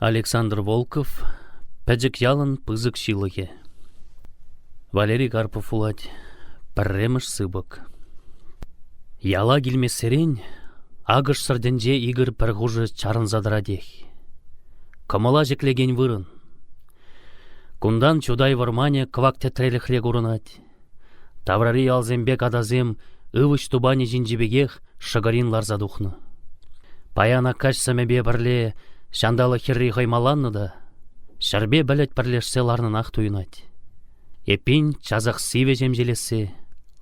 Александр Волков Пӗчӗк ялӑн пысӑк ҫылӑхӗ. Валерий Карпов вулать Пӗрремӗш сыпӑк. Яла килмессерен акӑш сӑртӗнче Игорь пӗр хушӑ чарӑнса тӑратех. Кӑмӑла ҫӗклекен вырӑн. Кунтан Чутай вӑрманӗ кӑвак тӗтрелӗхре курӑнать. Таврари ялсемпе катасем ывӑҫ тупанӗ ҫинчи пекех шӑкӑрин ларса тухнӑ. Паян Аккаҫ сӗмӗпе пӗрле ҫанталӑк хӗрри хӑймаланнӑ та ҫӗрпе пӗлӗт пӗрлешсе ларнӑнах туйӑнать. Эппин, часах сивӗ ҫемҫелессе,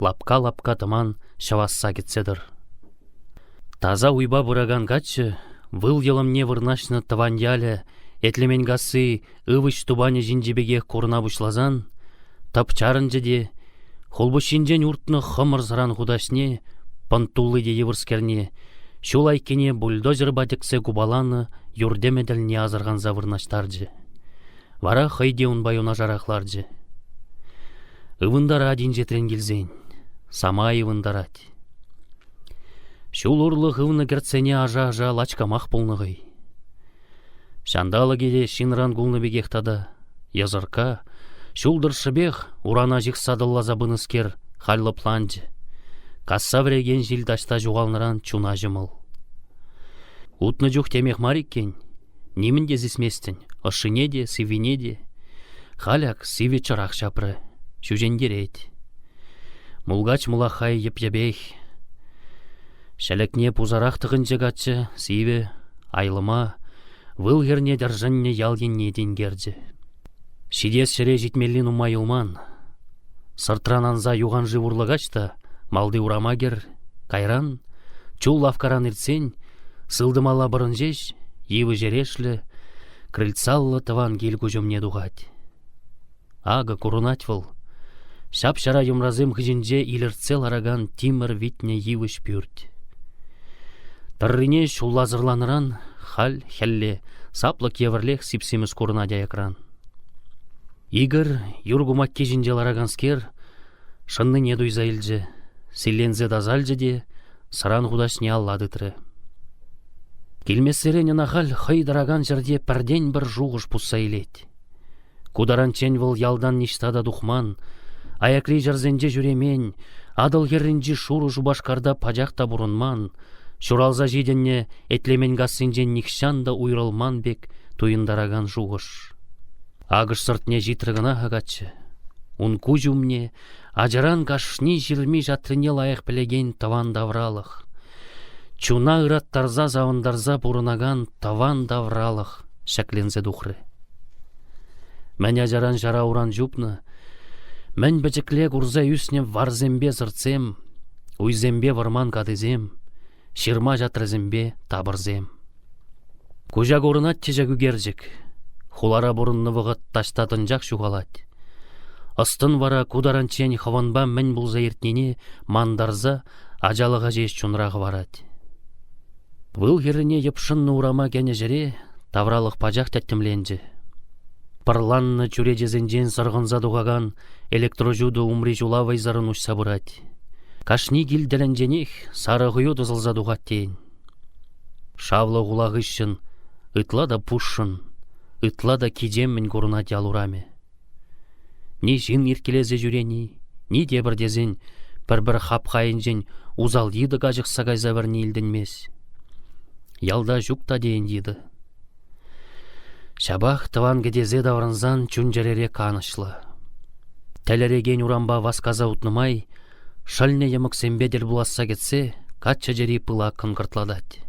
лапка-лапка тӑман ҫӑвасса кӗтсе тӑр. Таса уйпа пыракан каччӑ выл йӑлӑмне вырнаҫнӑ тӑван ялӗ Этлеменкасси ывӑҫ тупанӗ ҫинчи пекех курӑна пуҫласан, тӑп чарӑнчӗ те хулпуҫҫинчен уртнӑ хӑмӑр сӑран хутаҫне, пӑнт тулли те йывӑрскерне, ҫул айккине бульдозерпа тӗксе купаланӑ юр тӗмӗ тӗлне асӑрханса вырнаҫтарчӗ. Вара хӑй те унпа юнашарах ларчӗ. Ывӑнтарать инҫетрен килсен, самай ывӑнтарать. Ҫул урлӑ хывнӑ кӗртсене аша-аша лачкамах пулнӑ хӑй. Ҫанталӑкӗ те ҫынран кулнӑ пекех тата, йӑсӑркка, ҫул тӑршшӗпех урана ҫыхса тӑлласа пынӑскер халь лӑпланчӗ. Касса вӗрекен ҫил таҫта ҫухалнӑран чуна ҫӑмӑл. Утнӑ чух темех мар иккен, нимӗн те сисместӗн, ӑшшине те, сиввине те. Халь ак сивӗ чӑрах ҫапрӗ, ҫӳҫентерет. Мулкач мулаххай йӗп-йӗпех. Ҫӗлӗкне пусарах тӑхӑнчӗ каччӑ, сивӗ, айлӑма, выл хӗрне тӗршӗннӗ ял енне тинкерчӗ. Ҫитес ҫӗре ҫитмелли нумай юлман. Сӑртран анса юханшыв урлӑ каҫ та малти урама кӗр, кайран, чул лавккаран иртсен, сылтӑмалла пӑрӑн ҫеҫ, йывӑҫ эрешлӗ, крыльцаллӑ тӑван кил куҫ умне тухать. Акӑ курӑнать вӑл. Ҫап-ҫара йӑмрасем хыҫӗнче илӗртсе ларакан тимӗр витнӗ йывӑҫ пӳрт. Тӑррине ҫулласӑрланӑран халь хӗлле саплӑк евӗрлех сип-симӗс курӑнать аякран. Игорь, юр кумакки ҫинче лараканскер, шӑннине туйса илчӗ, силленсе тасалчӗ те сӑран хутаҫне алла тытрӗ. Килмессерен ӑна халь хӑй тӑракан ҫӗрте пӗртен-пӗр шухӑш пусса илет. Ку таранччен вӑл ялтан ниҫта та тухман, аякри ҫӗрсенче ҫӳремен, Атӑл хӗрринчи шурӑ Шупашкарта пачах та пурӑнман, ҫуралса ҫитӗннӗ Этлеменкассинчен нихҫан та уйрӑлман пек туйӑнтаракан шухӑш. Акӑш сӑртне ҫитрӗ кӑна-ха каччӑ. Ун куҫ умне ачаран кашни ҫырми-ҫатрине лайӑх пӗлекен тӑван тавралӑх, чуна ыраттарса-савӑнтарса пурӑнакан тӑван тавралӑх ҫӗкленсе тухрӗ. Мӗн ачаран ҫара уран чупнӑ, мӗн пӗчӗкле курса ӳснӗ варсемпе сӑртсем, уйсемпе вӑрман катисем, ҫырма-ҫатрасемпе тапӑрсем. Куҫа курӑнать те ҫак ӳкерчӗк. Хулара пурӑннӑ вӑхӑт таҫта тӑнчах ҫухалать. Ӑс-тӑн вара ку таранччен хӑвӑнпа мӗн пулса иртнине мантарса ачалӑха ҫеҫ чунра хӑварать. Выл хӗррине йӑпшӑннӑ урама кӗнӗ ҫӗре тавралӑх пачах тӗттӗмленчӗ. Пӑрланнӑ чӳречесенчен сӑрхӑнса тухакан электроҫутӑ умри ҫула вӑйсӑррӑн уҫса пырать. Кашни кил тӗлӗнченех сарӑ хӑю тӑсӑлса тухать тейӗн. Шавлӑ хула хыҫҫӑн ытла та пушшӑн, ытла та кичеммӗн курӑнать ял урамӗ. Ни ҫын ирткелесе ҫӳрени, ни тепӗр тесен пӗр-пӗр хапха айӗнчен усал йытӑ каҫӑхса кайса вӗрни илтӗнмест. Ялта ҫук та тейӗн йытӑ. Ҫапах тӑван кӗтесе таврӑнсан чун-чӗрере канӑҫлӑ. Тӗлӗрекен урампа васкаса утнӑ май шӑлнӗ йӑмӑксемпе тӗл пуласса кӗтсе каччӑ чӗри пылаккӑн кӑртлатать.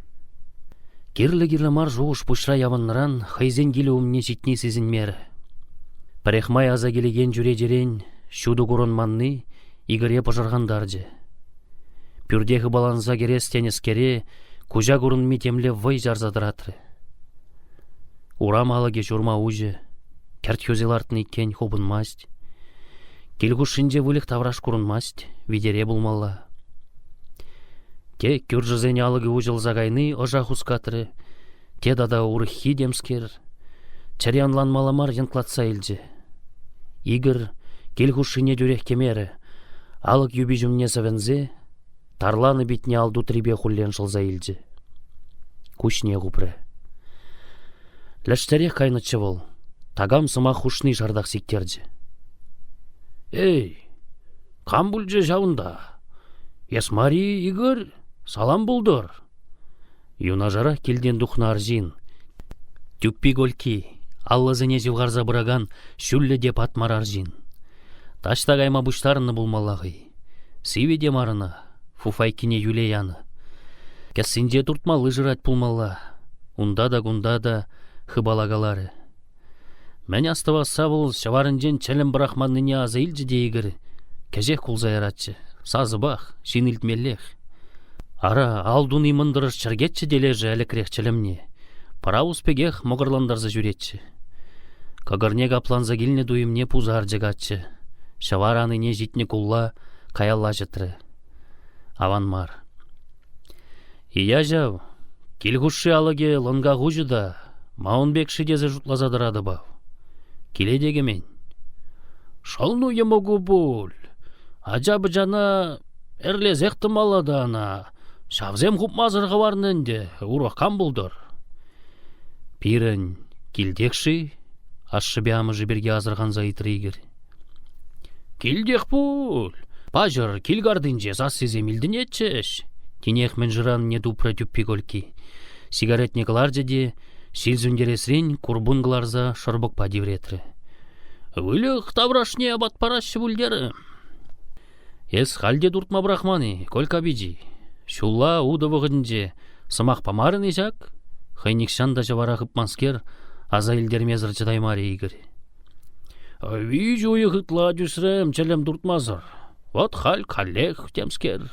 Кирлӗ-кирлӗ мар шухӑш пуҫра явӑннӑран хӑйсен килӗ умне ҫитни сисӗнмерӗ. Пӗрехмай аса килекен чӳречерен ҫутӑ курӑнманни Игоре пӑшӑрхантарчӗ. Пӳрте хыпаланса кӗрес тенӗскере куҫа курӑнми темле вӑй чарса тӑратрӗ. Урам алӑкӗ ҫурма уҫӑ, кӗрт хӳсе лартнӑ иккен хупӑнмасть. Кил хушшинче выльӑх тавраш курӑнмасть, витере пулмалла. Те кӳршӗсен алӑкӗ уҫӑлса кайни ӑша хускатрӗ, те тата урӑххи темскер, чӗре ӑнланмалла мар йӑнклатса илчӗ. Игорь кил хушшине тӳрех кӗмерӗ, алӑк юпи ҫумне сӗвӗнсе, тарланӑ питне ал тутрипе хуллен шӑлса илчӗ. Куҫне хупрӗ. Лӗштерех кайнӑччӗ вӑл, такам сӑмах хушни шартах сиктерчӗ. «Эй, кам пулчӗ ҫавӑнта? Эс мар-и, Игорь? Салам пултӑр!» Юнашарах килтен тухнӑ арҫын, тӳппи-кольки, аллӑсене ҫывхарса пыракан ҫӳллӗ те патмар арҫын. Таҫта кайма пуҫтарӑннӑ пулмалла хӑй. Сивӗ те мар ӑна, фуфайкине йӳле янӑ. Кӗсйинче туртмалли шырать пулмалла. Унта та кунта та хыпалакаларӗ. Мӗн астӑвасса вӑл ҫӑварӗнчен чӗлӗм пӑрахманнине аса илчӗ те Игорь кӗҫех кулса яратчӗ. Сасӑпах, ҫын илтмеллех. Ара, ал туни мӑнтӑрӑш чӗркетчӗ те лешӗ ӗлӗкрех чӗлӗмне. Пӑравус пекех мӑкӑрлантарса ҫӳретчӗ. Кӑкӑрне капланса килнӗ туйӑмне пусарчӗ каччӑ. Ҫӑвар анине ҫитнӗ кулла каялла ҫӑтрӗ. Аван мар. Ия ҫав, кил хушши алӑкӗ лӑнка хуҫӑ та, ма ун пек-ши тесе шутласа тӑратӑп ав. Киле те кӗмен. Шӑлну йӑмӑку пуль. Ача-пӑчана ӗрлесех тӑмалла та ӑна. Ҫавсем хупмасӑр хӑварнӑ ӗнтӗ, урӑх кам пултӑр? Пирӗн килтех-ши? Ашшӗпе амӑшӗ пирки асӑрханса ыйтрӗ Игорь. Килтех пуль. Паҫӑр кил картинче сассисем илтӗнетчӗҫ. Тинех мӗн шыранине тупрӗ тӳппи Кольки. Сигаретне кӑларчӗ те ҫил сӳнтересрен курпун кӑларса шӑрпӑкпа тивретрӗ. Выльӑх таврашне апат параҫҫӗ пуль терӗ. Эс халь те туртма пӑрахман-и, Колька пичи? Ҫулла утӑ вӑхӑтӗнче сӑмах памарӑн-и ҫак? Хӑй нихҫан та ҫӑвара хыпманскер аса илтермесӗр чӑтаймарӗ Игорь. Виҫ уйӑх ытла тӳсрӗм чӗлӗм туртмасӑр. Вӑт халь каллех темскер.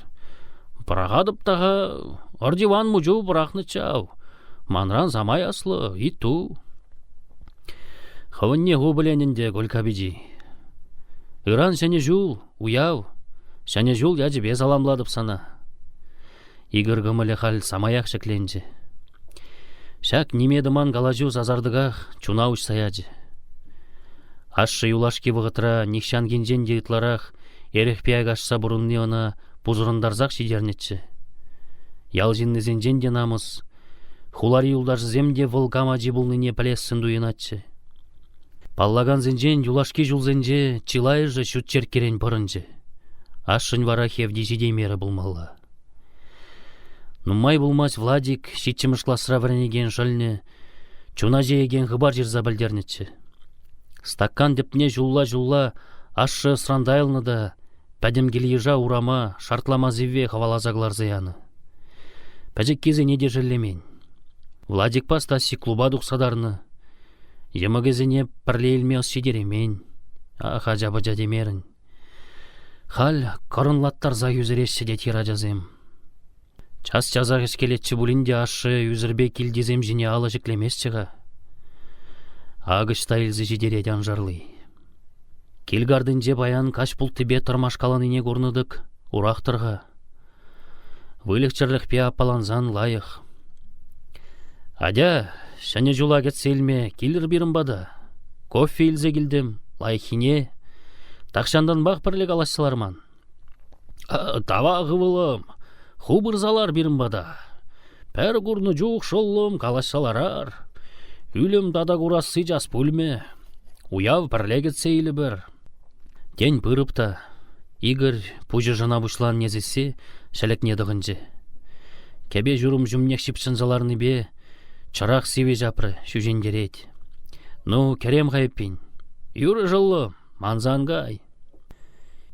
Пӑрахатӑп та-ха, Ӑртиван мучу пӑрахнӑччӗ ав. Манран самай аслӑ, итту. Хӑвӑнне ху пӗлен ӗнтӗ, Колька пичи. Ыран Ҫӗнӗ ҫул, уяв. Ҫӗнӗ ҫул ячӗпе саламлатӑп сана. Игорь кӑмӑлӗ халь самаях ҫӗкленчӗ. Ҫак ниме тӑман калаҫу сасартӑках чуна уҫса ячӗ. Ашшӗ юлашки вӑхӑтра нихҫанхинчен те ытларах эрехпе айкашса пурӑнни ӑна пусӑрӑнтарсах ҫитернӗччӗ. Ял ҫыннисенчен те намӑс, хулари юлташӗсем те вӑл кам ачи пулнине пӗлессӗн туйӑнатчӗ. Паллакансенчен юлашки ҫулсенче чылайӑшӗ ҫут черккерен пӑрӑнчӗ. Ашшӗн вара хевти ҫитеймерӗ пулмалла. Нумай пулмасть Владик ҫиччӗмӗш класра вӗренекен шӑлнӗ чуна ҫиекен хыпар ҫырса пӗлтернӗччӗ. Стакан тӗпне ҫулла-ҫулла ашшӗ ӑсран тайӑлнӑ та пӗтӗм кил-йыша урама шартлама сивве хӑваласа кӑларса янӑ. Пӗчӗккисене те шеллемен. Владикпа Стасик клуба тухса тарнӑ. Йӑмӑкӗсене пӗрле илме ӑс ҫитереймен. Ах, ача-пӑча темерӗн. Халь кӑрӑнлаттарса ӳсӗреҫҫӗ тет хӗрачасем. Час-часах ӗҫкелетчӗ пулин те ашшӗ ӳсӗрпе килтисем ҫине алӑ ҫӗклеместчӗ-ха. Ак ӑҫта илсе ҫитерет аншарли. Кил картинче паян каҫ пулттипе тӑрмашкаланине курнӑ-тӑк урах-тӑр-ха. Выльӑх-чӗрлӗхпе аппалансан лайӑх. Атя, Ҫӗнӗ ҫула кӗтсе илме килӗр пирӗн пата. Кофе илсе килтӗм, лайӑххине. Тахҫантанпах пӗрле калаҫса ларман. Тавах, ывӑлӑм, ху пырса лар пирӗн пата. Пӗр курнӑ чух, шӑллӑм, калаҫса ларар. Ӳлӗм тата курасси час пулмӗ. Уяв пӗрле кӗтсе илӗпӗр. Тен, пырӑп та. Игорь пуҫӗ шӑна пуҫланне сиссе ҫӗлӗкне тӑхӑнчӗ. Кӗпе ҫурӑм ҫумнех ҫыпҫӑнса ларнипе чӑрах сивӗ ҫапрӗ, ҫӳҫентерет. Ну, кӗрем-ха эппин. Юрӗ, шӑллӑм, манса ан кай.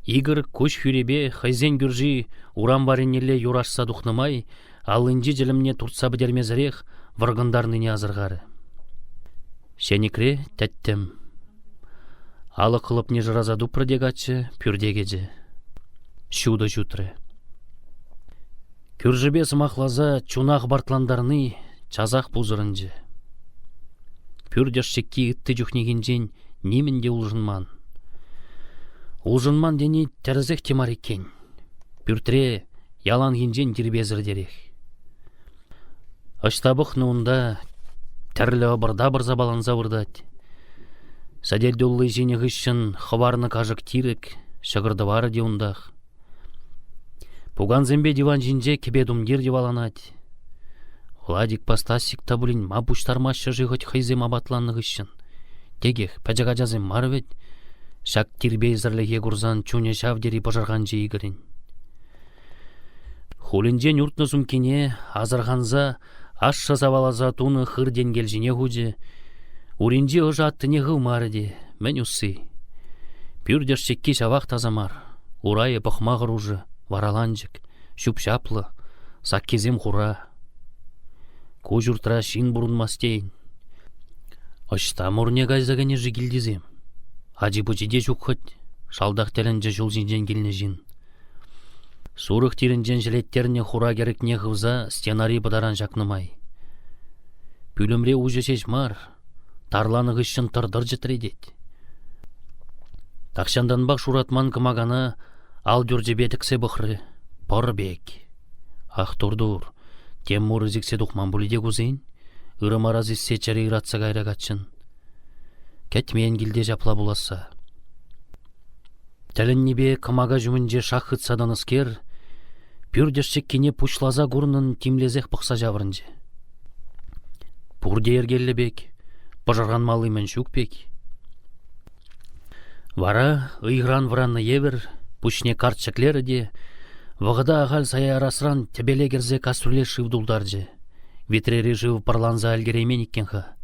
Игорь куҫ хӳрипе хӑйсен кӳрши урам варринелле юр ашса тухнӑ май аллинчи чӗлӗмне туртса пӗтермесӗрех вӑркӑнтарнине асӑрхарӗ. Ҫенӗкре тӗттӗм. Алӑк хӑлӑпне шыраса тупрӗ те каччӑ пӳрте кӗчӗ. Ҫутӑ ҫутрӗ. Кӳршӗпе сӑмахласа чуна хӑпартлантарни часах пусӑрӑнчӗ. Пӳрт ӑшчикки ытти чухнехинчен нимӗн те улшӑнман. Улшӑнман тени тӗрӗсех те мар иккен. Пӳртре яланхинчен тирпейсӗртерех. Ӑҫта пӑхнӑ унта тӗрлӗ ӑпӑр-тапӑр сапаланса выртать. Сӗтел тулли ҫинӗ хыҫҫӑн хӑварнӑ кашӑк-тирӗк, ҫӑкӑр-тӑварӗ те унтах. Пукансемпе диван ҫинче кӗпе-тумтир йӑваланать. Владикпа Стасик та пулин ма пуҫтармаҫҫӗ-ши хӑть хӑйсем апатланнӑ хыҫҫӑн? Текех пӗчӗк ачасем мар вӗт. Ҫак тирпейсӗрлӗхе курсан чунӗ ҫав тери пӑшӑрханчӗ Игорӗн. Хулӗнчен уртнӑ сумкине асӑрханса ашшӗ саваласа тунӑ хыр тенкел ҫине хучӗ, уринчи ӑшӑ аттине хывмарӗ те, мӗн усси? Пӳрт ӑшчикки ҫавах таса мар, урайӗ пӑхма хӑрушӑ, вараланчӑк, ҫӳп-ҫаплӑ, саккисем хура. Ку ҫуртра ҫын пурӑнмасть тейӗн. Ӑҫта мурне кайса кӗнӗ-ши килтисем? Ачи-пӑчи те ҫук хӑть, шалтах тӗлӗнчӗ ҫул ҫинчен килнӗ ҫын. Сурӑх тирӗнчен ҫӗлеттернӗ хура кӗрӗкне хывса стенари пӑтаран ҫакнӑ май. Пӳлӗмре уҫӑ ҫеҫ мар, тарланӑ хыҫҫӑн тӑр-тӑр чӗтретет. Тахҫантанпах шуратман кӑмакана ал тӳрчӗпе тӗксе пӑхрӗ. Пӑр пек. Ах тур-тур, тем мурӗ сиксе тухман пулӗ те кусен? Ырӑ мара сиссе чӗри ыратса кайрӗ каччӑн. Кӗтмен килте ҫапла пуласса. Тӗлӗннипе кӑмака ҫумӗнче шак хытса тӑнӑскер, пӳрт ӑшчиккине пуҫласа курнӑн тимлесех пӑхса ҫаврӑнчӗ. Пурте йӗркеллӗ пек, пӑшӑрханмалли мӗн ҫук пек. Вара ыйхӑран вӑраннӑ евӗр пуҫне карт ҫӗклерӗ те вӑхӑта ахаль сая ярасран тӗпеле кӗрсе кастрюле шыв тултарчӗ. Витрери шыв пӑрланса ӗлкӗреймен иккен-ха.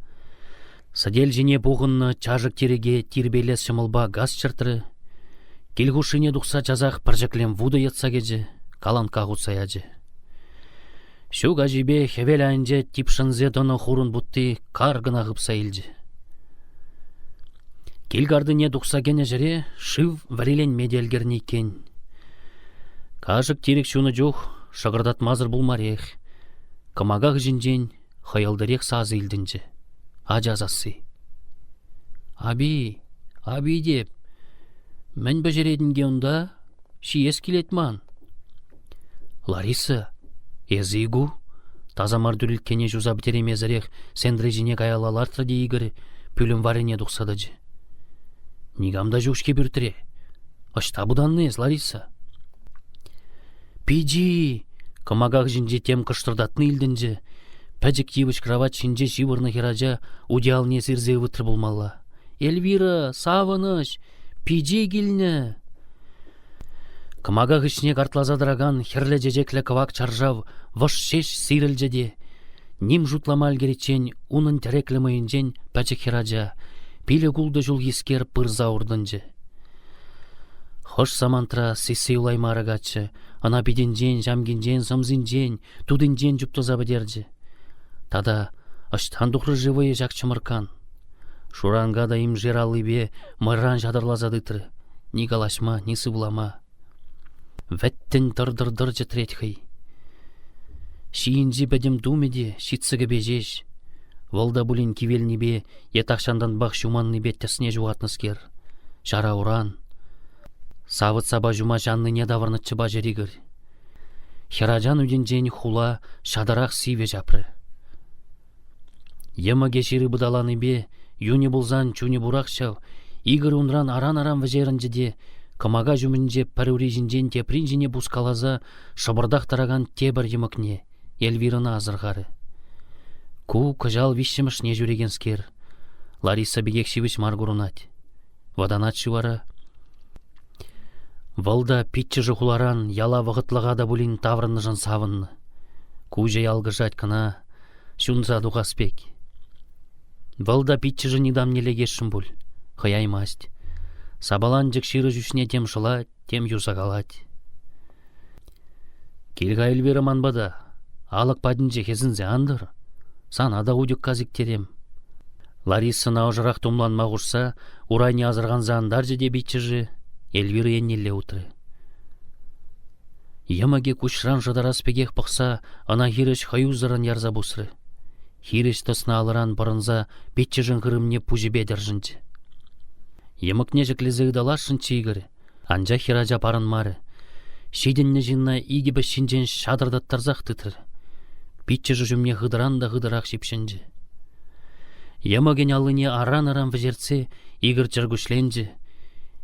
Сӗтел ҫине пухӑннӑ чашӑк-тирӗке тирпейлес ҫӑмӑлпа газ чӗртрӗ. Кил хушшине тухса часах пӗр ҫӗклем вутӑ йӑтса кӗчӗ, каланкка хутса ячӗ. Ҫу каҫипе хӗвел айӗнче типшӗнсе тӑнӑ хурӑн путти кар кӑна хыпса илчӗ. Кил картине тухса кӗнӗ ҫӗре шыв вӗриленме те ӗлкӗрнӗ иккен. Кашӑк-тирӗк ҫунӑ чух шӑкӑртатмасӑр пулмарех. Кӑмака хыҫӗнчен хӑйӑлтӑрех сасӑ илтӗнчӗ. Ача сасси. «Аби, аби теп, мӗн пӗҫеретӗн-ке унта? Ҫиес килет ман». «Лариса, эсӗ-и ку?» Таса мар тӳрӗлккене ҫуса пӗтереймесӗрех сентре ҫине каялла лартрӗ те Игорь пӳлӗм варрине тухса тӑчӗ. «Никам та ҫук-ҫке пӳртре. Ӑҫта пытаннӑ эс, Лариса?» «Пичи!» Кӑмака хыҫӗнче тем кӑштӑртатни илтӗнчӗ. Пӗчӗк йывӑҫ кравать ҫинче ҫывӑрнӑ хӗрача утиялне сирсе ывӑтрӗ пулмалла. «Эльвира, савӑнӑҫ! Пичи килнӗ!» Кӑмака хыҫне картласа тӑракан хӗрлӗ чечеклӗ кӑвак чаршав вӑш ҫеҫ сирӗлчӗ те ним шутлама ӗлкӗриччен унӑн тӗреклӗ мӑйӗнчен пӗчӗк хӗрача, пилӗк-ултӑ ҫулхискер пырса уртӑнчӗ. Хӑш самантра сиссе юлаймарӗ каччӑ, ӑна питӗнчен, ҫамкинчен, сӑмсинчен, тутинчен чуптуса пӗтерчӗ. Тата ӑҫтан тухрӗ-ши вӑйӗ ҫак чӑмӑрккан? Шуранка та имшер аллипе мӑйран ҫатӑрласа тытрӗ, ни калаҫма, ни сывлама. Вӗттӗн тӑр-тӑр-тӑр чӗтрет хӑй. Ҫийӗнчи пӗтӗм тумӗ те ҫитсӑ кӗпе ҫеҫ. Вӑл та пулин кивелнипе е тахҫантанпах ҫуманнипе тӗсне ҫухатнӑскер. Ҫара уран. Савӑт-сапа ҫума ҫаннине тавӑрнӑччӗ паҫӑр Игорь. Хӗрачан ӳтӗнчен хула ҫатӑрах сивӗ ҫапрӗ. Йӑмӑкӗ ҫырӑ пыталанипе юнӗ пулсан чунӗ пурах ҫав. Игорь унран аран-аран вӗҫерӗнчӗ те кӑмака ҫумӗнче пӗр ури ҫинчен теприн ҫине пускаласа шӑпӑртах тӑракан тепӗр йӑмӑкне, Эльвирӑна асӑрхарӗ. Ку кӑҫал виҫҫӗмӗшне ҫӳрекенскер. Лариса пекех ҫивӗч мар курӑнать. Вӑтанать-ши вара? Вӑл та пиччӗшӗ хуларан яла вӑхӑтлӑха та пулин таврӑннӑшӑн савӑннӑ. Куҫӗ ялкӑшать кӑна, ҫунса тухас пек. Вӑл та пиччӗшӗн ытамне лекесшӗн пуль, хӑяймасть. Сапаланчӑк ҫырӑ ҫӳҫне тем шӑлать, тем юсакалать. Кил-ха, Эльвира, ман пата, алӑк патӗнче хӗсӗнсе ан тӑр. Сана та утьӑкка сиктерем. Ларисӑна ӑшӑрах тумланма хушса урайне асӑрханса антарчӗ те пиччӗшӗ Эльвира еннелле утрӗ. Йӑмӑкӗ куҫран шӑтарас пекех пӑхса ӑна хирӗҫ хӑюсӑррӑн ярса пусрӗ. Хирӗҫ тӑснӑ алӑран пӑрӑнса пиччӗшӗн хырӑмне пуҫӗпе тӗршӗнчӗ. Йӑмӑкне ҫӗклесе ыталасшӑнччӗ Игорь, анчах хӗрача парӑнмарӗ. Ҫитӗннӗ ҫынна икӗ пӗҫҫинчен ҫатӑртаттарсах тытрӗ. Пиччӗшӗ ҫумне хытӑран та хытӑрах ҫыпҫӑнчӗ. Йӑмӑкӗн аллине аран-аран вӗҫертсе Игорь чӗркуҫленчӗ,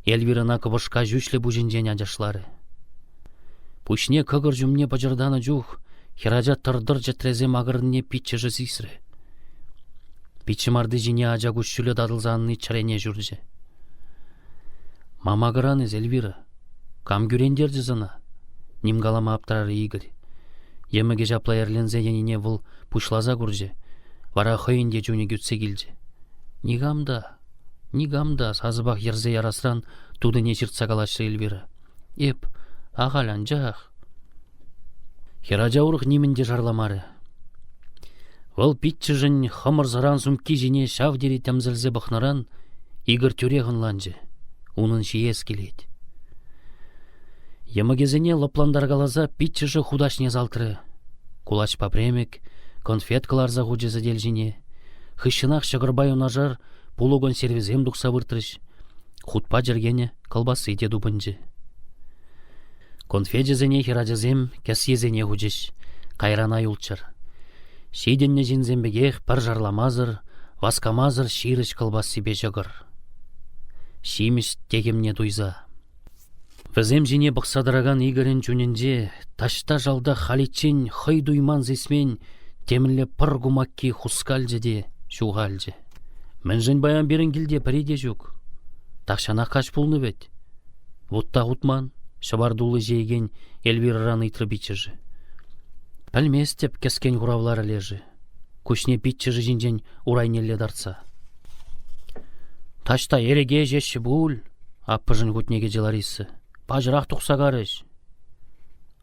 Эльвирӑна кӑпӑшка ҫӳҫлӗ пуҫӗнчен ачашларӗ. Пуҫне кӑкӑр ҫумне пӑчӑртанӑ чух. Хӗрача тӑр-тӑр чӗтресе макӑрнине пиччӗшӗ сисрӗ. Питҫӑмарти ҫине ача куҫҫулӗ татӑлса анни чӗрене ҫурчӗ. «Ма макӑран эс, Эльвира? Кам кӳрентерчӗ сана?» ним калама аптӑрарӗ Игорь. Йӑмӑкӗ ҫапла эрленсе йӗнине вӑл пуҫласа курчӗ, вара хӑйӗн те чунӗ кӳтсе килчӗ. Никам та, никам та сасӑпах йӗрсе ярасран тутине ҫыртса калаҫрӗ Эльвира. Эп ахаль анчах. Хӗрача урӑх нимӗн те шарламарӗ. Вӑл пиччӗшӗн хӑмӑр сӑран сумкки ҫине ҫав тери тӗмсӗлсе пӑхнӑран Игорь тӳрех ӑнланчӗ: унӑн ҫиес килет. Йӑмӑкӗсене лӑплантаркаласа пиччӗшӗ хутаҫне салтрӗ. Кулачпа премӗк, конфет кӑларса хучӗ сӗтел ҫине. Хыҫҫӑнах ҫӑкӑрпа юнашар пулӑ консервисем тухса выртрӗҫ. Хутпа чӗркенӗ кӑлпасси те тупӑнчӗ. Конфечӗсене хӗрачасем кӗсьесене хучӗҫ, кайрана юлччӑр. Ҫитӗннӗ ҫынсем пекех пӗр шарламасӑр, васкамасӑр ҫирӗҫ кӑлпассипе ҫӑкӑр. Ҫимӗҫ техӗмне туйса. Вӗсем ҫине пӑхса тӑракан Игорӗн чунӗнче таҫта шалта халиччен хӑй туйман-сисмен темӗнле пӑр кумакки хускалчӗ те ҫухалчӗ. Мӗншӗн паян пирӗн килте пӗри те ҫук? Тахҫанах каҫ пулнӑ вӗт. Вутта хутман, ҫӑвар тулли ҫиекен Эльвирӑран ыйтрӗ пиччӗшӗ. Пӗлместӗп, кӗскен хуравларӗ лешӗ, куҫне пиччӗшӗ ҫинчен урайнелле тартса. Таҫта эреке ӗҫеҫҫӗ пуль, аппӑшӗн хутне кӗчӗ Лариса. Паҫӑрах тухса карӗҫ.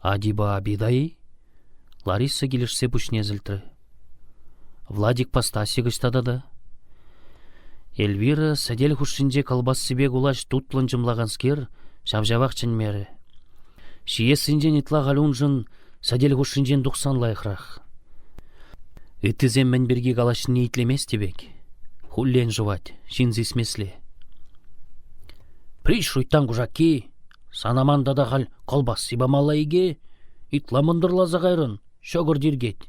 Адипа обида-и? Лариса килӗшсе пуҫне сӗлтрӗ. Владикпа Стасик ӑҫта тата? Эльвира сӗтел хушшинче кӑлпассипе кулач тутлӑн чӑмлаканскер ҫав-ҫавах чӗнмерӗ. Ҫиессинчен ытла халь уншӑн сӗтел хушшинчен тухсан лайӑхрах. Ыттисем мӗн пирки калаҫнине итлемест те пек. Хуллен шӑвать, ҫын сисмесле. Приш, шуйттан кушакки, сана ман тата халь кӑлпасси памалла-ике? Ытла мӑнтӑрласа кайрӑн, ҫӑкӑр тиркет.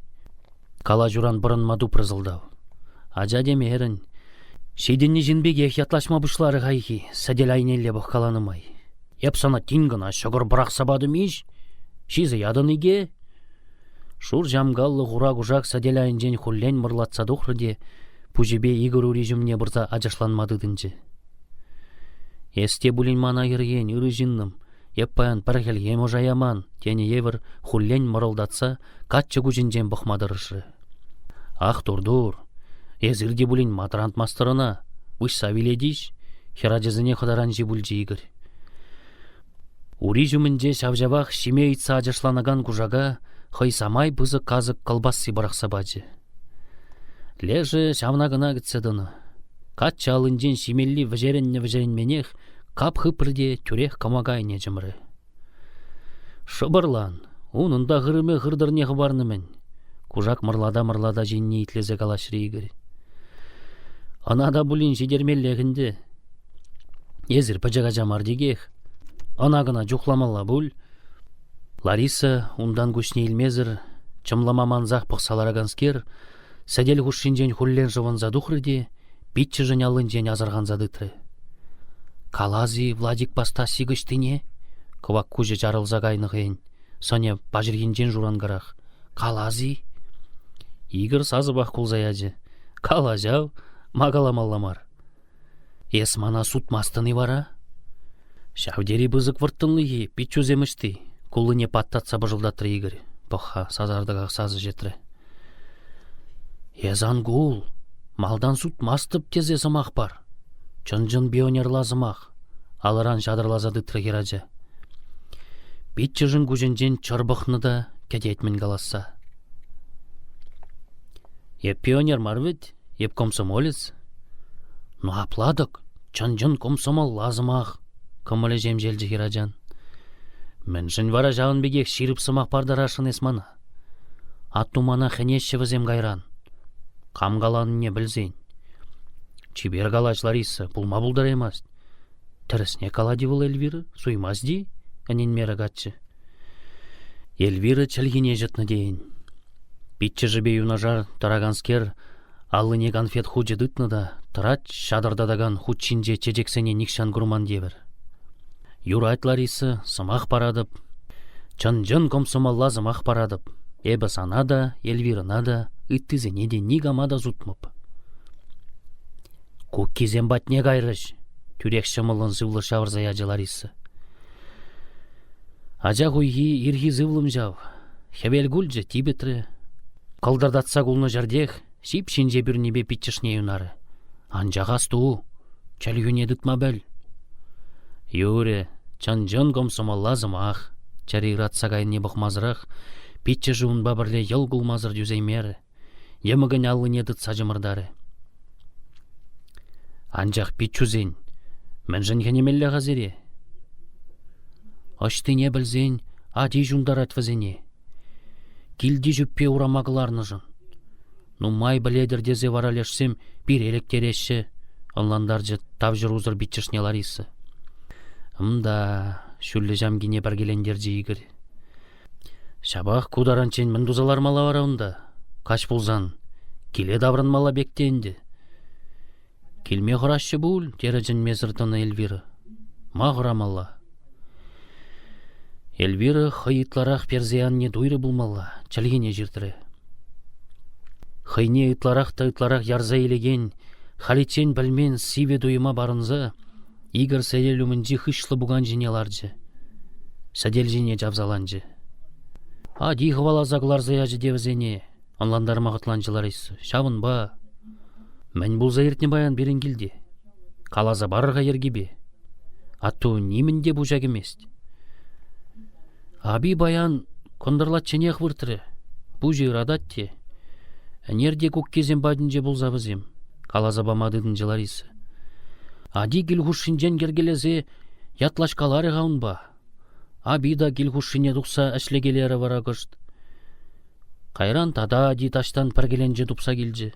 Калаҫуран пӑрӑнма тупрӗ сӑлтав. Ача темерӗн. Ҫитӗннӗ ҫын пекех ятлаҫма пуҫларӗ хайхи, сӗтел айнелле пӑхкаланӑ май. Эп сана тин кӑна ҫӑкӑр пӑрахса патӑм-иҫ? Ҫисе ятӑн-ике? Шур ҫамкаллӑ хура кушак сӗтел айӗнчен хуллен мӑрлатса тухрӗ те пуҫӗпе Игорь ури ҫумне пырса ачашланма тытӑнчӗ. Эс те пулин мана хӗрхен, ырӑ ҫыннӑм, Эп паян пӗр хӗлхем ӑша яман, тенӗ евӗр хуллен мӑрӑлтатса каччӑ куҫӗнчен пӑхма тӑрӑшрӗ. Ах тур-тур, эсир те пулин ма тӑрантмастӑр ӑна, выҫса вилет-иҫ, хӗрачасене хӑтаранҫи пулчӗ Игорь. Ури ҫумӗнче ҫав-ҫавах ҫиме ыйтса ачашланакан кушака хӑй самай пысӑк касӑк кӑлпасси пӑрахса пачӗ. Лешӗ ҫавна кӑна кӗтсе тӑнӑ. Каччӑ аллинчен ҫимелли вӗҫерӗннӗ-вӗҫерӗнменех кап хыпрӗ те тӳрех кӑмака айне чӑмрӗ. Шӑпӑрлан, унӑн та хырӑмӗ хыр тӑрне хӑпарнӑ-мӗн. Кушак мӑрлата-мӑрлата ҫынни итлесе калаҫрӗ Игорь. Ӑна та пулин ҫитермеллех ӗнтӗ. Эсир пӗчӗк ача мар текех. Ӑна-кӑна чухламалла пуль. Лариса унтан куҫне илмесӗр, чӑмлама мансах пӑхса лараканскер, сӗтел хушшинчен хуллен шӑвӑнса тухрӗ те пиччӗшӗн аллинчен асӑрханса тытрӗ. «Калас-и Владикпа Стасик ӑҫтине?» Кӑвак куҫӗ чарӑлса кайнӑ хӑйӗн, сӑнӗ паҫӑрхинчен шуранкарах. «Калас-и?» Игорь сасӑпах кулса ячӗ. «Кала ҫав, ма каламалла мар?» Эс мана сутмастӑн-и вара? Ҫав тери пысӑк вӑрттӑнлӑх-и, пиччӳсем ӑҫти? куллине пат татса пӑшӑлтатрӗ Игорь. Пӑх-ха, сасартӑках сасӑ ҫӗтрӗ. Эс ан кул, малтан сутмастӑп тесе сӑмах пар. Чӑн-чӑн пионерла сӑмах, алӑран ҫатӑрласа тытрӗ хӗрача. Пиччӗшӗн куҫӗнчен чӑр пӑхнӑ та кӗтет мӗн каласса. Эп пионер мар вӗт, Эп комсомолец. Ну апла-тӑк, чӑн-чӑн комсомолла сӑмах, кӑмӑлӗ ҫемҫелчӗ хӗрачан. Мӗншӗн вара ҫавӑн пекех ҫирӗп сӑмах партарасшӑн эс мана? Атту мана хӗнеҫҫӗ вӗсем кайран. Кам каланине пӗлсен. Чипер калаҫ, Лариса, пулма пултараймасть. Тӗрӗсне калать-и вӑл Эльвира, суймасть-и? ӗненмерӗ каччӑ. Эльвира чӗлхине ҫӑтнӑ тейӗн. Пиччӗшӗпе юнашар тӑраканскер аллине канфет хучӗ тытнӑ та тӑрать ҫатӑртатакан хут ҫинче чечексене нихҫан курман евӗр. Юрать, Лариса, сӑмах паратӑп. Чӑн-чӑн комсомолла сӑмах паратӑп. Эпӗ сана та, Эльвирӑна та, ыттисене те никама та сутмӑп. Куккисем патне кайрӗҫ, тӳрех ҫӑмӑллӑн сывлӑш ҫавӑрса ячӗ Лариса. Ача хуйхи ирхи сывлӑм ҫав. Хӗвел кулчӗ, типӗтрӗ. Кӑлтӑртатса кулнӑ ҫӗртех ҫип ҫинче пӳрнипе пиччӗшне юнарӗ. Анчах асту, чӗлхӳне тытма пӗл. Юрӗ, чӑн-чӑн комсомолла сӑмах, чӗри ыратса кайнине пӑхмасӑрах пиччӗшӗ унпа пӗрле йӑл кулмасӑр тӳсеймерӗ, йӑмӑкӗн аллине тытса чӑмӑртарӗ. Анчах пиччӳсен мӗншӗн хӗнемелле-ха сире? Ӑҫтине пӗлсен ати ҫунтарать вӗсене. Килти ҫӳппе урама кӑларнӑшӑн. Нумай пӗлетӗр тесе вара лешсем пире лектереҫҫӗ, ӑнлантарчӗ тавҫӑрусӑр пиччӗшне Лариса. М-да, ҫӳллӗ ҫамкине пӗркелентерчӗ Игорь. Ҫапах ку таранччен мӗн туса лармалла вара унта? Каҫ пулсан киле таврӑнмалла пек те ӗнтӗ. Килме хӑраҫҫӗ пуль, терӗ чӗнмесӗр тӑнӑ Эльвира. Ма хӑрамалла? Эльвира хӑй ытларах персе анне туйрӗ пулмалла, чӗлхине ҫыртрӗ. Хӑйне ытларах та ытларах ярса илекен, халиччен пӗлмен сивӗ туйӑма парӑнса Игорь сӗтел умӗнчи хыҫлӑ пукан ҫине ларчӗ. Сӗтел ҫине чавсаланчӗ. Ати хӑваласа кӑларса ячӗ те вӗсене, ӑнлантарма хӑтланчӗ Лариса. Ҫавӑнпа мӗн пулса иртнӗ паян пирӗн килте? Каласа парӑр-ха йӗркипе. Атту нимӗн те пуҫа кӗмест. Апи паян кӑнтӑрлачченех выртрӗ. Пуҫӗ ыратать те. Ӗнер те куккисем патӗнче пулса вӗсем, каласа пама тытӑнчӗ Лариса. Ати кил хушшинчен йӗркелесе ятлаҫкаларӗ-ха унпа. Апи та кил хушшине тухса ӗҫлекелерӗ вара кӑшт. Кайран тата ати таҫтан пӗркеленче тупса килчӗ.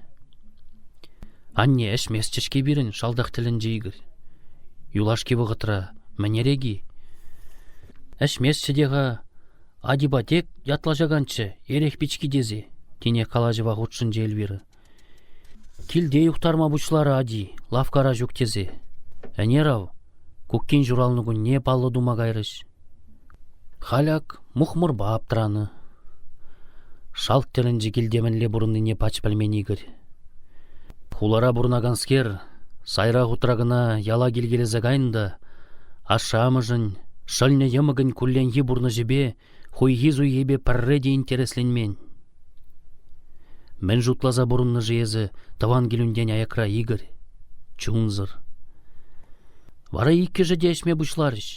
Анне ӗҫместчӗ-ҫке пирӗн, шалтах тӗлӗнчӗ Игорь. Юлашки вӑхӑтра мӗн эреки? Ӗҫместчӗ те-ха, атипа тек ятлаҫаканччӗ, эрех пички тесе, тинех калаҫӑва хутшӑнчӗ Эльвира. Килте юхтарма пуҫларӗ ати, лавккара ҫук тесе. Ӗнер ав, куккин ҫуралнӑ кунне паллӑ тума кайрӗҫ. Халь ак мухмӑрпа аптранӑ. Шалт тӗлӗнчӗ килте мӗнле пурӑннине пач пӗлмен Игорь. Хулара пурӑнаканскер сайра хутра кӑна яла килкелесе кайнӑ та ашшӗ-амӑшӗн, шӑлнӗ йӑмӑкӗн кулленхи пурнӑҫӗпе хуйхи-суйхипе пӗрре те интересленмен. Мӗн шутласа пурӑннӑ-ши эсӗ тӑван килӳнтен аякра, Игорь? Чунсӑр. Вара иккӗшӗ те ӗҫме пуҫларӗҫ.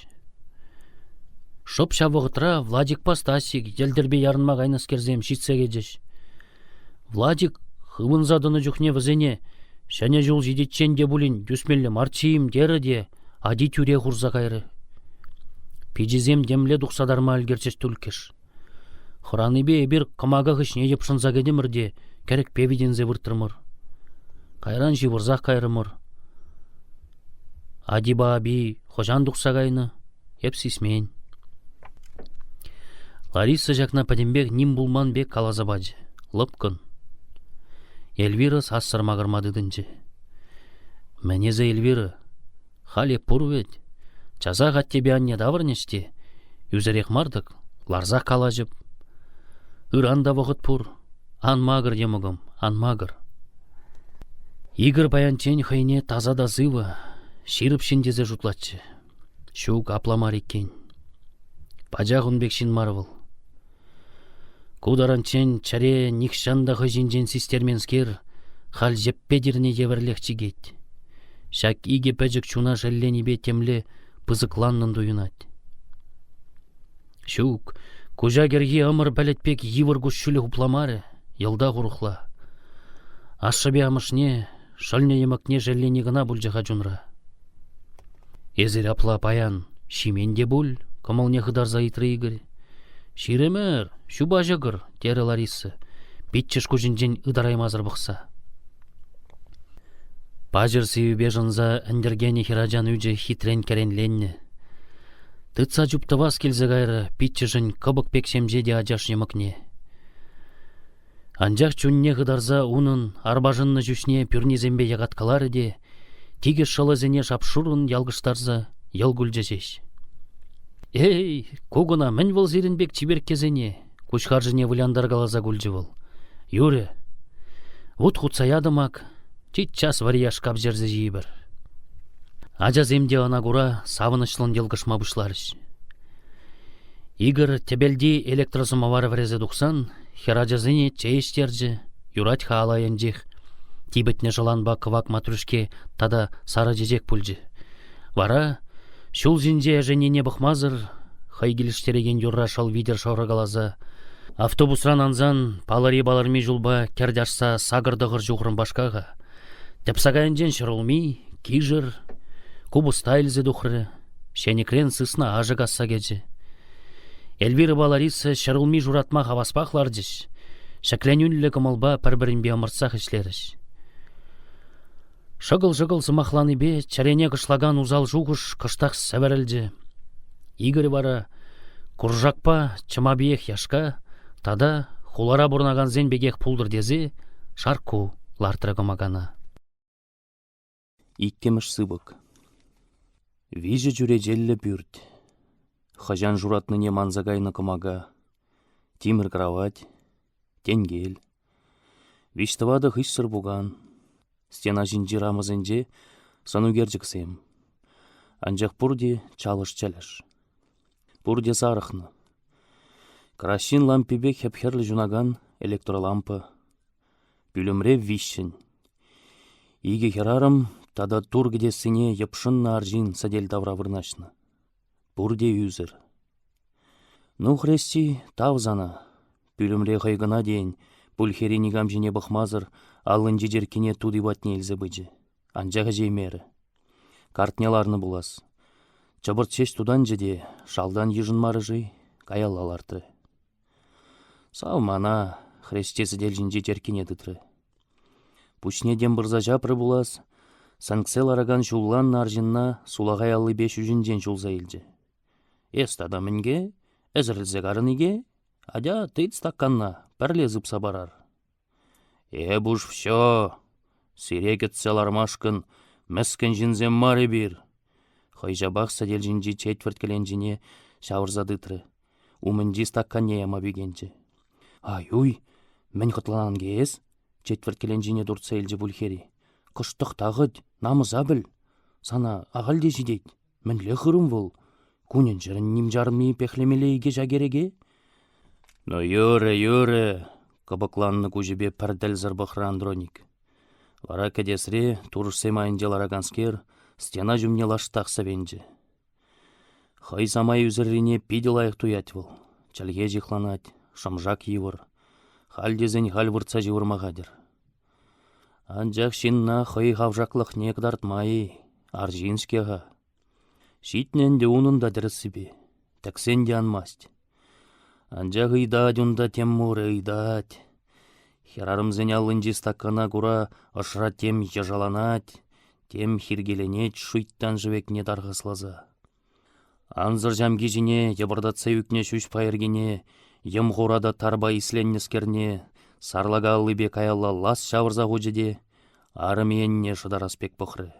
Шӑп ҫав вӑхӑтра Владикпа Стасик йӗлтӗрпе ярӑнма кайнӑскерсем ҫитсе кӗчӗҫ. Владик хывӑнса тӑнӑ чухне вӗсене ҫӗнӗ ҫул ҫитиччен те пулин тӳсмелле марччӗ-им терӗ те ати тӳре хурса кайрӗ. Пичӗсем темле тухса тарма ӗлкӗрчӗҫ тульккӗш. Хӑранипе эпир кӑмака хыҫне йӑпшӑнса кӗтӗмӗр те кӗрӗкпе витӗнсе выртрӑмӑр. Кайран ҫывӑрсах кайрӑмӑр. Атипа апи хӑҫан тухса кайнӑ? Эп сисмен. Лариса ҫакна пӗтӗмпех ним пулман пек каласа пачӗ, лӑпкӑн. Эльвира сассӑр макӑрма тытӑнчӗ. Мӗн эсӗ, Эльвира? Халь эп пур вӗт. Часах аттепе анне таврӑнӗҫ те, ӳсӗрех мар-тӑк, ларсах калаҫӑп. Ыран та вӑхӑт пур. Ан макӑр, йӑмӑкӑм, ан макӑр. Игорь паянччен хӑйне таса та сывӑ, ҫирӗп ҫын тесе шутлатчӗ. Ҫук, апла мар иккен. Пачах ун пек ҫын мар вӑл. Ку таранччен чӗре нихҫан та хӑй ҫинчен систерменскер, халь йӗппе тирнӗ евӗрлех чикет. Ҫак икӗ пӗчӗк чуна шелленипе темле пысӑкланнӑн туйӑнать. Ҫук, куҫа кӗрхи ӑмӑр пӗлӗт пек йывӑр куҫҫулӗ хупламарӗ, йӑлтах урӑхла. Ашшӗпе амӑшне, шӑлнӗ йӑмӑкне шеллени кӑна пулчӗ-ха чунра. Эсир апла паян ҫимен те пуль, кӑмӑлне хытарса ыйтрӗ Игорь. Ҫирӗмӗр, ҫупа ҫӑкӑр, терӗ Лариса, пиччӗш куҫӗнчен ытараймасӑр пӑхса. Паҫӑр сивӗпе шӑнса ӗнтӗркенӗ хӗрачан ӳчӗ хитрен кӗренленнӗ. Тытса чуптӑвас килсе кайрӗ пиччӗшӗн кӑпӑк пек ҫемҫе те ачаш йӑмӑкне. Анчах чунне хытарса унӑн арпашӑннӑ ҫӳҫне пӳрнисемпе якаткаларӗ те тикӗс шӑлӗсене шап-шуррӑн ялкӑштарса йӑл кулчӗ ҫеҫ. «Эй, ку кӑна мӗн вӑл сирӗн пек чиперккесене?» Куҫ харшине вылянтаркаласа кулчӗ вӑл. Юрӗ. Вут хутса ятӑм ак. Чиччас вӗри яшка пӗҫерсе ҫийӗпӗр. Ачасем те ӑна кура савӑнӑҫлӑн йӑлкӑшма пуҫларӗҫ. Игорь тӗпелти электросӑмавар вӗресе тухсан хӗрачасене чей ӗҫтерчӗ, юрать-ха ал айӗнчех. Типӗтнӗ шӑланпа кӑвак матрӳшке тата сарӑ чечек пулчӗ. Вара ҫул ҫинче ӗшеннине пӑхмасӑр хӑй килӗштерекен юрра шӑл витӗр шӑркаласа автобусран ансан палӑри-палӑрми ҫулпа кӗрт ашса сакӑр-тӑхӑр ҫухрӑм пашка-ха. Тӗпсакайӗнчен ҫӗрулми, кишӗр, купӑста илсе тухрӗ, ҫенӗкрен сысна ашӗ касса кӗчӗ. Эльвирӑпа Лариса ҫӗрулми шуратма хаваспах ларчӗҫ, ҫӗкленӳллӗ кӑмӑлпа пӗр-пӗринпе ӑмӑртсах ӗҫлерӗҫ. Шӑкӑл-шӑкӑл сӑмахланипе чӗрене кӑшлакан усал шухӑш кӑштах сӗвӗрӗлчӗ. Игорь вара куршакпа чӑмапиех яшка тата хулара пурӑнакансен пекех пултӑр тесе шаркку лартрӗ кӑмакана. Иккӗмӗш сыпӑк. Виҫӗ чӳречеллӗ пӳрт. Хӑҫан шуратнине манса кайнӑ кӑмака. Тимӗр кравать, тенкел. Виҫ-тӑватӑ хыҫсӑр пукан, стена ҫинчи рамӑсенче сӑнӳкерчӗксем. Анчах пурте чалӑш-чӗлӗш. Пурте сарӑхнӑ. Краҫҫын лампипе хӗп-хӗрлӗ ҫунакан электролампа. Пӳлӗмре виҫҫӗн. Икӗ хӗрарӑм тата тур кӗтессине йӑпшӑннӑ арҫын сӗтел тавра вырнаҫнӑ. Пурте ӳсӗр. Ну, Хрести, тав сана. Пӳлӗмре хӑй кӑна тейӗн, пульхери никам ҫине пӑхмасӑр аллинчи черккине тути патне илсе пычӗ. Анчах ӗҫеймерӗ. Картне ларнӑ пулас. Чӑпӑрт ҫеҫ тутанчӗ те шалтан йышӑнмарӗ-ши, каялла лартрӗ. Сав мана, Хрести сӗтел ҫинчи черккине тытрӗ. Пуҫне тем пырса ҫапрӗ пулас, сӗнксе ларакан ҫулланнӑ арҫынна сулахай аллипе ҫӳҫӗнчен ҫулса илчӗ. Эс тата мӗнке? Ӗсӗрӗлсе карӑн-ике? Атя, тыт стаканна, пӗрле сыпса парар. Эп уж все, сире кӗтсе лармашкӑн мӗскӗн ҫынсем мар эпир. Хӑй ҫапах сӗтел ҫинчи четвӗрт кӗленчине ҫавӑрса тытрӗ, умӗнчи стаканне яма пикенчӗ. Ай-уй, мӗн хӑтланан эс? четвӗрт кӗленчине туртса илчӗ Пульхери. Кӑштах та хӑть, намӑса пӗл. Сана ахаль те ҫитет. Мӗнле хырӑм вӑл? Кунӗн-ҫӗрӗн ним чарӑнми пехлемелле икӗ ҫак эреке? Ну, юрӗ, юрӗ, кӑпӑкланнӑ куҫӗпе пӗр тӗлсӗр пӑхрӗ Андроник. Вара кӗтесре, турӑшсем айӗнче лараканскер, стена ҫумне лаштах сӗвенчӗ. Хӑй самай ӳсӗррине питӗ лайӑх туять вӑл. Чӗлхе ҫыхланать, шӑмшак йывӑр. Халь тесен халь выртса ҫывӑрма хатӗр. Анчах ҫынна хӑй хавшаклӑхне кӑтартма-и, арҫын-ҫке-ха. Ҫитнӗ ӗнтӗ унӑн та тӗрӗссипе, тӗксен те анмасть. Анчах ыйтать унта тем мурӗ, ыйтать. Хӗрарӑмсен аллинчи стакана кура ӑшра тем йӑшаланать, тем хиркеленет шуйттан шӗвекне тархасласа. Ансӑр ҫамки ҫине йӑпӑртатса ӳкнӗ ҫӳҫ пайӑркине, йӑм-хура та тарпа исленнӗскерне, сарлака аллипе каялла лас ҫавӑрса хучӗ те арӑмӗ енне шӑтарас пек пӑхрӗ.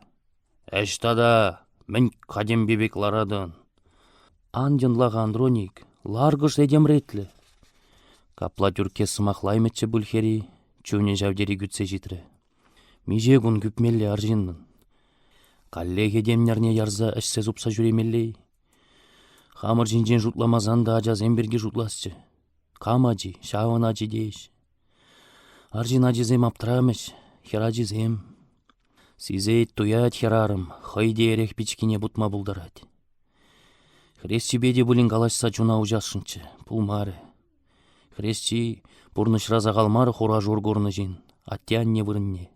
Ӗҫ тата, мӗн катемпи пек ларатӑн? Ан йӑнлах, Андроник, ларкӑш этем ретлӗ. Капла тӳрккес сӑмахлаймӗччӗ пуль хӗри, чунӗ ҫав тери кӳтсе ҫитрӗ. Миҫе кун кӳпмелле арҫыннӑн? Каллех этем нӗрне ярса ӗҫсе-супса ҫӳремелле-и? Хамӑр ҫинчен шутламасан та ачасем пирки шутласчӗ. Кам ачи, ҫавӑн ачи тейӗҫ. Арҫын ачисем аптрамӗҫ, хӗрачисем. Сисет, туять хӗрарӑм, хӑй те эрех пичкине путма пултарать. Хресчипе те пулин калаҫса чуна уҫасшӑнччӗ, пулмарӗ. Хресчи пурнӑҫра сахал мар хура-шур курнӑ ҫын, атте-анне вырӑнне.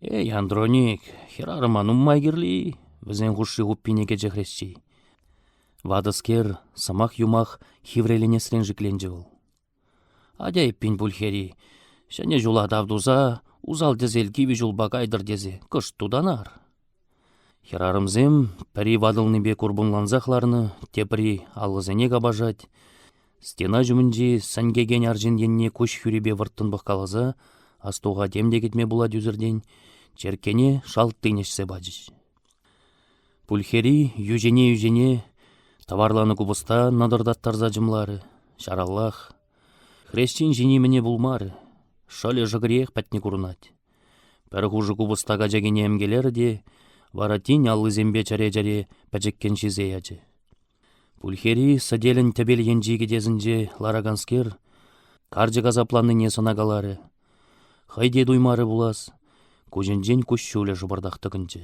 Эй, Андроник, хӗрарӑма нумай кирлӗ-и? Вӗсен хушши хуппине кӗчӗ Хресчи. Ватӑскер, сӑмах-юмах хивреленесрен шикленчӗ вӑл. Атя эппин пуль хӗри, ҫӗнӗ ҫула тав туса усал-тӗсел кивӗ ҫулпа кайтӑр тесе кӑшт тутанар. Хӗрарӑмсем пӗри ватӑлнипе курпунлансах ларнӑ, тепри алӑсене капашать. Стена ҫумӗнчи сӗнкекен арҫын енне куҫ хӳрипе вӑрттӑн пӑхкаласа астуха тем те кӗтме пулать ӳсӗртен, черккене шалттин ӗҫсе пачӗҫ. Пульхери йӳҫене-йӳҫене тӑварланӑ купӑста нӑтӑртаттарса чӑмларӗ, ҫараллах. Хресчен ҫини мӗне пулмарӗ, шӑлӗ шӑкӑриех пӗтнӗ курӑнать. Пӗр хушӑ купӑста качакине ӗмкелерӗ те вара тин аллисемпе чӗре-чӗре пӗчӗккӗн ҫисе ячӗ. Пульхери сӗтелӗн тӗпел енчи кӗтесӗнче лараканскер карчӑк асапланнине сӑнакаларӗ. Хӑй те туймарӗ пулас, куҫӗнчен куҫҫулӗ шӑпӑртах тӑкӑнчӗ.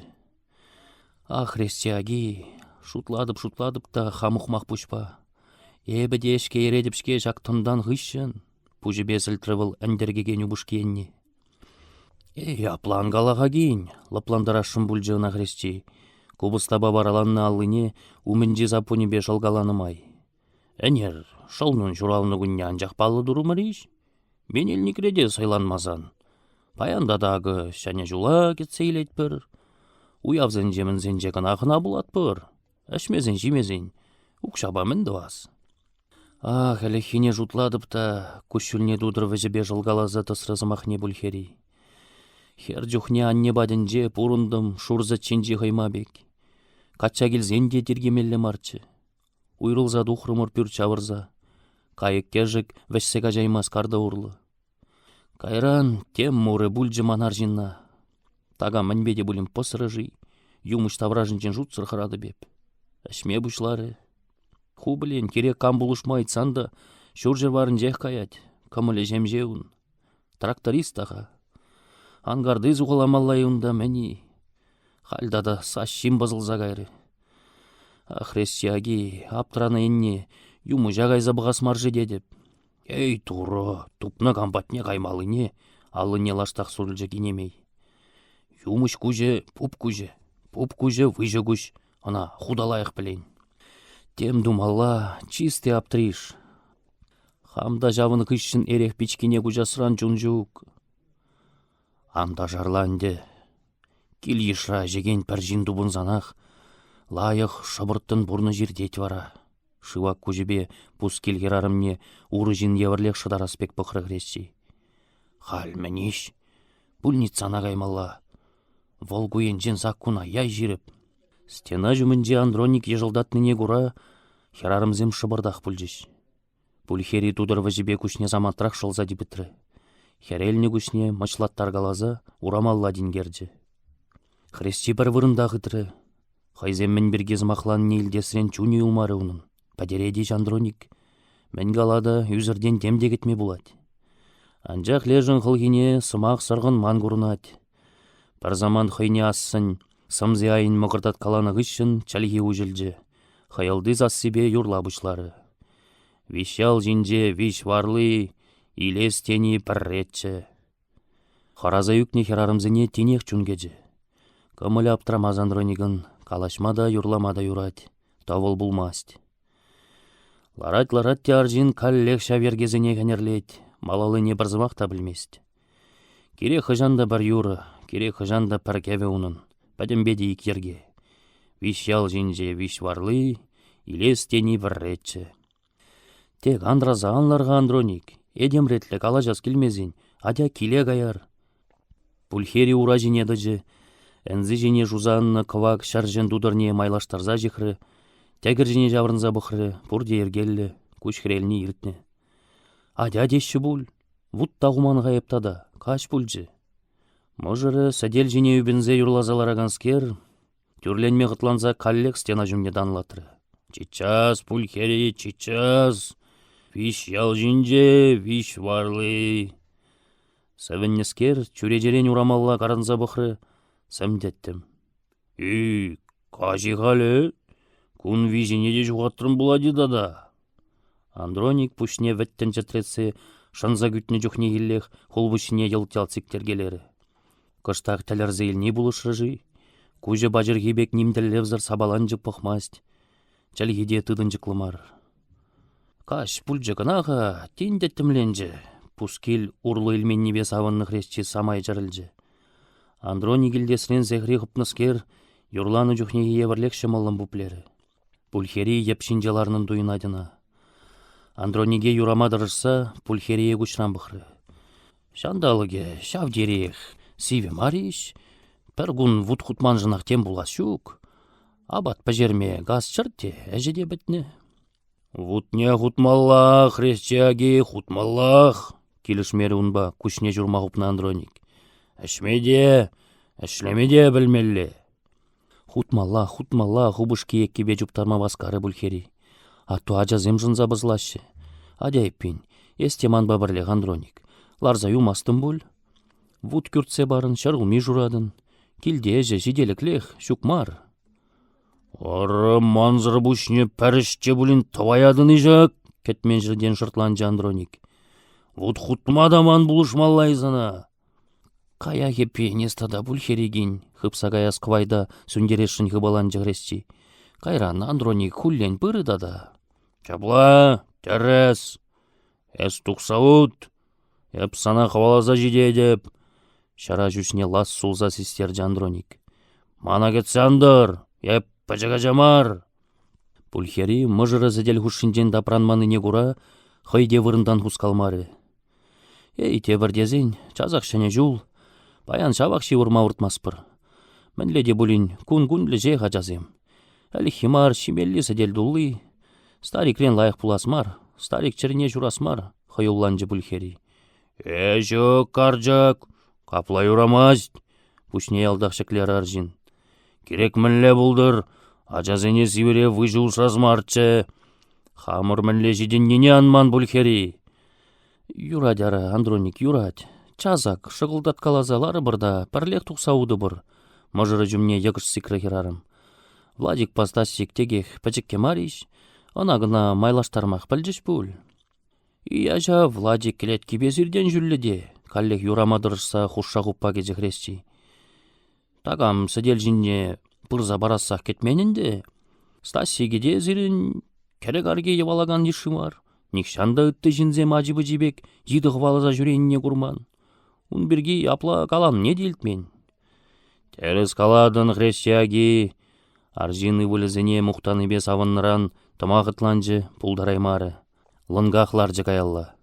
Ах, Хресчи шутлатӑп-шутлатӑп та хам ухмах пуҫпа. Эпӗ те ӗҫке еретӗп-ҫке ҫак тӑнтан хыҫҫӑн, пуҫӗпе сӗлтрӗ вӑл ӗнтӗркекен упӑшки енне. Эй, апла ан кала-ха кин, лӑплантарасшӑн пулчӗ ӑна Хресчи, купӑстапа вараланнӑ аллине умӗнчи саппунӗпе шӑлкаланӑ май. Ӗнер шӑлнун ҫуралнӑ кунне анчах паллӑ турӑмӑр-иҫ. Менелникре те сӑйланмасан. Паян тата акӑ Ҫӗнӗ ҫула кӗтсе илетпӗр. Уявсенче-мӗнсенче кӑна хӑна пулатпӑр. Ӗҫмесен-ҫимесен укҫапа мӗн тӑвас? Ах, ӗлӗкхине шутлатӑп та, куҫҫульне тутӑр вӗҫӗпе шӑлкаласа тӑсрӗ сӑмахне Пульхери. Хӗр чухне анне патӗнче пурӑнтӑм шур сӗт ҫинчи хӑйма пек. Качча килсен те тиркемелле марччӗ. Уйрӑлса тухрӑмӑр пӳрт ҫавӑрса. Кайӑк-кӗшӗк вӗҫсе каҫаймасть карта урлӑ. Кайран тем мурӗ пулчӗ ман арҫынна. Такам мӗнпе те пулин пӑсрӗ-ши, юмӑҫ таврашӗнчен шутсӑр хӑратӑп эп. Ӗҫме пуҫларӗ. Ху пӗлен, кирек кам пулӑшма ыйтсан та ҫурҫӗр варринчех каять, кӑмӑлӗ ҫемҫе ун. Тракторист та-ха. Анкарти сухаламалла-и унта, мӗн-и? Халь тата саҫҫим пӑсӑлса кайрӗ. Хресчиаки, аптранӑ енне юмӑҫа кайса пӑхас мар-ши тетӗп. Эй, турӑ, тупнӑ кам патне каймаллине аллине лаштах сулчӗ кинемей. Юмӑҫ куҫӗ пуп куҫӗ, пуп куҫӗ выҫӑ куҫ, ӑна ху та лайӑх пӗлен. Тем тумалла, чисти аптриш. Хам та ҫавӑн хыҫҫӑн эрех пичкине куҫасран чун ҫук. Ан та шарла ӗнтӗ. Кил-йышра ӗҫекен пӗр ҫын тупӑнсанах лайӑх шӑпӑрттӑн пурнӑҫ иртет вара. Шывак куҫӗпе пускил хӗрарӑмне урӑ ҫын евӗрлех шӑтарас пек пӑхрӗ Хресчи. Халь мӗн-иҫ? Пульницана каймалла. Вӑл ку енчен саккуна яй ҫирӗп. Стена ҫумӗнче Андроник йӑшӑлтатнине кура хӗрарӑмсем шӑпӑртах пулчӗҫ. Пульхери тутӑр вӗҫӗпе куҫне самантрах шӑлса типӗтрӗ. Хӗрелнӗ куҫне мӑчлаттаркаласа урамалла тинкерчӗ. Хресчи пӗр вырӑнта хытрӗ. Хӑйсем мӗн пирки сӑмахланине илтесрен чунӗ юлмарӗ унӑн. Пӗтерет-иҫ Андроник. Мӗн кала та, ӳсӗртен тем те кӗтме пулать. Анчах лешӗн хӑлхине сӑмах сӑрхӑнман курӑнать. Пӗр самант хӑйне ассӑн, сӑмси айӗн мӑкӑртаткаланӑ хыҫҫӑн чӗлхи уҫӑлчӗ, хӑйӑлти сассипе юрла пуҫларӗ. Виҫ ял ҫинче виҫ варли илес тени пӗрреччӗ. Хӑраса ӳкнӗ хӗрарӑмсене тинех чун кӗчӗ. Кӑмӑлӗ аптрамасан Андроникӑн калаҫма та, юрлама та юрать, тӑвӑл пулмасть. Ларать-ларать те арҫын каллех ҫав йӗркесене хӗнерлет, малаллине пӗр сӑмах та пӗлмест. Кирек хӑҫан та пӗр юрӑ, кирек хӑҫан та пӗр кӗвӗ унӑн, пӗтӗмпе те ик йӗрке. Виҫ ял ҫинче виҫ варли, илес тени пӗрреччӗ. Тек анраса ан лар-ха, Андроник, этем ретлӗ калаҫас килмесен, атя киле каяр. Пульхери ура ҫине тӑчӗ, ӗнси ҫине шуса аннӑ кӑвак ҫӗрҫӗн тутӑрне майлаштарса ҫыхрӗ, тӗкӗр ҫине ҫаврӑнса пӑхрӗ, пурте йӗркеллӗ, куҫ хӗрелни иртнӗ. Атя теҫҫӗ пуль, вут та хуман-ха эп тата, каҫ пулчӗ. Мӑшӑрӗ, сӗтел ҫине ӳпӗнсе юрласа лараканскер, Тӳрленме хӑтланса каллех стена ҫумне танлатрӗ. Чиччас, Пульхери, чиччас! Виҫ ял ҫинче виҫ варли. Сӗвӗннӗскер чӳречерен урамалла карӑнса пӑхрӗ, сӗм-тӗттӗм. Ӳ, каҫ-и халӗ? Кун виҫине те ҫухатрӑм пулать-и тата? Андроник пуҫне вӗттӗн чӗтретсе шӑнса кӳтнӗ чухнехиллех хулпуҫҫине йӑлт-ялт сиктеркелерӗ. Кӑштах тӗлӗрсе илни пулӑшрӗ-ши? Куҫӗ паҫӑрхи пек ним тӗллевсӗр сапаланчӑк пӑхмасть, чӗлхи те тытӑнчӑклӑ мар. Каҫ пулчӗ кӑна-ха, тин тӗттӗмленчӗ. Пускил урлӑ илменнипе савӑннӑ хресчи самай чӗрӗлчӗ. Андроник илтесрен сехри хӑпнӑскер, юрланӑ чухнехи евӗрлех ҫӑмӑллӑн пуплерӗ. Пульхери йӗп ҫинче ларнӑн туйӑнать ӑна. Андронике юрама тӑрӑшса Пульхерие куҫран пӑхрӗ. Ҫанталӑкӗ ҫав териех сивӗ мар-иҫ. Пӗр кун вут хутманшӑнах тем пулас ҫук. Апат пӗҫерме газ чӗрт те ӗҫӗ те пӗтнӗ. Вутне хутмалла, хресчаки, хутмаллах, килӗшмерӗ унпа куҫне ҫурма хупнӑ Андроник. Ӗҫме те, ӗҫлеме те пӗлмелле. Хутмалла, хутмалла, хупӑшки еккипе чуптарма васкарӗ Пульхери. Атту ачасем шӑнса пӑсӑлаҫҫӗ. Атя эппин, эс те манпа пӗрлех, Андроник. Ларса юлмастӑн пуль. Вут кӳртсе парӑн, ҫӗрулми шуратӑн. Килте ӗҫӗ ҫителӗклех, ҫук мар. Ӑрӑ мансӑр пуҫне пӗр ӗҫ те пулин тӑваятӑн-и ҫак? кӗтмен ҫӗртен шӑртланчӗ Андроник. Вут хутма та ман пулӑшмалла-и сана? Каях эппин, эс тата пуль хӗрекин, хыпса каяс кӑвайта сӳнтересшӗн хыпаланчӗ Хресчи. Кайран Андроник хуллен пырӗ тата. Ҫапла, тӗрӗс. Эс тухса ут, эп сана хӑваласа ҫитетӗп, ҫара ҫӳҫне лас сулса систерчӗ Андроник. Мана кӗтсе ан тӑр, эп пӗчӗк ача мар. Пульхери мӑшӑрӗ сӗтел хушшинчен тапранманнине кура хӑй те вырӑнтан хускалмарӗ. Эй, тепӗр тесен, часах ҫӗнӗ ҫул. Паян ҫавах ҫывӑрма выртмастпӑр. Мӗнле те пулин кун-кун лӗҫех ачасем. Ӗлӗкхи мар, ҫимелли сӗтел тулли. Старикрен лайӑх пулас мар, старик чӗрине ҫурас мар, хӑюлланчӗ Пульхери. Э, ҫук, карчӑк, капла юрамасть, пуҫне ялтах ҫӗклерӗ арҫын. Кирек мӗнле пултӑр, ачасене сивӗре выҫӑ усрас марччӗ. Хамӑр мӗнле ҫитӗннине ан ман, Пульхери. Юрать ара, Андроник, юрать. Часах шӑкӑлтаткаласа ларӑпӑр та пӗрлех тухса утӑпӑр, мӑшӑрӗ ҫумне йӑкӑш сикрӗ хӗрарӑм. Владикпа Стасик текех пӗчӗккӗ мар-иҫ, ӑна-кӑна майлаштармах пӗлчӗҫ пуль. Ия ҫав, Владик кӗлеткипе сиртен ҫӳллӗ те, каллех юрама тӑрӑшса хушша-хуппа кӗчӗ Хресчи. Такам сӗтел ҫине пырса парассах кӗтмен ӗнтӗ. Стасикӗ те сирӗн кӗрӗк арки йӑвалакан йышши мар. Нихҫан та ытти ҫынсем ачи-пӑчи пек йытӑ хӑваласа ҫӳренине курман. Ун пирки апла каланине те илтмен. Тӗрӗс калатӑн, хресчаки. Арҫын ывӑлӗсене мухтанипе савӑннӑран тӑма хӑтланчӗ, пултараймарӗ. Лӑнках ларчӗ каялла.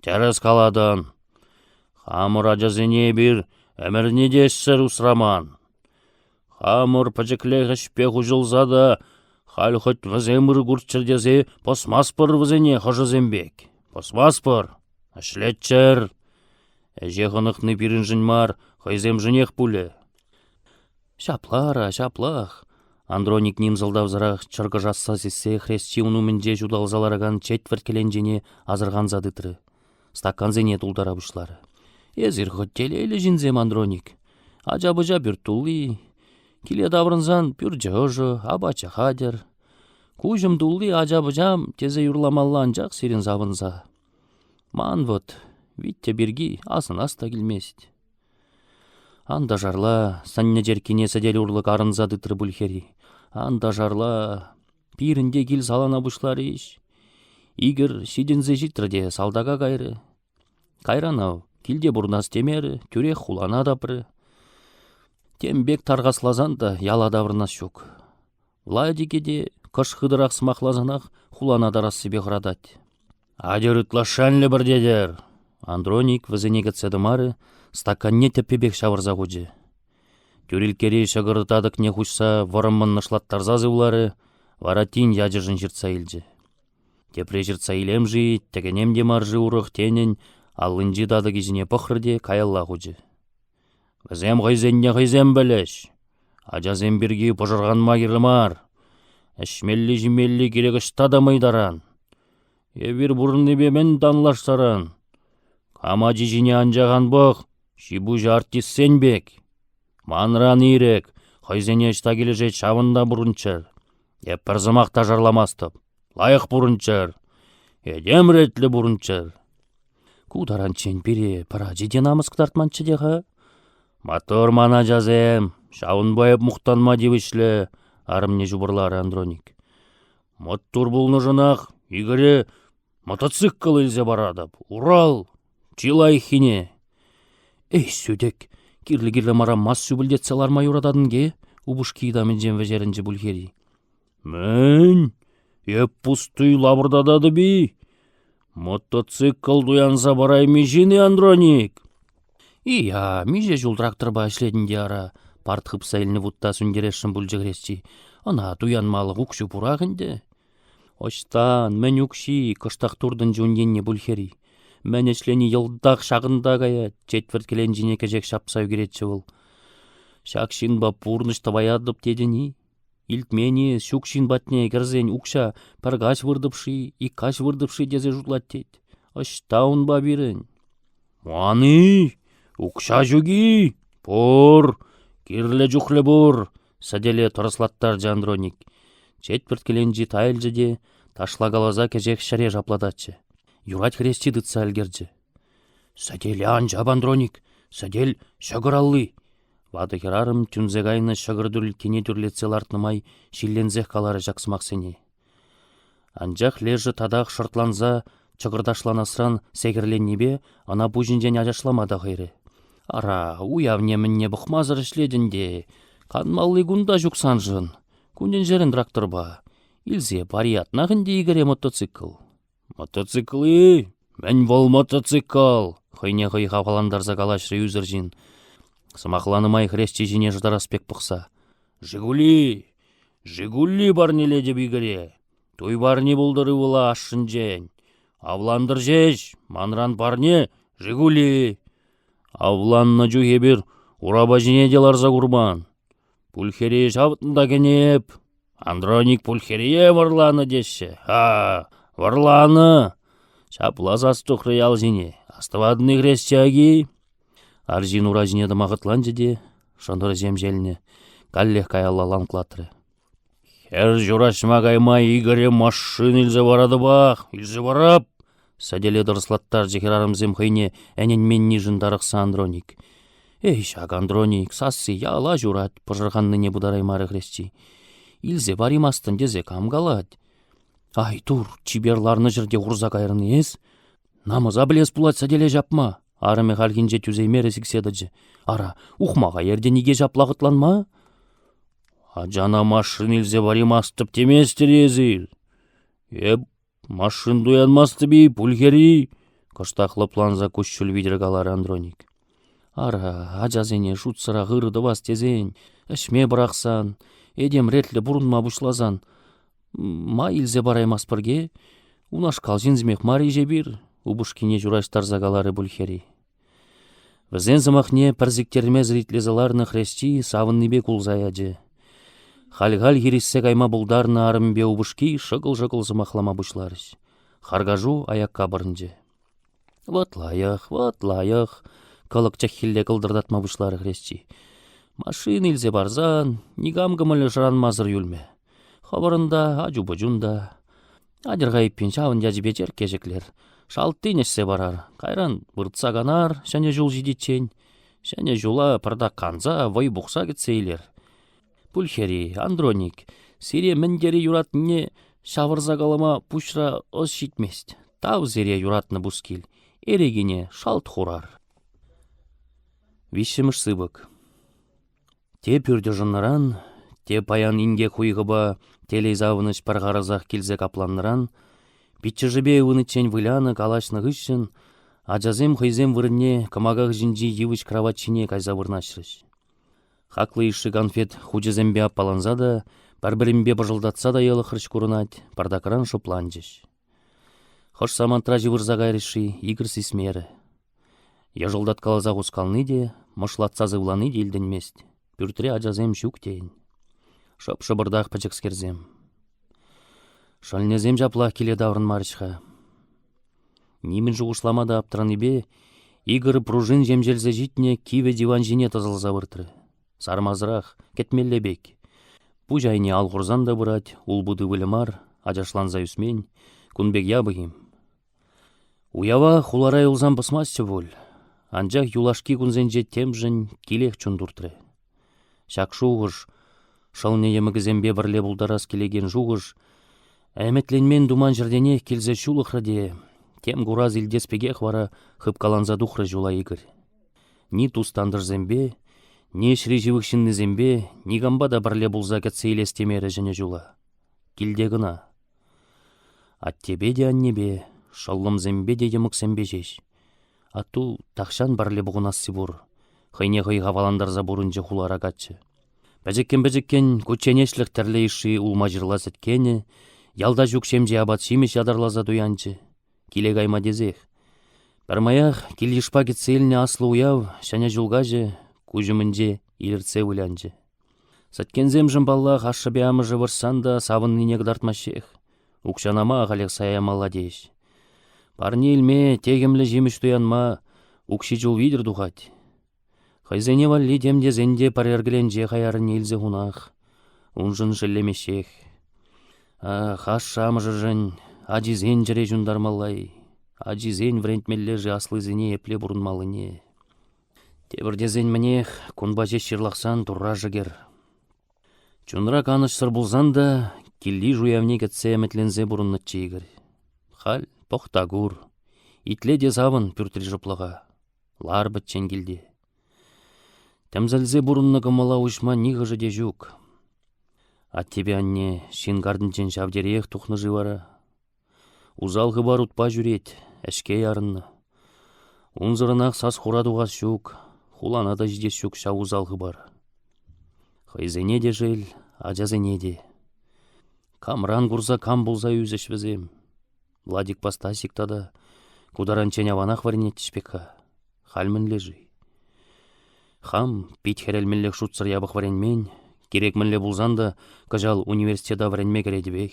Тӗрӗс калатӑн. Хамӑр ачасене эпир ӗмӗрне те ӗҫсӗр усраман. Хамӑр пӗчӗклех ӗҫпе хуҫӑлса та халь хӑть вӗсем ыр курччӑр тесе пӑсмастпӑр вӗсене хӑшӗсем пек. Пӑсмастпӑр. Ӗҫлеччӗр. Ӗҫе хӑнӑхни пирӗншӗн мар, хӑйсемшӗнех пулӗ. Ҫапла ара, ҫаплах. Андроник ним сӑлтавсӑрах чӑркӑшасса сиссе Хресчи ун умӗнче ҫуталса ларакан четвӗрт кӗленчене асӑрханса тытрӗ. Стакансене тултара пуҫларӗ. Эсир хӑть телейлӗ ҫынсем, Андроник. Ача-пӑча пӳрт тулли. Киле таврӑнсан пӳрчӗ ӑшӑ, апачӗ хатӗр. Куҫӑм тулли ача-пӑчам тесе юрламалла анчах сирӗн савӑнса. Ман вӑт Витя пирки асӑнас та килмест. Ан та шарла, сӑннӗ черккине сӗтел урлӑ карӑнса тытрӗ пуль хӗри. Ан та шарла, пирӗн те кил салана пуҫларӗҫ. Игорь ҫитӗнсе ҫитрӗ те салтака кайрӗ. Кайран ав килте пурӑнас темерӗ, тӳрех хулана тапрӗ. Тем пек тархасласан та яла таврӑнас ҫук. Владике те кӑшт хытӑрах сӑмахласанах хулана тарассипе хӑратать. Атьӑр ытлашши ан лӗпӗртетӗр! Андроник вӗсене кӗтсе тӑмарӗ, стаканне тӗппипех ҫавӑрса хучӗ. Тӳрилккери ҫӑкӑр татӑкне хуҫса вӑрӑммӑн нӑшлаттарса сывларӗ, вара тин ячӗшӗн ҫыртса илчӗ. Тепре ҫыртса илем-ши, тӗкӗнем те мар-ши урӑх тенӗн аллинчи татӑкӗ ҫине пӑхрӗ те каялла хучӗ. Вӗсем хӑйсенне хӑйсем пӗлӗҫ. Ачасем пирки пӑшӑрханма кирлӗ мар. Ӗҫмелли-ҫимелли кирек ӑҫта та мӑй таран. Эпир пурӑннипе мӗн танлаштаран? Кам ачи ҫине анчах ан пӑх, ҫи-пуҫӗ артистсен пек. Манран ирӗк, хӑйсене ӑҫта килӗшет ҫавӑнта пурӑнччӑр. Эп пӗр сӑмах та шарламастӑп. Лайӑх пурӑнччӑр. Этем ретлӗ пурӑнччӑр. Ку таранччен пире пӗр ачи те намӑс кӑтартманччӗ те-ха. Маттур ман ачасем, ҫавӑнпа эп мухтанма тивӗҫлӗ, арӑмне ҫупӑрларӗ Андроник. Маттур пулнӑшӑнах Игоре мотоцикл илсе паратӑп. Урал, чи лайӑххине. Эй, сӳтӗк, кирлӗ-кирлӗ мара мас сӳпӗлтетсе ларма юрататӑн-ке, упӑшки ытамӗнчен вӗҫерӗнчӗ Пульхери. Мӗн? Эп пустуй лапӑртататӑп-и? Мотоцикл туянса парайми ҫын-и, Андроник? Ия, миҫе ҫул тракторпа ӗҫлетӗн те ара, парт хыпса илнӗ вутта сӳнтересшӗн пулчӗ Хресчи. Ӑна туянмалӑх укҫу пурах ӗнтӗ. Ӑҫтан, мӗн укҫи, кӑштах туртӑнчӗ ун енне Пульхери. Мӗн ӗҫлени йӑлтах ҫакӑнта каять, четвӗрт кӗленчине кӗҫех ҫапса ӳкеретчӗ вӑл. Ҫак ҫынпа пурнӑҫ тӑваятӑп тетӗн-и? Илтмен-и эс, ҫук ҫын патне кӗрсен укҫа пӗр каҫ выртӑп-ши, ик каҫ выртӑп-ши тесе шутлать тет. Ӑҫта унпа пирӗн? Ман-и? Укҫа ҫук-и? Пур, кирлӗ чухлӗ пур, сӗтеле тӑрӑслаттарчӗ Андроник. Четвӗрт кӗленчи тайӑлчӗ те ташлакаласа кӗҫех ҫӗре шаплататчӗ. Юрать хресчи тытса ӗлкӗрчӗ. Сӗтеле ан ҫап, Андроник, сӗтел ҫӑкӑр алли. Ватӑ хӗрарӑм тӳнсе кайнӑ ҫӑкӑр тӳрлккине тӳрлетсе лартнӑ май ҫилленсех каларӗ ҫак сӑмахсене. Анчах лешӗ татах шӑртланса чӑкӑрташланасран сехӗрленнипе ӑна пуҫӗнчен ачашлама та хӑйрӗ. Ара, уявне-мӗнне пӑхмасӑр ӗҫлетӗн те, канмалли кун та ҫук саншӑн. Кунӗн-ҫӗрӗн тракторпа. Илсе париятнах ӗнтӗ Игоре мотоцикл. Мотоцикл-и? Мӗн вӑл мотоцикл? хӑйне хӑй хавхалантарса калаҫрӗ ӳсӗр ҫын. Сӑмахланӑ май хресчи ҫине шӑтарас пек пӑхса. Жигули! Жигули парнелетӗп Игоре. Туй парни пултӑр ывӑла ашшӗнчен. Авлантӑр ҫеҫ, манран парне Жигули. Авланнӑ чух эпир урапа ҫине те ларса курман. Пульхерие ҫавӑтнӑ та кӗнӗ эп. Андроник пульхерие вӑрланӑ теҫҫӗ. Ха, вӑрланӑ! Ҫапла сас тухрӗ ял ҫине. Астӑватӑн-и хресчаки? Арҫын ура ҫине тӑма хӑтланчӗ те шӑнӑр ҫемҫелнӗ, каллех каялла ланклатрӗ. Хӗр ҫураҫма кайма Игоре машин илсе паратӑпах, илсе парап! Сӗтеле тӑрӑслаттарчӗ хӗрарӑмсем хӑйне ӗненменнишӗн тарӑхса Андроник. Эй, ҫак Андроник сасси яла ҫурать, пӑшӑрханнине пытараймарӗ Хресчи. Илсе паримастӑн тесе кам калать? Ай, тур, чипер ларнӑ ҫӗрте хурса кайрӑн эс? Намӑса пӗлес пулать сӗтеле ҫапма. Арӑмӗ хальхинче тӳсеймерӗ сиксе тӑчӗ. Ара, ухмаха ертӗн ике ҫапла хӑтланма? Ачана машин илсе паримастӑп теместӗр эсир. Эп Машин туянмастӑп-и, пульхери? кӑштах лӑпланса куҫҫуль витӗр каларӗ Андроник. Ара, ачасене шутсӑрах ырӑ тӑвас тесен, ӗҫме пӑрахсан, этем ретлӗ пурӑнма пуҫласан, ма илсе параймастпӑр-ке? Унашкал ҫынсемех мар-иҫ эпир, упӑшкине ҫураҫтарса каларӗ Пульхери. Вӗсен сӑмахне пӗр сиктермесӗр итлесе ларнӑ Хресчи савӑннипе кулса ячӗ. Халь-халь хирӗҫсе кайма пултарнӑ арӑмӗпе упӑшки шӑкӑл-шӑкӑл сӑмахлама пуҫларӗҫ. Харкашу аякка пӑрӑнчӗ. Вӑт лайӑх, вӑт лайӑх, кӑлӑк чӑххилле кӑлтӑртатма пуҫларӗ Хресчи. Машина илсе парсан никам кӑмӑлӗ шӑранмасӑр юлмӗ. Хӑвӑрӑн та, ачу-пӑчун та. Атьӑр-ха эппин ҫавӑн ячӗпе черкке ҫӗклер. Шалттин ӗҫсе парар. Кайран выртса канар ҫӗнӗ ҫул ҫитиччен. Ҫӗнӗ ҫула пӑртак канса, вӑй пухса кӗтсе илер. Пульхери, Андроник, сире мӗн тери юратнине ҫавӑрса калама пуҫра ӑс ҫитмест. Тав сире, юратнӑ пускил, эрекине шалт хурар. Виҫҫӗмӗш сыпӑк. Те пӳрт ӑшӑннӑран, те паян инкек-хуйхӑпа телей-савӑнӑҫ пӗр харӑсах килсе капланнӑран, пиччӗшӗпе ывӑниччен вылянӑ, калаҫнӑ хыҫҫӑн ачасем хӑйсем вырӑнне кӑмака хыҫӗнчи йывӑҫ кравать ҫине кайса вырнаҫрӗҫ. Хаклӑ йышши канфет хучӗсемпе аппаланса та, пӗр-пӗринпе пӑшӑлтатса та йӑлӑхрӗҫ курӑнать, пӑртакран шӑпланчӗҫ. Хӑш самантра ҫывӑрса кайрӗҫ-ши, Игорь сисмерӗ. Йӑшӑлтаткаласа хускални те, мӑшлатса сывлани те илтӗнмест. Пӳртре ачасем ҫук тейӗн. Шӑп-шӑпӑртах пӗчӗкскерсем. Шӑлнӗсем ҫаплах киле таврӑнмарӗҫ-ха. Нимӗн шухӑшлама та аптранипе Игорь пружин ҫемҫелсе ҫитнӗ кивӗ диван ҫине тӑсӑлса выртрӗ. Сармасӑрах, кӗтмелле пек. Пуҫ айне ал хурсан та пырать, улпут ывӑлӗ мар, ачашланса ӳсмен. Кун пек япӑх-им? Уява хулара юлсан пӑсмастчӗ пуль, анчах юлашки кунсенче темшӗн килех чун туртрӗ. Ҫак шухӑш, шӑлнӗ йӑмӑкӗсемпе пӗрле пултарас килекен шухӑш, ӗмӗтленмен туман ҫӗртенех килсе ҫулӑхрӗ те тем курас илтес пекех вара хыпкаланса тухрӗ ҫула Игорь. Ни тус-тантӑшсемпе, ни ӗҫри ҫывӑх ҫыннисемпе никампа та пӗрле пулса кӗтсе илес темерӗ ҫӗнӗ ҫула. Килте кӑна. Аттепе те аннепе, шӑллӑмсемпе те йӑмӑксемпе ҫеҫ. Атту тахҫан пӗрле пухӑнасси пур, хӑйне хӑй хавхалантарса пурӑнчӗ хулара каччӑ. Пӗчӗккӗн-пӗчӗккӗн кучченеҫлӗх тӗрлӗ йышши улма-ҫырла сӗткенӗ, Ялта ҫук ҫемҫе апат-ҫимӗҫ ятарласа туянчӗ. Киле кайма тесех. Пӗрмаях кил-йышпа кӗтсе илнӗ аслӑ уяв Ҫӗнӗ ҫул каҫӗ куҫ умӗнче илӗртсе вылянчӗ. Сӗткенсемшӗн, паллах, ашшӗпе амӑшӗ вӑрҫсан та савӑннине кӑтартмаҫҫех. Укҫана ма ахалех сая ямалла тейӗҫ. Парне илме, техӗмлӗ ҫимӗҫ туянма укҫи чул витӗр тухать. Хӑйсене валли тем тесен те пӗрер кӗленче хаярне илсе хунах. Уншӑн шеллемеҫҫех. Ах, ашшӗ-амӑшӗшӗн ачисен чӗре ҫунтармалла-и? Ачисен вӗрентмелле-ши аслисене епле пурӑнмаллине? Тепӗр тесен мӗнех, кунпа ҫеҫ ҫырлахсан Турра шӗкӗр. Чунра канӑҫсӑр пулсан та килйыш уявне кӗтсе ӗмӗтленсе пурӑннӑччӗ Игорь. Халь пӑх та кур, итле те савӑн пӳртри шӑплӑха. Лар пӗччен килте. Тӗмсӗлсе пурӑннӑ кӑмӑла уҫма нихӑшӗ те ҫук. Аттепе анне ҫын картӗнчен ҫав териех тухнӑ-ши вара? Усал хыпар утпа ҫӳрет, ӗҫке ярӑннӑ. Унсӑрӑнах сас-хура тухас ҫук, хулана та ҫитес ҫук ҫав усал хыпар. Хӑйсене те шел, ачасене те. Камран курса кам пулса ӳсӗҫ вӗсем? Владикпа Стасик тата ку таранччен аванах вӗренетчӗҫ пек-ха. Халь мӗнле-ши? Хам пит хӗрелмеллех шутсӑр япӑх вӗренмен, кирек мӗнле пулсан та кӑҫал университета вӗренме кӗретӗпех.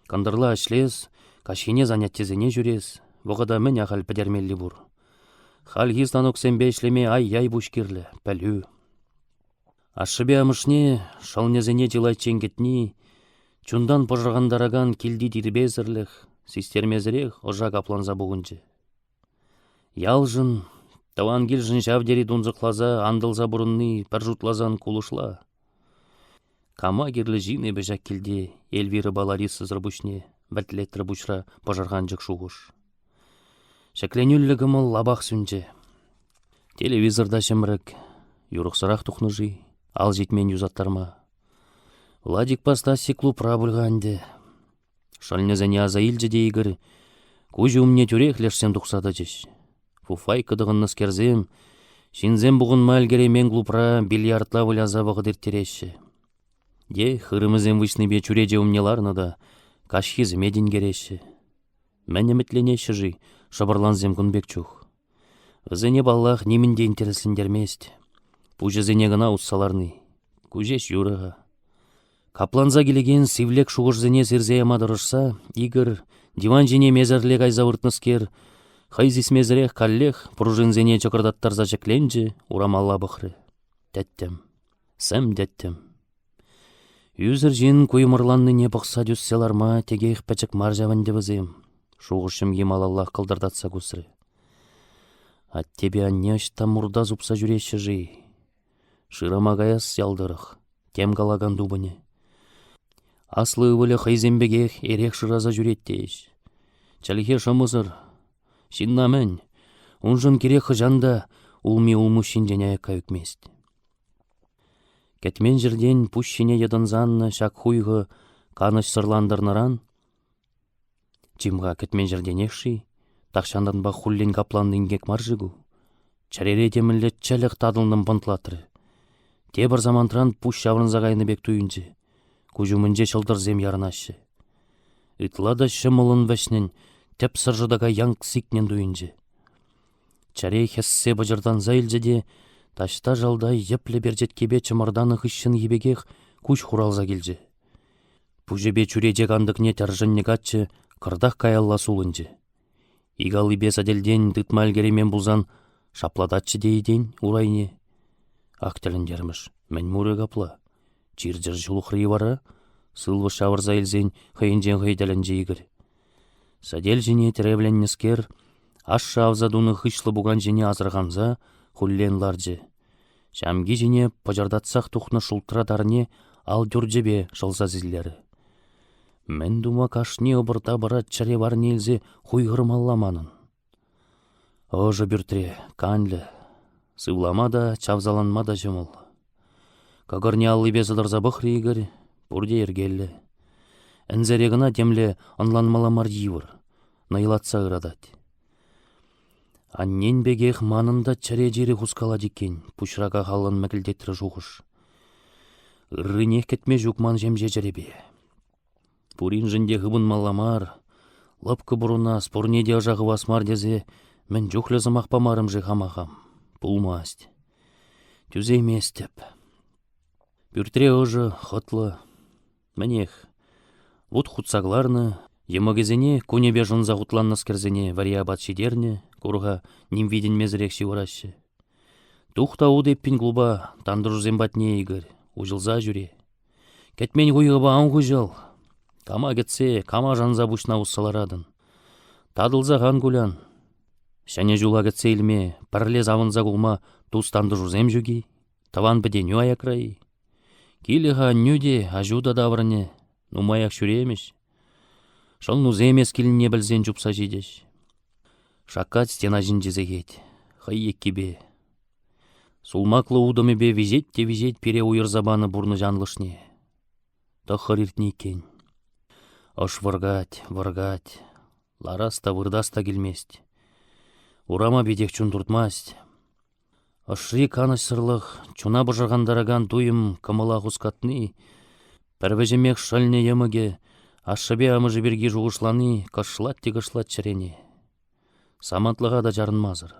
Кӑнтӑрла ӗҫлес, каҫхине занятисене ҫӳрес, вӑхӑта мӗн ахаль пӗтермелли пур. Хальхи станоксемпе ӗҫлеме ай-яй пуҫ кирлӗ, пӗлӳ. Ашшӗпе амӑшне шӑлнӗсене чылайччен кӗтни, чунтан пӑшӑрхантаракан килти тирпейсӗрлӗх систермесӗрех ӑша капланса пухӑнчӗ. Ялшӑн, тӑван килшӗн ҫав тери тунсӑхласа антӑлса пурӑнни пӗр шутласан кулӑшла. Кама кирлӗ ҫын эпӗ ҫак килте Эльвирӑпа Ларисӑсӑр пуҫне, вӗлтлетрӗ пуҫра пӑшӑрханчӑк шухӑш. Ҫӗкленӳллӗ кӑмӑл лапах сӳнчӗ. Телевизор та ҫӗмрӗк, юрӑхсӑрах тухнӑ-ши, ал ҫитмен юсаттарма. Владикпа Стасик клубра пуль-ха ӗнтӗ. Шӑлнӗсене аса илчӗ те Игорь, куҫӗ умне тӳрех лешсем тухса тӑчӗҫ. Фуфайка тӑхӑннӑскерсем ҫынсем пухӑнма ӗлкӗреймен клубра бильярдла выляса вӑхӑт ирттереҫҫӗ. Е хырӑмӗсем выҫнипе чӳрече умне ларнӑ та каҫхи сӗме тинкереҫҫӗ. Мӗн ӗмӗтленеҫҫӗ-ши шӑпӑрлансем кун пек чух? Вӗсене, паллах, нимӗн те интереслентермест. Пуҫӗсене кӑна усса ларни. Ку ҫеҫ юрӗ-ха. Капланса килекен сивлек шухӑшсене сирсе яма тӑрӑшса Игорь, диван ҫине месерле кайса выртнӑскер, хӑй сисмесӗрех каллех пружинсене чӑкӑртаттарса ҫӗкленчӗ, урамалла пӑхрӗ. Тӗттӗм. Сӗм тӗттӗм. Ӳсӗр ҫын куймӑрланнине пӑхса тӳссе ларма текех пӗчӗк мар ҫав ӗнтӗ вӗсем, шухӑш ҫӑмхи малаллах кӑлтӑртатса кусрӗ. Аттепе анне ӑҫта мурта супса ҫӳреҫҫӗ-ши? Шырама каяс ял тӑрӑх, тем калакан тупӑнӗ. Аслӑ ывӑлӗ хӑйсем пекех эрех шыраса ҫӳрет тейӗҫ. Чӗлхе шӑмӑсӑр. Ҫынна мӗн, уншӑн кирек хӑҫан та улми улмуҫҫинчен аякка ӳкмест. Кӗтмен ҫӗртен пуҫ ҫине йӑтӑнса аннӑ ҫак хуйхӑ канӑҫсӑрлантарнӑран Чим-ха, кӗтмен ҫӗртенех-ши? Тахҫантанпах хуллен капланнӑ инкек мар-ши ку? Чӗрере темӗнле чӗлӗх татӑлнӑн пӑнтлатрӗ. Тепӗр самантран пуҫ ҫаврӑнса кайнӑ пек туйӑнчӗ. Куҫ умӗнче ҫӑлтӑрсем ярӑнаҫҫӗ. Ытла та ҫӑмӑллӑн вӗҫнӗн, тӗпсӗр шӑтӑка янк сикнӗн туйӑнчӗ. Чӗре хӗссе пӑчӑртанса илчӗ те таҫта шалта йӗплӗ перчеткепе чӑмӑртанӑ хыҫҫӑнхи пекех куҫ хуралса килчӗ. Пуҫӗпе чӳрече кантӑкне тӗршӗннӗ каччӑ кӑртах каялла сулӑнчӗ. Ик аллипе сӗтелтен тытма ӗлкӗреймен пулсан шаплататчӗ те-и тен урайне. Ак тӗлӗнтермӗш, мӗн мурӗ капла? Чир-чӗр ҫулӑхри вара? Сывлӑш ҫавӑрса илсен хӑйӗнчен хӑй тӗлӗнчӗ Игорь. Сӗтел ҫине тӗревленнӗскер, ашшӗ авса тунӑ хыҫлӑ пукан ҫине асӑрханса хуллен ларчӗ. Ҫамки ҫине пӑчӑртатсах тухнӑ шултра тарне ал тӳрчӗпе шӑлса силлерӗ. Мӗн тума кашни ӑпӑр-тапӑра чӗре варне илсе хуйхӑрмалла манӑн? Ӑшӑ пӳртре, канлӗ. Сывлама та, чавсаланма та ҫӑмӑл. Кӑкӑрне аллипе сӑтӑрса пӑхрӗ Игорь, пурте йӗркеллӗ. Ӗнсере кӑна темле ӑнланмалла мар йывӑр, нӑйлатса ыратать. Аннен пекех манӑн та чӗре чирӗ хускалать иккен, пуҫра кахаллӑн мӗкӗлтетрӗ шухӑш. Ырринех кӗтме ҫук ман ҫемҫе чӗрепе. Пуриншӗн те хыпӑнмалла мар, лӑпкӑ пурӑнас, пурне те ӑша хывас мар тесе мӗн чухлӗ сӑмах памарӑм-ши хама хам? Пулмасть. Тӳсейместӗп. Пӳртре ӑшӑ, хӑтлӑ. Мӗнех, вут хутса кӑларнӑ, йӑмӑкӗсене кунӗпе шӑнса хутланнӑскерсене вӗри апат ҫитернӗ, кур-ха, ним витӗнмесӗрех ҫывӑраҫҫӗ. Тух та ут эппин клуба, тантӑшусем патне, Игорь, уҫӑлса ҫӳре. Кӗтмен хуйхӑпа ан хуҫӑл. Кама кӗтсе, кама шанса пуҫна усса ларатӑн? Татӑлсах ан кулян. Ҫӗнӗ ҫула кӗтсе илме, пӗрле савӑнса кулма тус-тантӑшусем ҫук-и? Тӑван-пӗтенӳ аякра-и? Килӗ-ха аннӳ те, аҫу та таврӑнӗ, нумаях ҫӳремӗҫ. Шӑлнусем эс килнине пӗлсен чупса ҫитӗҫ. Шаккать стена ҫинчи сехет, хӑй еккипе. Сулмаклӑ утӑмӗпе виҫет те виҫет пире уйӑрса панӑ пурнӑҫ анлӑшне. Тӑххӑр иртнӗ иккен. Ӑш вӑркать, вӑркать. Ларас та выртас та килмест. Урама питех чун туртмасть. Ӑшри канӑҫсӑрлӑх, чуна пӑшӑрхантаракан туйӑм кӑмӑла хускатни, пӗр вӗҫӗмех шӑлнӗ йӑмӑкӗ, ашшӗпе амӑшӗ пирки шухӑшлани кӑшлать те кӑшлать чӗрене. Самантлӑха та чарӑнмасӑр.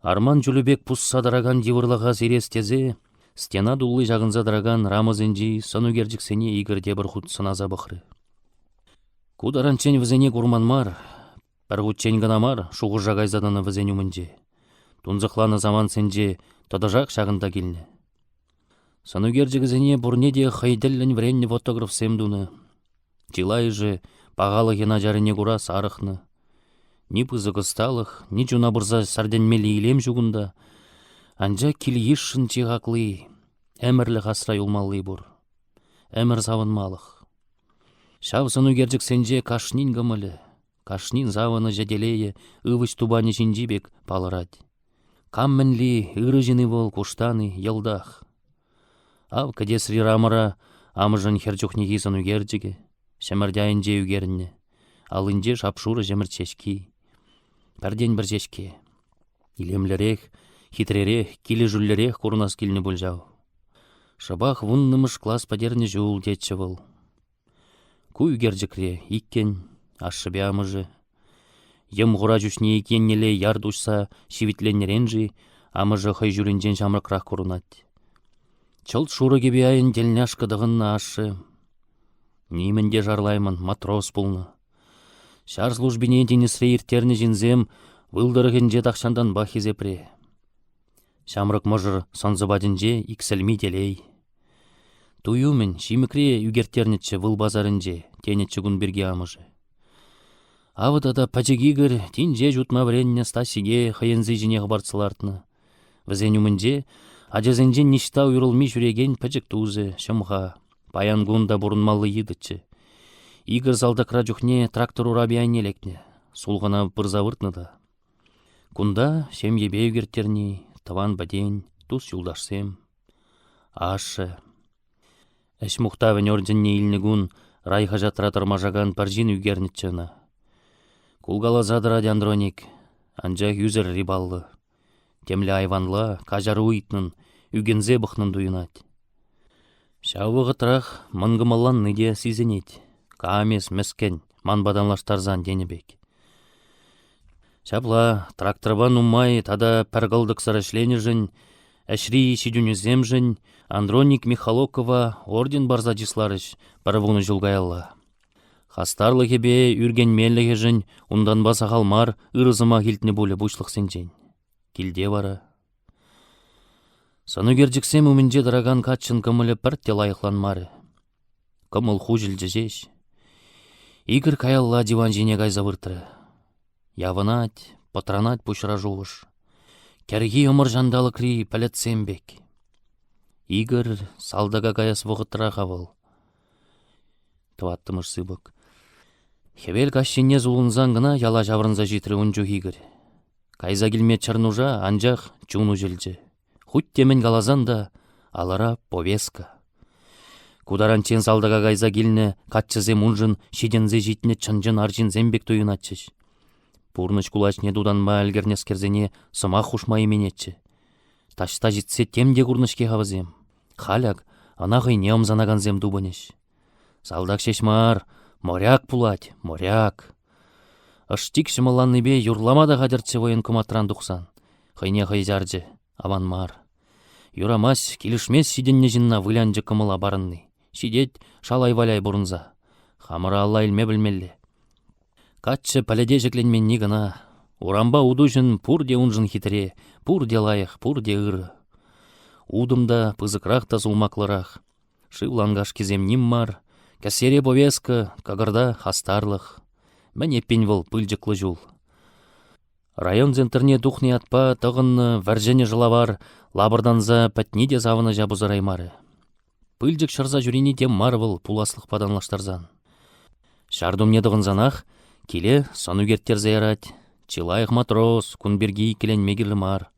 Арман чулӗ пек пусса тӑракан йывӑрлӑха сирес тесе стена тулли ҫакӑнса тӑракан рамӑсенчи сӑнӳкерчӗксене Игорь тепӗр хут сӑнаса пӑхрӗ. Ку таранччен вӗсене курман мар, Пӗр хутчен кӑна мар шухӑша кайса тӑнӑ вӗсен умӗнче. Тунсӑхланӑ самантсенче тӑтӑшах ҫакӑнта килнӗ. Сӑнӳкерчӗкӗсене пурне те хӑй тӗллӗн вӗреннӗ фотографсем тунӑ. Чылайӑшӗ пахалӑхӗ начаррине кура сарӑхнӑ. Ни пысӑк ӑсталӑх, ни чуна пырса сӗртӗнмелли илем ҫук унта. Анчах кил-йышшӑн чи хакли, ӗмӗрлӗх асра юлмалли пур. Ӗмӗр савӑнмалӑх. Ҫав сӑнӳкерчӗксенче кашнин кӑмӑлӗ, кашнин савӑнӑҫӗ телейӗ ывӑҫ тупанӗ ҫинчи пек палӑрать. Кам мӗнли, ырӑ ҫын-и вӑл, куштан-и, йӑлтах. Ав кӗтесри рамӑра амӑшӗн хӗр чухнехи сӑнӳкерчӗкӗ, ҫӗмӗрт айӗнче ӳкерӗннӗ, аллинче шап-шурӑ ҫӗмӗрт ҫеҫки. Пӗртен-пӗр ҫеҫке. Илемлӗрех, хитререх, килӗшӳллӗрех курӑнас килнӗ пуль ҫав. Шӑпах вуннӑмӗш класс пӗтернӗ ҫул тетчӗ вӑл. Ку ӳкерчӗкре иккӗн, ашшӗпе амӑшӗ. Йӑм-хура ҫӳҫне ик еннелле ярт уҫса ҫивӗтленнӗрен-ши амӑшӗ хӑй ҫулӗнчен ҫамрӑкрах курӑнать. Чӑлт шурӑ кӗпе айӗн тельняшка тӑхӑннӑ ашшӗ. Нимӗн те шарлаймӑн, матрос пулнӑ. Ҫар службине тинӗсре ирттернӗ ҫынсем выл тӑрӑхӗнче тахҫантанпах хисепре. Ҫамрӑк мӑшӑр сӑн-сӑпатӗнче иксӗлми телей. Туй умӗн ҫимӗкре ӳкерттернӗччӗ выл пасарӗнче, тенӗччӗ кун пирки амӑшӗ. Авӑ тата пӗчӗк Игорь тин ҫеҫ утма вӗреннӗ Стасике хӑй ӗнси ҫине хӑпартса лартнӑ. Вӗсен умӗнче ачасенчен ниҫта уйрӑлми ҫӳрекен пӗчӗк тусӗ, ҫӑмха, паян кун та пурӑнмалли йытӑччӗ. Игорь салтакра чухне трактор урапи айне лекнӗ, сулхӑна пырса выртнӑ та. Кунта ҫемьепе ӳкерттерни, тӑван-пӗтен, тус-юлташсем. Ашшӗ. Ӗҫ мухтавӗн орденне илнӗ кун райхаҫатра тӑрмашакан пӗр ҫын ӳкернӗччӗ ӑна. Кулкаласа тӑрать Андроник, анчах ӳсӗрри паллӑ. Темле айванла, каҫару ыйтнӑн, ӳкӗнсе пӑхнӑн туйӑнать. Ҫав вӑхӑтрах мӑнкӑмӑлланни те сисӗнет. Кам эс, мӗскӗн, манпа танлаштарсан тенӗ пек. Ҫапла, тракторпа нумай тата пӗр кӑлтӑксӑр ӗҫленӗшӗн, ӗҫри ҫитӗнӳсемшӗн Андроник Михалокова орден парса чысларӗҫ пӗр вунӑ ҫул каялла. Хастарлӑхӗпе ӳркенмеллӗхӗшӗн унтанпа сахал мар ырӑ сӑмах илтнӗ пулӗ пуҫлӑхсенчен. Килте вара Сӑнӳкерчӗксем умӗнче тӑракан каччӑн кӑмӑлӗ пӗртте лайӑхланмарӗ. Кӑмӑл хуҫӑлчӗ ҫеҫ. Игорь каялла диван ҫине кайса выртрӗ. Явӑнать, пӑтранать пуҫра шухӑш. Кӗрхи ӑмӑр ҫанталӑкри пӗлӗтсем пек. Игорь салтака каяс вӑхӑтра-ха вӑл. Тӑваттӑмӗш сыпӑк. Хӗвел каҫ енне сулӑнсан кӑна яла ҫаврӑнса ҫитрӗ ун чух Игорь. Кайса килме чӗр нуша, анчах чун уҫӑлчӗ. Хуть те мӗн каласан та алӑра повестка. Ку таранччен салтака кайса килнӗ каччӑсем уншӑн ҫитӗнсе ҫитнӗ чӑн-чӑн арҫынсем пек туйӑнатчӗҫ. Пурнӑҫ кулачне тутанма ӗлкӗрнӗскерсене сӑмах хушма именетчӗ. Таҫта ҫитсе тем те курнӑ-ҫке-ха вӗсем. Халь ак ӑна хӑйне ӑмсанакансем тупӑнӗҫ. Салтак ҫеҫ мар, моряк пулать, моряк. Ӑш-чик ҫӑмӑлланнипе юрлама та хатӗрччӗ военкоматран тухсан. Хӑйне хӑй чарчӗ, аван мар. Юрамасть, килӗшмест ҫитӗннӗ ҫынна вылянчӑк кӑмӑла парӑнни. Ҫитет шалай-валяй пурӑнса. Хамӑра алла илме пӗлмелле. Каччӑ пӗлӗте ҫӗкленменни кӑна. Урампа утуҫӑн пурте уншӑн хитре, пурте лайӑх, пурте ырӑ. Утӑм та пысӑкрах та сулмаклӑрах. Шыв ланкашкисем ним мар, кӗсьере повестка, кӑкӑрта хастарлӑх. Мӗн эппин вӑл пылчӑклӑ ҫул? Район центрне тухнӑ ятпа тӑхӑннӑ вӗр-ҫӗнӗ шӑлавар лапӑртанса пӗтни те савӑнӑҫа пусараймарӗ. Пылчӑк ҫӑрса ҫӳрени тем мар вӑл пуласлӑхпа танлаштарсан. Ҫар тумне тӑхӑнсанах киле сӑн ӳкерттерсе ярать. Чи лайӑх матрос, кун пирки иккӗленме кирлӗ мар.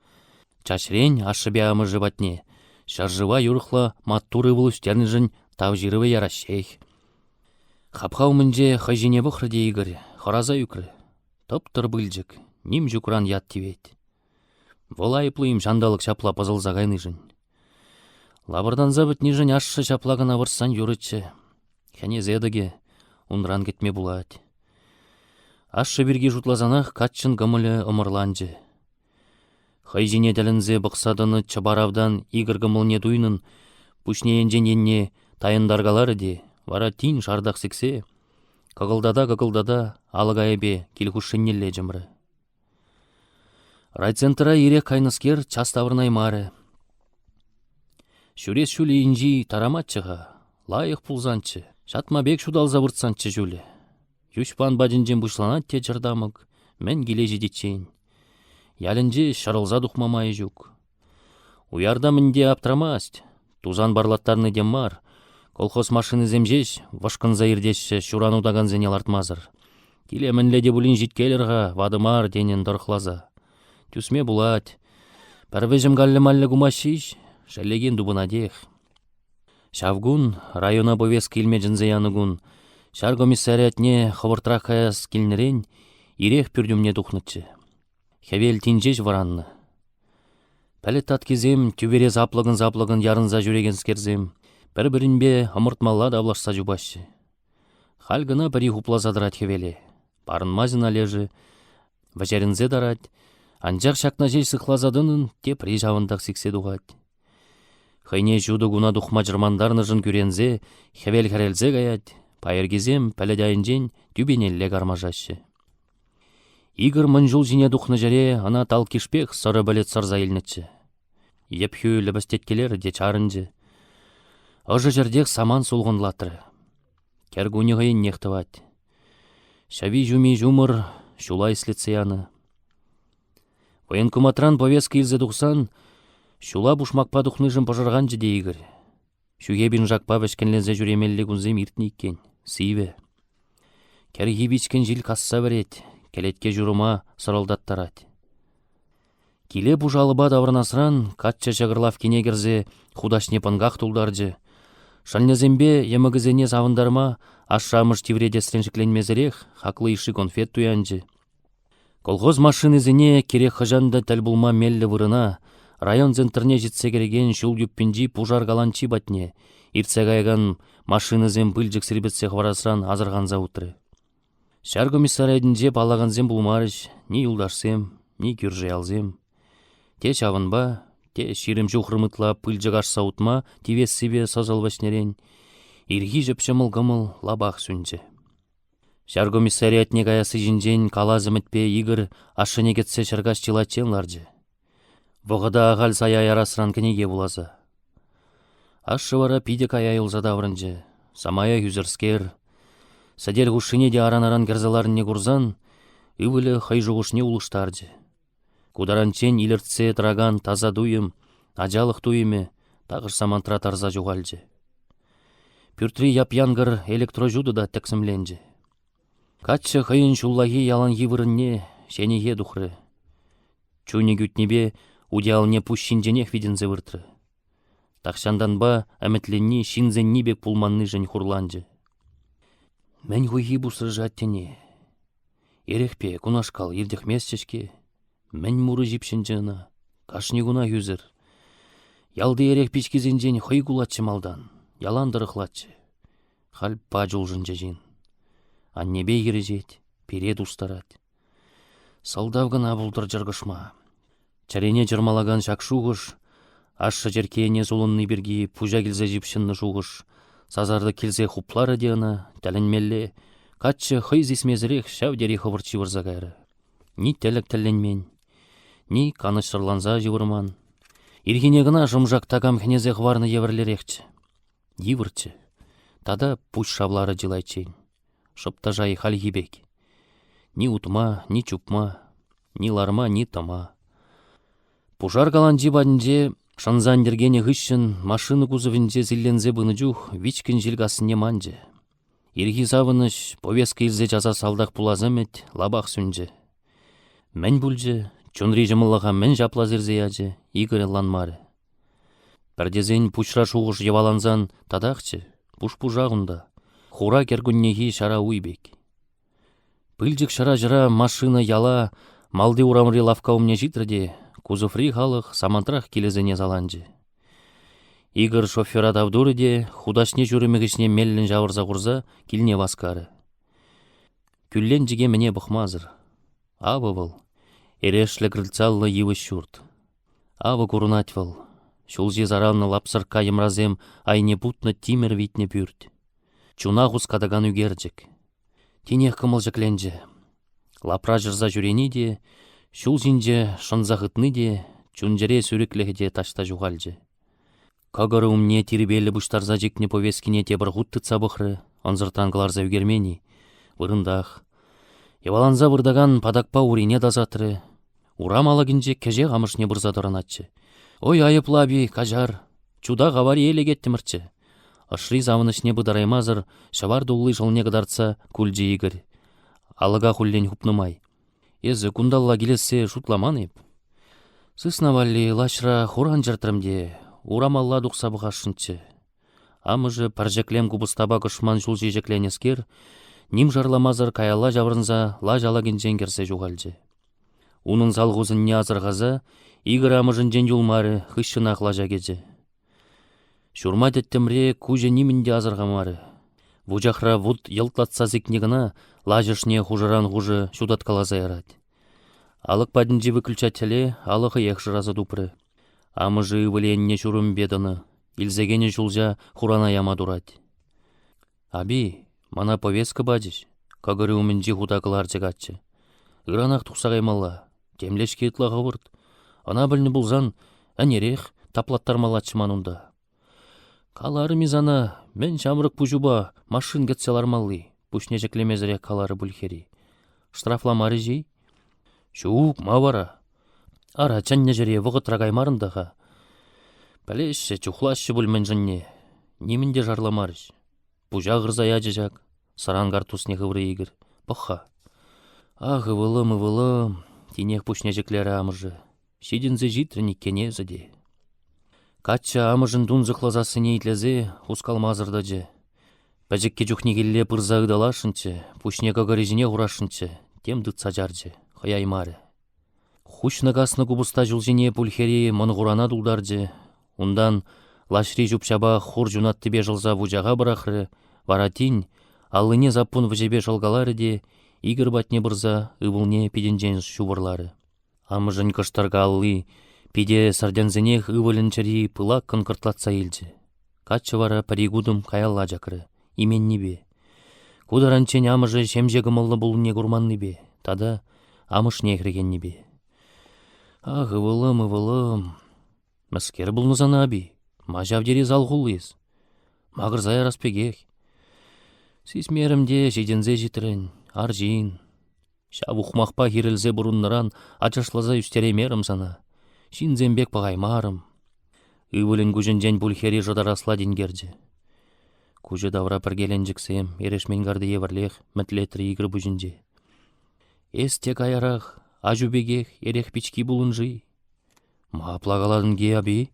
Чаҫрен ашшӗпе амӑшӗ патне ҫӗршыва юрӑхлӑ маттур ывӑл ӳстернӗшӗн тав ҫырӑвӗ яраҫҫех. Хапха умӗнче хӑй ҫине пӑхрӗ те Игорь хӑраса ӳкрӗ. Тӑп-тӑр пылчӑк, ним ҫукран ят тивет. Вӑл айӑплӑ-им ҫанталӑк ҫапла пӑсӑлса кайнишӗн? Лапӑртанса пӗтнишӗн ашшӗ ҫапла кӑна выртсан юрӗччӗ. Хӗнесе тӑкӗ, унран кӗтме пулать. Ашшӗ пирки шутласанах каччӑн кӑмӑлӗ ӑмӑрланчӗ. Хӑй ҫине тӗлӗнсе пӑхса тӑнӑ чӑпар автан Игорь кӑмӑлне туйнӑн пуҫне енчен енне тайӑнтаркаларӗ те вара тин шартах сиксе, кӑкӑлтата-кӑкӑлтата алӑк айӗпе кил хушшинелле чӑмрӗ. Райцентра ирех кайнӑскер час таврӑнаймарӗ. Ҫӳрес ҫулӗ инҫи тараматчӗ-ха, лайӑх пулсанччӗ, ҫатма пек ҫуталса выртсанччӗ ҫулӗ. Йӳҫпан патӗнчен пуҫланать те чӑртамӑк, мӗн киле ҫитиччен. Ялӗнче ҫӑрӑлса тухма майӗ ҫук. Уярта мӗнте аптрамасть, тусан парлаттарни тем мар, колхоз машинисем ҫеҫ вӑшкӑнса иртеҫҫӗ ҫуран утакансене лартмасӑр. Киле мӗнле те пулин ҫиткелӗр-ха, ватӑ мар тенӗн тӑрӑхласа. Тӳсме пулать. Пӗр вӗҫӗм каллӗ-маллӗ кумаҫҫӗ-иҫ, шеллекен тупӑнатех. Ҫав кун, района повестка илме чӗнсе янӑ кун, ҫар комиссариатне хӑвӑртрах каяс килнӗрен ирех пӳрт умне тухнӑччӗ. Хӗвел тин ҫеҫ вӑраннӑ. Пӗлӗт таткисем тӳпере саплӑкӑн-саплӑкӑн ярӑнса ҫӳрекенскерсем пӗр-пӗринпе ӑмӑртмалла тавлашса чупаҫҫӗ. Халь кӑна пӗри хупласа тӑрать хӗвеле. Парӑнмасть ӑна лешӗ, вӗҫерӗнсе тарать, анчах ҫакна ҫеҫ сыхласа тӑнӑн тепри ҫавӑнтах сиксе тухать. Хӑйне ҫутӑ куна тухма чӑрмантарнӑшӑн кӳренсе хӗвел хӗрелсе каять, пайӑркисем пӗлӗт айӗнчен тӳпенелле кармашаҫҫӗ. Игорь мӑн ҫул ҫине тухнӑ ҫӗре ӑна талккишпех сӑрӑ пӗлӗт сӑрса илнӗччӗ. Йӗпхӳ лӗпӗстеткелерӗ те чарӑнчӗ. Ӑшӑ ҫӗртех саман сулхӑнлатрӗ. Кӗр кунӗ хӑйӗннех тӑвать. Ҫӑви-ҫуми ҫумӑр ҫула ислетсе янӑ. Военкоматран повестка илсе тухсан ҫула пушмакпа тухнишӗн пӑшӑрханчӗ те Игорь. Ҫӳхе пиншакпа вӗҫкӗнленсе ҫӳремелли кунсем иртнӗ иккен, сивӗ. Кӗрхи вичкӗн ҫил касса вӗрет, кӗлетке ҫурӑма сӑрӑлтаттарать. Киле пуш алӑпа таврӑнасран каччӑ ҫӑкӑр лавккине кӗрсе хутаҫне пӑнках тултарчӗ. Шӑлнӗсемпе йӑмӑкӗсене савӑнтарма ашшӗ-амӑш тивретесрен шикленмесӗрех хаклӑ йышши конфет туянчӗ. Колхоз машинисене кирек хӑҫан та тӗл пулма меллӗ вырӑна, район центрне ҫитсе кӗрекен ҫул юппинчи пушар каланчи патне, иртсе каякан машинӑсем пылчӑк сирпӗтсе хӑварасран асӑрханса утрӗ. Ҫар комиссариатӗнче паллакансем пулмарӗҫ, ни юлташсем, ни кӳршӗ ялсем. Те ҫавӑнпа, те 20 ҫухрӑм ытла пылчӑк ашса утма тивессипе сӑсӑл вӗҫнӗрен ирхи ҫӑп-ҫӑмӑл кӑмӑл лапах сӳнчӗ. Ҫар комиссариатне каясси ҫинчен калас ӗмӗтпе Игорь ашшӗне кӗтсе ҫӗркаҫ чылайччен ларчӗ. Вӑхӑта ахаль сая ярасран кӗнеке вуласа. Ашшӗ вара питӗ кая юлса таврӑнчӗ, самаях ӳсӗрскер. Сӗтел хушшине те аран-аран кӗрсе ларнине курсан ывӑлӗ хӑй шухӑшне улӑштарчӗ. Ку таранччен илӗртсе тӑракан таса туйӑм, ачалӑх туйӑмӗ тахӑш самантра тарса ҫухалчӗ. Пӳртри яп-янкӑр электроҫутӑ та тӗксӗмленчӗ. Каччӑ хӑйӗн ҫуллахи яланхи вырӑнне ҫенӗхе тухрӗ. Чунӗ кӳтнипе утиялне пуҫ ҫинченех витӗнсе выртрӗ. Тахҫантанпа ӗмӗтленни ҫынсенни пек пулманнишӗн хурланчӗ. Мӗн хуйхи пусрӗ-ши аттене? Эрехпе кунашкал иртӗхместчӗ-ҫке. Мӗн мурӗ ҫыпҫӑнчӗ ӑна? Кашни кунах ӳсӗр. Ялти эрех пичкисенчен хӑй кулатчӗ малтан, ялан тӑрӑхлатчӗ. Халь пач улшӑнчӗ ҫын. Аннепе хирӗҫет, пире тустарать. Сӑлтав кӑна пултӑр чӑркӑшма. Чӗрене чӑрмалакан ҫак шухӑш, ашшӗ черккене сулӑнни пирки пуҫа килсе ҫыпҫӑннӑ шухӑш, сасартӑк килсе хупларӗ те ӑна, тӗлӗнмелле, каччӑ хӑй сисмесӗрех ҫав тери хӑвӑрт ҫывӑрса кайрӗ. Ни тӗлӗк тӗлленмен, ни канӑҫсӑрланса ҫывӑрман. Ирхине кӑна шӑмшак такам хӗнесе хӑварнӑ евӗрлӗрехчӗ. Йывӑрччӗ. Тата пуҫ шавларӗ чылайччен. Шӑп та шай хальхи пек. Ни утма, ни чупма, ни ларма, ни тӑма. Пушар каланчи патӗнче шӑнса ӗнтӗркенӗ хыҫҫӑн машина кузовӗнче силленсе пынӑ чух вичкӗн ҫил кассине манчӗ. Ирхи савӑнӑҫ, повестка илсе часах салтак пулас ӗмӗт лапах сӳнчӗ. Мӗн пулчӗ, чунри ҫӑмӑллӑха мӗн ҫапла сирсе ячӗ, Игорь ӑнланмарӗ. Пӗр тесен пуҫра шухӑш йӑвалансан татахчӗ, пуш-пушах унта, хура кӗркуннехи ҫара уй пек. Пылчӑк ҫӑра-ҫӑра машина яла малти урамри лавкка умне ҫитрӗ те кузоври халӑх самантрах килӗсене саланчӗ. Игорь шофера тав турӗ те хутаҫне ҫурӑмӗ хыҫне меллӗн ҫавӑрса хурса килне васкарӗ. Кӳлленчӗке мӗне пӑхмасӑр. Авӑ вӑл, эрешлӗ крыльцаллӑ йывӑҫ ҫурт. Авӑ курӑнать вӑл, ҫулҫи саралнӑ лапсӑркка йӑмрасем айне путнӑ тимӗр витнӗ пӳрт. Чуна хускатакан ӳкерчӗк. Тинех кӑмӑл ҫӗкленчӗ. Лапра ҫӑрса ҫӳрени те, ҫул ҫинче шӑнса хытни те, чун-чӗре сӳрӗклӗхӗ те таҫта ҫухалчӗ. Кӑкӑрӗ умне тирпейлӗ пуҫтарса чикнӗ повесткине тепӗр хут тытса пӑхрӗ, ӑнсӑртран кӑларса ӳкермен-и? Вырӑнтах. Йӑваланса выртакан патакпа урине тасатрӗ. Урам алӑкӗнче кӗҫех амӑшне пырса тӑрӑнатчӗ. «Ой, айӑплӑ апи, каҫар. Чутах аварие лекеттӗмӗрччӗ». Ӑшри савӑнӑҫне пытараймасӑр ҫӑвар тулли шӑлне кӑтартса кулчӗ Игорь. Алӑка хуллен хупнӑ май. Эсӗ кунталла килессе шутламан эп. Сысна валли лаҫра хуран чӗртрӗм те урамалла тухса пӑхасшӑнччӗ. Амӑшӗ пӗр ҫӗклем купӑстапа кӑшман ҫулҫи ҫӗкленӗскер, ним шарламасӑр каялла ҫаврӑнса лаҫ алӑкӗнчен кӗрсе ҫухалчӗ. Унӑн салху сӑнне асӑрхаса Игорь амӑшӗнчен юлмарӗ, хыҫҫӑнах лаҫа кӗчӗ. Ҫурма тӗттӗмре куҫӗ нимӗн те асӑрхамарӗ. Вучахра вут йӑлтлатса сикни кӑна лаҫ ӑшне хушӑран хушӑ ҫутаткаласа ярать. Алӑк патӗнчи выключателе алӑ хӑех шыраса тупрӗ. Амӑшӗ ывӑлӗ енне ҫурӑмӗпе тӑнӑ, илсе кӗнӗ ҫулҫа хурана яма турать. «Апи, мана повестка пачӗҫ», — кӑкӑрӗ умӗнчи хута кӑларчӗ каччӑ. «Ыранах тухса каймалла. Темле-ҫке ытла хӑвӑрт. Ӑна пӗлнӗ пулсан, ӗнерех таплаттармаллаччӗ ман унта. Каларӑм-и сана, мӗн ҫамрӑк пуҫупа машин кӗтсе лармалли, пуҫне ҫӗклемесӗрех каларӗ Пульхери. Штрафламарӗҫ-и? Ҫук, ма вара? Ара, чӗннӗ ҫӗре вӑхӑтра каймарӑн та-ха. Пӗлеҫҫӗ, чухлаҫҫӗ пуль мӗншӗнне. Нимӗн те шарламарӗҫ. Пуҫа хырса ячӗ ҫак, сӑран карттусне хыврӗ Игорь. Пӑх-ха. Ах, ывӑлӑм, ывӑлӑм, тинех пуҫне ҫӗклерӗ амӑшӗ. Ҫитӗнсе ҫитрӗн иккен эсӗ те. Каччӑ амӑшӗн тунсӑхлӑ сассине итлесе хускалмасӑр тӑчӗ. Пӗчӗккӗ чухнехилле пырса ыталасшӑнччӗ, пуҫне кӑкӑрӗ ҫине хурасшӑнччӗ, тем тытса чарчӗ, хӑяймарӗ. Хуҫнӑ-каснӑ купӑста ҫулҫине пульхери мӑн хурана тултарчӗ, унтан лаҫри ҫӳп-ҫапа хур ҫунаттипе шӑлса вучаха пӑрахрӗ, вара тин аллине саппун вӗҫӗпе шӑлкаларӗ те Игорь патне пырса ывӑлне питӗнчен ҫупӑрларӗ. Амӑшӗн кӑштӑрка алли пите сӗртӗнсенех ывӑлӗн чӗри пылаккӑн кӑртлатса илчӗ. Каччӑ вара пӗр-ик утӑм каялла чакрӗ, именнипе. Ку таранччен амӑшӗ ҫемҫе кӑмӑллӑ пулнине курманнипе тата амӑшне хӗрхеннипе. Ах, ывӑлӑм, ывӑлӑм, мӗскер пулнӑ сана, апи? Ма ҫав тери салхуллӑ эс? Макӑрса ярас пекех. Сисмерӗм те ҫитӗнсе ҫитрӗн, арҫын. Ҫав ухмахпа хирӗлсе пурӑннӑран ачашласа ӳстереймерӗм сана, ҫынсем пек пӑхаймарӑм. Ывӑлӗн куҫӗнчен пуль хӗри шӑтарасла тинкерчӗ. Куҫӗ тавра пӗркеленчӗксем эрешмен карти евӗрлех мӗтлетрӗ Игорь пуҫӗнче. Эс те каярах, аҫу пекех, эрех пички пулӑн-ши? Ма апла калатӑн, апи?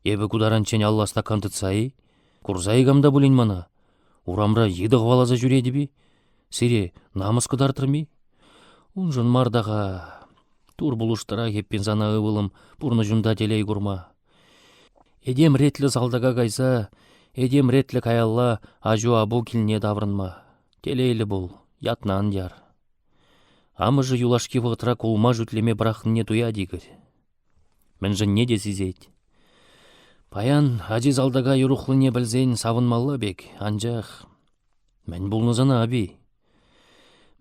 Эпӗ ку таранччен алла стакан тытса-и? Курса-и кам та пулин мана? Урамра йытӑ хӑваласа ҫӳретӗп-и? Сире намӑс кӑтартрӑм-и? Уншӑн мар та-ха. Тур пулӑштӑрах эппин сана, ывӑлӑм, пурнӑҫунта телей курма. Этем ретлӗ салтака кайса. Этем ретлӗ каялла аҫу-апу килне таврӑнма. Телейлӗ пул, ятна ан яр. Амӑшӗ юлашки вӑхӑтра кулма-шӳтлеме пӑрахнине туять Игорь. Мӗншӗнне те сисет. Паян ачи салтака юрӑхлине пӗлсен савӑнмалла пек, анчах мӗн пулнӑ сана, апи?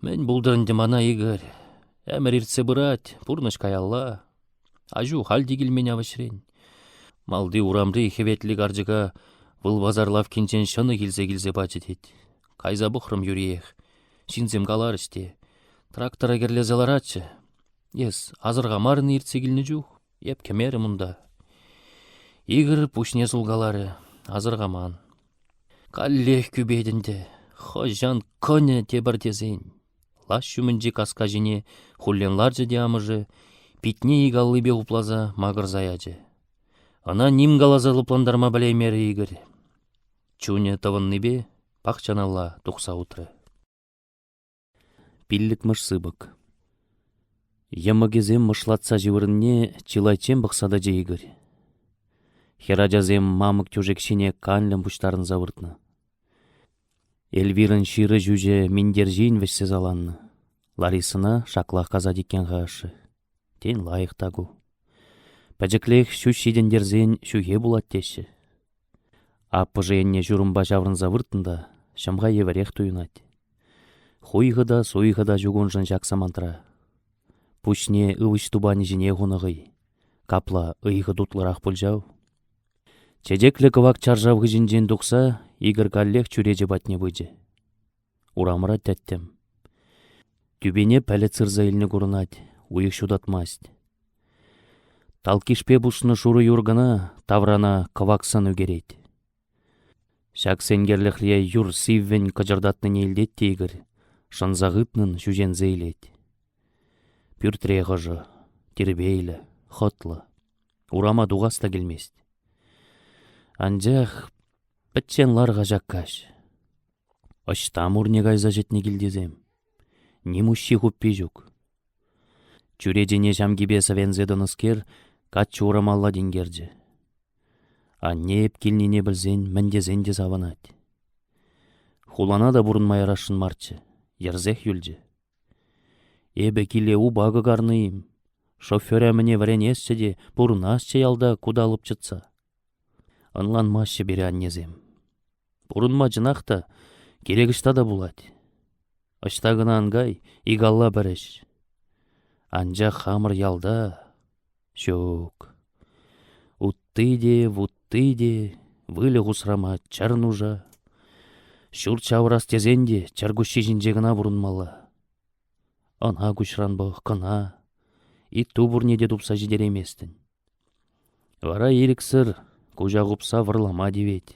Мӗн пултӑр ӗнтӗ мана, Игорь? Ӗмӗр иртсе пырать, пурнӑҫ каялла. Аҫу халь те килмен ав ӗҫрен. Малти урамри хӗветлӗ карчӑка вӑл пасар лавккинчен ҫӑнӑх илсе килсе пачӗ тет. Кайса пӑхрӑм юриех. Ҫынсем каларӗҫ те. Трактора кӗрлесе ларатчӗ. Эс асӑрхамарӑн иртсе килнӗ чух, эп кӗмерӗм унта. Игорь пуҫне сулкаларӗ, асӑрхаман. Каллех кӳпет ӗнтӗ, хӑҫан кӑнӗ тепӗр тесен. Лаҫ ҫумӗнчи каска ҫине хуллен ларчӗ те амӑшӗ, питне ик аллипе хупласа макӑрса ячӗ. Ӑна ним каласа лӑплантарма пӗлеймерӗ Игорь. Чунӗ тӑвӑннипе пахчаналла тухса утрӗ. Пиллӗкмӗш сыпӑк. Йӑмӑкӗсем мӑшлатса ҫывӑрнине чылайччен пӑхса тӑчӗ Игорь. Хӗрачасем мамӑк тӳшек ҫине канлӗн пуҫтарӑнса выртнӑ. Эльвирӑн ҫырӑ ҫӳҫӗ минтер ҫийӗн вӗҫсе саланнӑ. Ларисӑна шаклах касать иккен-ха ашшӗ. Тен, лайӑх та ку. Пӗчӗклех ҫӳҫ ҫитӗнтерсен ҫӳхе пулать теҫҫӗ. Аппӑшӗ енне ҫурӑмпа ҫаврӑнса выртнӑ та ҫӑмха евӗрех туйӑнать. Хуйхӑ та, суйхӑ та ҫук уншӑн ҫак самантра. Пуҫне ывӑҫ тупанӗ ҫине хунӑ хӑй. Капла ыйхӑ тутлӑрах пуль ҫав. Чечеклӗ кӑвак чаршав хыҫӗнчен тухса Игорь каллех чӳрече патне пычӗ. Урамра тӗттӗм. Тӳпене пӗлӗт сырса илнӗ курӑнать, уйӑх ҫутатмасть. Талккишпе пуснӑ шурӑ юр кӑна таврана кӑвак сӑн ӳкерет. Ҫак сенкерлӗхре юр сиввӗн кӑчӑртатнине илтет те Игорь, шӑнса хытнӑн ҫӳҫенсе илет. Пӳртре ӑшӑ, тирпейлӗ, хӑтлӑ. Урама тухас та килмест. Анчах пӗччен лар-ха ҫак каҫ. Ӑҫта мурне кайса ҫитнӗ килтисем? Ним уҫҫи-хуппи ҫук. Чӳречене ҫамкипе сӗвенсе тӑнӑскер каччӑ урамалла тинкерчӗ. Анне эп килнине пӗлсен мӗн тесен те савӑнать. Хулана та пурӑнма ярасшӑн марччӗ, йӗрсех юлчӗ. Эпӗ киле упа кӑкарнӑ-им? Шофера-мӗне вӗренесчӗ те пурӑнасчӗ ялта кута лӑпчӑтса. Ӑнланмаҫҫӗ пире аннесем. Пурӑнма чӑнах та кирек ӑҫта та пулать. Ӑҫта кӑна ан кай, ик алла пӗр ӗҫ. Анчах хамӑр ялта ҫук. Утти те, вутти те, выльӑх усрама чӗр нуша. Ҫурт ҫавӑрас тесен те чӗркуҫҫи ҫинче кӑна пурӑнмалла. Ӑна куҫран пӑх, кӑна. Итту пурне те тупса ҫитерейместӗн. Вара ирӗксӗр куҫа хупса вӑрлама тивет.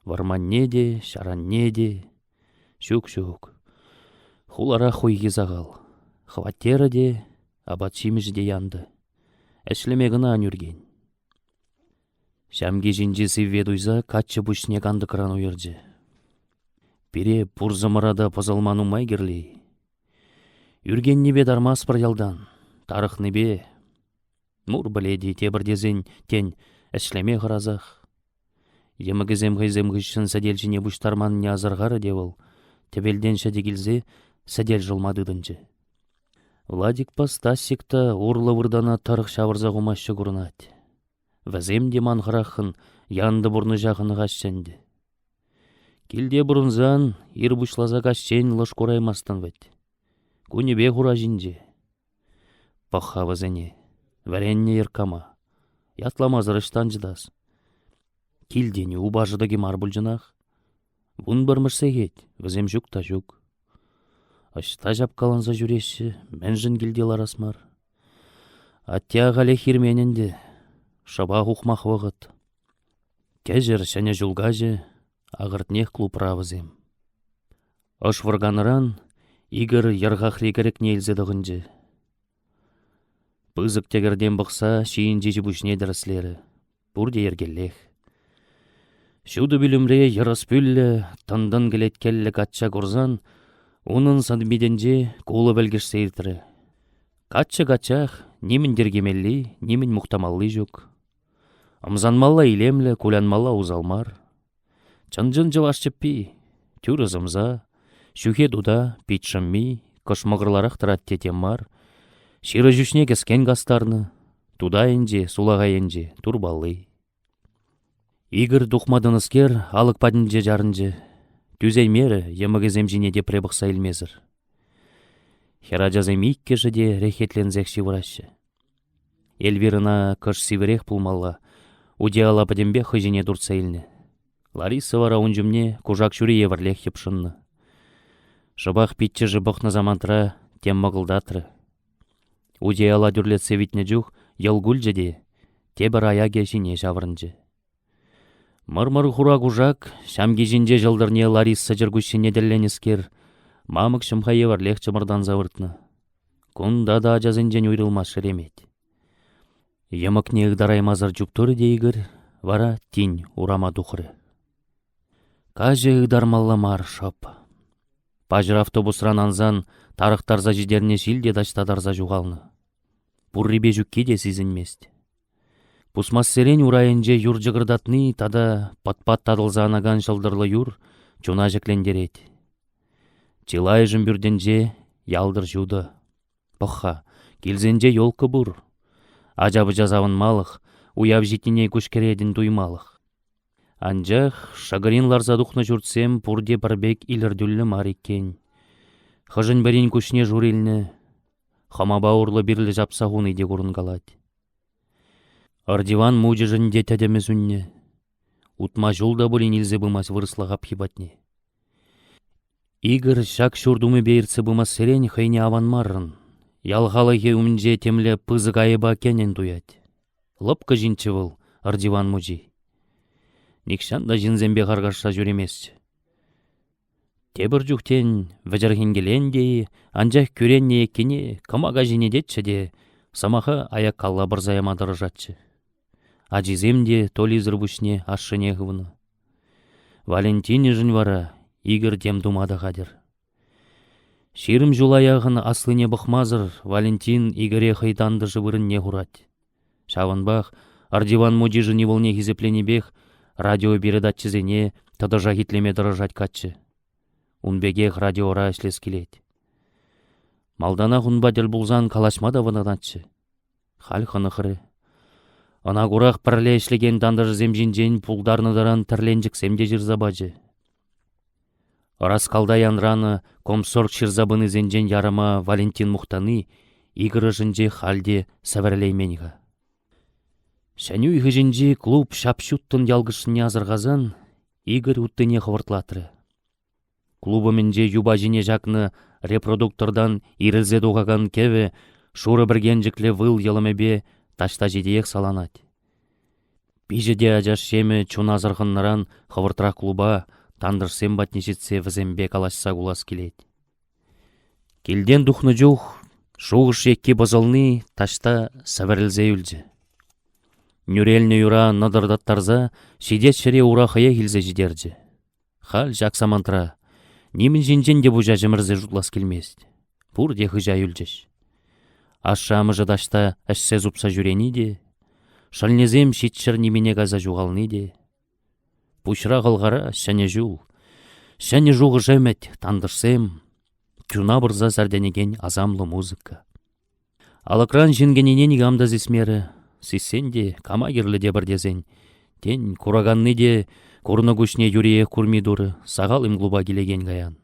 Вӑрманне те, ҫаранне те. Ҫук-ҫук, хулара хуйхи сахал. Хваттерӗ те, апат-ҫимӗҫӗ те янтӑ. Ӗҫлеме кӑна ан ӳркен. Ҫамки ҫинчи сивве туйса каччӑ пуҫне кантӑкран уйӑрчӗ. Пире пурсӑмӑра та пӑсӑлма нумай кирлӗ-и? Ӳркеннипе тармастпӑр ялтан, тарӑхнипе. Мур пӗлет-и, тепӗр тесен, тен, ӗҫлеме хӑрасах. Йӑмӑкӗсем хӑйсем хыҫҫӑн сӗтел ҫине пуҫтарманнине асӑрхарӗ те вӑл, тӗпелтен ҫӗтӗк илсе сӗтел шӑлма тытӑнчӗ. Владикпа Стасик та урлӑ выртана тӑрӑх ҫавӑрса хумаҫҫӗ курӑнать. Вӗсем те ман хӑраххӑн янтӑ пурнӑҫа хӑнӑхаҫҫӗ ӗнтӗ. Килте пурӑнсан ир пуҫласа каҫчен лӑш кураймастӑн вӗт. Кунӗпех ура ҫинче. Пӑх-ха вӗсене, вӗреннӗ йӑрккама. Ятламасӑр ӑҫтан чӑтас? Килтен упа шӑтӑкӗ мар пулчӑнах. Вунпӗрмӗш сехет, вӗсем ҫук та ҫук. Ӑҫта ҫапкаланса ҫӳреҫҫӗ, мӗншӗн килте ларас мар? Атте ахалех хирмен ӗнтӗ, шӑпах ухмах вӑхӑт. Кӗҫӗр Ҫӗнӗ ҫул каҫӗ, ахӑртнех клубра вӗсем. Ӑш вӑрканӑран Игорь йӑрхахри кӗрӗкне илсе тӑхӑнчӗ. Пысӑк тӗкӗртен пӑхса ҫийӗнчи ҫи-пуҫне тӗрӗслерӗ. Пурте йӗркеллех. Ҫутӑ пӳлӗмре йӑрӑс пӳллӗ, тӑн-тӑн кӗлеткеллӗ качча курсан унӑн сӑн-питӗнче кулӑ вӗлкӗшсе иртрӗ. Каччӑ каччах, нимӗн тиркемелли, нимӗн мухтамалли ҫук. Ӑмсанмалла илемлӗ, кулянмалла усал мар. Чӑн-чӑн чӑваш чӗппи, тӳрӗ сӑмса, ҫӳхе тута, пит шӑмми, кӑшмӑкӑрларах тӑрать те тем мар. Ҫырӑ ҫӳҫне кӗскен кастарнӑ, тута енче, сулахай енче, турпалли. Игорь тухма тӑнӑскер алӑк патӗнче чарӑнчӗ. Тӳсеймерӗ йӑмӑкӗсем ҫине тепре пӑхса илмесӗр. Хӗрачасем иккӗшӗ те реххетленсех ҫывӑраҫҫӗ. Эльвирӑна кӑшт сивӗрех пулмалла, утияла пӗтӗмпех хӑй ҫине туртса илнӗ. Лариса вара ун ҫумне кушак ҫури евӗрлех йӑпшӑннӑ. Шӑпах пиччӗшӗ пӑхнӑ самантра тем мӑкӑлтатрӗ. Утияла тӳрлетсе витнӗ чух йӑл кулчӗ те тепӗр аякӗ ҫине ҫаврӑнчӗ. Мӑр-мӑр хура кушак, ҫамки ҫинче ҫӑлтӑрне Лариса чӗркуҫҫине тӗлленӗскер, мамӑк ҫӑмха евӗрлех чӑмӑртанса выртнӑ. Кунта та ачасенчен уйрӑлма шеремет. Йӑмӑкне ытараймасӑр чуптурӗ те Игорь, вара тин урама тухрӗ. Каҫӗ ытармалла мар шӑп. Паҫӑр автобусран ансан тарӑхтарса ҫитернӗ ҫил те таҫта тарса ҫухалнӑ. Пуррипе ҫукки те сисӗнмест. Пусмассерен урайӗнче юр чӑкӑртатни тата пӑт-пат татӑлса анакан ҫӑлтӑрлӑ юр чуна ҫӗклентерет. Чылайӑшӗн пӳртӗнче ялтӑр ҫутӑ. Пӑх-ха, килсенче елка пур. Ача-пӑча савӑнмалӑх, уяв ҫитнине куҫкӗретӗн туймалӑх. Анчах шӑкӑрин ларса тухнӑ ҫуртсем пурте пӗр пек илӗртӳллӗ мар иккен. Хӑшӗн-пӗрин куҫне шур илнӗ, хӑмапа урлӑ-пирлӗ ҫапса хуни те курӑнкалать. Ӑртиван мучӑшӗн те тӗтӗмӗ сӳннӗ. Утма ҫул та пулин илсе пымасть вырӑсла хапхи патне. Игорь ҫак ҫурт умӗпе иртсе пымассерен хӑйне аван маррӑн, ял халӑхӗ умӗнче темле пысӑк айӑпа кӗнӗн туять. Лӑпкӑ ҫынччӗ вӑл, Ӑртиван мучи. Нихҫан та ҫынсемпе харкашса ҫӳреместчӗ. Тепӗр чух, тен, вӗчӗрхенкелен те-и, анчах кӳреннӗ еккине кӑмака ҫине тетчӗ те сӑмаха аяккалла пӑрса яма тӑрӑшатчӗ. Ачисем те Толисӗр пуҫне ашшӗне хывнӑ. Валентинӗшӗн вара Игорь тем тума та хатӗр. 20 ҫула яхӑн аслине пӑхмасӑр Валентин Игоре хӑй тантӑшӗ вырӑнне хурать. Ҫавӑнпах Ардиван мучишӗн ывӑлне хисепленипех радиопередачӑсене тӑтӑшах итлеме тӑрӑшать каччӑ. Ун пекех радиора ӗҫлес килет. Малтанах унпа тӗл пулсан калаҫма та вӑтанатчӗ. Халь хӑнӑхрӗ. Ӑна курах пӗрле ӗҫлекен тантӑшӗсем ҫинчен пултарнӑ таран тӗрленчӗксем те ҫырса пачӗ. Ӑраскалта янранӑ комсорг ҫырса пынисенчен ярӑма Валентин мухтани Игорь ӑшӗнче халь те сӗвӗрӗлеймен-ха. Ҫӗнӳ хыҫӗнчи клуб ҫап-ҫуттӑн ялкӑшнине асӑрхасан Игорь уттине хӑвӑртлатрӗ. Клуб умӗнче юпа ҫине ҫакнӑ репродуктортан ирӗлсе тухакан кӗвӗ шурӑ пӗркенчӗклӗ выл йӑлӑмӗпе таҫта ҫитиех саланать. Пиҫӗ те ачаш ҫемӗ чуна сӑрхӑннӑран хӑвӑртрах клуба тантӑшсем патне ҫитсе вӗсемпе калаҫса кулас килет. Килтен тухнӑ чух шухӑш екки пӑсӑлни таҫта сӗвӗрӗлсе юлчӗ. Нӳрелнӗ юра нӑтӑртаттарса ҫитес ҫӗре ура хӑех илсе ҫитерчӗ. Халь ҫак самантра нимӗн ҫинчен те пуҫа ҫӗмӗрсе шутлас килмест. Пурте хыҫа юлчӗҫ. Ашшӗ-амӑшӗ таҫта ӗҫсе-супса ҫӳрени те, шӑлнӗсем ҫичҫӗр нимене кайса ҫухални те. Пуҫра-хӑлхара ҫӗнӗ ҫул, ҫӗнӗ шухӑш-ӗмӗт, тантӑшсем, чуна пырса сӗртӗнекен асамлӑ музыка. Алӑкран ҫын кӗнине никам та сисмерӗ. Сиссен те, кама кирлӗ тепӗр тесен, тен, кураканни те курнӑ куҫне юриех курми турӗ, сахал-им клуба килекен каян.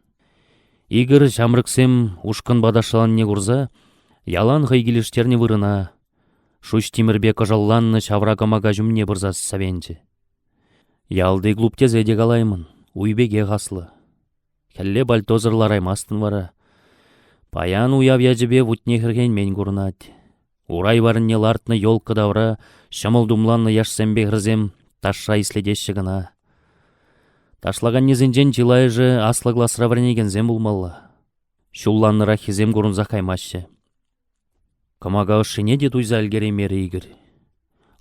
Игорь ҫамрӑксем ушкӑнпа ташланине курса ялан хӑй килӗштернӗ вырӑна, шуҫ тимӗрпе кӑшӑлланнӑ ҫавра кӑмака ҫумне пырса сӗвенчӗ. Ялти клуб тесе те калаймӑн, уй пекех аслӑ. Хӗлле пальтосӑр лараймастӑн вара. Паян уяв ячӗпе вутне хӗрхенмен курӑнать. Урай варрине лартнӑ елка тавра ҫӑмӑл тумланнӑ яшсемпе хӗрсем ташша ислетеҫҫӗ кӑна. Ташлаканнисенчен чылайӑшӗ аслӑ класра вӗренекенсем пулмалла. Ҫулланнӑраххисем курӑнсах каймаҫҫӗ. Кӑмака ӑшшине те туйса ӗлкӗреймерӗ Игорь.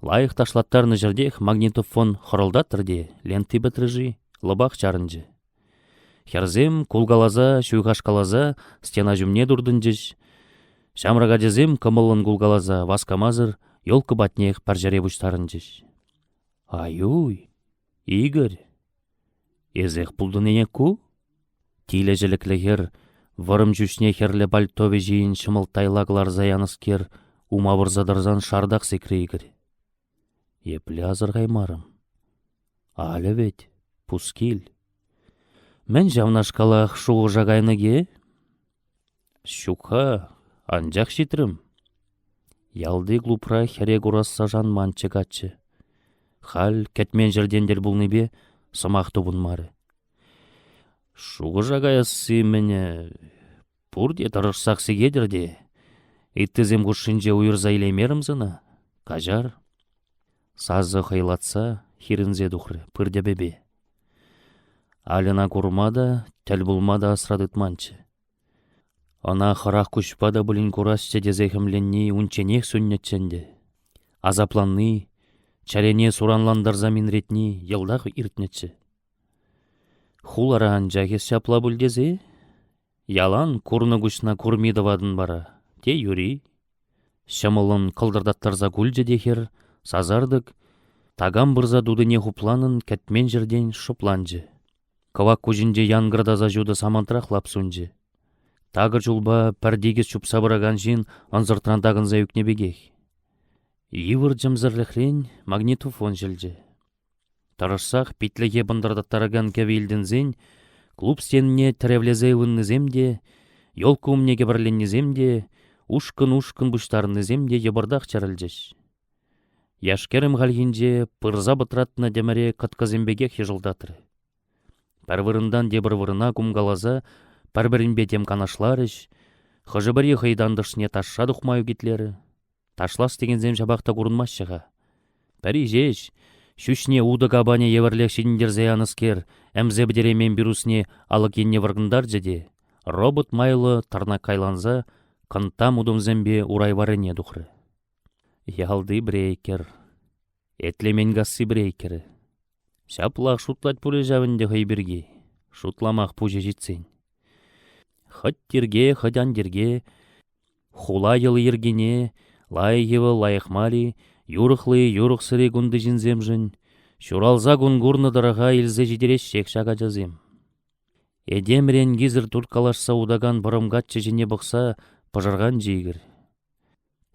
Лайӑх ташлаттарнӑ ҫӗртех магнитофон хӑрӑлтатрӗ те ленти пӗтрӗ-ши, лӑпах чарӑнчӗ. Хӗрсем кулкаласа, ҫуйхашкаласа стена ҫумне туртӑнчӗҫ. Ҫамрӑк ачасем кӑмӑллӑн кулкаласа васкамасӑр елка патнех пӗр ҫӗре пуҫтарӑнчӗҫ. Ай-уй, Игорь! Эсех пултӑн-и ку? Тилӗ ҫӗлӗклӗ хӗр, вӑрӑм ҫӳҫне хӗрлӗ пальтовӗ ҫийӗн ҫӑмӑлттайла кӑларса янӑскер, ума пырса тӑрсан шартах сикрӗ Игорь. Епле асӑрхаймарӑм. Аля вӗт, пускил. Мӗн ҫавнашкалах шухӑша кайнӑ-ке? Ҫук-ха, анчах ҫитрӗм. Ялти клубра хӗре курасса шанманччӗ каччӑ. Халь кӗтмен ҫӗртен тӗл пулнипе сӑмах тупӑнмарӗ. Шухӑша каясси-мӗнӗ пурте тӑрӑшсах сикетӗр те, ыттисем хушшинче уйӑрса илеймерӗм сана, каҫар. Сасӑ хӑйлатса хирӗнсе тухрӗ пыр тӗпӗпе. Альӑна курма та, тӗл пулма та асра тытманччӗ. Ӑна хӑрах куҫпа та пулин курасчӗ тесе хӗмленни унчченех сӳннӗччӗ ӗнтӗ. Асапланни, чӗрене суранлантарса минретни йӑлтах иртнӗччӗ. Хулара анчах эс ҫапла пуль тесе? Ялан курнӑ куҫна курми тӑватӑн вара, те юри. Ҫӑмӑллӑн кӑлтӑртаттарса кулчӗ те хӗр, сасартӑк такам пырса тутине хупланӑн кӗтмен ҫӗртен шӑпланчӗ. Кӑвак куҫӗнче янкӑртаса ҫутӑ самантрах лап сунчӗ. Такӑр ҫулпа пӗр тикӗс чупса пыракан ҫын ӑнсӑртран такӑнса ӳкнӗ пекех. Йывӑр чӗмсӗрлӗхрен магнитофон ҫӗлчӗ. Тӑрӑшсах питлӗхе пӑнтӑртаттаракан кӗвӗ илтӗнсен клуб стенине тӗревлесе ывӑннисем те, елка умне кӗпӗрленнисем те, ушкӑн-ушкӑн пуҫтарӑннисем те йӑпӑртах чӗрӗлчӗҫ. Яш-кӗрӗм хальхинче пырса пӑтратнӑ тӗмӗре кӑткӑсем пекех йӑшӑлтатрӗ. Пӗр вырӑнтан тепӗр вырӑна кумкаласа пӗр-пӗринпе тем канашларӗҫ, хӑшӗ-пӗри хӑй тантӑшне ташша тухма ӳкӗтлерӗ. Ташлас текенсем ҫапах та курӑнмаҫҫӗ-ха. Пӗри ҫеҫ, ҫӳҫне утӑ капанӗ евӗрлех ҫитӗнтерсе янӑскер, ӗмсе пӗтереймен пирусне алӑк енне вӑркӑнтарчӗ те, робот майлӑ тӑрнаккайланса кӑнттам утӑмсемпе урай варрине тухрӗ. Ялти брейкер. Этлеменкасси брейкерӗ. Ҫаплах шутлать пулӗ ҫав ӗнтӗ хӑй пирки, шутламах пуҫӗ ҫитсен. Хӑть тирке, хӑть ан тирке, хула йӑли-йӗркине, лайӑх-и вӑл, лайӑх мар-и, юрӑхлӑ-и, юрӑхсӑр-и кунти ҫынсемшӗн, ҫуралса кун курнӑ тӑрӑха илсе ҫитереҫҫех ҫак ачасем. Этемрен кисӗр турткалашса утакан вӑрӑм каччӑ ҫине пӑхса пӑшӑрханчӗ Игорь.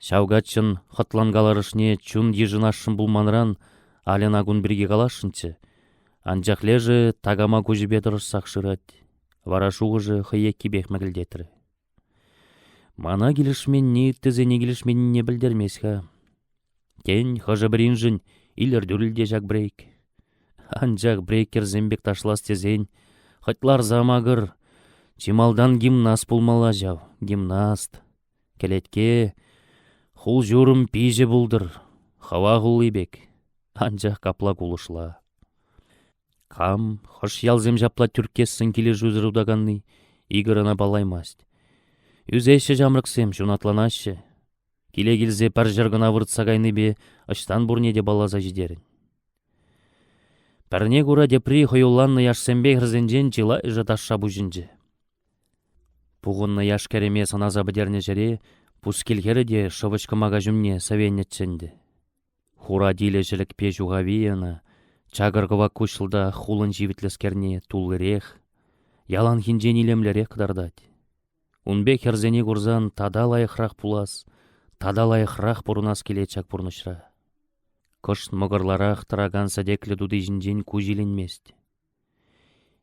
Ҫав каччӑн хӑтланкаларӑшне чун йышӑнасшӑн пулманран Альӑна кун пирки каласшӑнччӗ, анчах лешӗ такама куҫӗпе тӑрӑшсах шырать, вара шухӑшӗ хӑй еккипех мӗкӗлтетрӗ. Мана килӗшменни ыттисене килӗшменнине пӗлтермест-ха. Тен, хӑшӗ-пӗриншӗн илӗртӳллӗ те ҫак брейк. Анчах брейкерсем пек ташлас тесен хӑть ларса макӑр, чи малтан гимнаст пулмалла ҫав, гимнаст. Кӗлетке, хул-ҫурӑм пиҫӗ пултӑр, хӑва хулли пек, анчах капла кулӑшла. Кам, хӑш ялсем ҫапла тӳрккессӗн килӗшӳсӗр утаканни, Игорь ӑна паллаймасть. Ӳсеҫҫӗ ҫамрӑксем, ҫунатланаҫҫӗ. Киле килсе пӗр ҫӗр кӑна выртса кайнипе ӑҫтан пурне те палласа ҫитерӗн. Пӗрне кура тепри хӑюлланнӑ яшсемпе хӗрсенчен чылайӑшӗ ташша пуҫӑнчӗ. Пухӑннӑ яш-кӗрӗме сӑнаса пӗтернӗ ҫӗре пускил хӗрӗ те шӑвӑҫ кӑмака ҫумне сӗвеннӗччӗ ӗнтӗ. Хура тилӗ ҫӗлӗкпе ҫухави ӑна, чакӑр кӑвак куҫлӑ та хулӑн ҫивӗтлӗскерне туллирех, яланхинчен илемлӗрех кӑтартать. Ун пек хӗрсене курсан тата лайӑхрах пулас, тата лайӑхрах пурӑнас килет ҫак пурнӑҫра. Кӑшт мӑкӑрларах тӑракан сӗтеклӗ тути ҫинчен куҫ иленмест.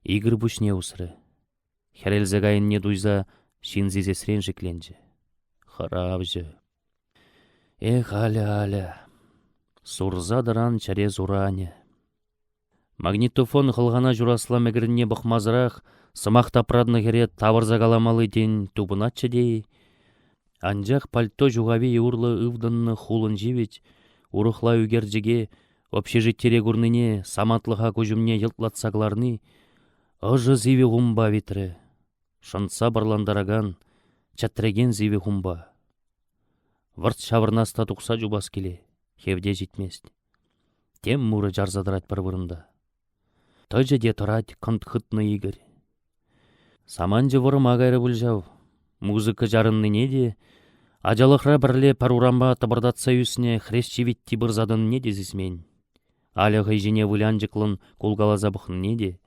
Игорь пуҫне усрӗ. Хӗрелсе кайнине туйса ҫын сисесрен шикленчӗ. Хӑравҫӑ. Эх, Аля, Аля, сурса тӑран чӗре суранӗ. Магнитофон хӑлхана ҫурасла мӗкӗрне пӑхмасӑрах сӑмах тапратнӑ хӗре тавӑрса каламалли тен тупӑнатчӗ те-и? Анчах пальто ҫухавийӗ урлӑ ывтӑннӑ хулӑн ҫивӗч урӑхла ӳкерчӗке общежитире курнине самантлӑха куҫ умне йӑлтлатса кӑларни ӑшӑ сивӗ хумпа витрӗ, шӑнтса пӑрлантаракан, чӗтрекен сивӗ хумпа. Вӑрт ҫаврӑнас та тухса чупас киле, хевте ҫитмест. Тем мурӗ чарса тӑрать пӗр вырӑнта. Тӑчӗ те тӑрать кӑнт хытнӑ Игорь. Саманчӗ вӑрӑма кайрӗ пуль ҫав. Музыка чарӑннине те, ачалӑхра пӗрле пӗр урампа тӑпӑртатса ӳснӗ Хресчи Витти пырса тӑнине те сисмен. Аля хӑй ҫине вылянчӑклӑн кулкаласа пӑхнине те.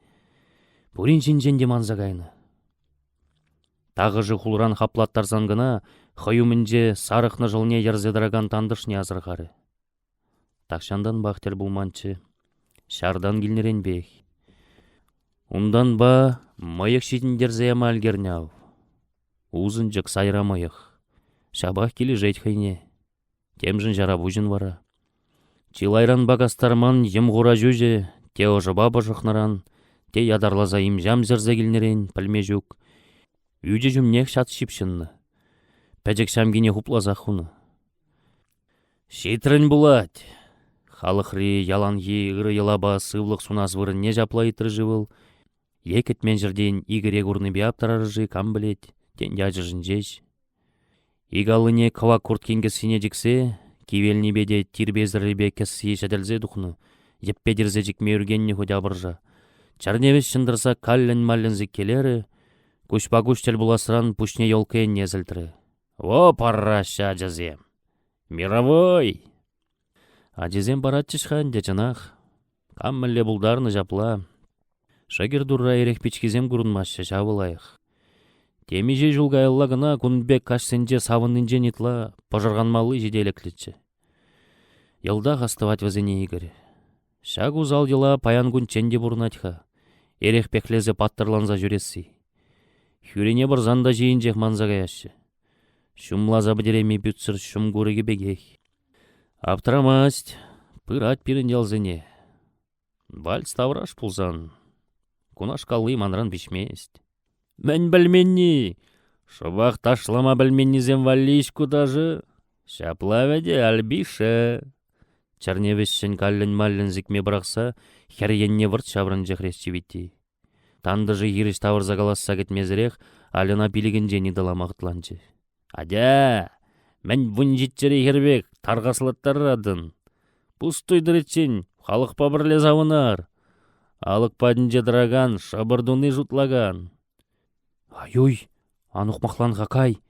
Пурин ҫинчен те манса кайнӑ. Тахӑшӗ хулран хаплаттарсан кӑна хӑй умӗнче сарӑхнӑ шӑлне йӗрсе тӑракан тантӑшне асӑрхарӗ. Тахҫантанпах тӗл пулманччӗ. Ҫартан килнӗренпех. Унтанпа мӑйӑх ҫитӗнтерсе яма ӗлкӗрнӗ ав. Усӑнчӑк сайра мӑйӑх. Ҫапах килӗшет хӑйне. Темшӗн ҫара пуҫӑн вара. Чылайранпа кастарман йӑм-хура ҫӳҫӗ те ӑшӑпа пӑшӑхнӑран, те ятарласа им-ҫам сӗрсе килнӗрен пӗлме ҫук, ӳчӗ ҫумнех ҫат ҫыпҫӑннӑ. Пӗчӗк ҫамкине хупласах хунӑ. Ҫитрӗн пулать. Халӑхри яланхи ырӑ йӑлапа сывлӑх сунас вырӑнне ҫапла ыйтрӗ-ши вӑл Е кӗтмен ҫӗртен Игоре курнипе аптӑрарӗ-ши, кам пӗлет, тен, ячӗшӗн ҫеҫ. Ик аллине кӑвак курткин кӗсйине чиксе, кивелнипе те тирпейсӗррипе кӗсйи ҫӗтӗлсе тухнӑ, йӗппе тирсе чикме ӳркеннӗ хуть апӑрша. Чӗрне вӗҫҫӗн тӑрса каллӗн-маллӗн сиккелерӗ, куҫпа куҫ тӗл пуласран пуҫне елка енне сӗлтрӗ. «О, парраҫҫӗ ачасем! Мировой!» Ачисем паратчӗҫ-ха ӗнтӗ, чӑнах. Кам мӗнле пултарнӑ ҫапла. Шӗкӗр турра эрех пичкисем курӑнмаҫҫӗ, ҫавӑ лайӑх. Темиҫе ҫул каялла кӑна кун пек каҫсенче савӑннинчен ытла пӑшӑрханмалли ҫителӗклӗччӗ. Йӑлтах астӑвать вӗсене Игорь. Ҫак усал йӑла паян кунччен те пурӑнать-ха. Эрех пехлесе паттӑрланса ҫӳресси. Хӳрине пӑрсан та ҫийӗнчех манса каяҫҫӗ. Ҫумласа пӗтерейми пӳтсӗр ҫум курӑкӗ пекех. Аптрамасть, пырать пирӗн ялсене. Вальс тавраш пулсан, кунашкалли манран пиҫмест. Мӗн пӗлменни? Шӑпах ташлама пӗлменнисем валли-иҫ ку ташӑ. Ҫапла вӗт, Альбише. Чӗрне вӗҫҫӗн каллӗн-маллӗн сикме пӑрахса хӗр енне вӑрт ҫаврӑнчӗ Хресчи Витти. Тантӑшӗ хирӗҫ тавӑрса каласса кӗтмесӗрех Альӑна пилӗкӗнчен ыталама хӑтланчӗ. «Атя, мӗн вунҫиччӗри хӗр пек тархаслаттаратӑн? Пустуй тӑриччен халӑхпа пӗрле савӑнар. Алӑк патӗнче тӑракан шӑпӑр туни шутлакан». «Ай-уй, ан ухмахлан-ха, кай.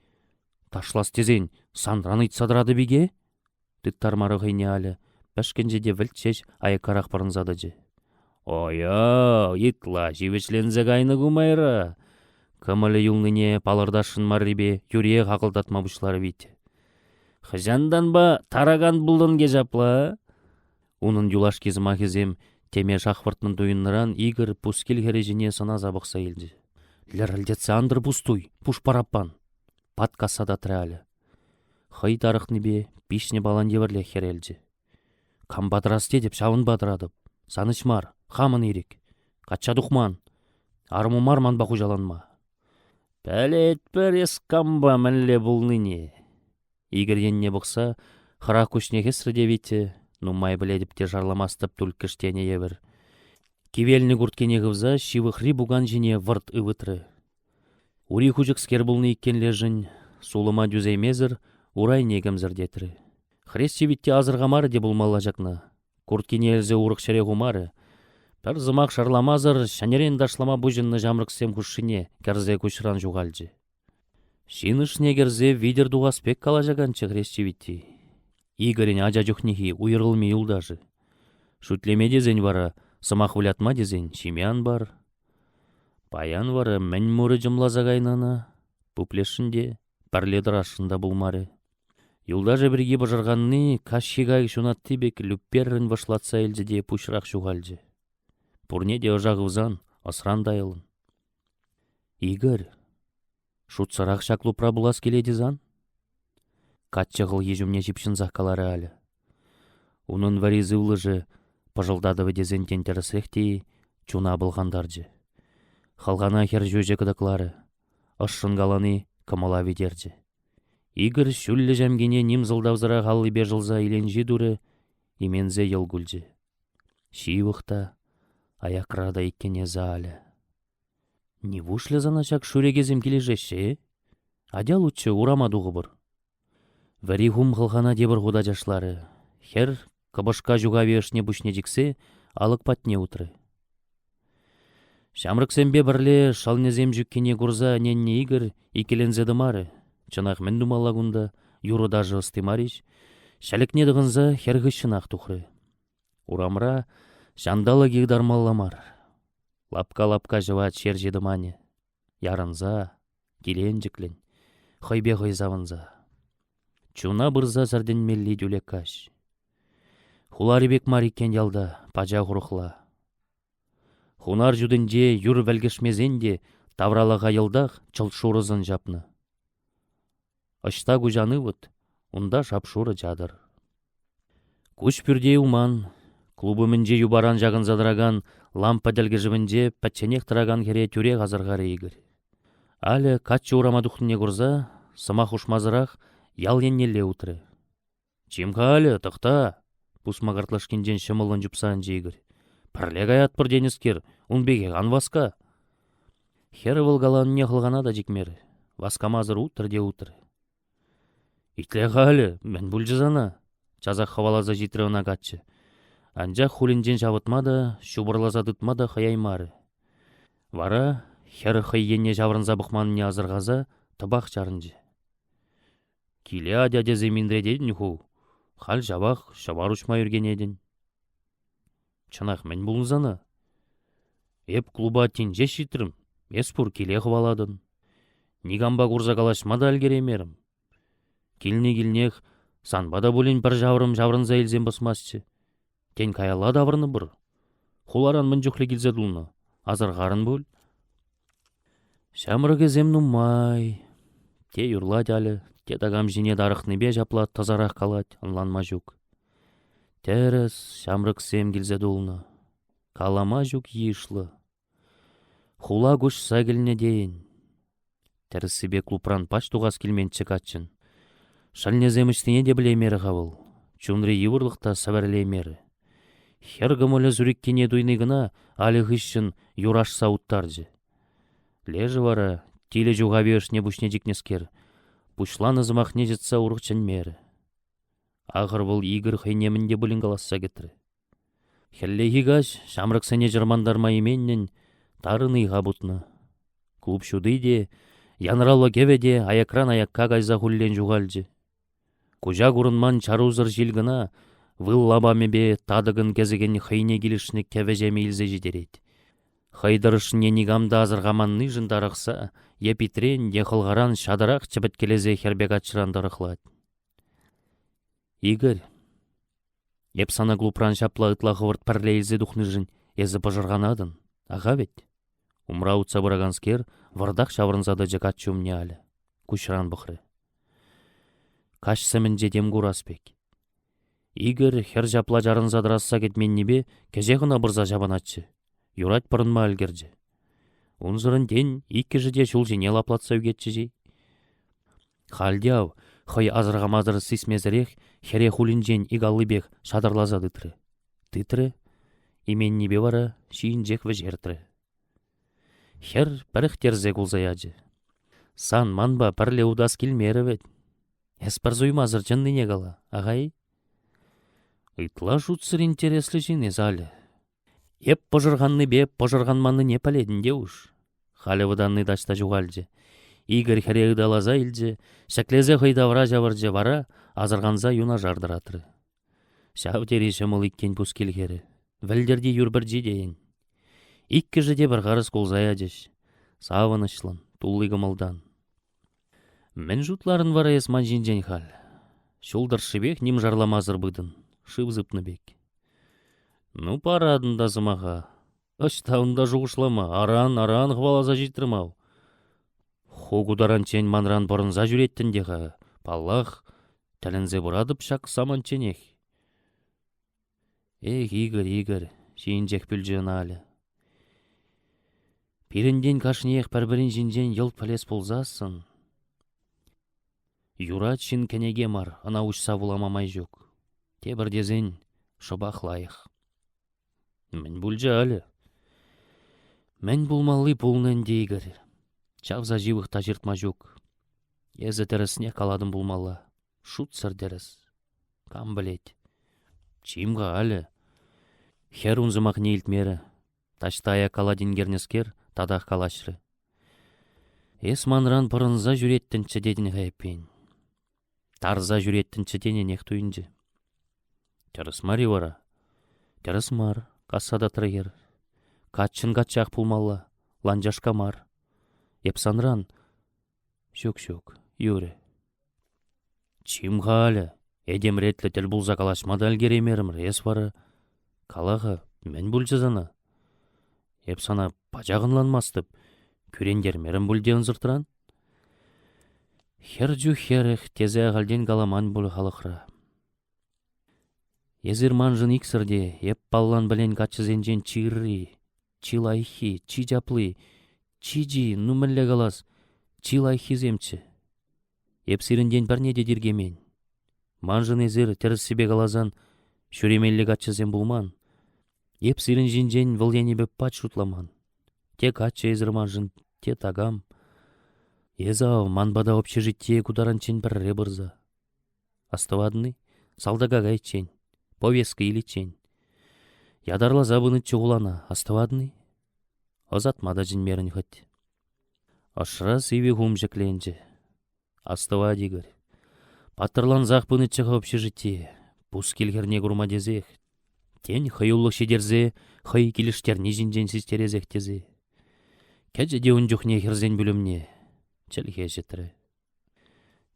Ташлас тесен санран ыйтса тӑратӑп пике?» Тыттармарӗ хӑйне Аля, пӗшкӗнчӗ те вӗлт ҫеҫ аяккарах пӑрӑнса тӑчӗ. «Ой-ой, ытла ҫивӗчленсе кайнӑ ку майра!» Кӑмӑлӗ юлнине палӑртасшӑн маррипе юриех ахӑлтатма пуҫларӗ Витя. «Хӑҫантанпа таракан пултӑн-ке ҫапла?» Унӑн юлашки сӑмахӗсем теме шахвӑртнӑн туйӑннӑран Игорь пускил хӗрӗ ҫине сӑнаса пӑхса илчӗ. «Лӗрӗлтетсе ан тӑр пустуй, пуш параппан!» пат касса татрӗ Аля. Хӑй тарӑхнипе пиҫнӗ палан евӗрлех хӗрелчӗ. Кампа тӑрас тетӗп, ҫавӑнпа тӑратӑп. Сан ӗҫ мар, хамӑн ирӗк. Качча тухман. Арӑму мар манпа хуҫаланма. Пӗлетпӗр эс кампа мӗнле пулнине. Игорь енне пӑхса хӑрах куҫне хӗсрӗ те Витя, нумай пӗлетӗп те шарламастӑп тульккӗш тенӗ евӗр. Кивелнӗ курткине хывса ҫывӑхри пукан ҫине вӑрт ывӑтрӗ. Ури хуҫӑкскер пулнӑ иккен лешӗн, сулӑма тӳсеймесӗр урайне кӗмсӗртетрӗ. Хресчи Витти асӑрхамарӗ те пулмалла ҫакна. Курткине илсе урӑх ҫӗре хумарӗ. Пӗр сӑмах шарламасӑр ҫӗнӗрен ташлама пуҫӑннӑ ҫамрӑксем хушшине кӗрсе куҫран ҫухалчӗ. Ҫын ӑшне кӗрсе витӗр тухас пек калаҫаканччӗ Хресчи Витти. Игорӗн ача чухнехи уйрӑлми юлташӗ. Шӳтлеме тесен вара, сӑмах вылятма тесен ҫиме ан пар. Паян вара мӗн мурӗ чӑмласа кайнӑ ӑна? Пуплесшӗн те, пӗрле тӑрасшӑн та пулмарӗ. Юлташӗ пирки пӑшӑрханни каҫхи кайӑк ҫунатти пек лӳпперрӗн вӑшлатса илчӗ те пуҫрах ҫухалчӗ. Пурне те ӑша хывсан ӑсран тайӑлӑн. Игорь, шутсӑрах ҫак клубра пулас килет-и сан? Каччӑ хӑлхи ҫумне ҫыпҫӑнсах каларӗ Аля. Унӑн вӗри сывлӑшӗ пӑшӑлтатӑвӗ тесен тен тӗрӗсрех те-и, чуна пӑлхантарчӗ. Хӑлхана хӗр ҫӳҫӗ кӑтӑкларӗ, ӑшшӑн калани кӑмӑла витерчӗ. Игорь ҫӳллӗ ҫамкине ним сӑлтавсӑрах аллипе шӑлса иленҫи турӗ, именсе йӑл кулчӗ. Ҫывӑх та, аякра та иккен эсӗ, Аля. Нивушлӗ сана ҫак шӳрекесем килӗшеҫҫӗ-и? Атя луччӗ урама тухӑпӑр. Вӗри хум хӑлхана тепӗр хут ачашларӗ. Хӗр, кӑпӑшка ҫухави ӑшне пуҫне чиксе, алӑк патне утрӗ. Ҫамрӑксемпе пӗрле шӑлнӗсем ҫуккине курса ӗненнӗ Игорь иккӗленсе тӑмарӗ. Чӑнах мӗн тумалла кунта, юрӑ-ташӑ ӑсти мар-иҫ. Ҫӗлӗкне тӑхӑнса хӗр хыҫҫӑнах тухрӗ. Урамра ҫанталӑк ытармалла мар. Лапка-лапка ҫӑвать ҫерҫи тӑманӗ. Ярӑнса, киленчӗклӗн, хӑйпе хӑй савӑнса. Чуна пырса сӗртӗнмелли тӳлек каҫ. Хулари пек мар иккен ялта, пачах урӑхла. Хунар ҫутинче юр вӗлкӗшмесен те тавралӑха йӑлтах чӑлт шурӑ сӑн ҫапнӑ. Ӑҫта куҫан ывӑт, унта шап-шурӑ чатӑр. Куҫ пӳрте юлман, клуб умӗнче юпаран ҫакӑнса тӑракан лампа тӗлкӗшӗвӗнче пӗчченех тӑракан хӗре тӳрех асӑрхарӗ Игорь. Аля каччӑ урама тухнине курса сӑмах хушмасӑрах ял еннелле утрӗ. «Чим-ха, Аля, тӑхта!» — пусма картлашкинчен ҫӑмӑллӑн чупса анчӗ Игорь. «Пӗрле каятпӑр тенӗскер, ун пекех ан васка!» Хӗр вӑл каланине хӑлхана та чикмерӗ, васкамасӑр утрӗ те утрӗ. «Итле-ха, Аля, мӗн пулчӗ сана?» — часах хӑваласа ҫитрӗ ӑна каччӑ. Анчах хулӗнчен ҫавӑтма та, ҫупӑрласа тытма та хӑяймарӗ. Вара хӗр хӑй енне ҫаврӑнса пӑхманнине асӑрхаса тӑпах чарӑнчӗ. Киле атя тесе минрететӗн ху, халь ҫавах ҫӑвар уҫма ӳркенетӗн. Чӑнах мӗн пулнӑ сана? Эп клуба тин ҫеҫ ҫитрӗм, эс пур киле хӑвалатӑн. Никампа курса калаҫма та ӗлкӗреймерӗм. Килнӗ-килнех санпа та пулин пӗр ҫаврӑм ҫаврӑнса илсен пӑсмастчӗ. Тен, каялла таврӑнӑпӑр? Хуларан мӗн чухлӗ килсе тулнӑ, асӑрхарӑн пуль? Ҫамрӑкӗсем нумай. Те юрлать Аля, те такам ҫине тарӑхнипе ҫапла тӑсарах калать, ӑнланма ҫук. Тӗрӗс, ҫамрӑксем килсе тулнӑ. Калама ҫук йышлӑ. Хула куҫса килнӗ тейӗн. Тӗрӗссипе клубран пач тухас килменччӗ каччӑн. Шӑлнӗсем ӑҫтине те пӗлеймерӗ-ха вӑл, чунри йывӑрлӑх та сӗвӗрӗлеймерӗ. Хӗр кӑмӑлӗ сӳрӗккине туйни кӑна Аля хыҫҫӑн юр ашса уттарчӗ. Лешӗ вара, тилӗ ҫухави ӑшне пуҫне чикнӗскер, пуҫланӑ сӑмахне чӑтса урӑх чӗнмерӗ. Ахӑр вӑл Игорь хӑйне мӗн те пулин каласса кӗтрӗ. Хӗллехи каҫ ҫамрӑксене чӑрмантарма именнӗн тарӑн ыйха путнӑ. Клуб ҫути те, янӑравлӑ кӗвӗ те аякран аякка кайса хуллен ҫухалчӗ. Куҫа курӑнман чарусӑр ҫил кӑна выл лапамӗпе татӑкӑн-кӗсӗкӗн хӑйне килӗшнӗ кӗвӗ-ҫемӗ илсе ҫитерет. Хӑй тӑрӑшнине никам та асӑрхаманнишӗн тарӑхса е питрен, е хӑлхаран ҫатӑрах чӗпӗткелесе хӗрпе каччӑран тӑрӑхлать. Игорь, Эп сана клубран ҫапла ытла хӑвӑрт пӗрле илсе тухнишӗн эсӗ пӑшӑрханатӑн, аха вӗт? Умра утса пыраканскер вӑртах ҫаврӑнса тӑчӗ каччӑ умне Аля, куҫран пӑхрӗ. Каҫ сӗмӗнче тем курас пек. Игорь хӗр ҫапла чарӑнса тӑрасса кӗтменнипе кӗҫех ӑна пырса ҫапӑнатчӗ. Юрать пӑрӑнма ӗлкӗрчӗ. Унсӑрӑн, тен, иккӗшӗ те ҫул ҫине лаплатса ӳкетчӗҫ-и? Халь те ав, хӑй асӑрхамасӑр сисмесӗрех хӗре хулӗнчен ик аллипех ҫатӑрласа тытрӗ. Тытрӗ, именнипе вара ҫийӗнчех вӗҫертрӗ. Хӗр пӗрӗхтерсе кулса ячӗ. Сан манпа пӗрле утас килмерӗ вӗт. Эс пӗр суймасӑр чӑннине кала, ахай? Ытла шутсӑр интереслӗ ҫын эс, Аля. Эп пӑшӑрханнипе пӑшӑрханманнине пӗлетӗн те уш. Халӗ вӑтанни таҫта ҫухалчӗ. Игорь хӗре ыталаса илчӗ, ҫӗклесе хӑй тавра ҫавӑрчӗ, вара асӑрханса юнашар тӑратрӗ. Ҫав тери ҫӑмӑл иккен пускил хӗрӗ. Вӗлтӗрти юр пӗрчи тейӗн. Иккӗшӗ те пӗр харӑс кулса ячӗҫ. Савӑнӑҫлӑн, тулли кӑмӑлтан. Мӗн шутларӑн вара эс ман ҫинчен халь? Ҫул тӑршшӗпех ним шарламасӑр пытӑн, шыв сыпнӑ пек. Ну, паратӑн та сӑмаха. Ӑҫта унта шухӑшлама, аран-аран хӑваласа ҫитрӗм ав. Ху ку таранччен манран пӑрӑнса ҫӳреттӗн те-ха, паллах, тӗлӗнсе пыратӑп ҫак самантченех. Эх, Игорь, Игорь, ҫийӗнчех пӳлчӗ ӑна Аля. Пирӗнтен кашниех пӗр-пӗрин ҫинчен йӑлт пӗлес пулсассӑн... Юрать ҫын кӗнеке мар, ӑна уҫса вулама май ҫук. Тепӗр тесен, шӑпах лайӑх. Мӗн пулчӗ, Аля? Мӗн пулмалли пулнӑ ӗнтӗ, Игорь. Чавса ҫывӑх та ҫыртма ҫук. Эсӗ тӗрӗснех калатӑн пулмалла. Шутсӑр тӗрӗс. Кам пӗлет. Чим-ха, Аля. Хӗр ун сӑмахне илтмерӗ. Таҫта аяккалла тинкернӗскер татах калаҫрӗ. Эс манран пӑрӑнса ҫӳреттӗнччӗ тетӗн-ха эппин. Тарса ҫӳреттӗнччӗ тенӗнех туйӑнчӗ. Тӗрӗс мар-и вара? Тӗрӗс мар, касса татрӗ хӗр. Каччӑн каччах пулмалла, ланчашка мар. Эп санран... Ҫук-ҫук, юрӗ. Чим-ха, Аля, этем ретлӗ тӗл пулса калаҫма та ӗлкӗреймерӗмӗр, эс вара... Кала-ха, мӗн пулчӗ сана? Эп сана пачах ӑнланмастӑп, кӳрентермерӗм пуль те ӑнсӑртран? Хӗр чух хӗрӗх тесе ахальтен каламан пуль халӑхра. Эсир маншӑн иксӗр те эп паллан-пӗлен каччӑсенчен чи ырри, чи лайӑххи, чи чапли, чи-чи, ну мӗнле калас, чи лайӑххисемччӗ. Эп сирӗнтен пӗрне те тиркемен. Маншӑн эсир, тӗрӗссипе каласан, ҫӳремелли каччӑсем пулман. Эп сирӗн ҫинчен вӑл енӗпе пач шутламан. Те каччӑ эсир маншӑн, те такам. Эсӗ ав ман пата общежитие ку таранччен пӗрре пырса. Астӑватӑн-и? Салтака кайиччен, повестка иличчен. Ятарласа пынӑччӗ хулана, астӑватӑн-и? Ӑсатма та чӗнмерӗн хӑть. Ӑшра сивӗ хум ҫӗкленчӗ. Астӑвать Игорь. Паттӑрлансах пынӑччӗ-ха общежитие, пускил хӗрне курма тесех. Тен, хӑюлӑх ҫитерсе хӑй килӗштерни ҫинчен систересех тесе. Кӗчӗ те ун чухне хӗрсен пӳлӗмне, чӗлхе ҫӗтрӗ.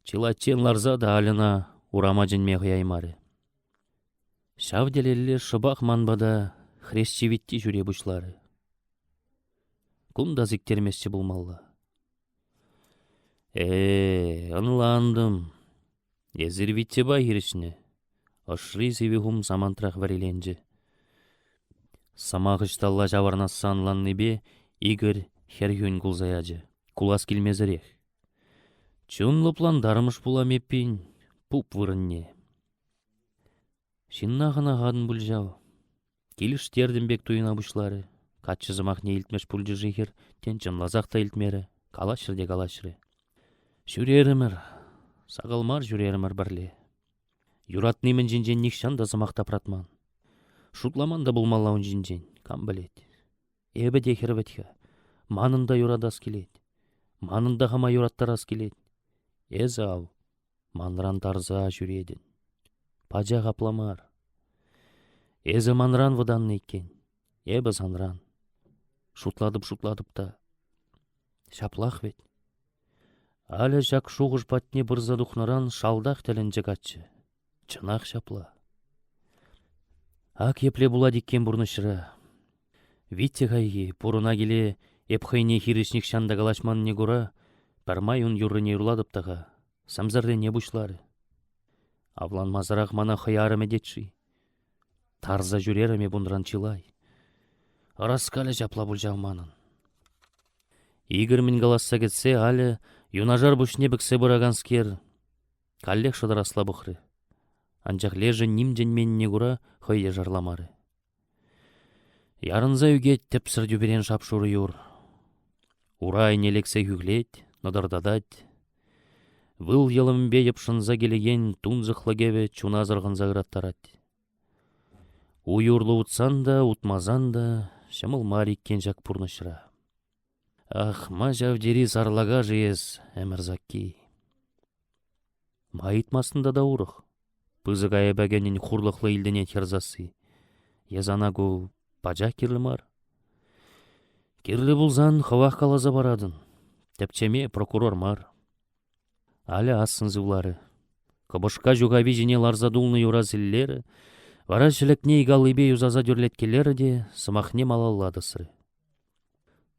Чылайччен ларса та Альӑна урама чӗнме хӑяймарӗ. Ҫав тӗлелле шӑпах ман пата Хресчи Витти ҫӳре пуҫларӗ. Кун та сиктерместчӗ пулмалла. Э-э, ӑнлантӑм. Эсир Витьӑпа хирӗҫнӗ. Ӑшри сивӗ хум самантрах вӗриленчӗ. Сӑмах ӑҫталла ҫаврӑнасса ӑнланнипе Игорь хӗрхӳн кулса ячӗ. Кулас килмесӗрех. Чун лӑплантармӑш пулам эппин, пуп вырӑнне. Ҫынна хӑнахатӑн пуль ҫав. Килӗштертӗм пек туйӑна пуҫларӗ. Каччӑ сӑмахне илтмӗш пулчӗ-ши хӗр, тен, чӑнласах та илтмерӗ, калаҫрӗ те калаҫрӗ. Ҫӳрерӗмӗр, сахал мар ҫӳрерӗмӗр пӗрле. Юратни мӗн ҫинчен нихҫан та сӑмах тапратман. Шутламан та пулмалла ун ҫинчен, кам пӗлет. Эпӗ те хӗр вӗт-ха. Манӑн та юратас килет. Манӑн та хама юраттарас килет. Эсӗ ав манран тарса ҫӳретӗн. Пачах апла мар. Эсӗ манран вӑтаннӑ иккен, эпӗ санран. Шутлатӑп-шутлатӑп та. Ҫаплах вӗт. Аля ҫак шухӑш патне пырса тухнӑран шалтах тӗлӗнчӗ каччӑ. Чӑнах ҫапла. Ак епле пулать иккен пурнӑҫра. Витя хайхи, пурӑна киле эп хӑйне хирӗҫ нихҫан та калаҫманнине кура, пӗрмай ун юррине юрлатӑп та-ха, сӗмсӗрлене пуҫларӗ. Авланмасӑрах мана хӑй арӑмӗ тет-ши? Тарса ҫӳрерӗм эп унран чылай. Ӑраскалӗ ҫапла пуль ҫав манӑн. Игорь мӗн каласса кӗтсе Аля, юнашар пуҫне пӗксе пыраканскер, Каллех шӑтарасла пӑхрӗ. Анчах лешӗ ним чӗнменнине кура хӑй те шарламарӗ. Ярӑнса ӳкет тӗпсӗр тӳперен шап-шурӑ юр. Ура айне лексе хӳхлет, нӑтӑртатать. Выл йӑлӑмӗпе йӑпшӑнса килекен тунсӑхлӑ кӗвӗ чуна сӑрхӑнса ыраттарать. Уй урлӑ утсан та, утмасан та ҫӑмӑл мар иккен ҫак пурнӑҫра. Ах, ма ҫав тери сарлака-ши эс, ӗмӗр сакки? Ма ыйтмастӑн тата урӑх? Пысӑк айӑпа кӗнӗн хурлӑхлӑ илтӗнет хӗр сасси. Е сана ку пачах кирлӗ мар? Кирлӗ пулсан хӑвах каласа паратӑн. Тӗпчеме прокурор мар. Аля ассӑн сывларӗ. Кӑпӑшка ҫухави ҫине ларса тулнӑ юра силлерӗ, вара ҫӗлӗкне ик аллипе юсаса тӳрлеткелерӗ те сӑмахне малалла тӑсрӗ.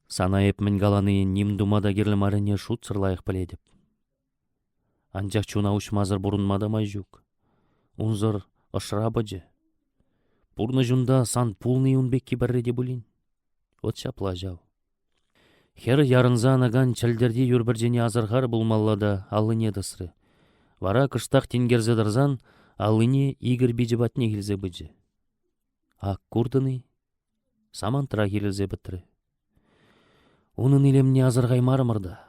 Сана эп мӗн калани ним тума та кирлӗ маррине шутсӑр лайӑх пӗлетӗп. Анчах чуна уҫмасӑр пурӑнма та май ҫук. Унсӑр ӑшра пӑчӗ. Пурнӑҫунта сан пулни ун пекки пӗрре те пулин. Вӑт ҫапла ҫав. Хӗр ярӑнса анакан чӗлтӗрти юр пӗрчине асӑрхар пулмалла та аллине тӑсрӗ. Вара кӑштах тинкерсе тӑрсан аллине Игорь пичӗ патнех илсе пычӗ. Ак куртӑн-и? Самантрах ирӗлсе пӗтрӗ. Унӑн илемне асӑрхаймарӑмӑр та.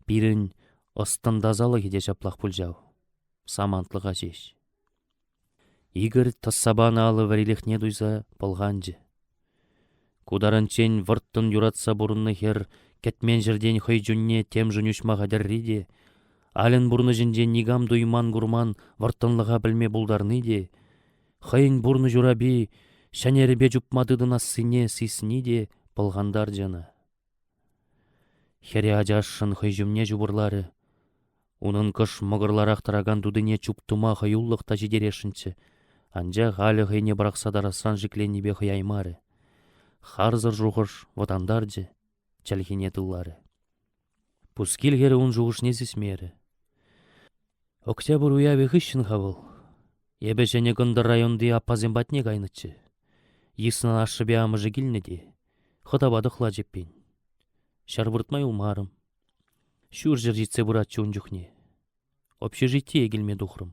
Пирӗн ӑс-тӑн тасалӑхӗ те ҫаплах пуль ҫав. Самантлӑха ҫеҫ. Игорь тӑсса панӑ алӑ вӗрилӗхне туйса пӑлханчӗ. Ку таранччен вӑрттӑн юратса пурӑннӑ хӗр кӗтмен ҫӗртен хӑй чунне темшӗн уҫма хатӗрри те, Альӑн пурнӑҫӗнче никам туйман-курман вӑрттӑнлӑха пӗлме пултарни те, хӑйӗн пурнӑҫ урапи ҫӗнерӗпе чупма тытӑнассине сисни те пӑлхантарчӗ ӑна. Хӗре ачашшӑн хӑй ҫумне ҫупӑрларӗ. Унӑн кӑш мӑкӑрларах тӑракан тутине чуп тума хӑюллӑх та ҫитересшӗнччӗ, анчах халӗ хӑйне пӑрахса тарасран шикленнипе хӑяймарӗ. Харсӑр шухӑш вӑтантарчӗ, чӗлхине тылларӗ. Пускил хӗрӗ ун шухӑшне сисмерӗ. Октябрь уявӗ хыҫҫӑн-ха вӑл. Эпӗ ҫӗнӗ кӑнтӑр районти аппасем патне кайнӑччӗ. Йыснан ашшӗпе амӑшӗ килнӗ те, хӑтапа тӑхлачӗ эппин. Ҫӗр выртма юлмарӑм. Ҫурҫӗр ҫитсе пыратчӗ ун чухне. Общежитие килме тухрӑм.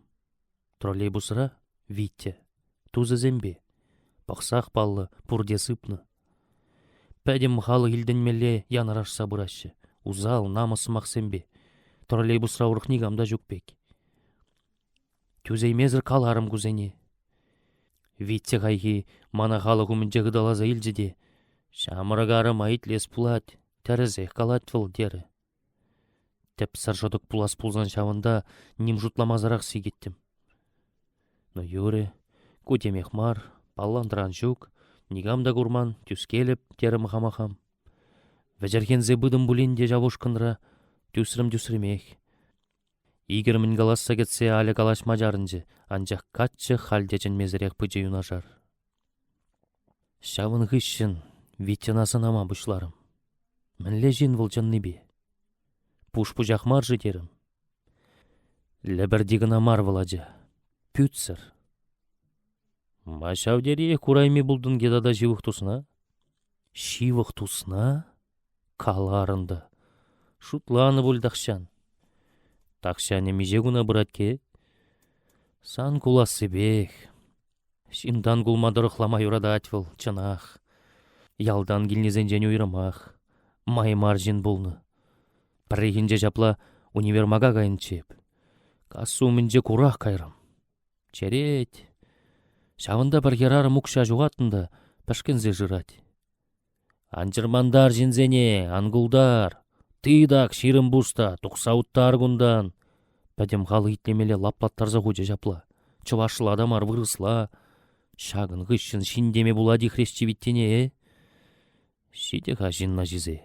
Троллейбусра Витя, тусӗсемпе. Пӑхсах паллӑ, пурте сыпнӑ. Пӗтӗм халӑх илтӗнмелле янӑрашса пыраҫҫӗ, усал, намӑс сӑмахсемпе. Троллейбусра урӑх никам та ҫук пек. Тӳсеймесӗр каларӑм кусене. Витя хайхи мана халӑх умӗнче ыталаса илчӗ те «Ҫамрӑк арӑма итлес пулать, тӗрӗсех калать вӑл» терӗ. Тӗпсӗр шӑтӑк пулас пулсан ҫавӑнта ним шутламасӑрах сикеттӗм. Ну юрӗ, ку темех мар, паллантӑран ҫук, никам та курман, тӳскелӗп, терӗм хама хам. Вӗчӗрхенсе пытӑм пулин те ҫав ушкӑнра, тӳсрӗм-тӳсрӗмех. Игорь мӗн каласса кӗтсе Аля калаҫма чарӑнчӗ, анчах каччӑ халь те чӗнмесӗрех пычӗ юнашар. Ҫавӑн хыҫҫӑн Витьӑна сӑнама пуҫларӑм. Мӗнле ҫын вӑл чӑннипе? Пуш пуҫах мар-ши терӗм. Лӗпӗрти кӑна мар вӑл ача, пӳтсӗр. Ма ҫав териех курайми пултӑн тата ҫывӑх тусна? Ҫывӑх тусна? Каларӑн та. Шутланӑ пуль тахҫан. Тахҫанӗ миҫе куна пырать-ке? Сан кулассипех. Ҫынтан кулма тӑрӑхлама юратать вӑл, чӑнах. Ялтан килнисенчен уйрӑмах. Май мар ҫын пулнӑ. Пӗррехинче ҫапла универмага кайнӑччӗ эп. Касса умӗнче курах кайрӑм. Черет. Ҫавӑнта пӗр хӗрарӑм укҫа ҫухатнӑ та пӗшкӗнсе шырать. Ан чӑрмантар ҫынсене, ан култар. Тыт ак 20 пус та, тухса уттар кунтан. Пӗтӗм халӑх итлемелле лаплаттарса хучӗ ҫапла. Чӑвашла та мар, вырӑсла. Ҫакӑн хыҫҫӑн ҫын теме пулать-и хресчевиттене, э? Ҫитӗ-ха ҫынна ҫисе.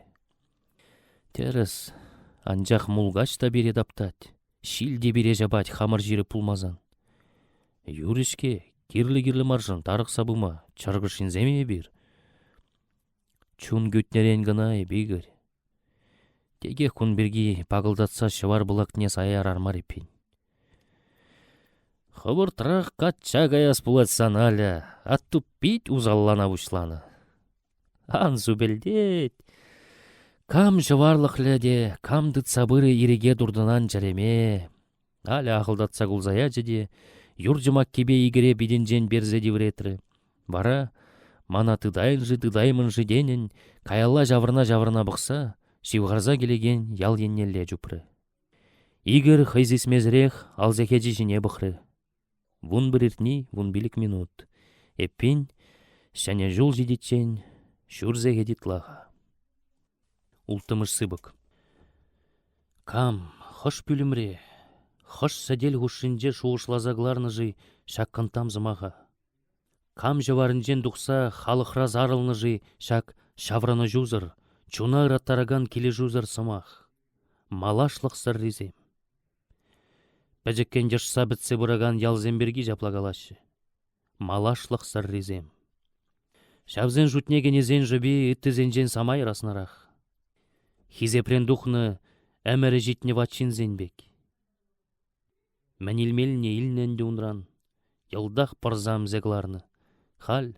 Тӗрӗс, анчах мулкач та пире таптать. Ҫил те пире ҫапать хамӑр ҫирӗп пулмасан. Юрӗ-ҫке, кирлӗ-кирлӗ маршӑн тарӑхса пыма чӑркӑш ҫынсем-и эпир? Чун кӳтнӗрен кӑна эп, Игорь. Текех кун пирки пакӑлтатса ҫӑвар пылакне сая ярар мар эппин. Хӑвӑртрах качча каяс пулать сан, Аля, атту пит усаллана пуҫланӑ. Ан супӗлтет. Кам ҫӑварлӑхлӗ те, кам тытса пырӗ ирӗке туртӑнан чӗреме. Аля ахӑлтатса кулса ячӗ те юр чӑмаккипе Игоре питӗнчен персе тивретрӗ. Вара, мана тытайӑн-ши, тытаймӑн-ши тенӗн, каялла ҫаврӑна-ҫаврӑна пӑхса, ҫывхарса килекен ял еннелле чупрӗ. Игорь хӑй сисмесӗрех ал сехечӗ ҫине пӑхрӗ. 11 иртни 15 минут. Эппин, Ҫӗнӗ ҫул ҫитиччен ҫур сехет ытла-ха. Улттӑмӗш сыпӑк. Кам, хӑш пӳлӗмре, хӑш сӗтел хушшинче шухӑшласа кӑларнӑ-ши ҫак кӑнттам сӑмаха? Кам ҫӑварӗнчен тухса халӑхра сарӑлнӑ-ши ҫак ҫаврӑнӑҫусӑр, чуна ыраттаракан килӗшӳсӗр сӑмах? Малашлӑхсӑррисем. Пӗчӗккӗн йӑшса пӗтсе пыракан ялсем пирки ҫапла калаҫҫӗ. Малашлӑхсӑррисем. Ҫавсен шутне кӗнисен шӑпи ыттисенчен самай раснарах. Хисепрен тухнӑ ӗмӗрӗ ҫитнӗ ват ҫынсен пек. Мӗн илмеллине илнӗ ӗнтӗ унран. Йӑлтах пӑрса ӗмсе кӑларнӑ. Халь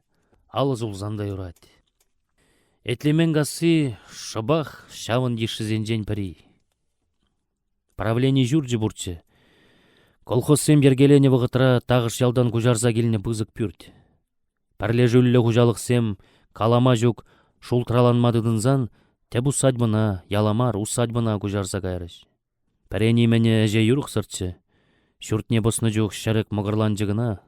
алӑ сулсан та юрать. Этлеменкасси шӑпах ҫавӑн йышшисенчен пӗри. Правлени ҫурчӗ пурччӗ. Колхозсем йӗркеленӗ вӑхӑтра тахӑш ялтан куҫарса килнӗ пысӑк пӳрт. Пӗрлешӳллӗ хуҫалӑхсем калама ҫук шултраланма тытӑнсан тӗп усадьбӑна, яла мар, усадьбӑна куҫарса кайрӗҫ. Пӗрени-мӗнӗ ӗҫе юрӑхсӑрччӗ. Ҫуртне пӑснӑ чух ҫӗрӗк мӑкӑрланчӗ кӑна.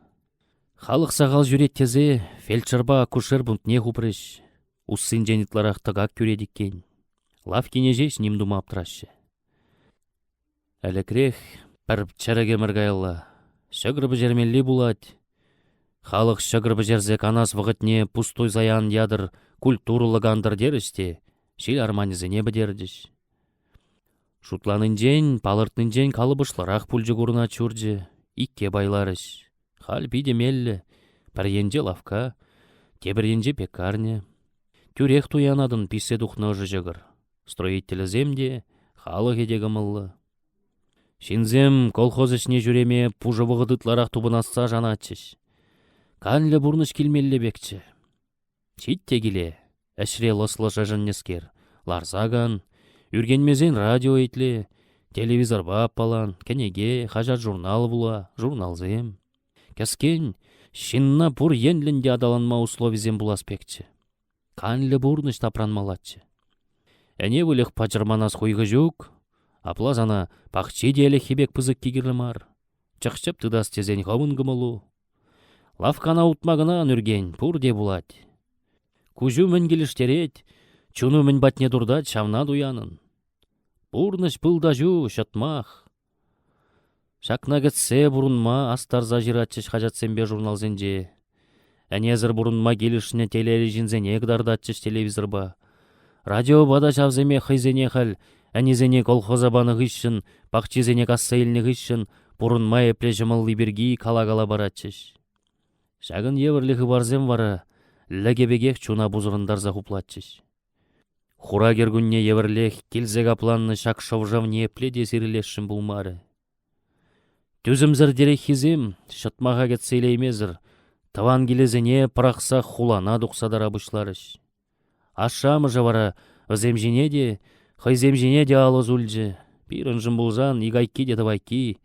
Халӑх сахал ҫӳрет тесе фельдшерпа акушер пунктне хупрӗҫ. Уссинчен ытларах тӑкак кӳрет иккен. Лавккине ҫеҫ ним тума аптӑраҫҫӗ. Ӗлӗкрех, пӗр чӗрӗк ӗмӗр каялла, ҫӑкӑр пӗҫермелли пулать. Халӑх ҫӑкӑр пӗҫерсе канас вӑхӑтне пустуй сая ан ятӑр, культурӑллӑ кантӑр терӗҫ те ҫил арманӗсене пӗтерчӗҫ. Шутланинчен, палӑртнинчен калӑпӑшлӑрах пулчӗ курӑнать ҫурчӗ, икке пайларӗҫ. Халь питӗ меллӗ, пӗр енче лавкка, тепӗр енче пекарня. Тӳрех туянатӑн пиҫсе тухнӑ ӑшӑ ҫӑкӑр. Строителӗсем те, халӑхӗ те кӑмӑллӑ. Ҫынсем колхоз ӗҫне ҫӳреме пушӑ вӑхӑт ытларах тупӑнасса шанатчӗҫ. Канлӗ пурнӑҫ килмелле пекчӗ. Ҫит те киле, ӗҫре лӑслӑ шӗшӗннӗскер, ларса кан, ӳркенмесен радио итле, телевизорпа аппалан, кӗнеке, хаҫат-журнал вула, журналсем. Кӗскен, ҫынна пур енлӗн те аталанма условисем пулас пекчӗ. Канлӗ пурнӑҫ тапранмаллаччӗ. Ӗне выльӑх пачӑрманас хуйхӑ ҫук, апла сана пахчи те ӗлӗкхи пек пысӑкки кирлӗ мар. Чӑх-чӗп тытас тесен хӑвӑн кӑмӑлу. Лавккана утма кӑна ан ӳркен, пурте пулать. Куҫу мӗн килӗштерет, чуну мӗн патне туртать, ҫавна туянӑн. Пурнӑҫ пыл та ҫу, ҫӑтмах. Ҫакна кӗтсе пурӑнма астарса ҫыратчӗҫ хаҫатсемпе журналсенче. Ӗнесӗр пурӑнма килӗшнӗ телейлӗ ҫынсене кӑтартатчӗҫ телевизорпа. Радиопа та ҫавсемех хӑйсене халь ӗнисене колхоза панӑ хыҫҫӑн, пахчисене касса илнӗ хыҫҫӑн пурӑнма епле ҫӑмӑлли пирки кала-кала паратчӗҫ. Ҫакӑн евӗрлӗ хыпарсем вара лӗкӗ пекех чуна пусӑрӑнтарса хуплатчӗҫ. Хура кӗркунне евӗрлех килсе капланнӑ ҫак шӑв-шав ниепле те сирӗлесшӗн пулмарӗ. Тӳсӗмсӗртереххисем ҫӑтмаха кӗтсе илеймесӗр тӑван килӗсене пӑрахса хулана тухса тара пуҫларӗҫ. Ашшӗ-амӑшӗ вара вӗсем ҫине те, хӑйсем ҫине те алӑ сулчӗ. Пирӗншӗн пулсан ик айкки те тӑвайкки,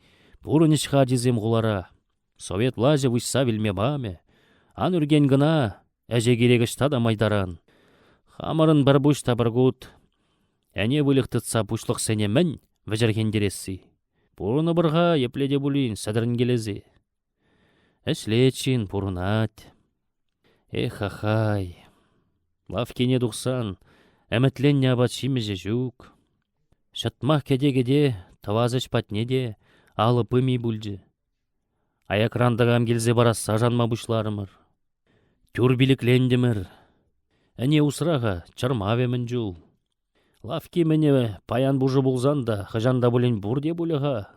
пурӑнӗҫ-ха ачисем хулара. Совет влаҫӗ выҫса вилме памӗ. Ан ӳркен кӑна, Ӗҫе кирек ӑҫта та май таран. Хамӑрӑн пӗр пуҫ та пӗр кут. Ӗне выльӑх тытса пуҫлӑхсене мӗн вӗчӗрхентересси? Пурӑнӑпӑр-ха епле те пулин сӗтӗрӗнкелесе. Ӗҫлет ҫын, пурӑнать. Эх, ахай. Лавккине тухсан ӗмӗтленнӗ апат-ҫимӗҫӗ ҫук. Ҫӑтмах кӗте-кӗте тӑвас ӗҫ патне те алӑ пыми пулчӗ. Аякран такам килсе парасса шанма пуҫларӑмӑр. Тӳр пилӗклентӗмӗр. Ӗне усра-ха, чӑрмавӗ мӗн чул. Лавкки мӗнӗ паян пушӑ пулсан та хӑҫан та пулин пурте пулӗ-ха.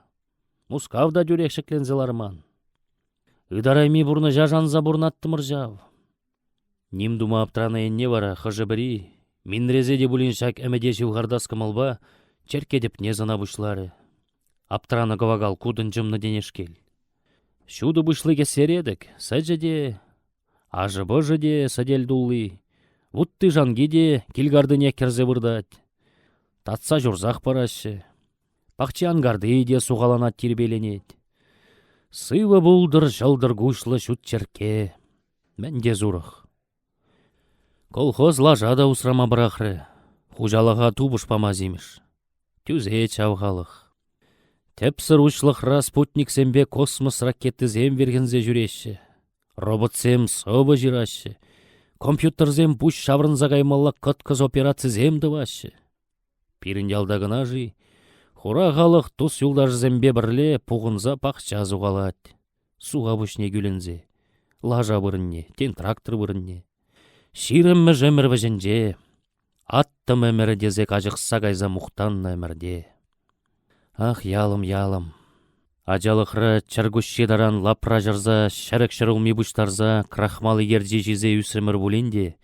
Мускав та тӳрех ҫӗкленсе ларман. Ытарайми пурнӑҫа шанса пурӑнаттӑмӑр ҫав. Ним тума аптранӑ енне вара хӑшӗ-пӗри, минресе те пулин ҫак ӗмӗте ҫывхартас кӑмӑлпа, черкке тӗпне сӑна пуҫларӗ. Аптранӑ кӑвакал кутӑн чӑмнӑ тенешкел. Ҫутӑ пуҫлӑ кӗсьере-тӗк сӗчӗ те, ашӗ-пӑшӗ те сӗтел тулли, вутти-шанки те килкартинех кӗрсе выртать. Татса ҫурсах параҫҫӗ. Пахчи анкарти те сухаланать-тирпейленет. Сывӑ пултӑр ҫӑлтӑр куҫлӑ ҫут черкке. Мӗн те сурӑх. Колхоз лаша та усрама пӑрахрӗ, хуҫалӑха тупӑш пама симӗш. Тӳсет ҫав халӑх. Тӗпсӗр уҫлӑхра спутниксемпе космос ракетисем вирхӗнсе ҫӳреҫҫӗ. Роботсем сӑвӑ ҫыраҫҫӗ, компьютерсем пуҫ ҫаврӑнса каймалла кӑткӑс операцисем тӑваҫҫӗ. Пирӗн ялта кӑна-ши хура халӑх тус-юлташӗсемпе пӗрле пухӑнса пахча сухалать, суха пуҫне кӳлӗнсе, лаша вырӑнне, тен, трактор вырӑнне. Ҫирӗммӗш ӗмӗр вӗҫӗнче, аттӑм ӗмӗрӗ тесе каҫӑхса кайса мухтаннӑ ӗмӗрте. Ах, ялӑм, ялӑм. Ачалӑхра чӗркуҫҫи таран лапра ҫӑрса ҫӗрӗк ҫӗрулми пуҫтарса крахмал икерчи ҫисе ӳсрӗмӗр пулин те,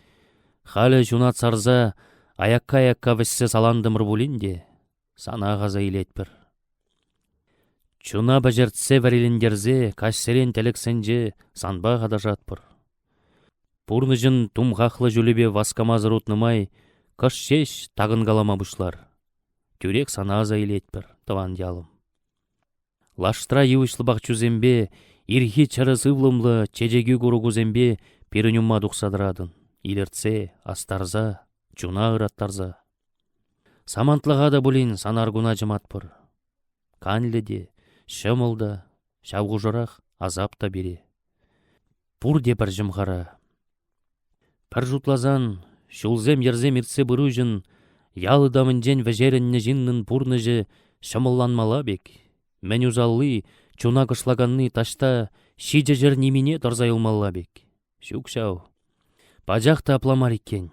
халӗ ҫунат сарса аякка-аякка вӗҫсе салантӑмӑр пулин те, санах аса илетпӗр. Чуна пӗҫертсе вӗрилентерсе каҫсерен тӗлӗксенче санпа аташатпӑр. Пурнӑҫӑн тумхахлӑ ҫулӗпе васкамасӑр утнӑ май кӑшт ҫеҫ такӑнкалама пуҫлар. Тӳрех сана аса илетпӗр, тӑван ялӑм. Лаштра йывӑҫлӑ пахчусемпе, ирхи чӗрӗ сывлӑмлӑ чечекӳ курӑкусемпе пирӗн умма тухса тӑратӑн, илӗртсе, астарса, чуна ыраттарса. Самантлӑха та пулин сан аркуна чӑматпӑр. Канлӗ те, ҫӑмӑл та, ҫав хушӑрах асап та пире. Пурте пӗр ҫӑмхара. Пӗр шутласан, ҫулсем-йӗрсем иртсе пыруҫӑн ял ытамӗнчен вӗҫерӗннӗ ҫыннӑн пурнӑҫӗ ҫӑмӑлланмалла пек. Мӗн усалли, чуна кӑшлаканни таҫта ҫичӗ нимине тӑрса юлмалла пек. Ҫук ҫав. Пачах та апла мар иккен.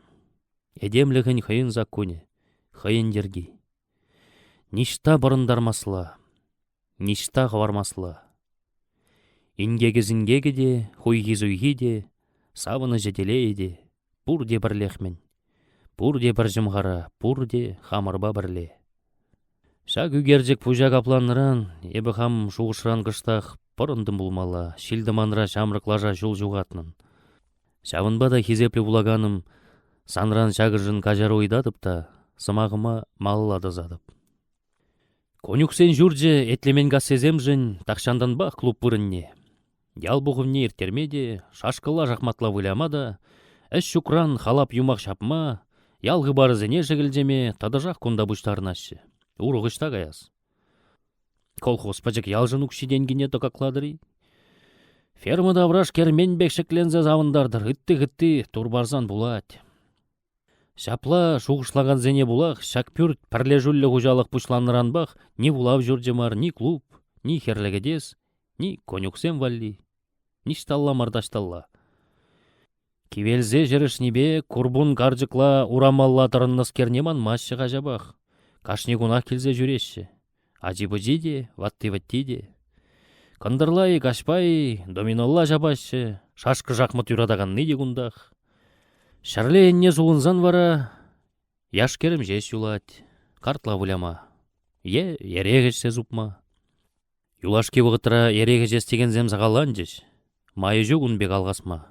Этемлӗхӗн хӑйӗн саккунӗ, хӑйӗн йӗрки. Ниҫта пӑрӑнтармасла, ниҫта хӑвармасла. Инкекӗ-синкекӗ те, хуйхи-суйхи те, савӑнӑҫӗ-телейӗ те пурте пӗрлех-мӗн. Пурте пӗр ҫӑмхара, пурте хамӑрпа пӗрле. Ҫак ӳкерчӗк пуҫа капланнӑран эпӗ хам шухӑшран кӑштах пӑрӑнтӑм пулмалла, ҫил-тӑманра ҫамрӑк лаша ҫул ҫухатнӑн. Ҫавӑнпа та, хисеплӗ вулаканӑм, санран ҫакӑншӑн каҫару ыйтатӑп та сӑмахӑма малалла тӑсатӑп. Конюхсен ҫурчӗ Этлеменкассисемшӗн тахҫантанпах клуб вырӑнне. Ял пухӑвне ирттерме те, шашкӑлла-шахматла выляма та, ӗҫ ҫукран халап-юмах ҫапма, ял хыпарӗсене шӗкӗлчеме тӑтӑшах кунта пуҫтарӑнаҫҫӗ. Урӑх ӑҫта каяс? Колхоз пӗчӗк ялшӑн укҫи-тенкине тӑкаклатӑр-и? Ферма тавраш кермен пек ҫӗкленсе савӑнтартӑр, ытти-хытти тур парсан пулать. Ҫапла шухӑшлакансене пулах ҫак пӳрт пӗрлешӳллӗ хуҫалӑх пуҫланнӑранпах ни вулав ҫурчӗ мар, ни клуб, ни хӗрлӗ кӗтес, ни конюхсем валли, ниҫталла мар таҫталла. Кивелсе ҫӗрӗшнипе курпун карчӑкла урамалла тӑрӑннӑскерне манмаҫҫӗ-ха ҫапах. Кашни кунах килсе ҫӳреҫҫӗ. Ачи-пӑчи те, ватти-вӗтти те. Кӑнтӑрла-и, каҫпа-и, доминолла ҫапаҫҫӗ, шашкӑ-шахмат юратаканни те кунтах. Ҫӗрле енне сулӑнсан вара яш-кӗрӗм ҫеҫ юлать, картла выляма е эрех ӗҫсе супма. Юлашки вӑхӑтра эрех ӗҫес текенсем сахалланчӗҫ, майӗ ҫук ун пек алхасма.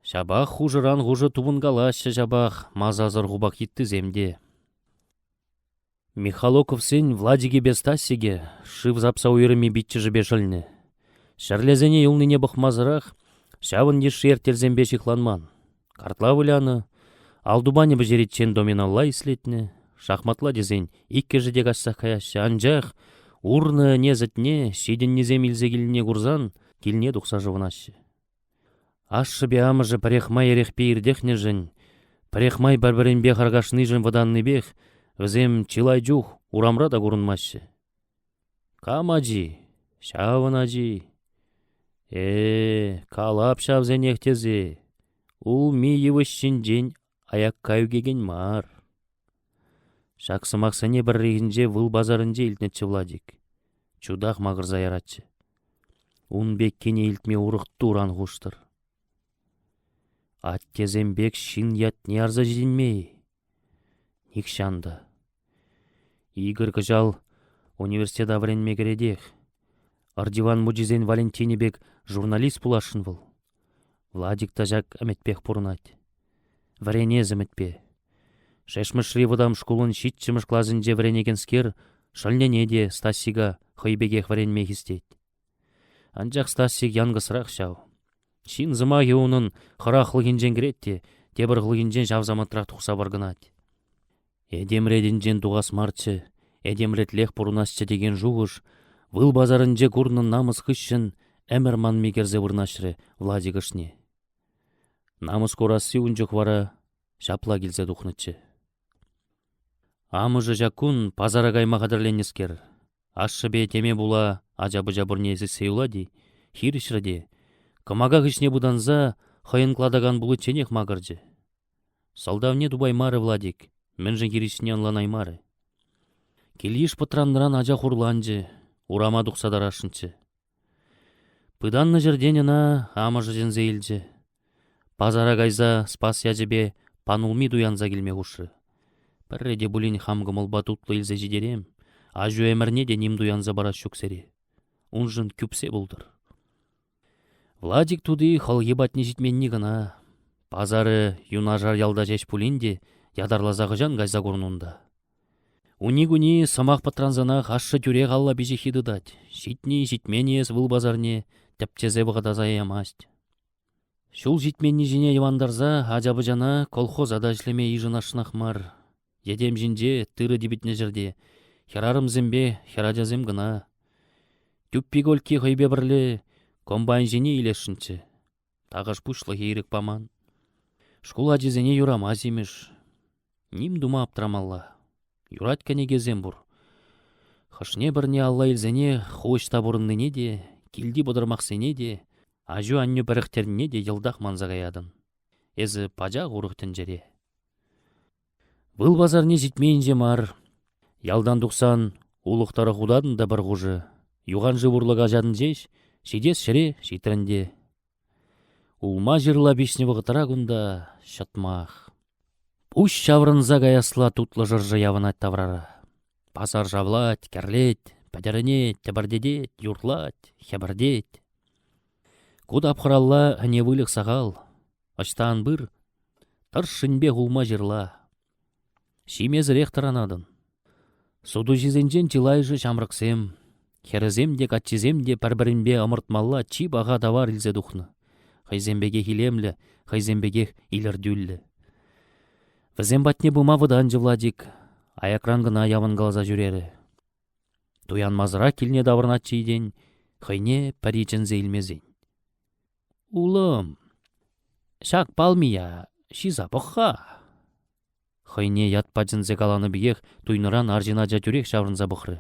Ҫапах хушӑран хушӑ тупӑнкалаҫҫӗ ҫапах масасӑр хупах йыттисем те. Михалоковсен Владикӗпе Стасикӗ шыв сапса уйрӑмми пиччӗшӗпе шӑлнӗ. Ҫӗрлесене юлнине пӑхмасӑрах ҫавӑн йышши эртелсемпе ҫыхланман. Картла вылянӑ, ал тупанӗ пӗҫериччен доминолла ислетнӗ, шахматла тесен иккӗшӗ те каҫсах каяҫҫӗ, анчах урнӑ ӗне сӗтне ҫитӗннисем илсе килнине курсан килне тухса шӑвӑнаҫҫӗ. Ашшӗпе амӑшӗ пӗрехмай эрехпе иртӗхнӗшӗн, пӗрехмай пӗр-пӗринпе харкашнишӗн вӑтаннипех вӗсем чылай чух урамра та курӑнмаҫҫӗ. Кам ачи? Ҫавӑн ачи. Э, калап ҫавсенех тесе, улми йывӑҫҫинчен аякка ӳкекен мар. Ҫак сӑмахсене пӗррехинче выл пасарӗнче илтнӗччӗ Владик. Чутах макӑрса яратчӗ. Ун пеккине илтме урӑх тур ан хуштӑр. Аттесем пек ҫын ятне ярса ҫитӗнме-и? Нихҫан та. Игорь кӑҫал университета вӗренме кӗретех. Ардиван мучисен Валентинӗ пек журналист пуласшӑн вӑл. Владик та ҫак ӗмӗтпех пурӑнать. Вӗренес ӗмӗтпе. Шешмӗшри вӑтам шкулӑн ҫиччӗмӗш класӗнче вӗренекенскер шӑлнене те Стасика хӑй пекех вӗренме хистет. Анчах Стасик янкӑсрах ҫав. Ҫын сӑмахӗ унӑн хӑрахлӑхӗнчен кӗрет те тепӗр хӑлхинчен ҫав самантрах тухса вӑркӑнать. Этем ретӗнчен тухас марччӗ, этем ретлех пурӑнасчӗ текен шухӑш выл пасарӗнче курнӑ намӑс хыҫҫӑн ӗмӗр манми кӗрсе вырнаҫрӗ Владик ӑшне. Намӑс курасси ун чух вара ҫапла килсе тухнӑччӗ. Амӑшӗ ҫак кун пасара кайма хатӗрленнӗскер, ашшӗпе теме пула ача-пӑча пурне сиссе юлать-и, хирӗҫрӗ те, кӑмака хыҫне пытанса хӑйӗн кӑлатакан пуличченех макӑрчӗ. Сӑлтавне тупаймарӗ Владик, мӗншӗн хирӗҫне ӑнланаймарӗ. Кил-йыш пӑтраннӑран ача хурланчӗ, урама тухса тарасшӑнччӗ. Пытаннӑ ҫӗртен ӑна амӑшӗ чӗнсе илчӗ. Пасара кайса Спас ячӗпе панулми туянса килме хушрӗ. Пӗрре те пулин хам кӑмӑлпа тутлӑ илсе ҫитерем, аҫу ӗмӗрне те ним туянса парас ҫук сире. Уншӑн кӳпсе пултӑр. Владик тути хӑлхи патне ҫитменни кӑна. Пасарӗ юнашар ялта ҫеҫ пулин те ятарласа хӑҫан кайса курнӑ унта. Уни-куни сӑмах пӑтрансанах ашшӗ тӳрех алла пиҫиххи тытать, ҫитни-ҫитмен-и эс выл пасарне, тӗпчесе вӑхӑта сая ямасть. Ҫул ҫитменни ҫине йӑвантарса ача-пӑчана колхоза та ӗҫлеме йышӑнасшӑнах мар. Йӗтем ҫинче тырӑ типӗтнӗ ҫӗрте хӗрарӑмсемпе хӗрачасем кӑна. Тӳппи-кольки хӑйпе пӗрле комбайн ҫине илесшӗнччӗ. Тахӑш пуҫлӑхӗ ирӗк паман. Шкул ачисене юрамасть имӗш. Ним тума аптрамалла. Юрать кӗнекесем пур. Хӑшне-пӗрне алла илсенех ху ӑҫта пурӑннине те, килти пӑтӑрмахсене те, аҫу-аннӳ пӗрӗхтернине те йӑлтах манса каятӑн. Эсӗ пачах урӑх тӗнчере. Выл пасарне ҫитме инҫе мар. Ялтан тухсан улӑх тӑрӑх утатӑн та пӗр хушӑ, юхан шыв урлӑ каҫатӑн ҫеҫ, ҫитес ҫӗре ҫитрӗн те. Улма-ҫырла пиҫнӗ вӑхӑтра кунта ҫӑтмах. Пуҫ ҫаврӑнса каясла тутлӑ шӑршӑ явӑнать таврара. Пасар шавлать, кӗрлет, пӗтӗрӗнет, тӗпӗртетет, юрлать, хӗпӗртет. Ку тапхӑралла ӗне выльӑх сахал. Ӑҫта ан пыр, тӑршшӗнпех улма-ҫырла. Ҫимесӗрех тӑранатӑн. Сутуҫисенчен чылайӑшӗ ҫамрӑксем, хӗрӗсем те, каччисем те пӗр-пӗринпе ӑмӑртмалла чи паха тавар илсе тухнӑ. Хӑйсем пекех илемлӗ, хӑйсем пекех илӗртӳллӗ. Вӗсем патне пыма вӑтанчӗ Владик, аякран кӑна явӑнкаласа ҫӳрерӗ. Туянмасӑрах килне таврӑнатчӗ-и тен, хӑйне пӗри чӗнсе илмесен. Улӑм, ҫак палмия ҫиса пӑх-ха. Хӑйне ятпа чӗнсе каланӑ пекех туйнӑран арҫын ача тӳрех ҫаврӑнса пӑхрӗ.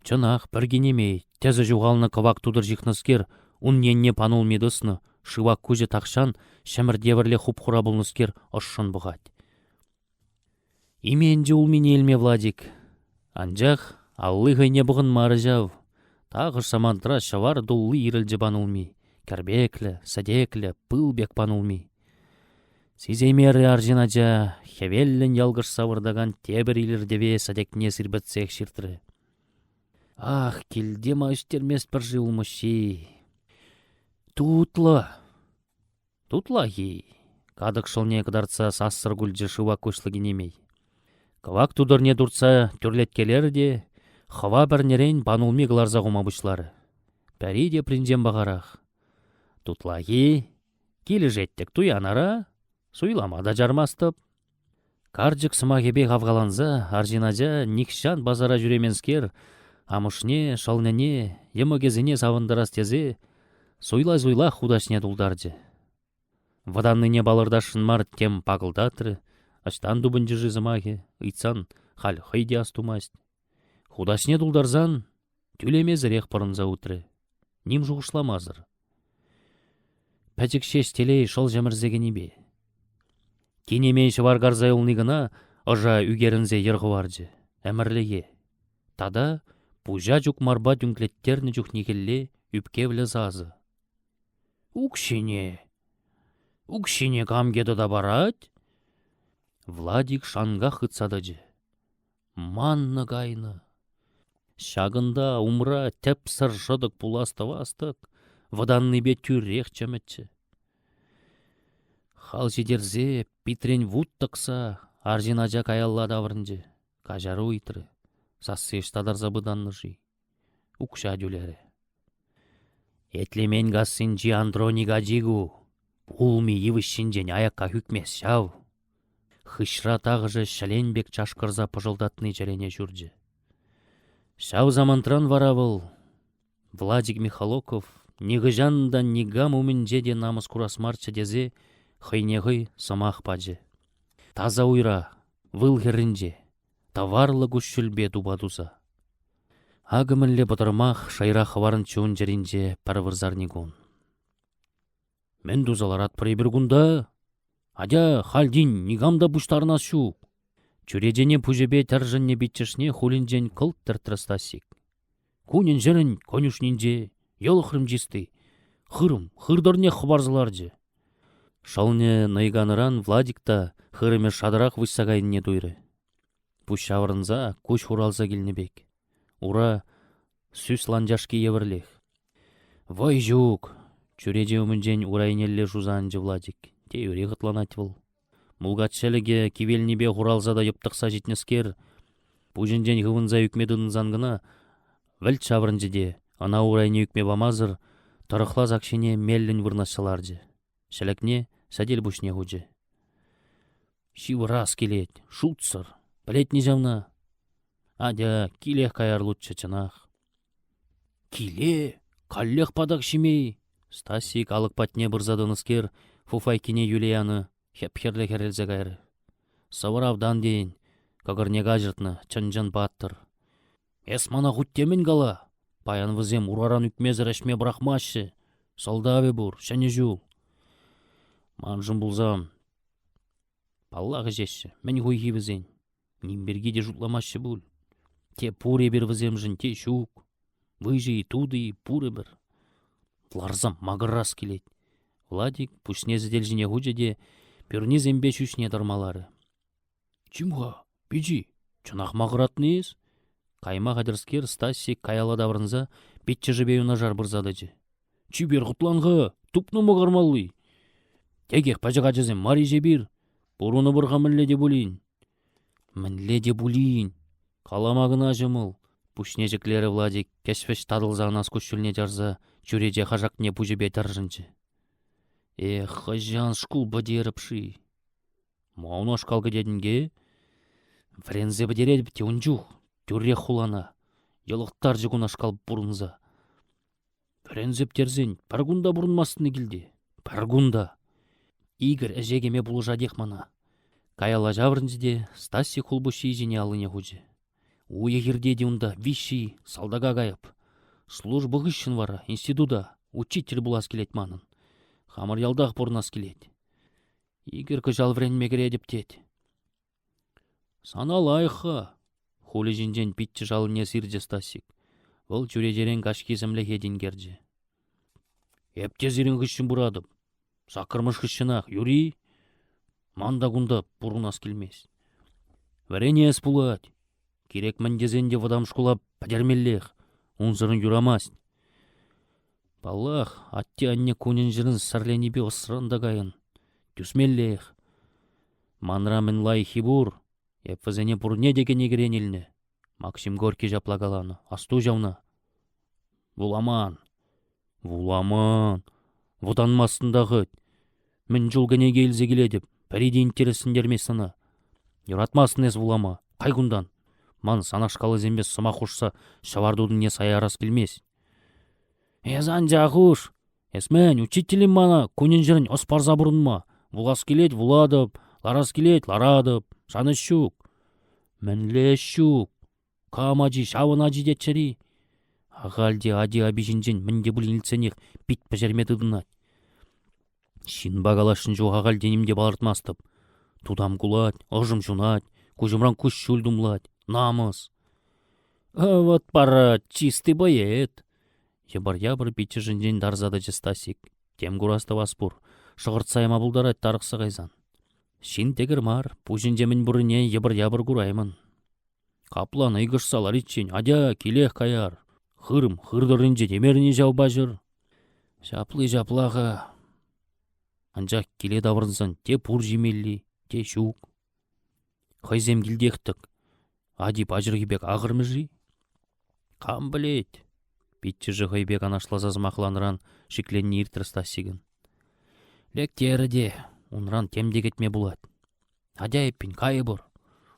Чӑнах, пӗр кинемей, тӗсӗ ҫухалнӑ кӑвак тутӑр ҫыхнӑскер, ун енне панулми тӑснӑ, шывак куҫӗ тахҫан ҫӗмӗрт евӗрлӗ хуп-хура пулнӑскер ӑшшӑн пӑхать. Именчӗ улмине илме Владик. Анчах алли хӑйне пӑхӑнмарӗ ҫав. Тахӑш самантра ҫӑвар тулли ирӗлчӗ панулми. Кӗрпеклӗ, сӗтеклӗ, пыл пек панулми. Сисеймерӗ арҫын ача, хӗвеллӗн ялкӑшса выртакан тепӗр илӗртӗве сӗтекне сирпӗтсех ҫыртрӗ. Ах, килте ма ӳстерместпӗр-ши улмуҫҫи? Тутлӑ! Тутлах-и? катӑк шӑлне кӑтартса сассӑр кулчӗ шыва куҫлӑ кинемей. Кӑвак тутӑрне туртса тӳрлеткелерӗ те хӑва пӗрнерен панулми кӑларса хума пуҫларӗ. Пӗри тепринчен пахарах. Тутлах-и? Килӗшет-тӗк туян ара, суйлама та чармастӑп. Карчӑк сӑмахӗпе хавхаланса арҫын ача нихҫан пасара ҫӳременскер амӑшне, шӑлнӗне, йӑмӑкӗсене савӑнтарас тесе суйла-суйлах хутаҫне тултарчӗ. Вӑтаннине палӑртасшӑн мар тем пакӑлтатрӗ, ӑҫтан тупӑнчӗ-ши сӑмахӗ, ыйтсан халь хӑй те астумасть. Хутаҫне тултарсан тӳлемесӗрех пӑрӑнса утрӗ, ним шухӑшламасӑр. Пӗчӗк ҫеҫ телей шӑл ҫӗмӗрсе кӗнипе. Кинемей ҫӑвар карса юлни кӑна ӑша ӳкерӗнсе йӗр хӑварчӗ, ӗмӗрлӗхе. Тата пуҫа чукмарпа тӳнклеттернӗ чухнехилле ӳпкевлӗ сасӑ. Укҫине! Укҫине кам тата парать? Владик шанках хытса тӑчӗ. Маннӑ кайнӑ. Ҫакӑнта умра тӗпсӗр шӑтӑк пулас-тӑвас-тӑк вӑтаннипе тӳрех чӑмӗччӗ. Хал ҫитерсе, питрен вут тӑкса арҫын ача каялла таврӑнчӗ, каҫару ыйтрӗ. Сасси ӑҫта тарса пытаннӑ-ши? Укҫа тӳлерӗ. Этлемен кассинчи Андроник ачи ку. Улми йывӑҫҫинчен аякках ӳкмест ҫав. Хыҫра тахӑшӗ ҫӗлен пек чашкӑрса пӑшӑлтатни чӗрене ҫурчӗ. Ҫав самантран вара вӑл, Владик Михалоков, нихӑҫан та никам умӗнче те намӑс курас марччӗ тесе хӑйне хӑй сӑмах пачӗ. Таса уйра, выл хӗрринче, тӑварлӑ куҫҫульпе тупа туса. Акӑ мӗнле пӑтӑрмах шайра хӑварнӑ чун чӗринче пӗр вырсарникун. Мӗн туса ларатпӑр эпир кунта? Атя, халь тин никам та пуҫтарӑнас ҫук. Чӳречене пуҫӗпе тӗршӗннӗ пиччӗшне хулӗнчен кӑлт тӗртрӗ Стасик. Кунӗн-ҫӗрӗн конюшнинче йӑлӑхрӑм чисти. Хырӑм хыр тӑрнех хӑпарса ларчӗ. Шӑлнӗ нӑйканӑран Владик та хырӑмӗ шатӑрах выҫса кайнине туйрӗ. Пуҫ ҫаврӑнса, куҫ хуралса килнӗ пек. Ура сӳс ланчашки евӗрлех. Вӑй ҫук! Чӳрече умӗнчен урайнелле шуса анчӗ Владик. Те юри хӑтланать вӑл. Мулкач ҫӗлӗкӗ кивелнипе хуралса та йӑптӑхса ҫитнӗскер, пуҫӗнчен хывӑнса ӳкме тытӑнсан кӑна вӗлт ҫаврӑнчӗ те ӑна урайне ӳкме памасӑр тӑрӑхла сак ҫине меллӗн вырнаҫса ларчӗ. Ҫӗлӗкне сӗтел пуҫне хучӗ. Ҫывӑрас килет, шутсӑр. Пӗлетни ҫавна? Атя, килех каяр луччӗ, чӑнах. Киле? Каллех патак ҫиме-и? Стасик алӑк патне пырса тӑнӑскер фуфайкине йӳле янӑ, хӗп-хӗрлӗ хӗрелсе кайрӗ. Сӑвӑр автан тейӗн, кӑкӑрне каҫӑртнӑ чӑн-чӑн паттӑр. Эс мана хуть те мӗн кала. Паян вӗсем ураран ӳкмесӗр ӗҫме пӑрахмаҫҫӗ. Сӑлтавӗ пур, Ҫӗнӗ ҫул. Маншӑн пулсан, паллах ӗҫеҫҫӗ. Мӗн хуйхи вӗсен? Ним пирки те шутламаҫҫӗ пуль. Те пур эпир вӗсемшӗн, те ҫук. Выҫӑ-и, тутӑ-и, пурӗпӗр. Ларсам макӑрас килет. Владик пуҫне сӗтел ҫине хучӗ те пӳрнисемпе ҫӳҫне тӑрмаларӗ. Чим-ха, пичи, чӑнах макӑратнӑ эс? Кайма хатӗрскер Стасик каялла таврӑнса пиччӗшӗпе юнашар пырса тӑчӗ. Чипер хӑтлан-ха, тупнӑ макӑрмалли. Текех пӗчӗк ачасем мар-иҫ эпир. Пурӑнӑпӑр-ха мӗнле те пулин. Мӗнле те пулин. Калама кӑна ҫӑмӑл. Пуҫне ҫӗклерӗ Владик, кӗҫ-вӗҫ татӑлса анас куҫҫульне чарса чӳрече хашакне пуҫӗпе тӗршӗнчӗ. Эх, хӑҫан шкул пӗтерӗп-ши? Ма унашкал кӗтетӗн-ке? Вӗренсе пӗтеретӗп те ун чух, тӳрех хулана. Йӑлӑхтарчӗ кунашкал пурӑнса. Вӗренсе пӗтерсен пӗр кун та пурӑнмастӑн-и килте? Пӗр кун та. Игорь ӗҫе кӗме пулӑшатех мана. Каялла ҫаврӑнчӗ те Стасик хулпуҫҫи ҫине аллине хучӗ. Уйӑх иртет унта, виҫҫӗ-и, салтака кайӑп. Служба хыҫҫӑн вара института учитель пулас килет манӑн. Хамӑр ялтах пурӑнас килет. Игорь кӑҫал вӗренме кӗретӗп тет. Сана лайӑх-ха, хулӗ ҫинчен пиччӗш аллине сирчӗ Стасик. Вӑл чӳречерен каҫхи сӗмлӗхе тинкерчӗ. Эп те сирӗн хыҫҫӑн пыратӑп. Саккӑрмӗш хыҫҫӑнах, юри. Ман та кунта пурӑнас килмест. Вӗренес пулать. Кирек мӗн тесен те вӑтам шкула пӗтермеллех. Унсӑрӑн юрамасть. Паллах, атте-анне кунӗн-ҫӗрӗн сӗрленипе ӑсран та кайӑн. Тӳсмеллех. Манра мӗн лайӑххи пур, эп вӗсене пурне те кӗнекерен илнӗ. Максим Горький ҫапла каланӑ, асту ҫавна. Вуламан. Вуламан. Вӑтанмастӑн та хӑть. Мӗн чул кӗнеке илсе килетӗп, пӗри те интереслентермест сана. Юратмастӑн эс вулама, кай кунтан. Ман санашкаллисемпе сӑмах хушса ҫӑвар тутине саярас килмест. Эс анчах хуш, Эс мӗн, учитель-им мана кунӗн-ҫӗрӗн ӑс парса пурӑнма? Вулас килет — вулатӑп, ларас килет — ларатӑп, шанӑҫ ҫук. Мӗнле ӗҫ ҫук? Кам ачи, ҫавӑн ачи тетчӗр-и? Ахаль те ати-апи ҫинчен мӗн те пулин илтсенех пит пӗҫерме тытӑнать. Ҫынпа калаҫнӑ чух ахаль те ним те палӑртмастӑп. Тутам кулать, ӑшӑм ҫунать, куҫӑмран куҫҫуль тумлать. Намӑс. Вот пора, чистый поэт. Йӑпӑр-япӑр пиччӗшӗнчен тарса тӑчӗ Стасик. Тем курас-тӑвас пур, шӑхӑртса яма пултарать тарӑхса кайсан. Ҫын тӗкӗр мар, пуҫӗнче мӗн пуррине йӑпӑр-япӑр кураймӑн. Капла нӑйкӑшса лариччен атя, килех каяр. Хырӑм хыр тӑрринче темерӗн-и ҫав паҫӑр? Ҫапли ҫапла-ха. Анчах киле таврӑнсан те пур ҫимелли, те ҫук. Хӑйсем килтех-тӗк, ати паҫӑрхи пек ахӑрмӗ-ши? Кам пӗлет? Пиччӗшӗ хӑйпе канашласа сӑмахланӑран шикленни иртрӗ Стасикӑн. Лектерӗ те, унран тем те кӗтме пулать. Атя эппин, кайӑпӑр.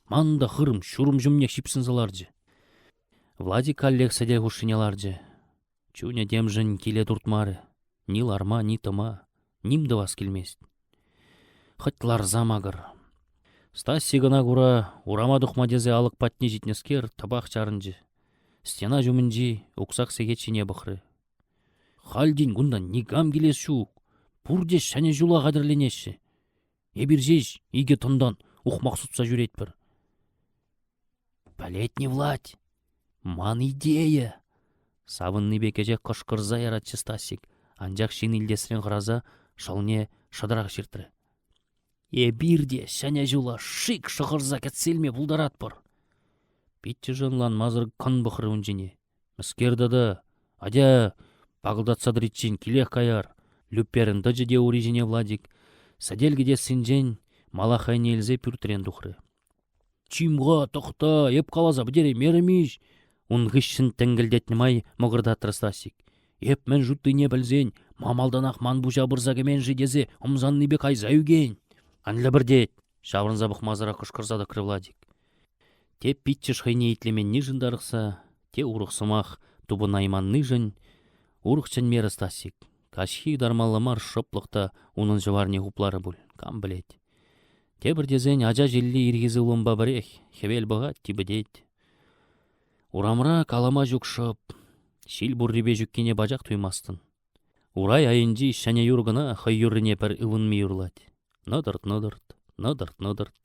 Ман та хырӑм ҫурӑм ҫумнех ҫыпҫӑнса ларчӗ. Владик каллех сӗтел хушшине ларчӗ. Чунӗ темшӗн киле туртмарӗ. Ни ларма, ни тӑма, ним тӑвас килмест. Хӑть ларса макӑр. Стасик ӑна кура урама тухма тесе алӑк патне ҫитнӗскер тӑпах чарӑнчӗ. Стена ҫумӗнчи уксах сехет ҫине пӑхрӗ. Халь тин кунта никам килес ҫук. Пурте ҫӗнӗ ҫула хатӗрленеҫҫӗ. Эпир ҫеҫ икӗ тӑнтан ухмах сутса ҫӳретпӗр. Пӗлетни, Владь, ман идея! Савӑннипе кӗҫех кӑшкӑрса яратчӗ Стасик, анчах ҫын илтесрен хӑраса шӑлне шӑтӑрах ҫыртрӗ. Эпир те ҫӗнӗ ҫула шик шӑхӑрса кӗтсе илме пултаратпӑр. Пиччӗшӗ ӑнланмасӑр кӑн пӑхрӗ ун ҫине. Мӗскер тата? Атя, пакӑлтатса тӑриччен килех каяр. Лӳпперӗн тӑчӗ те ури ҫине Владик, сӗтел кӗтессинчен малахайне илсе пӳртрен тухрӗ. Чим-ха, тӑхта, эп каласа пӗтереймерӗм-иҫ. Ун хыҫҫӑн тӗнкӗлтетнӗ май мӑкӑртатрӗ Стасик. Эп мӗн шутлине пӗлсен, ма малтанах ман пуҫа пырса кӗмен-ши тесе ӑмсаннипе кайса ӳкен. Ан лӗпӗртет, ҫаврӑнса пӑхмасӑрах кӑшкӑрса тӑкрӗ Владик. Те пиччӗш хӑйне итлеменнишӗн тарӑхса, те урӑх сӑмах тупӑнайманнишӗн урӑх чӗнмерӗ Стасик. Каҫхи ытармалла мар шӑплӑх та унӑн ҫӑварне хупларӗ пуль, кам пӗлет. Тепӗр тесен ача ҫилли ирхи сывлӑмпа пӗрех, хӗвел пӑхать, типӗтет. Урамра калама ҫук шӑп, ҫил пуррипе ҫуккине пачах туймастӑн. Урай айӗнчи ҫӗнӗ юр кӑна хӑй юррине пӗр ывӑнми юрлать. Нӑтӑрт-нӑтӑрт, нӑтӑрт-нӑтӑрт.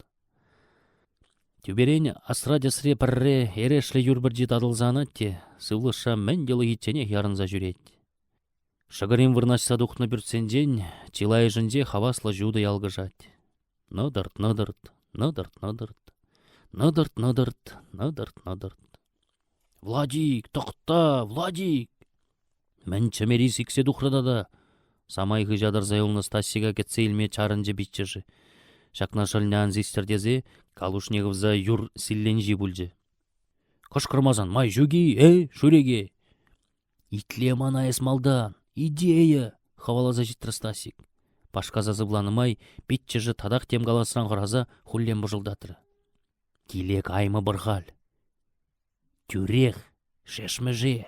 Тӳперен асра-тӗсре пӗрре эрешлӗ юр пӗрчи татӑлса анать те сывлӑшра мӗн йӑлӑхичченех ярӑнса ҫӳрет. Шӑкӑрин вырнаҫса тухнӑ пӳртсенчен чылайӑшӗнче хаваслӑ ҫутӑ ялкӑшать. Нӑтӑрт-нӑтӑрт, нӑтӑрт-нӑтӑрт, нӑтӑрт-нӑтӑрт, нӑтӑрт-нӑтӑрт. Владик, тӑхта, Владик! Мӗн чӗмери сиксе тухрӗ тата? Самай хыҫа тӑрса юлнӑ Стасика кӗтсе илме чарӑнчӗ пиччӗшӗ. Ҫакна шӑлне ан систӗр тесе калушне хывса юр силленҫи пулчӗ. Кӑшкӑрмасан май ҫук-и, э, шӳреке? Итле мана эс малтан, идея! хӑваласа ҫитрӗ Стасик. Пашкаса сывланӑ май пиччӗшӗ татах тем каласран хӑраса хуллен пӑшӑлтатрӗ. Киле каймӑпӑр халь. Тӳрех Шешмӗше.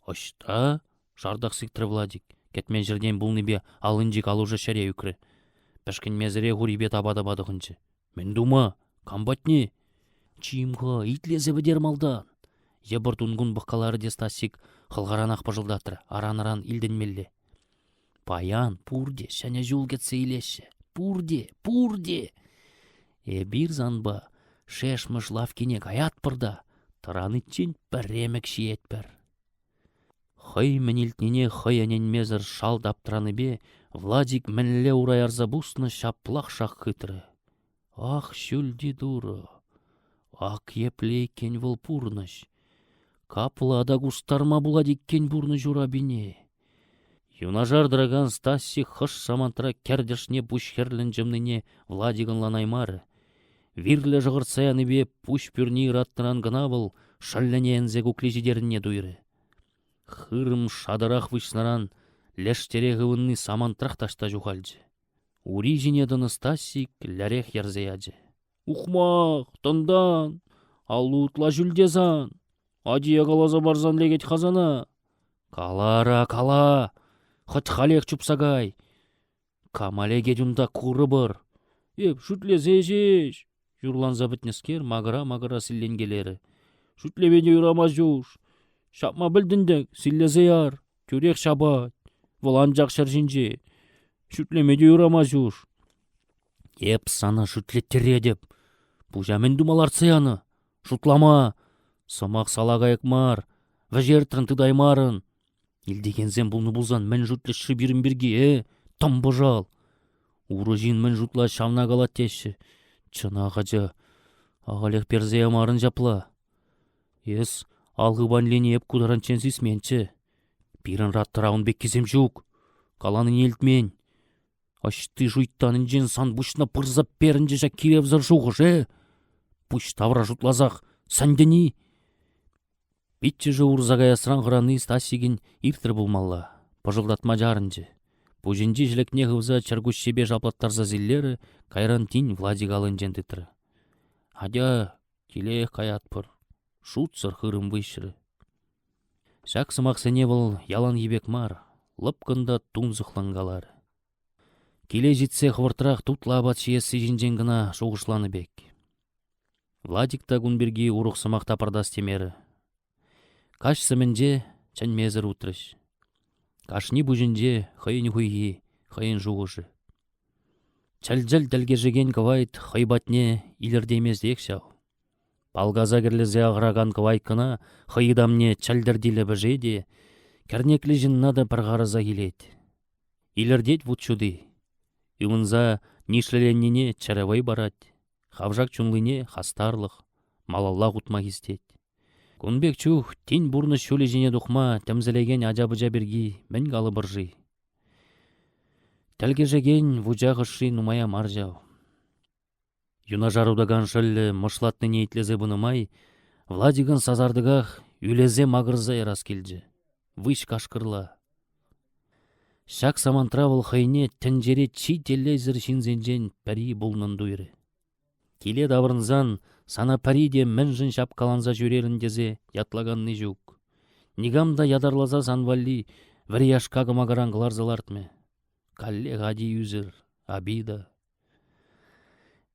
Ӑҫта? шартах сиктрӗ Владик. Кӗтмен ҫӗртен пулнипе аллинчи калушӗ ҫӗре ӳкрӗ. Пӗшкӗнмесӗрех урипе тапа-тапа тӑхӑнчӗ. Мӗн тума? Кам патне? Чим-ха, итлесе пӗтер малтан. Йӑпӑрт ун-кун пӑхкаларӗ те Стасик хӑлхаранах пӑшӑлтатрӗ, аран-аран илтӗнмелле. Паян пурте Ҫӗнӗ ҫул кӗтсе илеҫҫӗ. Пурте, пурте! Эпир санпа Шешмӗш лавккине каятпӑр та тӑраниччен пӗремӗк ҫиетпӗр. Хӑй мӗн илтнине хӑй ӗненмесӗр шалт аптранипе Владик мӗнле ура ярса пуснӑ ҫаплах шак хытрӗ. Ах, ҫӳлти Турӑ! Ак епле иккен вӑл пурнӑҫ! Капла та кустарма пулать иккен пурнӑҫ урапине. Юнашар тӑракан Стасик хӑш самантра кӗртӗшне пуҫхӗрлӗн чӑмнине Владик ӑнланаймарӗ. Вирлӗ шӑхӑртса янипе пуҫ пӳрни ыратнӑран кӑна вӑл шӑллӗне ӗнсе кукли ҫитернине туйрӗ. Хырӑм шатӑрах выҫнӑран лештерех ывӑнни самантрах таҫта ҫухалчӗ. Ури ҫине тӑнӑ Стасик лӗрех йӗрсе ячӗ. «Ухмах, тӑнтан! Аллу ытла ҫӳлте сан! Атие каласа парсан лекет-ха сана! Калара, кала! Хӑть халех чупса кай! Кама лекет унта курӑпӑр! Эп шӳтлесе ҫеҫ!» Юрланса пӗтнӗскер макӑра-макӑра силленкелерӗ. «Шӳтлеме те юрамасть уш! Ҫапма пӗлтӗн-тӗк, силлесе яр! Тӳрех ҫапать! Вӑл анчах ҫӗр ҫинче! Шӳтлеме те юрамасть уш! Эп сана шӳтлеттеретӗп! Пуҫа мӗн тума лартса янӑ? Шутлама! Сӑмах салакайӑк мар, вӗҫертрӗн тытаймарӑн. Илтекенсем пулнӑ пулсан мӗн шутлӗҫ-ши пирӗн пирки, э, тӑм пӑшал? Урӑ ҫын мӗн шутлать, ҫавна калать теҫҫӗ. Чӑнах, ача, ахалех персе ямарӑн ҫапла. Эс ал хыпанлине эп ку таранччен сисменччӗ. Пирӗн раттӑра ун пеккисем ҫук. Каланине илтмен. Ӑҫти шуйттанӗнчен сан пуҫна пырса перӗнчӗ ҫак киревсӗр шухӑш, э? Пуҫ тавра шутласах сӗнтӗн-и? Пиччӗшӗ урса каясран хӑрани Стасикӗн иртрӗ пулмалла, пӑшӑлтатма чарӑнчӗ. Пуҫӗнчи ҫӗлӗкне хывса чӗркуҫҫипе шаплаттарса силлерӗ, кайран тин Владик аллинчен тытрӗ. «Атя, килех каятпӑр», шутсӑр хырӑм выҫрӗ. Ҫак сӑмахсене вӑл яланхи пек мар, лӑпкӑн та тунсӑхлӑн каларӗ. Киле ҫитсе хӑвӑртрах тутлӑ апат ҫиесси ҫинчен кӑна шухӑшланӑ пек. Владик та кун пирки урӑх сӑмах тапратас темерӗ. Каҫ сӗмӗнче чӗнмесӗр утрӗҫ. Кашни пуҫӗнче хӑйӗн хуйхи, хӑйӗн шухӑшӗ. Чӗл-чӗл тӗлкӗшекен кӑвайт хӑй патне илӗртейместех ҫав. Палкаса кӗрлесе ахӑракан кӑвайт кӑна хӑй ытамне чӗлтӗрти лӗпӗше те, кӗрнеклӗ ҫынна та пӗр харӑсах илет. Илӗртет вут ҫути. Ывӑнса нишлӗленнине чӗрӗ вӑй парать, хавшак чунлине хастарлӑх, малалла утма хистет. Кун пек чух тин пурнӑҫ ҫулӗ ҫине тухма тӗмсӗлекен ача-пӑча пирки мӗн калӑпӑр-ши? Тӗлкӗшекен вучах ӑшши нумая мар ҫав. Юнашар утакан шӑллӗ мӑшлатнине итлесе пынӑ май Владикӑн сасартӑках ӳлесе макӑрса ярас килчӗ. Выҫ кашкӑрла. Ҫак самантра вӑл хӑйне тӗнчере чи телейсӗр ҫынсенчен пӗри пулнӑн туйрӗ. Киле таврӑнсан сана пӗри те мӗншӗн ҫапкаланса ҫӳрерӗн тесе ятлаканни ҫук. Никам та ятарласа сан валли вӗри яшка кӑмакаран кӑларса лартмӗ. Каллех ати ӳсӗр, обида.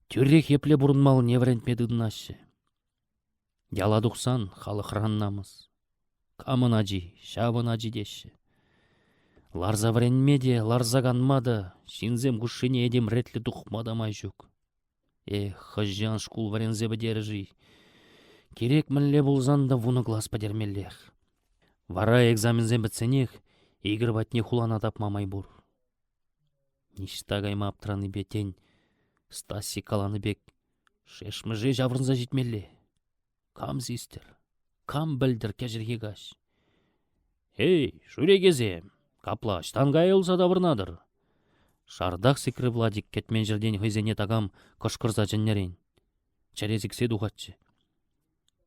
Тӳрех епле пурӑнмаллине вӗрентме тытӑнаҫҫӗ. Яла тухсан халӑхран намӑс. Камӑн ачи, ҫавӑн ачи теҫҫӗ. Ларса вӗренме те, ларса канма та, ҫынсем хушшине этем ретлӗ тухма та май ҫук. Эх, хӑҫан шкул вӗренсе пӗтерӗ-ши? Кирек мӗнле пулсан та 10 класс пӗтермеллех. Вара экзаменсем пӗтсенех Игорь патне хулана тапма май пур. Ниҫта кайма аптранипе, тен, Стасик каланӑ пек, шешмӗше ҫаврӑнса ҫитмелле. Кам систӗр, кам пӗлтӗр кӗҫӗрхи каҫ? Эй, шӳрекесем, капла ӑҫтан кайӑлса таврӑнатӑр? Шартах сикрӗ Владик кӗтмен ҫӗртен хӑйсене такам кӑшкӑрса чӗннӗрен. Чӗре сиксе тухатчӗ.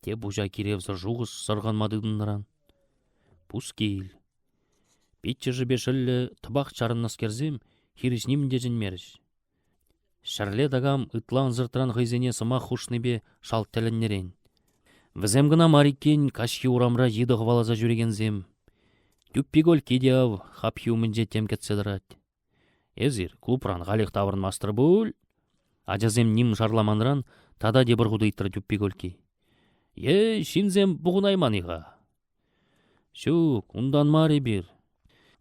Те пуҫа киревсӗр шухӑш сӑрхӑнма тытӑннӑран. Пускил. Пиччӗшӗпе шӑллӗ тӑпах чарӑннӑскерсем хирӗҫ нимӗн те чӗнмерӗҫ. Ҫӗрле такам ытла ӑнсӑртран хӑйсене сӑмах хушнипе шалт тӗлӗннӗрен. Вӗсем кӑна мар иккен каҫхи урамра йытӑ хӑваласа ҫӳрекенсем. Тӳппи-кольки те ав хапхи умӗнче тем кӗтсе тӑрать. Эсир клубран халех таврӑнмастӑр пуль? Ачасем ним шарламанран тата тепӗр хут ыйтрӗ Тӳппи-кольки. Е ҫынсем пухӑнайман-и-ха? Ҫук, унтан мар эпир.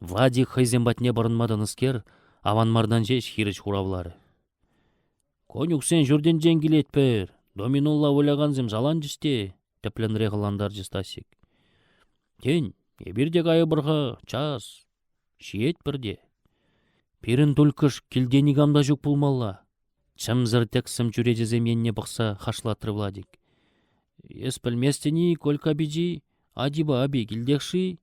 Владик хӑйсем патне пӑрӑнма тӑнӑскер аванмартан ҫеҫ хирӗҫ хуравларӗ. Конюхсен ҫуртӗнчен килетпӗр. Доминолла вылякансем саланчӗҫ те, тӗплӗнрех ӑнлантарчӗ Стасик. Тен, эпир те кайӑпӑр-ха, час. Ҫиетпӗр те. Пирӗн тульккӑш килте никам та ҫук пулмалла. Чӗмсӗр тӗксӗм чӳречесем енне пӑхса хашлатрӗ Владик. Эс пӗлместӗн-и, Колька пичи, атипа апи килтех-ши?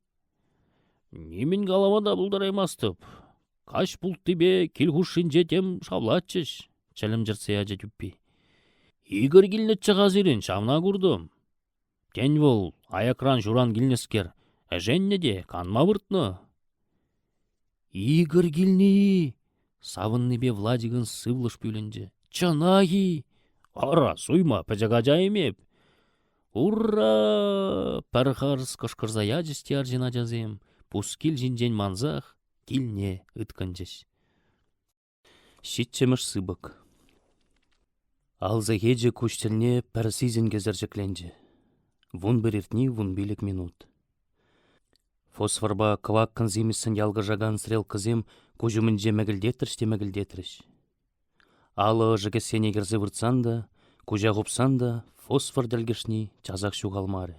Нимӗн калама та пултараймастӑп. Каҫ пулттипе кил хушшинче тем шавлатчӗҫ, чӗлӗм чӗртсе ячӗ тӳппи. Игорь килнӗччӗ-ха сирӗн, ҫавна куртӑм. Тен вӑл, аякран ҫуран килнӗскер, ӗшеннӗ те канма выртнӑ? Игорь килнӗ-и? Савӑннипе Владикӑн сывлӑш пӳлӗнчӗ. Чӑнах-и? Ара, суйма пӗчӗк ача-им эп? Ура! Пӗр харӑс кӑшкӑрса ячӗҫ те арҫын ачасем, пускил ҫинчен мансах килне ыткӑнчӗҫ. Ҫиччӗмӗш сыпӑк. Ал сехечӗ куҫ тӗлне пӗр сисӗнкӗсӗр ҫӗкленчӗ. 11 иртни 15 минут. Фосфорпа кӑваккӑн-симӗссӗн ялкӑшакан стрелкӑсем куҫ умӗнче мӗкӗлтетрӗҫ те мӗкӗлтетрӗҫ. Алӑ ӑшӗ кӗсьене кӗрсе выртсан та, куҫа хупсан та фосфор тӗлкӗшни часах ҫухалмарӗ.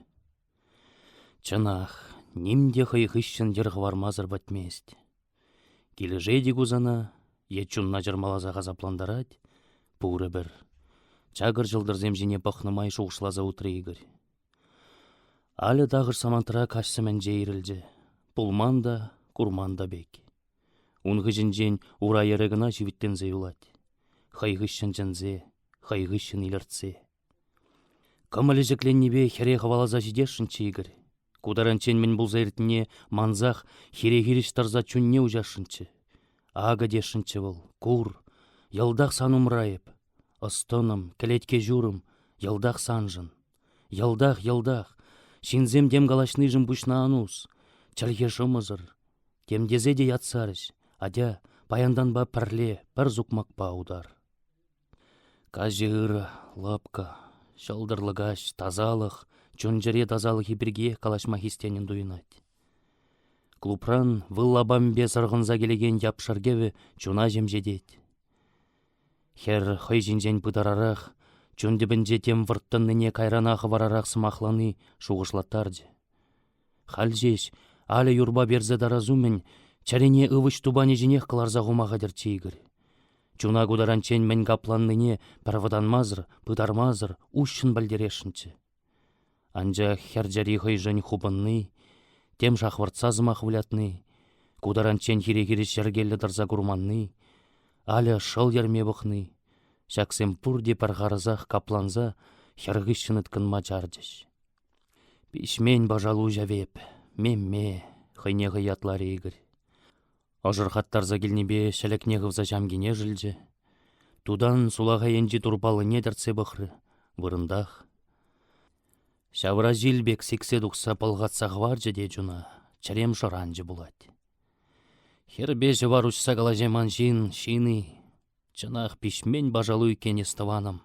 Чӑнах, ним те хӑй хыҫҫӑн йӗр хӑвармасӑр пӗтмест. Килӗшет-и ку сана е чунна чӑрмаласах асаплантарать, пурӗпӗр. Чакӑр ҫӑлтӑрсем ҫине пӑхнӑ май шухӑшласа утрӗ Игорь. Аля тахӑш самантра каҫ сӗмӗнче ирӗлчӗ, пулман та, курман та пек. Ун хыҫӗнчен ура йӗрӗ кӑна ҫивӗтленсе юлать. Хӑй хыҫҫӑн чӗнсе, хӑй хыҫҫӑн илӗртсе. Кӑмӑлӗ ҫӗкленнипе хӗре хӑваласа ҫитесшӗнччӗ Игорь. Ку таранччен мӗн пулса иртнине мансах хире-хирӗҫ тӑрса чунне уҫасшӑнччӗ. Акӑ тесшӗнччӗ вӑл, кур, йӑлтах сан умра эп. Ӑс-тӑнӑм, кӗлетке-ҫурӑм, йӑлтах саншӑн. Йӑлтах, йӑлтах. Ҫынсем тем калаҫнишӗн пуҫна ан ус. Чӗлхе шӑмӑсӑр. Тем тесе те ят сарӗҫ. Атя, паянтанпа пӗрле, пӗр сукмакпа утар. Каҫӗ ырӑ, лӑпкӑ, ҫӑлтӑрлӑ каҫ, тасалӑх, чун-чӗре тасалӑхӗ пиркиех калаҫма хистенӗн туйӑнать. Клубран выл лапамӗпе сӑрхӑнса килекен япшар кӗвӗ чуна ҫемҫетет. Хӗр хӑй ҫинчен пытарарах, чун тӗпӗнче тем вӑрттӑннине кайрана хӑварарах сӑмахлани шухӑшлаттарчӗ. Халь ҫеҫ, Аля юрпа персе тарас умӗн, чӗрине ывӑҫ тупанӗ ҫинех кӑларса хума хатӗрччӗ Игорь. Чуна ку таранччен мӗн капланнине пӗр вӑтанмасӑр, пытармасӑр уҫҫӑн пӗлтересшӗнччӗ. Анчах хӗр чӗри хӑйшӗн хупӑнни, тем шахвӑртса сӑмах вылятни, ку таранччен хире-хирӗҫ йӗркеллӗ тӑрса курманни, Аля шӑл йӗрме пӑхни, ҫаксем пурте пӗр харӑсах капланса хӗр хыҫҫӑн ыткӑнма чарчӗҫ. Пиҫмен пӑшалу ҫав эп, мемме, хӑйне хӑй ятларӗ Игорь. Ӑшӑрхаттарса килнипе ҫӗлӗкне хывса ҫамкине шӑлчӗ. Тутан сулахай енчи турпаллине тӗртсе пӑхрӗ, вырӑнтах. Ҫавра ҫил пек сиксе тухса пӑлхатса хӑварчӗ те чуна, чӗрем шӑранчӗ пулать. Хӗрпе ҫӑвар уҫса калаҫайман ҫын ҫын-и? Чӑнах пиҫмен пашалу иккен эс, тӑванӑм,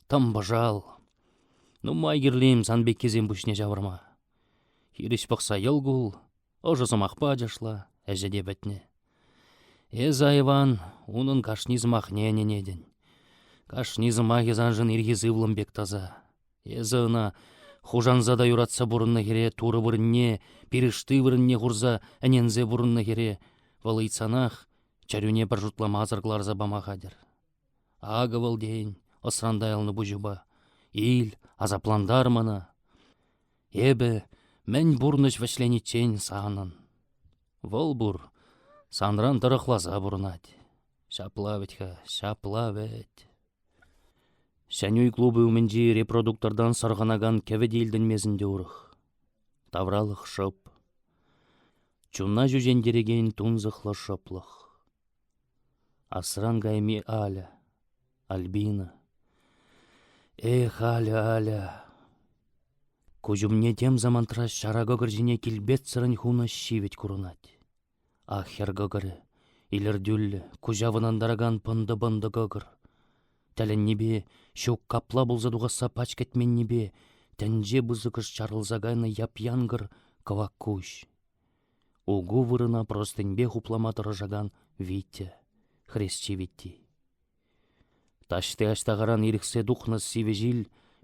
тӑм пӑшал. Нумай кирлӗ-им сан пеккисен пуҫне ҫавӑрма? Хирӗҫ пӑхса йӑл кул, ӑшӑ сӑмахпа ачашла, ӗҫӗ те пӗтнӗ. Эсӗ, айван, унӑн кашни сӑмахне ӗненетӗн. Кашни сӑмахӗ саншӑн ирхи сывлӑм пек таса. Эсӗ ӑна хушанса та юратса пурӑннӑ хӗре Турӑ вырӑнне, пирӗшти вырӑнне хурса ӗненсе пурӑннӑ хӗре вӑл ыйтсанах чӗрӳне пӗр шутламасӑр кӑларса пама хатӗр. Акӑ вӑл тейӗн, ӑсран тайӑлнӑ пуҫупа. Ил, асаплантар мана. Эпӗ мӗн пурнӑҫ вӗҫлениччен санӑн. Вӑл пур, санран тӑрӑхласа пурӑнать. Ҫапла вӗт-ха, ҫапла вӗт. Ҫӗнӳ клубӗ умӗнчи репродуктортан сӑрхӑнакан кӗвӗ те илтӗнмест ӗнтӗ урӑх. Тавралӑх шӑп. Чуна ҫӳҫентерекен тунсӑхлӑ шӑплӑх. Асран кайми Аля, Альбина. Эх, Аля, Аля. Куҫ умне тем самантра ҫара кӑкӑр ҫине килпетсӗрӗн хунӑ ҫивӗт курӑнать. Ах, хӗр кӑкӑрӗ, илӗртӳллӗ, куҫа вӑтантаракан пӑнтӑ-пӑнтӑ кӑкӑр. Тӗлӗннипе, ҫук капла пулса тухасса пач кӗтменнипе тӗнче пысӑкӑш чарӑлса кайнӑ яп-янкӑр кӑвак куҫ. Уку вырӑна простыньпе хуплама тӑрӑшакан Витя, Хресчи Витти. Таҫти аҫтахаран ирӗхсе тухнӑ сивӗ ҫил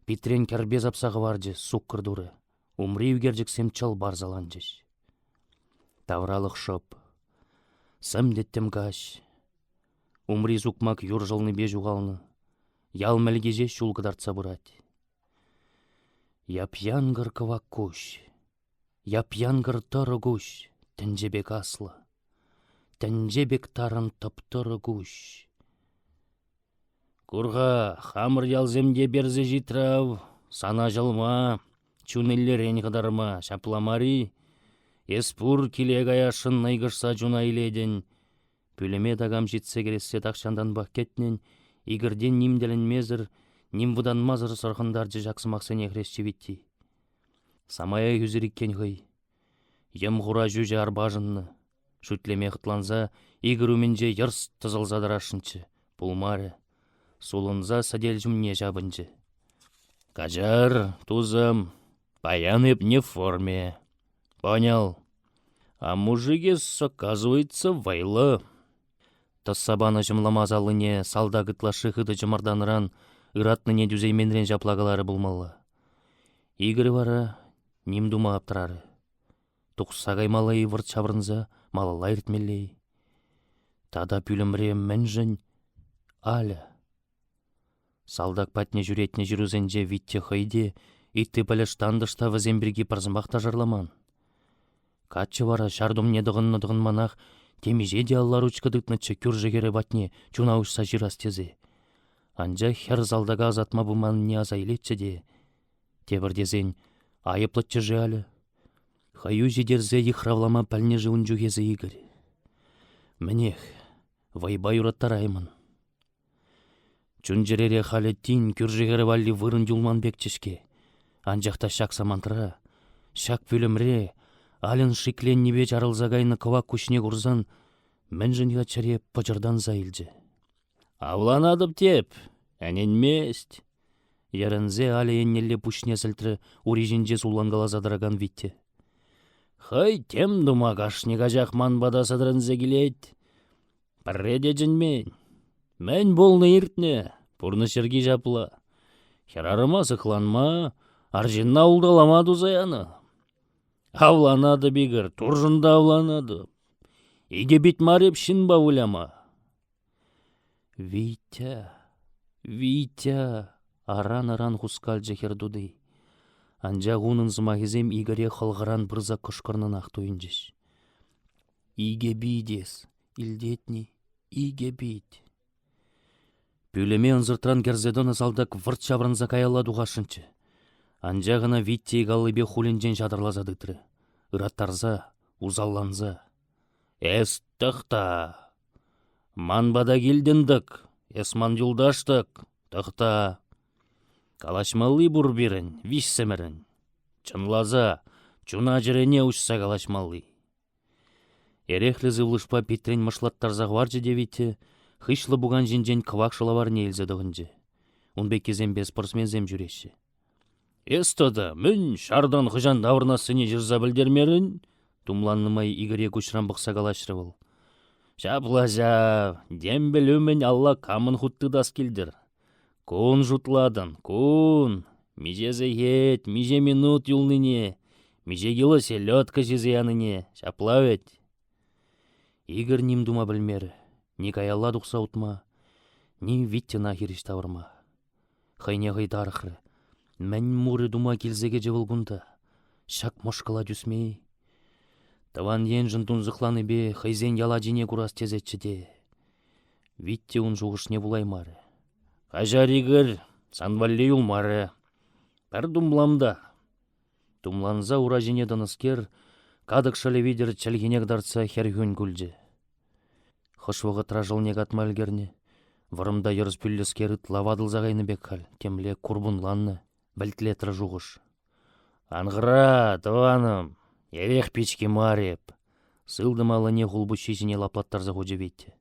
питрен кӗрпе сапса хӑварчӗ суккӑр турӗ, умри ӳкерчӗксем чӑл-пар саланчӗҫ. Тавралӑх шӑп. Сӗм тӗттӗм каҫ. Умри сукмак юр шӑлнипе ҫухалнӑ. Ял мӗлки ҫеҫ ҫул кӑтартса пырать. Яп-янкӑр кӑвак куҫ. Яп-янкӑр тӑрӑ куҫ, тӗнче пек аслӑ. Тӗнче пек тарӑн тӑп-тӑрӑ куҫ. Кур-ха, хамӑр ялсем те персе ҫитрӗ ав, сана ҫӑлма, чун иллерен хӑтарма, ҫапла мар-и? Эс пур киле каясшӑн нӑйкӑшса чуна илетӗн. Пӳлӗме такам ҫитсе кӗрессе тахҫантанпах кӗтнӗн, Игорьтен ним тӗлӗнмесӗр, ним вӑтанмасӑр сӑрхӑнтарчӗ ҫак сӑмахсене Хресчи Витти. Самаях ӳсӗр иккен хӑй. Йӑм-хура ҫӳҫӗ арпашӑннӑ. Шӳтлеме хӑтланса Игорь умӗнче йӑрс тӑсӑлса тӑрасшӑнччӗ, пулмарӗ. Сулӑнса сӗтел ҫумне ҫапӑнчӗ. «Каҫар, тусӑм, паян эп не в форме. Понял. А мужик эс, оказывается, вӑйлӑ». Тӑсса панӑ ҫӑмламас аллине салтак ытлашши хытӑ чӑмӑртанӑран ыратнине тӳсейменрен ҫапла каларӗ пулмалла. Игорь вара ним тума аптӑрарӗ. Тухса каймалла-и вӑрт ҫаврӑнса, малалла иртмелле-и? Тата пӳлӗмре мӗншӗн Аля? Салтак патне ҫӳретнӗ ҫырусенче Витя хӑй те, ытти пӗлӗш-тантӑш та вӗсем пирки пӗр сӑмах та шарламан. Каччӑ вара ҫар тумне тӑхӑннӑ-тӑхӑнманах темиҫе те алла ручка тытнӑччӗ кӳршӗ хӗрӗ патне чуна уҫса ҫырас тесе. Анчах хӗр салтака ӑсатма пыманнине аса илетчӗ те, тепӗр тесен, айӑплӑччӗ-ши Аля? Хӑю ҫитерсе йыхравлама пӗлнӗ-ши ун чух эсӗ, Игорь? Мӗнех, вӑйпа юраттараймӑн. Чун-чӗрере халӗ тин кӳршӗ хӗрӗ валли вырӑн юлман пекчӗ-ҫке. Анчах та ҫак самантра, ҫак пӳлӗмре Альӑн шикленнипе чарӑлса кайнӑ кӑвак куҫне курсан мӗншӗн-ха чӗре пӑчӑртанса илчӗ? «Авланатӑп теп, ӗненмест», йӗрӗнсе Аля еннелле пуҫне сӗлтрӗ ури ҫинче сулланкаласа тӑракан Витя. «Хӑй тем тума кашни каҫах ман пата сӗтӗрӗнсе килет. Пӗрре те чӗнмен. Мӗн пулнӑ иртнӗ, пурнӑҫ йӗрки ҫапла. Хӗрарӑма сыхланма, арҫынна улталама туса янӑ. Авланатӑп, Игорь, туршӑн та авланатӑп. Икӗ пит мар эп ҫынпа выляма. Витя, Витя, аран-аран хускалчӗ хӗр тути. Анчах унӑн сӑмахӗсем Игоре хӑлхаран пырса кӑшкӑрнӑнах туйӑнчӗҫ. Икӗ пит эс, илтетни, икӗ пит. Пӳлӗме ӑнсӑртран кӗрсе тӑнӑ салтак вӑрт ҫаврӑнса каялла тухасшӑнччӗ. Анчах ӑна Витя ик аллипе хулӗнчен ҫатӑрласа тытрӗ, ыраттарса, усалланса. «Эс тӑхта! Ман пата килтӗн-тӑк, эс ман юлташ-тӑк, тӑхта! Калаҫмалли пур пирӗн, виҫсӗмӗрӗн. Чӑнласа, чуна-чӗрене уҫса калаҫмалли. Эрехлӗ сывлӑшпа питрен мӑшлаттарса хӑварчӗ те Витя, хыҫлӑ пукан ҫинчен кӑвак шӑлаварне илсе тӑхӑнчӗ. Ун пеккисемпе спортсменсем ҫӳреҫҫӗ. Эс тата мӗн ҫартан хӑҫан таврӑнассине ҫырса пӗлтермерӗн? Тумланнӑ май Игоре куҫран пӑхса калаҫрӗ вӑл. Ҫапла ҫав, дембель умӗн алла камӑн хут тытас килтӗр? Кун шутлатӑн, кун. Миҫе сехет, миҫе минут юлнине, миҫе кило селедка ҫисе янине, ҫапла вӗт? Игорь ним тума пӗлмерӗ, ни каялла тухса утма, ни Витьӑна хирӗҫ тавӑрма. Хӑйне хӑй тарӑхрӗ. Мӗн мурӗ тума килсе кӗчӗ вӑл кунта? Ҫак мӑшкӑла тӳсме-и? Тӑван еншӗн тунсӑхланипе хӑйсен ял ачине курас тесеччӗ те. Витя ун шухӑшне вулаймарӗ. Каҫар, Игорь, сан валли юлмарӗ. Пӗр тумлам та. Тумланса ура ҫине тӑнӑскер, катӑк шӑлӗ витӗр чӗлхине кӑтартса хӗрхӳн кулчӗ. Хӑш вӑхӑтра шӑлне катма ӗлкӗрнӗ, вӑрӑм та йӑрӑс пӳллӗскер ытла ватӑлса кайнӑ пек халь, темле курпунланнӑ, вӗлтлетрӗ шухӑш. Ан хӑра, тӑванӑм, эрех пички мар эп, сылтӑм аллине хулпуҫҫи ҫине лаплаттарса хучӗ Витя.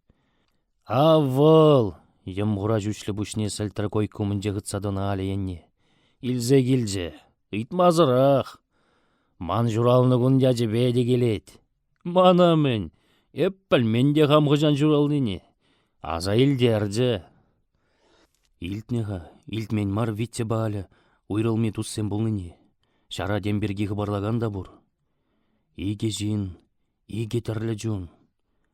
Ав вӑл! йӑм-хура ҫӳҫлӗ пуҫне сӗлтрӗ койка умӗнче хытса тӑнӑ Аля енне. Илсе килчӗ. Ыйтмасӑрах. Ман ҫуралнӑ кун ячӗпе те килет. Мана мӗн, эп пӗлмен те хам хӑҫан ҫуралнине. Аса илтерчӗ. Илтнӗ-ха, илтмен мар Витьӑпа Аля уйрӑлми туссем пулнине. Ҫара тем пирки хыпарлакан та пур. Икӗ ҫын, икӗ тӗрлӗ чун.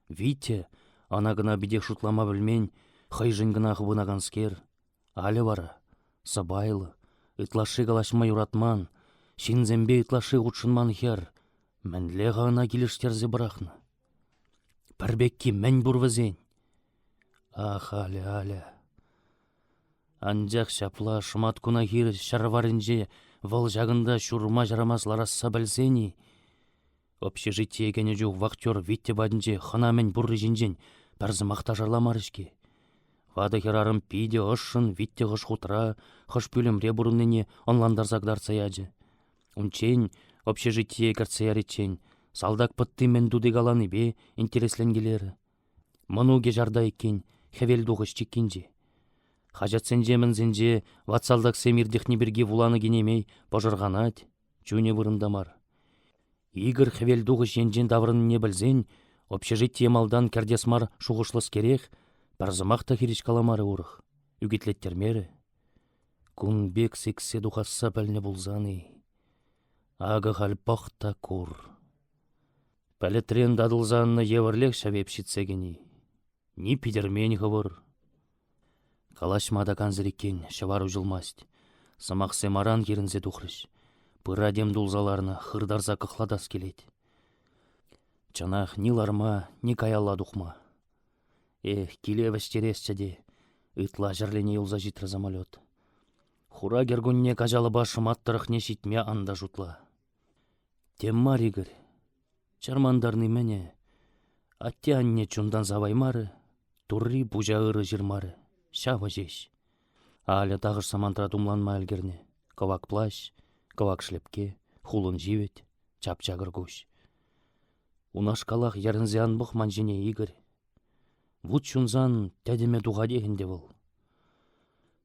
Витя, ӑна-кӑна питех шутлама пӗлмен, хӑйшӗн кӑна хыпӑнаканскер, Аля вара, сӑпайлӑ, ытлашши калаҫма юратман, ҫынсемпе ытлашши хутшӑнман хӗр, мӗнле-ха ӑна килӗштерсе пӑрахнӑ? Пӗр пекки мӗн пур вӗсен? Ах, Аля, Аля. Анчах ҫапла шӑматкуна хирӗҫ ҫӗр варринче вӑл ҫакӑнта ҫурма ҫарамас ларасса пӗлсен-и? Общежитие кӗнӗ чух вахтер Витя патӗнче хӑна-мӗн пурри ҫинчен пӗр сӑмах та шарламарӗ-ҫке. Ватӑ хӗрарӑм питӗ ӑшшӑн Витя хӑш хутра, хӑш пӳлӗмре пурӑннине ӑнлантарса кӑтартса ячӗ. Унччен, общежитие кӗртсе яриччен, салтак пӑтти мӗн тути каланипе интересленкелерӗ. Мӑнукӗ ҫарта иккен, хӗвелтухӑҫ чиккинче. Хаҫатсенче-мӗнсенче ват салтаксем иртӗхни пирки вуланӑ кинемей пӑшӑрханать, чунӗ вырӑнта мар. Игорь хӗвелтухӑҫ енчен таврӑннине пӗлсен общежитие малтан кӗртес мар шухӑшлӑскерех пӗр сӑмах та хирӗҫ каламарӗ урӑх, ӳкӗтлеттермерӗ. Кун пек сиксе тухасса пӗлнӗ пулсан-и? Акӑ халь пӑх та кур. Пӗлӗтрен татӑлса аннӑ евӗрлех ҫав эп ҫитсе кӗни. Ни питӗрмен хӑвӑр. Калаҫма та кансӗр иккен, ҫӑвар уҫӑлмасть. Сӑмахсем аран хирӗнсе тухрӗҫ. Пыра тем тулса ларнӑ, хыртарса кӑхлатас килет. Чӑнах, ни ларма, ни каялла тухма. Эх, киле вӗҫтересчӗ те, ытла ҫӗрлене юлса ҫитрӗ самолет. Хура кӗркунне каҫалапа шӑмат тӑрӑхне ҫитме ан та шутла. Тем мар, Игорь, чӑрмантарни мӗне? Атте-анне чунтан саваймарӗ, Турри пуҫа ырӑ ҫырмарӗ, ҫавӑ ҫеҫ. Аля тахӑш самантра тумланма ӗлкӗрнӗ: кӑвак плащ, кӑвак шлепке, хулӑн ҫивӗт, чап-чакӑр куҫ. Унашкалах йӗрӗнсе ан пӑх ман ҫине, Игорь. Вут ҫунсан тӗтӗмӗ тухатех ӗнтӗ вӑл.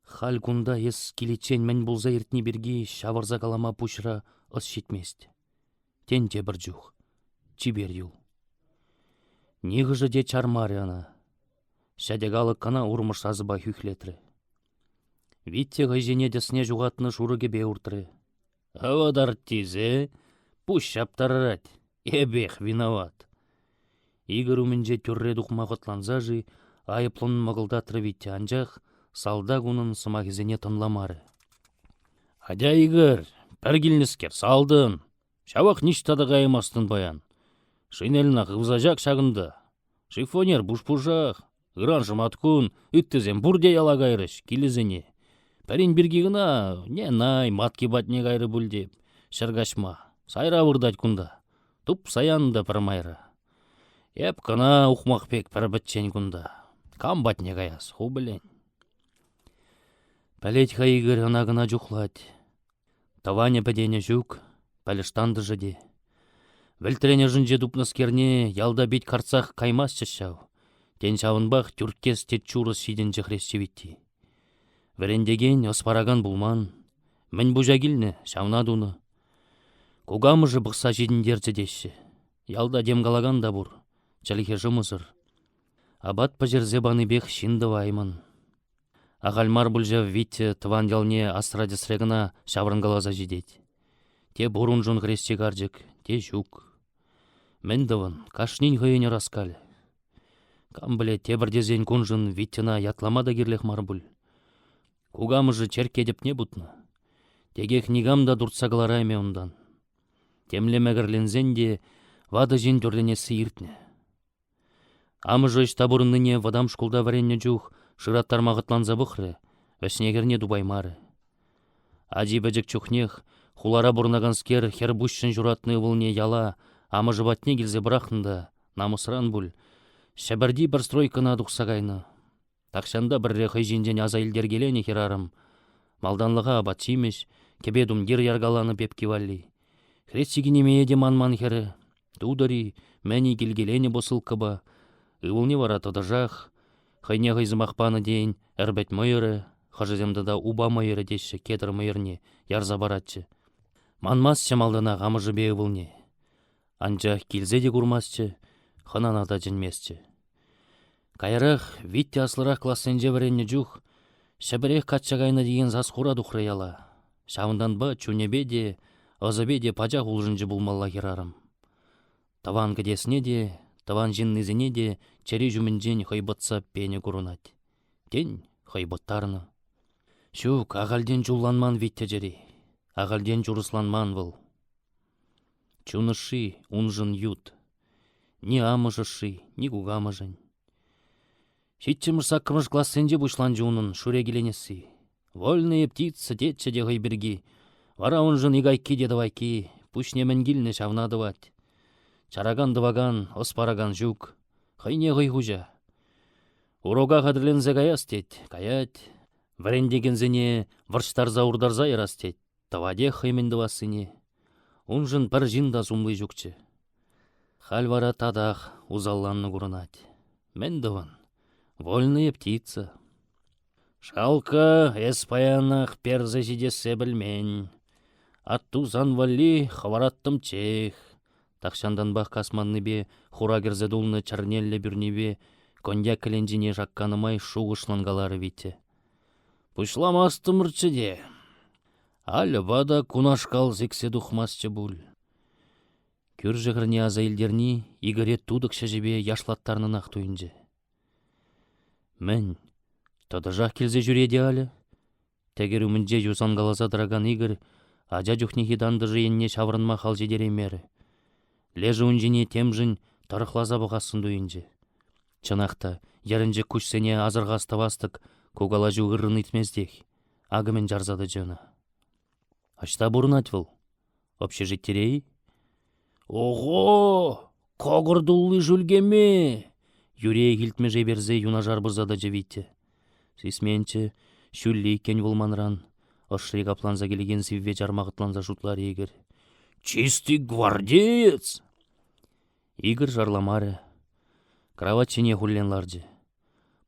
Халь кунта эс киличчен мӗн пулса иртни пирки ҫавӑрса калама пуҫра ӑс ҫитмест. Тен, тепӗр чух. Чипер юл. Нихӑшӗ те чармарӗ ӑна. Ҫӗтӗк алӑк кӑна урмӑш сасӑпа хӳхлетрӗ. Витя хӑй ҫине тӗсне ҫухатнӑ шурӑ кӗпе уртрӗ. Вӑт артисе, пуҫ ҫаптарать, эпех виноват. Игорь умӗнче тӳрре тухма хӑтланса-ши айӑплӑн мӑкӑлтатрӗ Витя, анчах салтак унӑн сӑмахӗсене тӑнламарӗ. Атя, Игорь, пӗр килнӗскер, салтӑн. Ҫавах ниҫта та каймастӑн паян. Шинельна хывса ҫак ҫакӑнта. Шифоньер пуш-пушах. Ыран шӑматкун, ыттисем пурте яла кайрӗҫ, килӗсене. Пӗрин пирки кӑна, не най, матки патне кайрӗ пуль теп, ҫӗр каҫма. Сайра выртать кунта. Тупса янӑ та пӗр майра. Эп кӑна ухмах пек пӗр-пӗччен кунта. Кам патне каяс, ху пӗлен. Пӗлет-ха Игорь ӑна-кӑна чухлать. Тӑванӗ-пӗтенӗ ҫук, пӗлӗш-тантӑшӗ те. Вӗлтрен ӑшӗнче тупнӑскерне ялта пит картсах каймастчӗҫ ҫав. Тен, ҫавӑнпах тӳрккес те чурӑс ҫитӗнчӗ хресчевитти. Вӗрентекен, ӑс паракан пулман. Мӗн пуҫа килнӗ, ҫавна тунӑ. Кукамӑшӗ пӑхса ҫитӗнтерчӗ теҫҫӗ. Ялта тем калакан та пур, чӗлхе шӑмӑсӑр. Апат пӗҫерсе панипех ҫын тӑваймӑн. Ахаль мар пуль ҫав Витя тӑван ялне асра-тӗсре кӑна ҫаврӑнкаласа ҫитет. Те пур уншӑн хресчи карчӑк, те ҫук. Мӗн тӑвӑн, кашнин хӑйӗн ӑраскалӗ. Кам пӗлет, тепӗр тесен куншӑн Витьӑна ятлама та кирлех мар пуль. Кукамӑшӗ черкке тӗпне путнӑ. Текех никам та туртса кӑлараймӗ унтан. Темле мӗкӗрленсен те ватӑ ҫын тӳрленесси иртнӗ. Амӑшӗ ӑҫта пурӑннине вӑтам шкулта вӗреннӗ чух шыраттарма хӑтланса пӑхрӗ, вӗҫне-хӗрне тупаймарӗ. Ачи пӗчӗк чухнех хулара пурӑнаканскер хӗр пуҫҫӑн ҫуратнӑ ывӑлне яла амӑшӗ патне килсе пӑрахнӑ та, намӑсран пуль, Ҫӗпӗрти пӗр стройкӑна тухса кайнӑ. Тахҫанта пӗрре хӑй ҫинчен аса илтеркеленӗ хӗрарӑм. Малтанлӑха апат-ҫимӗҫ, кӗпе-тумтир яркаланӑ пепки валли. Хресчи кинемее те манман хӗрӗ. Тутӑр-и, мӗн-и килкеленӗ посылкӑпа. Ывӑлне вара тӑтӑшах, хӑйне хӑй сӑмах панӑ тейӗн, ӗрпӗт мӑйӑрӗ, хӑшӗсем тата упа мӑйӑрӗ теҫҫӗ кедр мӑйӑрне, ярса паратчӗ. Манмастчӗ малтанах амӑшӗпе ывӑлне. Анчах килсе те курмастчӗ, хӑнана та чӗнместчӗ. Каярах, Витя аслӑрах классенче вӗреннӗ чух, Ҫӗпӗрех качча кайнӑ текен сас-хура тухрӗ яла. Ҫавӑнтанпа чунӗпе те, ӑсӗпе те пачах улшӑнчӗ пулмалла хӗрарӑм. Тӑван кӗтесне те, тӑван ҫыннисене те чӗри ҫумӗнчен хӑйпӑтса пенӗ курӑнать. Тен, хӑйпӑттарнӑ. Ҫук, ахальтен чулланман Витя чӗри. Ахальтен чурӑсланман вӑл. Чун ӑшши уншӑн ют. Ни амӑш ӑшши, ни кукамӑшӗн. Ҫиччӗмӗш-саккӑрмӗш классенче пуҫланчӗ унӑн шӳре киленесси. Вольная птица тетчӗ те хӑй пирки. Вара уншӑн ик айкки те тӑвайкки, пуҫне мӗн килнӗ ҫавна тӑвать. Чаракан-тӑвакан, ӑс паракан ҫук. Хӑйне хӑй хуҫа. Урока хатӗрленсе каяс тет, каять. Вӗрентекенсене вӑрҫтарса-уртарса ярас тет, Тӑватех хӑй мӗн тӑвассине. Уншӑн пӗр ҫын та сумли ҫукчӗ. Халь вара татах усалланнӑ курӑнать. Мӗн тӑвӑн? Вольная птица. Шалкӑ, эс паянах персе ҫитессе пӗлмен. Атту сан валли хӑвараттӑмччех. Тахҫантанпах касманнипе хура кӗрсе тулнӑ чӗрнеллӗ пӳрнипе коньяк кӗленчине шакканӑ май шухӑшлӑн каларӗ Витя. Пуҫламастӑмӑрччӗ те. Альӑпа та кунашкал сиксе тухмастчӗ пуль. Кӳршӗ хӗрне аса илтерни Игоре тутӑк ҫӗҫӗпе яшлаттарнӑнах туйӑнчӗ. Мӗн, тӑтӑшах килсе ҫӳрет-и Аля? Тӗкӗр умӗнче юсанкаласа тӑракан Игорь ача чухнехи тантӑшӗ енне ҫаврӑнма хал ҫитереймерӗ. Лешӗ ун ҫине темшӗн тӑрӑхласа пӑхассӑн туйӑнчӗ. Чӑнах та, йӗрӗнчӗк куҫсене асӑрхас-тӑвас-тӑк ку калаҫу ыррӑн иртместех. Акӑ мӗн чарса тӑчӗ ӑна. Ӑҫта пурӑнать вӑл? Общежитире-и? Ого! Кӑкӑр тулли шӳлкеме! Юриех илтмӗше персе юнашар пырса тӑчӗ Витя. Сисменччӗ, ҫӳллӗ иккен вӑл манран. Ӑшри капланса килекен сивве чарма хӑтланса шутларӗ Игорь. Чистый гвардеец! Игорь шарламарӗ. Кравать ҫине хуллен ларчӗ.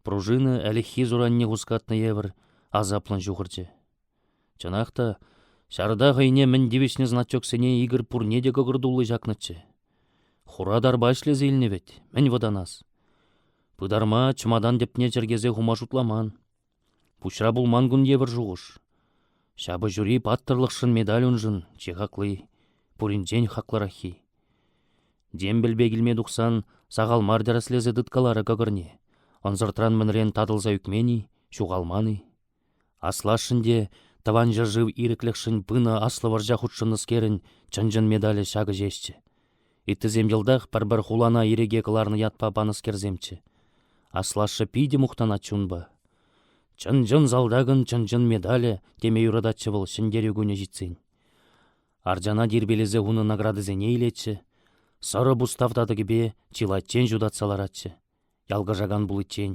Пружина ӗлӗкхи суранне хускатнӑ евӗр асаплӑн ҫухӑрчӗ. Чӑнах та, ҫарта хӑйне мӗн тивӗҫнӗ значоксене Игорь пурне те кӑкӑр тулли ҫакнӑччӗ. Хура тарпа ӗҫлесе илнӗ вӗт, мӗн вӑтанас? Пытарма чӑматан тӗпне чӗркесе хума шутламан. Пуҫра пулман кун евӗр шухӑш. Ҫапӑҫури паттӑрлӑхшӑн медаль уншӑн чи хакли, пуринчен хаклӑраххи. Дембельпе килме тухсан сахал мар тӗрӗслесе тыткаларӗ кӑкӑрне. Ӑнсӑртран-мӗнрен татӑлса ӳкмен-и, ҫухалман-и? Аслашшӗн те Тӑван ҫӗршыв ирӗклӗхшӗн пынӑ аслӑ вӑрҫа хутшӑннӑскерӗн чӑн-чӑн медалӗ ҫакӑ ҫеҫчӗ. Ыттисем йӑлтах пӗр-пӗр хулана ирӗке кӑларнӑ ятпа панӑскерсемччӗ. Аслашшӗ питӗ мухтанатчӗ унпа. Чӑн-чӑн салтакӑн чӑн-чӑн медалӗ теме юрататчӗ вӑл Ҫӗнтерӳ кунӗ ҫитсен. Арчана тирпейлесе хунӑ наградӑсене илетчӗ, сӑрӑ пустав татӑкӗпе чылайччен ҫутатса ларатчӗ, ялкӑшакан пуличчен.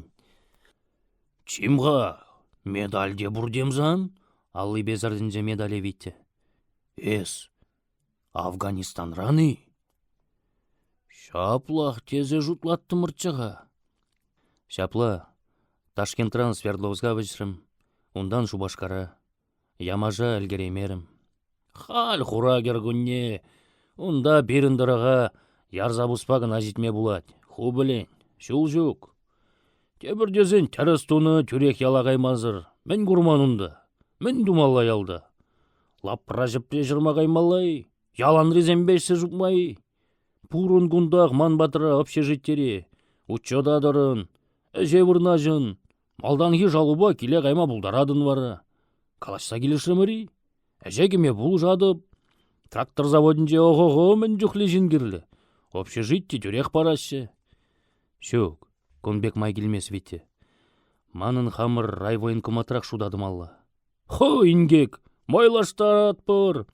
«Чим-ха, медаль те пур тем сан?» — аллипе сӗртӗнчӗ медале Витя. «Эс Афганистанран-и? Ҫаплах тесе шутлаттӑмӑрччӗ-ха. Ҫапла, Ташкентран Свердловска вӗҫрӗм, унтан Шупашкара. Ямаша ӗлкӗреймерӗм. Халь хура кӗркунне унта пирӗн тӑрӑха ярса пуспа кӑна ҫитме пулать. Ху пӗлен, ҫул ҫук. Тепӗр тесен тӗрӗс тунӑ тӳрех яла каймасӑр. Мӗн курман унта? Мӗн тумалла ялта? Лапра ҫӗпре ҫырма каймалла-и? Яланрисемпе ӗҫсе супма-и? Пурӑн кунтах ман патра общежитире. Учета тӑрӑн, ӗҫе вырнаҫӑн, Малтанхи шалупа киле кайма пултаратӑн вара. Калаҫса килӗшрӗмӗр-и? Ӗҫе кӗме пулӑшатӑп. Трактор заводӗнче охо-хо мӗн чухлӗ ҫын кирлӗ. Общежити тӳрех параҫҫӗ. Ҫук, кун пек май килмест, Витя. Манӑн хамӑр райвоенкоматрах шута тӑмалла. Хо, инкек, майлаштаратпӑр.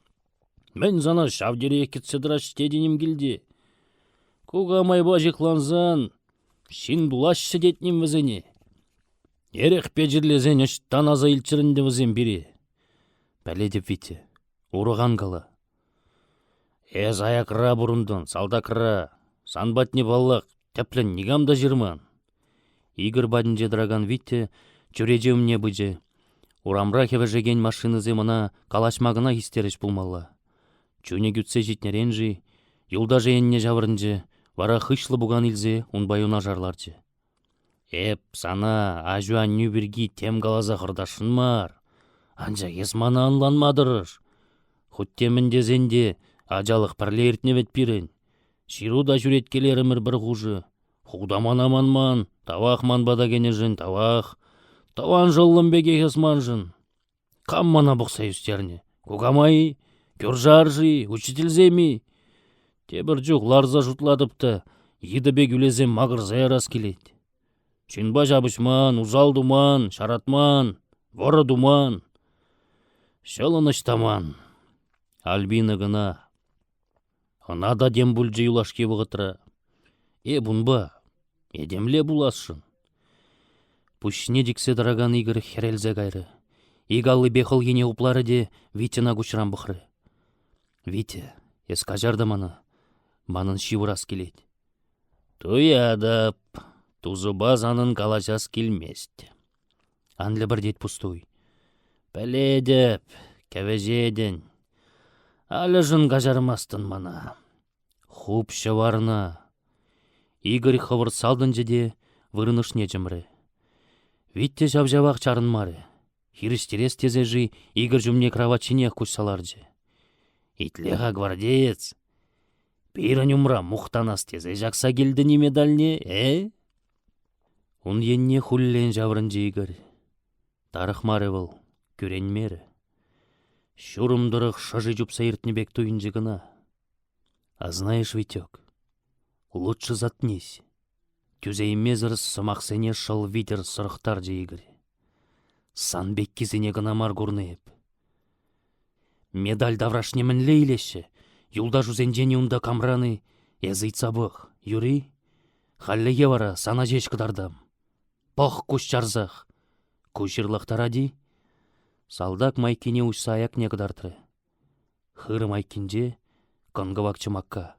Мӗн сана ҫав териех кӗтсе тӑраҫ тетӗн-им килте? Кукамайпа ҫыхлансан Ҫын пулаҫҫӗ тетним вӗсене. Эрехпе чирлесен ӑҫтан аса илччӗр ӗнтӗ вӗсем пире? Пӗлетӗп, Витя, урӑх ан кала. Эс аякра пурӑнтӑн, салтакра. Сан патне, паллах, тӗплӗн никам та ҫырман. Игорь патӗнче тӑракан Витя чӳрече умне пычӗ. Урамра хӗвӗшекен машинӑсем ӑна калаҫма кӑна хистерӗҫ пулмалла. Чунӗ кӳтсе ҫитнӗрен-ши, юлташӗ енне ҫаврӑнчӗ, вара хыҫлӑ пукан илсе унпа юнашар ларчӗ. «Эп сана аҫу-аннӳ пирки тем каласа хӑртасшӑн мар, анчах эс мана ӑнланма тӑрӑш. Хуть те мӗн тесен те ачалӑх пӗрле иртнӗ вӗт пирӗн. Ҫыру та ҫӳреткелерӗмӗр пӗр хушӑ. Ху та мана манман, тавах ман пата кӗнӗшӗн, тавах. Тӑван шӑллӑм пекех эс маншӑн. Кам мана пӑхса ӳстернӗ? Кукамай-и? Кӳршӗ-арши? Учительсем-и? Тепӗр чух ларса шутлатӑп та йытӑ пек ӳлесе макӑрса ярас килет. Ҫынпа ҫапӑҫман, усал туман, ҫаратман, вӑрӑ туман. Ҫӑлӑнӑҫ та ман. Альбина кӑна. Ӑна та тем пулчӗ юлашки вӑхӑтра. Эп унпа этемле пуласшӑн. Пуҫне чиксе тӑракан Игорь хӗрелсе кайрӗ. Ик аллипе хӑлхине хупларӗ те Витьӑна куҫран пӑхрӗ. «Витя, эс каҫар та мана. Манӑн ҫывӑрас килет». «Туятӑп. Тусупа санӑн калаҫас килмест». Ан лӗпӗртет пустуй. Пӗлетӗп, кӗвӗҫетӗн. Альӑшӑн каҫармастӑн мана. Хуп ҫӑварна. Игорь хӑвӑрт салтӑнчӗ те вырӑн ӑшне чӑмрӗ. Витя ҫав-ҫавах чарӑнмарӗ. Хирӗҫтерес тесе-ши Игорь ҫумне кравать ҫинех куҫса ларчӗ. Итле-ха, гвардеец, пирӗн умра мухтанас тесе ҫакса килтӗн-и медальне, э? Ун енне хуллен ҫаврӑнчӗ Игорь. Тарӑхмарӗ вӑл, кӳренмерӗ. Ҫурӑм тӑрӑх шӑши чупса иртнӗ пек туйӑнчӗ кӑна. А знаешь, Витек, лучше заткнись. Тӳсеймесӗр сӑмахсене шӑл витӗр сӑрӑхтарчӗ Игорь. Сан пеккисене кӑна мар курнӑ эп. Медаль таврашне мӗнле илеҫҫӗ? Юлташусенчен унта камран-и? Эс ыйтса пӑх, юри. Хальлӗхе вара сана ҫеҫ кӑтартам. Пӑх куҫ чарсах. Ку ҫырлахтарать-и? Салтак майкине уҫса аякне кӑтартрӗ. Хырӑм айккинче кӑн-кӑвак чӑмакка.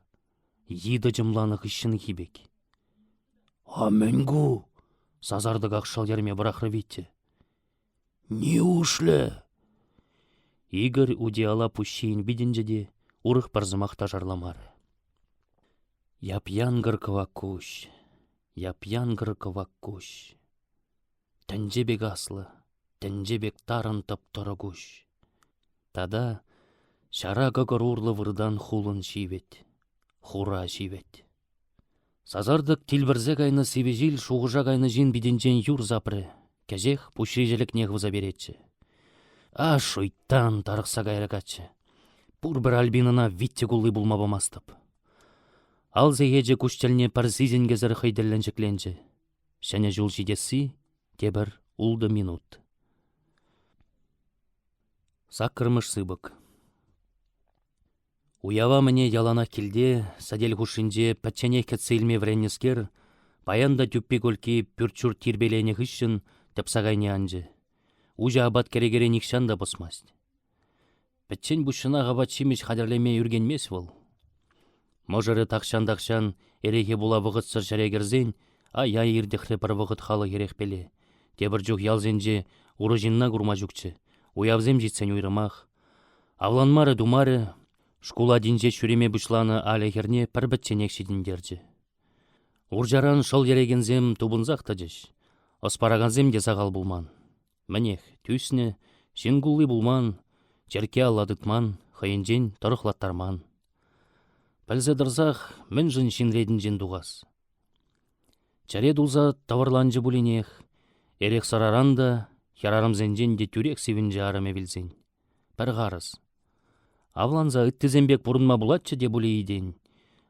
Йытӑ чӑмланӑ хыҫҫӑнхи пек. «А мӗн ку?» — сасартӑках шӑл йӗрме пӑрахрӗ Витя. Ниушлӗ? Игорь утияла пуҫ ҫийӗн витӗнчӗ те урӑх пӗр сӑмах та шарламарӗ. Яп-янкӑр кӑвак куҫ, яп-янкӑр кӑвак куҫ. Тӗнче пек аслӑ, тӗнче пек тарӑн тӑп-тӑрӑ куҫ. Тата ҫара кӑкӑр урлӑ выртан хулӑн ҫивӗт, хура ҫивӗт. Сасартӑк тилпӗрсе кайнӑ сивӗ ҫил шухӑша кайнӑ ҫын питӗнчен юр сапрӗ, кӗҫех пуҫри ҫӗлӗкне хывса перетчӗ. А, шуйттан! тарӑхса кайрӗ каччӑ. Пурпӗр Альбинӑна Витя кулли пулма памастӑп. Ал сехечӗ куҫ тӗлне пӗр сисӗнкӗсӗр хӑй тӗллӗн ҫӗкленчӗ. Ҫӗнӗ ҫул ҫитесси тепӗр ултӑ минут. Саккӑрмӗш сыпӑк. Уява мӗне яланах килте, сӗтел хушшинче пӗчченех кӗтсе илме вӗреннӗскер, паян та тӳппи-кольки пӳрт-ҫурт тирпейленӗ хыҫҫӑн тӗпсакайне анчӗ. Уҫӑ апат кӗрекере нихҫан та пӑсмасть. Пӗччен пуҫҫӑнах апат-ҫимӗҫ хатӗрлеме ӳркенмест вӑл. Мӑшӑрӗ тахҫан-тахҫан эрехе пула вӑхӑтсӑр ҫӗре кӗрсен ай-ай иртӗхрӗ пӗр вӑхӑт халӑх эрехпеле. Тепӗр чух ялсенче урӑ ҫынна курма ҫукчӗ. Уявсем ҫитсен уйрӑмах. Авланмарӗ-тумарӗ, шкула тин ҫеҫ ҫӳреме пуҫланӑ Аля хӗрне пӗр-пӗчченех ҫитӗнтерчӗ. Урчаран шӑл йӗрекенсем тупӑнсах тӑчӗҫ. Ӑс паракансем те сахал пулман. Мӗнех, тӳснӗ, ҫын кулли пулман, черкке алла тытман, хӑйӗнчен тӑрӑхлаттарман. Пӗлсе тӑрсах мӗншӗн ҫын ретӗнчен тухас? Чӗре тулса тӑвӑрланчӗ пулинех, эрех-сӑраран та, хӗрарӑмсенчен те тӳрех сивӗнчӗ арӑмӗ вилсен. Пӗр харӑс. Авланса ыттисем пек пурӑнма пулатчӗ те пулӗ-и тен,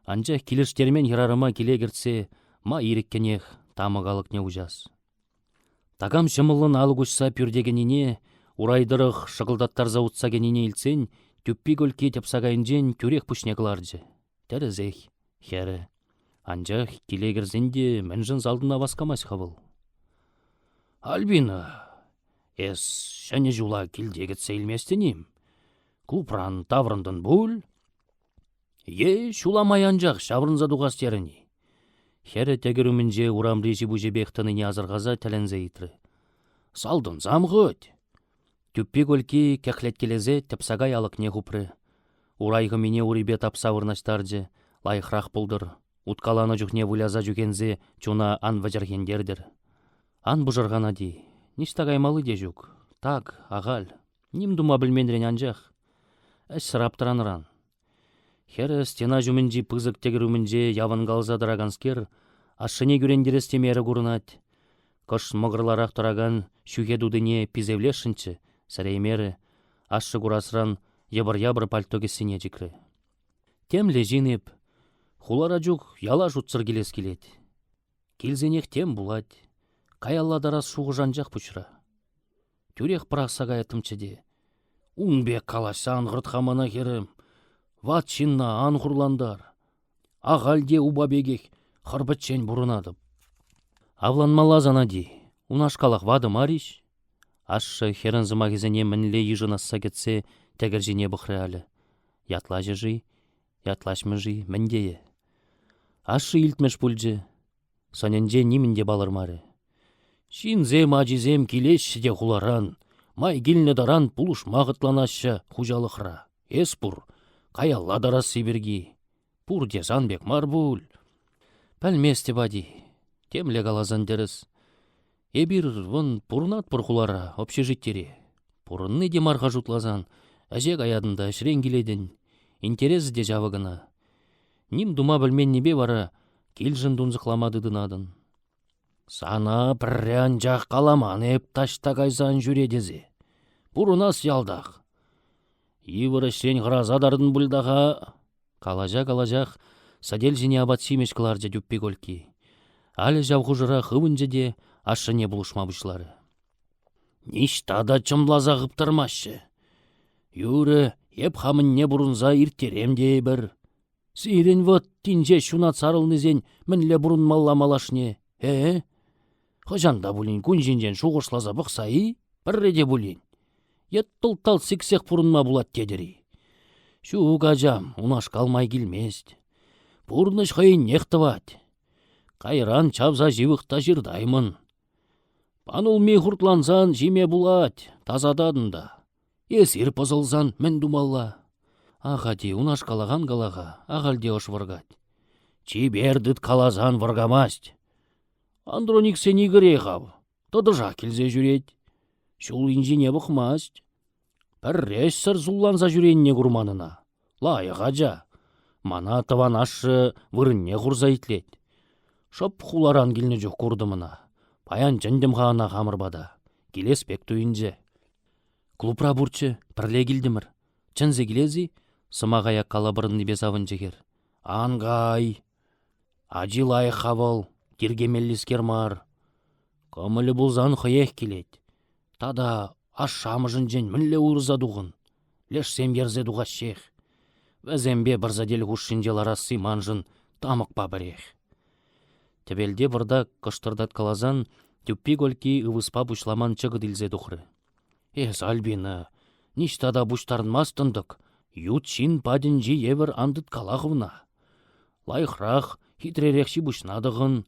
анчах килӗштермен хӗрарӑма киле кӗртсе ма ирӗккӗнех тамӑк алӑкне уҫас? Такам ҫӑмӑллӑн алӑк уҫса пӳрте кӗнине, урай тӑрӑх шӑкӑлтаттарса утса кӗнине илтсен тӳппи-кӑлькки тӗпсакайӗнчен тӳрех пуҫне кӑларчӗ. Тӗрӗсех, хӗрӗ. Анчах киле кӗрсен те мӗншӗн салтӑна васкамасть-ха вӑл? «Альбина, эс Ҫӗнӗ ҫула килте кӗтсе илместӗн-им? Клубран таврӑнтӑн пуль?» Е ҫула май анчах ҫаврӑнса тухас терӗн-и? Хӗрӗ тӗкӗр умӗнче урамри ҫи-пуҫӗпех тӑнине асӑрхаса тӗлӗнсе ыйтрӗ. Салтӑнсам хӑть! Тӳппи-кольки кӗхлеткелесе тӗпсакай алӑкне хупрӗ. Урай хӑмине урипе тапса вырнаҫтарчӗ, лайӑхрах пултӑр, уткаланӑ чухне выляса чӳхенсе чуна ан вӗчӗрхентертӗр. Ан пӑшӑрхан, ати, ниҫта каймалли те ҫук. Так, ахаль. Ним тума пӗлменрен анчах. Ӗҫсӗр аптӑранӑран. Хӗрӗ стена ҫумӗнчи пысӑк тӗкӗр умӗнче явӑнкалса тӑраканскер ашшӗне кӳрентерес темерӗ курӑнать. Кӑшт мӑкӑрларах тӑракан ҫӳхе тутине писевлесшӗнччӗ, сӗреймерӗ, ашшӗ курасран йӑпӑр-япӑр пальто кӗсйине чикрӗ. Темле ҫын эп. Хулара чух яла шутсӑр килес килет. Килсенех тем пулать. Каялла тарас шухӑш анчах пуҫра. Тӳрех пӑрахса каяттӑмччӗ те. Ун пек калаҫса ан хӑрт-ха мана, хӗрӗм. Ват ҫынна ан хурлантар. Ахаль те упа пекех хӑр пӗччен пурӑнатӑп. Авланмалла сана ти, унашкалах ватӑ мар-иҫ. Ашшӗ хӗрӗн сӑмахӗсене мӗнле йышӑнасса кӗтсе тӗкӗр ҫине пӑхрӗ Аля. Ятлаҫӗ-ши, ятлаҫмӗ-ши, мӗн тейӗ? Ашшӗ илтмӗш пулчӗ, Сӑнӗнче нимӗн те палӑрмарӗ. Ҫынсем, ачисем килеҫҫӗ те хуларан, май килнӗ таран пулӑшма хӑтланаҫҫӗ хуҫалӑхра. Эс пур, каялла тарасси пирки. Пурте сан пек мар пуль. Пӗлместӗп, ати, темле каласан тӗрӗс. Эпир, вӑн, пурӑнатпӑр хулара, общежитире. Пурӑнни те мар-ха шутласан, ӗҫе каятӑн та ӗҫрен килетӗн. Интересӗ те ҫавӑ кӑна. Ним тума пӗлменнипе вара килшӗн тунсӑхлама тытӑнатӑн. Сана пӗрре анчах каламан эп таҫта кайса ан ҫӳре тесе. Пурӑнас ялтах. Йывӑр ӗҫрен хӑраса тартӑн пуль та-ха. Калаҫа-калаҫах сӗтел ҫине апат-ҫимӗҫ кӑларчӗ Тӳппи Кольки. Аля ҫав хушӑра хывӑнчӗ те ашшӗне пулӑшма пуҫларӗ. Ниҫта та чӑмласа хыптармаҫҫӗ. Юрӗ, эп хамӑнне пурӑнса ирттерем тейӗпӗр. Сирӗн вӑт тин ҫеҫ ҫунат сарӑлнисен мӗнле пурӑнмалла малашне, э? Хӑҫан та пулин кун ҫинчен шухӑшласа пӑхса-и? Пӗрре те пулин. Е тӑлт-талт сиксех пурӑнма пулать тетӗр-и? Ҫук, ачам, унашкал май килмест. Пурнӑҫ хӑйӗннех тӑвать. Кайран чавса ҫывӑх та ҫыртаймӑн. Панулми хуртлансан ҫиме пулать, тасататӑн та. Эсир пӑсӑлсан мӗн тумалла? Ах, ати, унашкалах ан кала-ха, ахаль те ӑш вӑркать. Чипер тыткаласан вӑркамасть. Андрониксен Игорех ав, тӑтӑшах килсе ҫӳрет. Ҫул инҫине пӑхмасть. Пӗрре ӗҫсӗр сулланса ҫӳренине курман ӑна. Лайӑх ача. Мана тӑван ашшӗ вырӑнне хурса итлет. Шӑп хуларан килнӗ чух куртӑм ӑна. Паян чӗнтӗм-ха ӑна хамӑр пата. Килес пек туйӑнчӗ. Клубра пурччӗ, пӗрле килтӗмӗр. Чӗнсе килес-и? Сӑмах аяккалла пӑрӑннипе савӑнчӗ хӗр. Ан кай. Ачи лайӑх-ха вӑл, тиркемеллискер мар. Кӑмӑлӗ пулсан хӑех килет. Тата ашшӗ-амӑшӗнчен мӗнле уйрӑлса тухӑн? Лешсем йӗрсе тухаҫҫех. Вӗсемпе пӗр сӗтел хушшинче ларасси маншӑн тамӑкпа пӗрех. Тӗпелте пӑртак кӑштӑртаткаласан тӳппи-кольки ывӑспа пуҫламан чӑкӑт илсе тухрӗ. Эс, Альбина, ниҫта та пуҫтарӑнмастӑн-тӑк, ют ҫын патӗнчи евӗр ан тыткала хӑвна. Лайӑхрах, хитререх ҫи-пуҫна тӑхӑн.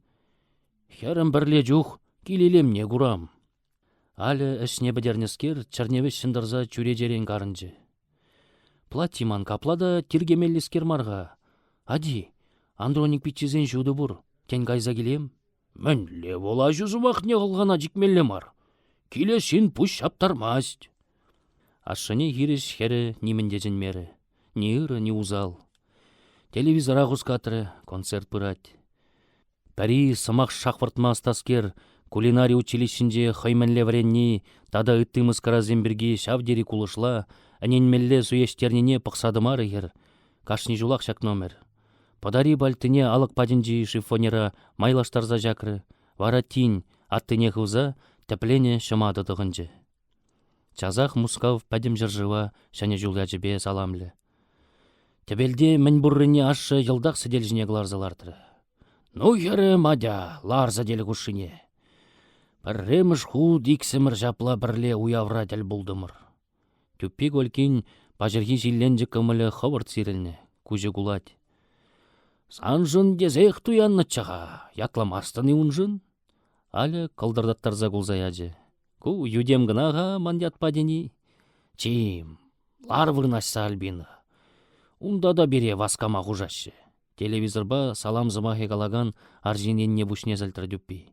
Хӗрӗм пӗрле чух кил илемне курам. Аля ӗҫне пӗтернӗскер чӗрне вӗҫҫӗн тӑрса чӳречерен карӑнчӗ. Платье ман капла та тиркемеллискер мар-ха. Ати, Андроник пиччесен ҫутӑ пур, тен кайса килем? Мӗнле вӑл аҫу сӑмахне хӑлхана чикмелле мар? Киле ҫын пуҫ ҫаптармасть. Ашшӗне хирӗҫ хӗрӗ нимӗн те чӗнмерӗ. Ни ырӑ, ни усал. Телевизора хускатрӗ, концерт пырать. Пӗри сӑмах шахвӑртма ӑстаскер кулинари училищинче хӑй мӗнле вӗренни тата ытти мыскарасем пирки ҫав тери кулӑшла, ӗненмелле суеҫтернине пӑхса тӑмарӗ хӗр. Кашни ҫулах ҫак номер. Пӑтари пальтине алӑк патӗнчи шифоньера майлаштарса ҫакрӗ, вара тин, аттине хывса, тӗпленӗ ҫӑматӑ тӑхӑнчӗ. Часах Мускав пӗтӗм ҫӗршыва Ҫӗнӗ ҫул ячӗпе саламлӗ. Тӗпелте мӗн пуррине ашшӗ йӑлтах сӗтел ҫине кӑларса лартрӗ. «Ну, хӗрӗм, атя, лар сӗтел хушшине. Пӗрремӗш хут иксӗмӗр ҫапла пӗрле уявра тӗл пултӑмӑр». Тӳппи Колькин паҫӑрхи ҫилленчӗк кӑмӑлӗ хӑвӑрт сирӗлнӗ, куҫӗ кулать. «Саншӑн тесех туяннӑччӗ-ха, ятламастӑн-и уншӑн?» Аля кӑлтӑртаттарса кулса ячӗ. Ку йӳтем кӑна-ха ман ятпа тени. Чим, лар вырнаҫса, Альбина. Унта та пире васкама хушаҫҫӗ. Телевизорпа салам сӑмахӗ калакан арҫын енне пуҫне сӗлтрӗ Тӳппи.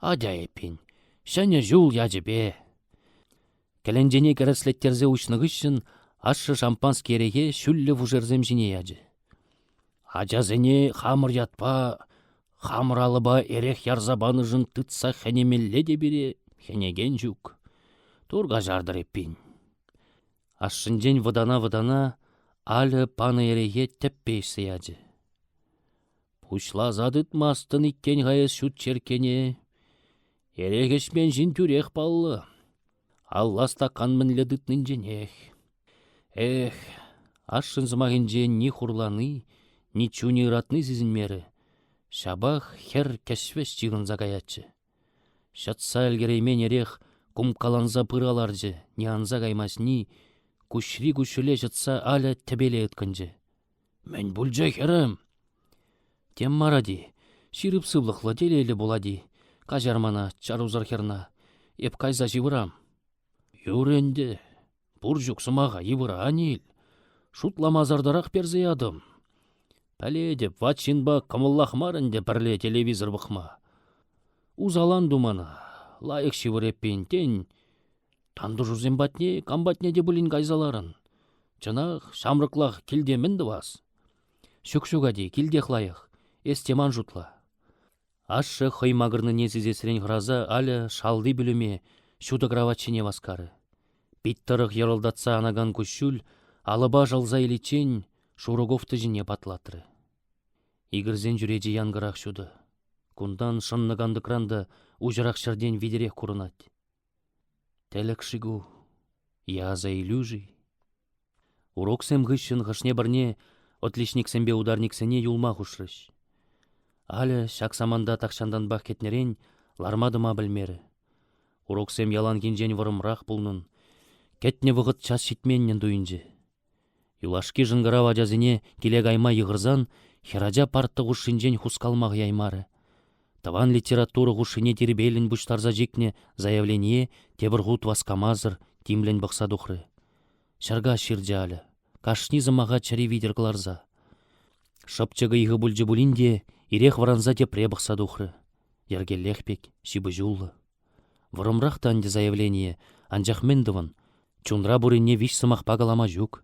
Атя эппин, Ҫӗнӗ ҫул ячӗпе. Кӗленчене кӗрӗслеттерсе уҫнӑ хыҫҫӑн ашшӗ шампански эрехе ҫӳллӗ фужерсем ҫине ячӗ. Ачасене хамӑр ятпа, хамӑр алӑпа эрех ярса панӑшӑн тытса хӗнемелле те пире хӗнекен ҫук. Тур каҫартӑр эппин. Ашшӗнчен вӑтана-вӑтана Аля панӑ эрехе тӗппе ӗҫсе ячӗ. Пуҫласа тытмастӑн иккен-ха эс ҫут черккене. Эрех ӗҫмен ҫын тӳрех паллӑ. Алла стакан мӗнле тытнинченех. Эх, ашшӗн сӑмахӗнче ни хурлани, ни чунӗ ыратни сисӗнмерӗ. Ҫапах хӗр кӗҫ-вӗҫ чыхӑнса каятчӗ. Ҫӑтса ӗлкӗреймен эрех кумккаланса пыра ларчӗ, ни анса каймасть, ни куҫри куҫҫуле ҫӑтса Аля тӗпеле ыткӑнчӗ. Мӗн пулчӗ, хӗрӗм? Тем мар-ати, ҫирӗп сывлӑхлӑ, телейлӗ пулать-и? Каҫар мана, чарусӑр хӗрна. Эп кайса ҫывӑрам. Юр ӗнтӗ. Пур-ҫук сӑмаха йывӑра ан ил. Шутламасӑртарах персе ятӑм. Пӗлетӗп, ват ҫынпа кӑмӑллах мар ӗнтӗ пӗрле телевизор пӑхма. Усал ан ту мана. Лайӑх ҫывӑр эппин, тен, Тантӑшусем патне, кам патне те пулин кайса ларӑн. Чӑнах, ҫамрӑклах килте мӗн тӑвас? Ҫук-ҫук, ати, килтех лайӑх. Эс те ман шутла. Ашшӗ хӑй макӑрнине сисесрен хӑраса Аля шалти пӳлӗме, ҫутӑ кравать ҫине васкарӗ. Пит тӑрӑх йӑрӑлтатса анакан куҫҫуль алӑпа шӑлса иличчен шурӑ кофта ҫине патлатрӗ. Игорьсен чӳречи янкӑрах ҫутӑ. Кунтан шӑннӑ кантӑкран та уҫӑрах ҫӗртен витӗрех курӑнать. Тӗлӗк-ши ку? Е аса илӳ-ши? Уроксем хыҫҫӑн хӑшне-пӗрне отличниксемпе ударниксене юлма хушрӗҫ. Аля ҫак саманта тахҫантанпах кӗтнӗрен ларма-тӑма пӗлмерӗ. Уроксем яланхинчен вӑрӑмрах пулнӑн, кӗтнӗ вӑхӑт час ҫитменнӗн туйӑнчӗ. Юлашки шӑнкӑрав ачасене киле кайма йыхӑрсан хӗрача парта хушшинчен хускалма хӑяймарӗ. Тӑван литература хушшине тирпейлӗн пуҫтарса чикнӗ заявление тепӗр хут васкамасӑр тимлӗн пӑхса тухрӗ. Ҫӗркаҫ ҫырчӗ Аля, кашни сӑмаха чӗри витӗр кӑларса. Шӑпчӑк ыйхӑ пулчӗ пулин те ирех вӑранса тепре пӑхса тухрӗ. Йӗркеллех пек, ҫыпӑҫуллӑ. Вӑрӑмрах та ӗнтӗ заявление, анчах мӗн тӑвӑн, чунра пуринне виҫ сӑмахпа калама ҫук.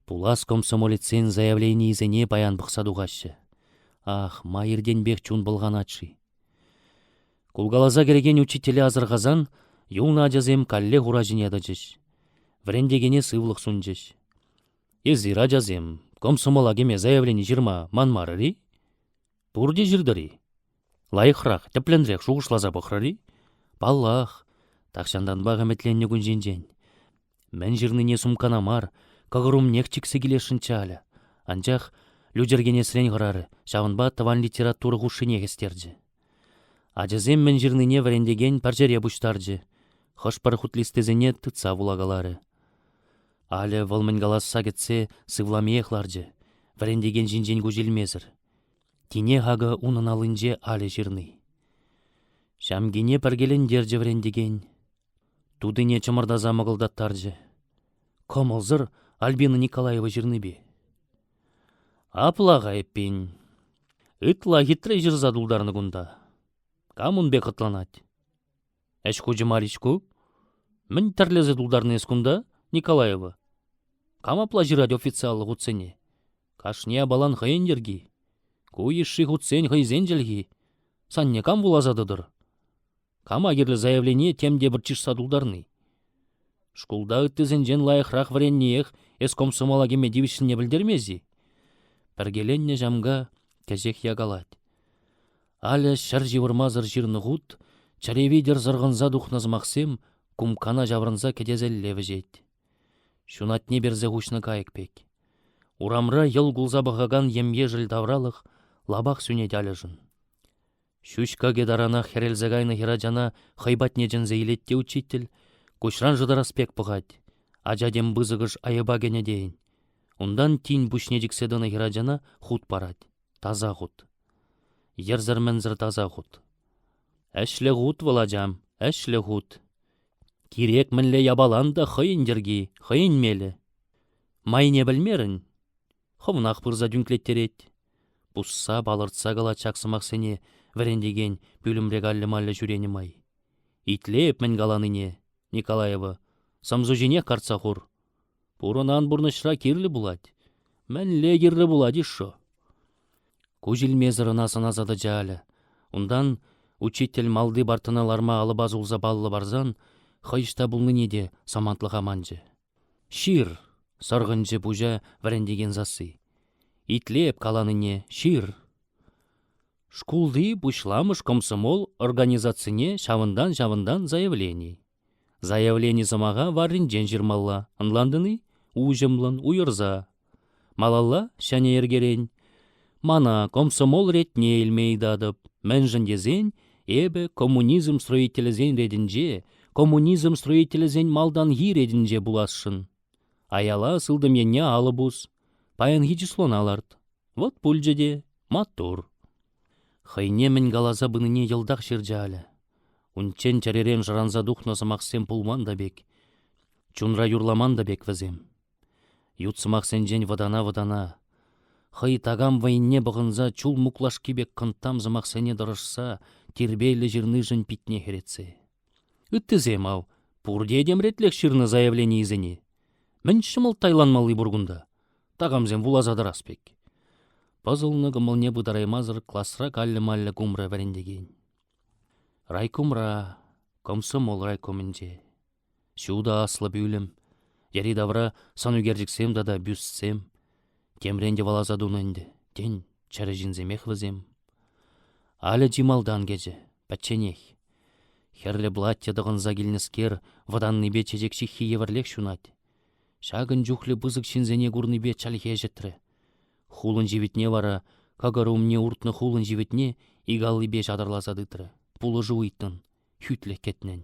Пулас комсомолецсен заявленийӗсене паян пӑхса тухаҫҫӗ. Ах, ма иртенпех чун пӑлханать-ши? Кулкаласа кӗрекен учителе асӑрхасан юлнӑ ачасем каллех ура ҫине тӑчӗҫ. Вӗрентекене сывлӑх сунчӗҫ. Эсир, ачасем, комсомола кӗме заявлени ҫырма манмарӑр-и? Пурте ҫыртӑр-и? Лайӑхрах, тӗплӗнрех шухӑшласа пӑхрӑр-и? Паллах, тахҫантанпах ӗмӗтленнӗ кун ҫинчен. Мӗн ҫырнине сумкана мар, кӑкӑр умнех чиксе килесшӗнччӗ Аля. Анчах лӳчӗркенесрен хӑрарӗ, ҫавӑнпа тӑван литература хушшине хӗстерчӗ. Ачасем мӗн ҫырнине вӗрентекен пӗр ҫӗре пуҫтарчӗ, хӑш-пӗр хутлистисене тытса вулакаларӗ. Аля вӑл мӗн каласса кӗтсе сывламиех ларчӗ, вӗрентекен ҫинчен куҫ илмесӗр. Тинех акӑ унӑн аллинче Аля ҫырни. Ҫамкине пӗркелентерчӗ вӗрентекен. Тутине чӑмӑртаса мӑкӑлтаттарчӗ. Кӑмӑлсӑр Альбина Николаева ҫырнипе. Апла-ха эппин. Ытла хитре ҫырса тултарнӑ кунта. Кам ун пек хӑтланать? Ӗҫ хучӗ мар-иҫ ку? Мӗн тӗрлесе тултарнӑ эс кунта, Николаева? Кам апла ҫырать официаллӑ хутсене? Кашни япалан хӑйӗн йӗрки. Ку йышши хутсен хӑйсен чӗлхи. Санне кам вуласа тӑтӑр? Кама кирлӗ заявление тем те пӗр чышса тултарни? Шкулта ыттисенчен лайӑхрах вӗренниех эс комсомола кӗме тивӗҫлине пӗлтермест-и? Пӗркеленнӗ ҫамка кӗҫех якалать. Аля ҫӗр ҫывӑрмасӑр ҫырнӑ хут чӗре витӗр сӑрхӑнса тухнӑ сӑмахсем кумккана ҫаврӑнса кӗтеселле вӗҫет. Ҫунатне персе хуҫнӑ кайӑк пек. Урамра йӑл кулса пӑхакан ем-ешӗл тавралӑх лапах сӳнет Альӑшӑн. Ҫӳҫ кӑкӗ таранах хӗрелсе кайнӑ хӗрачана хӑй патне чӗнсе илет те учитель, куҫран шӑтарас пек пӑхать, ача тем пысӑкӑш айӑпа кӗнӗ тейӗн. Унтан тин пуҫне чиксе тӑнӑ хӗрачана хут парать. Таса хут. Йӗрсӗр-мӗнсӗр таса хут. Ӗҫлӗ хут вӑл, ачам, ӗҫлӗ хут. Кирек мӗнле япалан та хӑйӗн йӗрки, хӑйӗн мелӗ. Майне пӗлмерӗн, хӑвнах пырса тӳнклеттерет. Пусса палӑртса калать ҫак сӑмахсене вӗрентекен пӳлӗмре каллӗ-маллӗ ҫӳренӗ май. Итле эп мӗн каланине, Николаева, сӑмсу ҫинех картса хур. Пурӑнан пурнӑҫра кирлӗ пулать. Мӗнле кирлӗ пулать-и-шо? Куҫ илмесӗр ӑна сӑнаса тӑчӗ Аля. Унтан учитель малти партӑна ларма алӑпа сулса паллӑ парсан хӑй ӑҫта пулнине те самантлӑха манчӗ. «Ҫыр!» — сӑрхӑнчӗ пуҫа вӗрентекен сасси. «Итле эп каланине, ҫыр!» Шкулти пуҫламӑш комсомол организацине ҫавӑнтан-ҫавӑнтан заявлени. Заявлени сӑмаха варринчен ҫырмалла, ӑнлантӑн-и? Уҫӑмлӑн, уйӑрса. Малалла ҫӗнӗ йӗркерен. Мана комсомол ретне илме ыйтатӑп, мӗншӗн тесен эпӗ коммунизм строителӗсен ретӗнче, коммунизм строителӗсен малтанхи ретӗнче пуласшӑн. Аяла сылтӑм енне алӑ пус, паянхи числона ларт. Вӑт пулчӗ те, маттур. Хӑйне мӗн каласа пынине йӑлтах ҫырчӗ Аля. Унччен чӗререн шӑранса тухнӑ сӑмахсем пулман та пек, чунра юрламан та пек вӗсем. Ют сӑмахсенчен вӑтана-вӑтана, хӑй такам вӑйне пӑхӑнса чул муклашки пек кӑнттам сӑмахсене тӑрӑшса тирпейлӗ ҫырнишӗн питне хӗретсе. Ыттисем, ав, пурте этемретлех ҫырнӑ заявленийӗсене. Мӗн ҫӑмӑлттайланмалли пур кунта? Такамсем вуласа тӑрас пек. Пӑсӑлнӑ кӑмӑлне пытараймасӑр класра каллӗ-маллӗ кумрӗ вӗрентекен. Райкомра, комсомол райкомӗнче. Ҫутӑ аслӑ пӳлӗм, йӗри-тавра сӑнӳкерчӗксем тата бюстсем. Темрен те валаса тунӑ ӗнтӗ, тен, чӗрӗ ҫынсемех вӗсем. Аля чи малтан кӗчӗ, пӗчченех. Хӗрлӗ платье тӑхӑнса килнӗскер вӑтаннипе чечек ҫыххи евӗрлех ҫунать. Ҫакӑн чухлӗ пысӑк ҫынсене курнипе чӗлхе ҫӗтрӗ. Хулӑн ҫивӗтне вара кӑкӑр умне уртнӑ хулӑн ҫивӗтне ик аллипе ҫатӑрласа тытрӗ, пулӑшу ыйтнӑн, хӳтлӗх кӗтнӗн.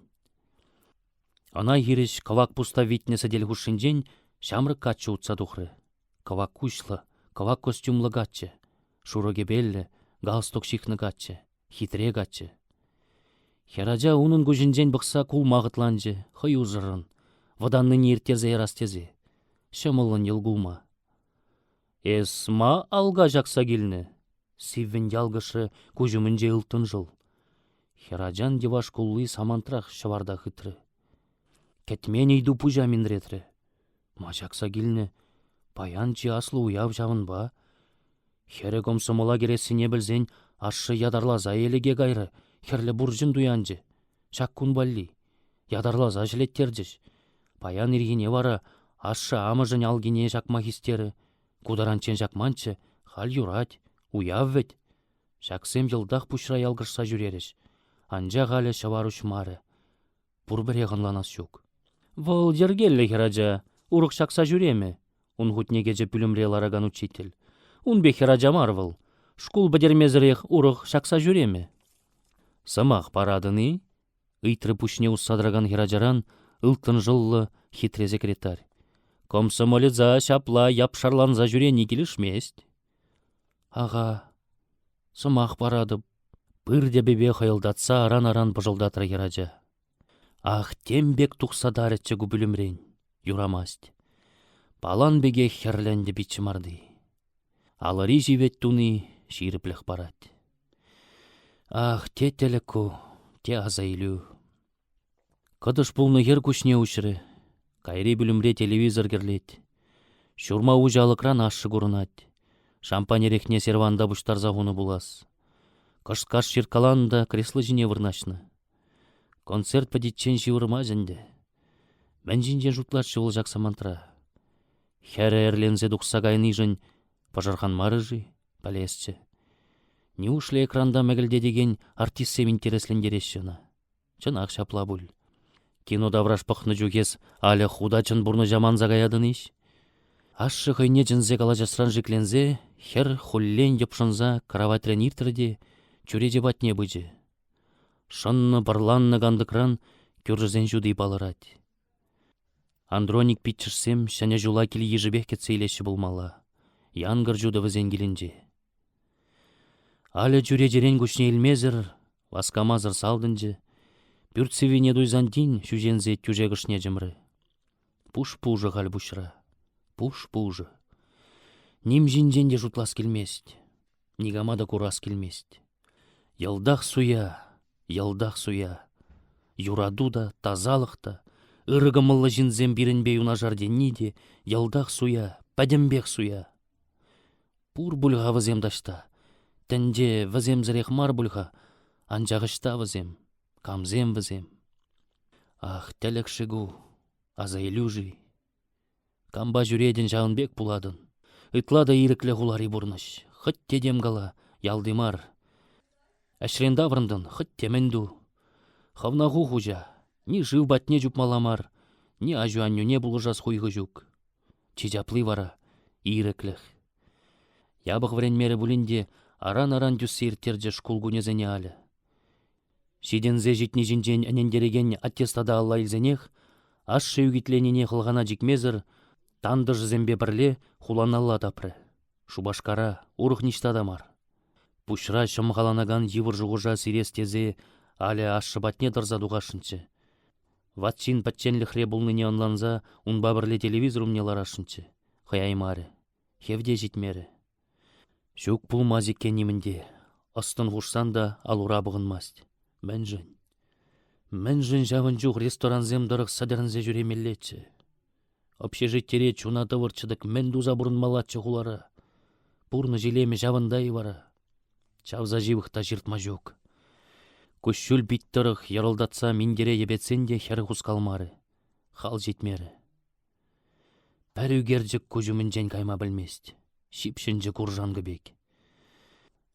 Ӑна хирӗҫ кӑвак пуста витнӗ сӗтел хушшинчен ҫамрӑк каччӑ утса тухрӗ. Кӑвак куҫлӑ, кӑвак костюмлӑ каччӑ, шурӑ кӗпеллӗ, галстук ҫыхнӑ каччӑ, хитре каччӑ. Хӗрача унӑн куҫӗнчен пӑхса кулма хӑтланчӗ, хӑюсӑррӑн, вӑтаннине ирттерсе ярас тесе, ҫӑмӑллӑн йӑл кулма. «Эс ма алка ҫакса килнӗ?» — сиввӗн ялкӑшрӗ куҫ умӗнче ылтӑн шӑл. Хӗрачан йӑваш кулли самантрах ҫӑварта хытрӗ. Кӗтмен ыйту пуҫа минретрӗ. Ма ҫакса килнӗ? Паян чи аслӑ уяв ҫавӑнпа. Хӗрӗ комсомола кӗрессине пӗлсен ашшӗ ятарласа Элӗке кайрӗ, хӗрлӗ пурҫӑн туянчӗ. Ҫак кун валли. Ятарласа ҫӗлеттерчӗҫ. Паян ирхине вара ашшӗ-амӑшӗн алкине ҫакма хистерӗ. Ку таранччен ҫакманччӗ, халь юрать, уяв вӗт. Ҫаксем йӑлтах пуҫра ялкӑшса ҫӳрерӗҫ. Анчах халӗ ҫӑвар уҫмарӗ. Пурпӗрех ӑнланас ҫук. Вӑл йӗркеллӗ хӗрача, урӑх ҫакса ҫӳремӗ, ун хутне кӗчӗ пӳлӗмре ларакан учитель. Ун пек хӗрача мар вӑл. Шкул пӗтермесӗрех урӑх ҫакса ҫӳремӗ. Сӑмах паратӑн-и? ыйтрӗ пуҫне усса тӑракан хӗрачаран ылтӑн шӑллӑ хитре секретарь. Комсомолеца ҫапла япшарланса ҫӳрени килӗшмест. Ага, сӑмах паратӑп, пыр тӗпӗпе хӑйӑлтатса аран-аран пӑшӑлтатрӗ хӗрача. Ах, тем пек тухса тарӗччӗ ку пӳлӗмрен. Юрамасть. Палан пекех хӗрленнӗ пит ҫӑмарти. Алӑри ҫивӗт туни ҫирӗплӗх парать. Ах, те тӗлӗк ку, те аса илӳ. Кӑтӑш пулнӑ хӗр куҫне уҫрӗ. Кайри пӳлӗмре телевизор кӗрлет. Ҫурма уҫӑ алӑкран ашшӗ курӑнать. Шампань эрехне серванта пуҫтарса хунӑ пулас. Кӑшт-кашт ҫырткаланӑ та кресло ҫине вырнаҫнӑ. Концерт пӗтиччен ҫывӑрмасть ӗнтӗ. Мӗн ҫинчен шутлать-ши вӑл ҫак самантра? Хӗрӗ эрленсе тухса кайнишӗн пӑшӑрханмарӗ-ши? Пӗлесчӗ. Ниушлӗ экранта мӗкӗлтетекен артистсем интереслентереҫҫӗ ӑна? Чӑнах ҫапла пуль. Кино тавраш пӑхнӑ чух эс Аля хута чӑн пурнӑҫа манса каятӑн-иҫ? Ашшӗ хӑйне чӗнсе калаҫасран шикленсе хӗр хуллен йӑпшӑнса краватьрен иртрӗ те чӳрече патне пычӗ. Шӑннӑ, пӑрланнӑ кантӑкран кӳршӗсен ҫути палӑрать. Андроник пиччӗшсем Ҫӗнӗ ҫула кил-йышӗпех кӗтсе илеҫҫӗ пулмалла. Янкӑр ҫутӑ вӗсен килӗнче. Аля чӳречерен куҫне илмесӗр, васкамасӑр салтӑнчӗ, пӳрт сиввине туйсан тин ҫӳҫенсе тӳшек ӑшне чӑмрӗ. Пуш-пушӑ халь пуҫра, пуш-пушӑ. Ним ҫинчен те шутлас килмест, никама та курас килмест. Йӑлтах суя, йӑлтах суя. Юрату та, тасалӑх та, ырӑ кӑмӑллӑ ҫынсем пирӗнпе юнашар тени те йӑлтах суя, пӗтӗмпех суя. Пур пуль-ха вӗсем таҫта. Тӗнче вӗсемсӗрех мар пуль-ха, анчах ӑҫта вӗсем, камсем вӗсем? Ах, тӗлӗк-ши ку, аса илӳ-ши? Кампа ҫӳретӗн ҫавӑн пек пулатӑн. Ытла та ирӗклӗ хулари пурнӑҫ. Хӑть те тем кала, ялти мар. Ӗҫрен таврӑнтӑн, хӑть те мӗн ту. Хӑвна ху хуҫа. Ни шыв патне чупмалла мар, ни аҫу-аннӳне пулӑшас хуйхӑ ҫук. Чи чапли вара — ирӗклӗх. Япӑх вӗренмерӗ пулин те аран-аран тӳссе ирттерчӗ шкул кунӗсене Аля. Ҫитӗнсе ҫитни ҫинчен ӗнентерекен аттестата алла илсенех ашшӗ ӳкӗтленине хӑлхана чикмесӗр тантӑшӗсемпе пӗрле хуланалла тапрӗ. Шупашкара, урӑх ниҫта та мар. Пуҫра ҫӑмхаланакан йывӑр шухӑша сирес тесе Аля ашшӗ патне тӑрса тухасшӑнччӗ. Ват ҫын пӗчченлӗхре пулнине ӑнланса унпа пӗрле телевизор умне ларасшӑнччӗ, хӑяймарӗ. Хевте ҫитмерӗ. Ҫук пулмасть иккен нимӗн те. Ӑс-тӑн хушсан та ал-ура пӑхӑнмасть. Мӗншӗн? Мӗншӗн ҫавӑн чух ресторансем тӑрӑх сӗтӗрӗнсе ҫӳремеллеччӗ? Общежитире чуна тӑвӑрччӗ-тӗк мӗн туса пурӑнмаллаччӗ хулара? Пурнӑҫ илемӗ ҫавӑнта-и вара? Чавса ҫывӑх та ҫыртма ҫук. Куҫҫуль пит тӑрӑх йӑрӑлтатса минтере йӗпетсен те хӗр хускалмарӗ. Хал ҫитмерӗ. Пӗр ӳкерчӗк куҫ умӗнчен кайма пӗлмест, ҫыпҫӑнчӗ куршанкӑ пек.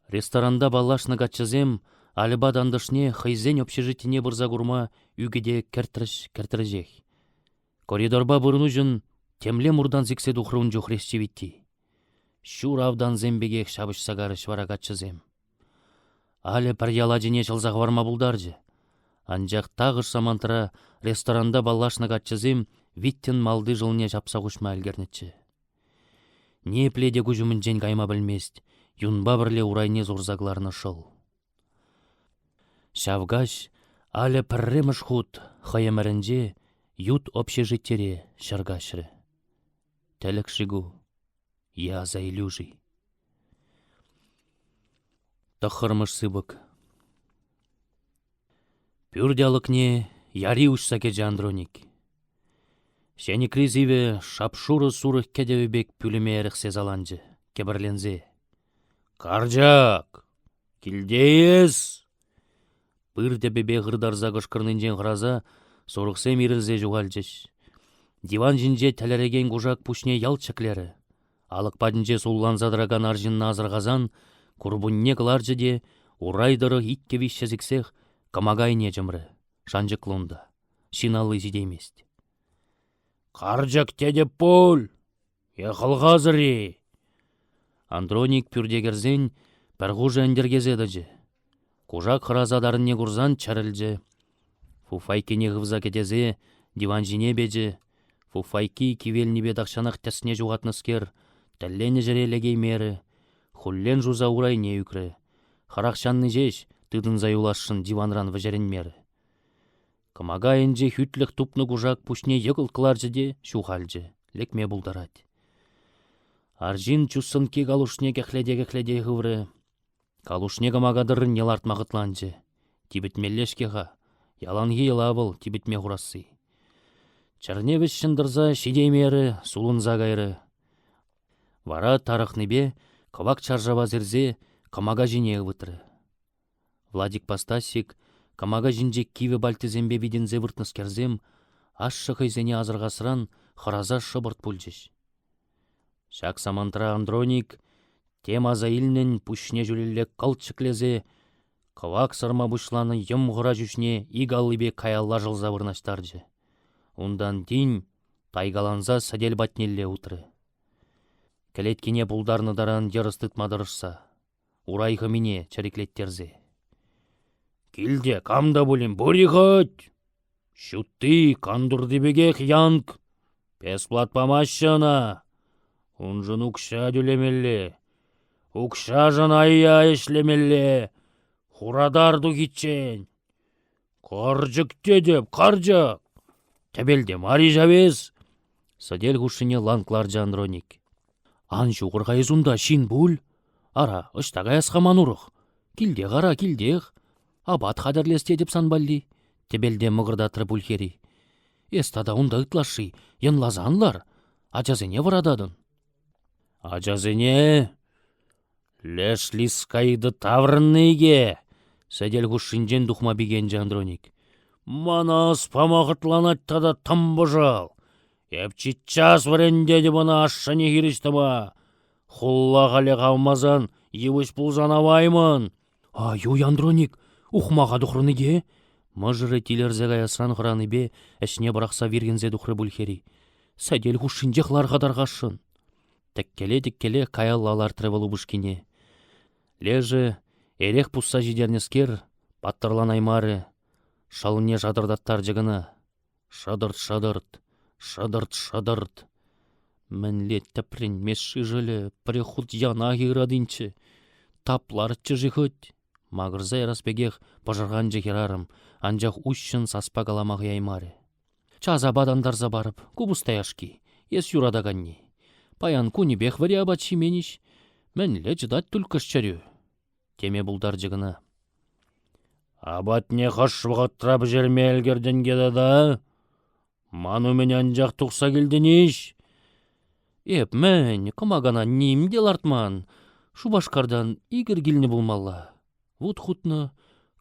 Ресторанта паллашнӑ каччӑсем Альӑпа тантӑшне хӑйсен общежитине пырса курма ӳкӗте кӗртрӗҫ-кӗртрӗҫех. Коридорпа пырнуҫӑн темле муртан сиксе тухрӗ ун чух Ресчевитти. Ҫур автансем пекех ҫапӑҫса карӗҫ вара каччӑсем. Аля пӗр ял ачине ҫӑлса хӑварма пултарчӗ. Анчах тахӑш самантра ресторанта паллашнӑ каччӑсем Виттин малти шӑлне ҫапса хуҫма ӗлкӗрнӗччӗ. Ниепле те куҫ умӗнчен кайма пӗлмест, юнпа пӗрле урайне сурса кӑларнӑ шӑл. Ҫав каҫ Аля пӗрремӗш хут хӑй ӗмӗрӗнче ют общежитире ҫӗр каҫрӗ. Тӗлӗк-ши ку е аса илӳ-ши? Тӑххӑрмӗш сыпӑк. Пӳрт алӑкне яри уҫса кӗчӗ Андроник. Ҫенӗкри сивӗ шап-шурӑ сурӑх кӗтӗвӗ пек пӳлӗме ӗрӗхсе саланчӗ, кӗпӗрленсе. «Карчак! Килте-и эс?» Пыр тӗпӗпе хыртарса кӑшкӑрнинчен хӑраса сурӑхсем ирӗлсе ҫухалчӗҫ. Диван ҫинче тӗлӗрекен кушак пуҫне ялт ҫӗклерӗ. Алӑк патӗнче сулланса тӑракан арҫынна асӑрхасан курпунне кӑларчӗ те урай тӑрӑх иккӗ-виҫҫӗ сиксех кӑмака айне чӑмрӗ. Шанчӑклӑ унта. Ҫын алли ҫитеймест. «Карчӑк тетӗп пуль! Е хӑлхасӑр-и?» Андроник пӳрте кӗрсен пӗр хушӑ ӗнтӗркесе тӑчӗ. Кушак хӑраса тарӑнне курсан чӗрӗлчӗ. Фуфайкине хывса кӗтесе диван ҫине печӗ. Фуфайки кивелнипе тахҫанах тӗсне ҫухатнӑскер, тӗлленнӗ ҫӗре лекеймерӗ, хуллен шуса урайне ӳкрӗ. Хӑрах ҫанни ҫеҫ тытӑнса юласшӑн диванран вӗҫерӗнмерӗ. Кӑмака айӗнче хӳтлӗх тупнӑ кушак пуҫне йӑкӑлт кӑларчӗ те ҫухалчӗ, лекме пултарать. Арҫын чуссӑнкки калушне кӗхлете-кӗхлете хыврӗ. Калушне кӑмака тӑррине лартма хӑтланчӗ. Типӗтмелле-ҫке-ха, яланхи йӑла вӑл типӗтме хурасси. Чӗрне вӗҫҫӗн тӑрса ҫитеймерӗ, сулӑнса кайрӗ. Вара тарӑхнипе кӑвак чаршава сирсе кӑмака ҫине ывӑтрӗ. Владикпа Стасик, кӑмака ҫинче кивӗ пальтисемпе витӗнсе выртнӑскерсем, ашшӗ хӑйсене асӑрхасран хӑраса шӑпӑрт пулчӗҫ. Ҫак самантра Андроник, тем аса илнӗн пуҫне ҫӳлелле кӑлт ҫӗклесе, кӑвак сӑрма пуҫланӑ йӑм-хура ҫӳҫне ик аллипе каялла шӑлса вырнаҫтарчӗ. Унтан тин тайкаланса сӗтел патнелле утрӗ. Кӗлеткине пултарнӑ таран йӑрӑс тытма тӑрӑшса, урай хӑмине чӗриклеттерсе. «Килте кам та пулин пур-и хӑть? Ҫутти кантурти пекех янк. Бесплат памаҫҫӗ ӑна. Уншӑн укҫа тӳлемелле. Укҫашӑн ая ӗҫлемелле. Хуратар тухиччен. Карчӑк тетӗп, карчӑк! Тӗпелте мар-и ҫав эс? Сӗтел хушшине ланк ларчӗ Андроник. Ан ҫухӑр-ха эс унта, ҫын пуль. Ара, ӑҫта каяс-ха ман урӑх? Килтех ара, килтех. Апат хатӗрлес тетӗп сан валли, тӗпелте мӑкӑртатрӗ Пульхери. Эс тата унта ытлашши йӑнласа ан лар, ачасене вӑрататӑн. Ачасене Леш Лискаида таврӑннӑ-ике! сӗтел хушшинчен тухма пикенчӗ Андроник. Мана ӑс пама хӑтланать тата тӑм-пӑшал. Эп чиччас вӗрентетӗп ӑна ашшӗне хирӗҫ тӑма. Хулла халех авмасан йывӑҫ пулсан аваймӑн. Ай-уй, Андроник, ухмаха тухрӑн-ике? Мӑшӑрӗ тилӗрсе каясран хӑранипе ӗҫне пӑрахса вирхӗнсе тухрӗ Пульхери. Сӗтел хушшинчех лар-ха тархасшӑн. Тӗккеле-тӗккеле каялла лартрӗ вӑл упӑшкине. Лешӗ, эрех пусса ҫитернӗскер, паттӑрланаймарӗ, шӑлне шатӑртаттарчӗ кӑна. Шӑтӑрт-шӑтӑрт, шӑтӑрт-шӑтӑрт. Мӗнле тӗпренмест-ши шӑлӗ, пӗрех хут янахӗ ыратинччӗ. Тапларччӗ-ши хӑть? Макӑрса ярас пекех пӑшӑрханчӗ хӗрарӑм, анчах уҫҫӑн саспа калама хӑяймарӗ. Час апат антарса парӑп, купӑста яшки, эс юратаканни. Паян кунӗпех вӗри апат ҫимен-иҫ. Мӗнле чӑтать тульккӑш чӗрӳ? Теме пултарчӗ кӑна. Апатне хӑш вӑхӑтра пӗҫерме ӗлкӗртӗн-ке тата? Ман умӗн анчах тухса килтӗн-иҫ? Эп мӗн, кӑмакана ним те лартман. Шупашкартан Игорь килнӗ пулмалла. Вут хутнӑ,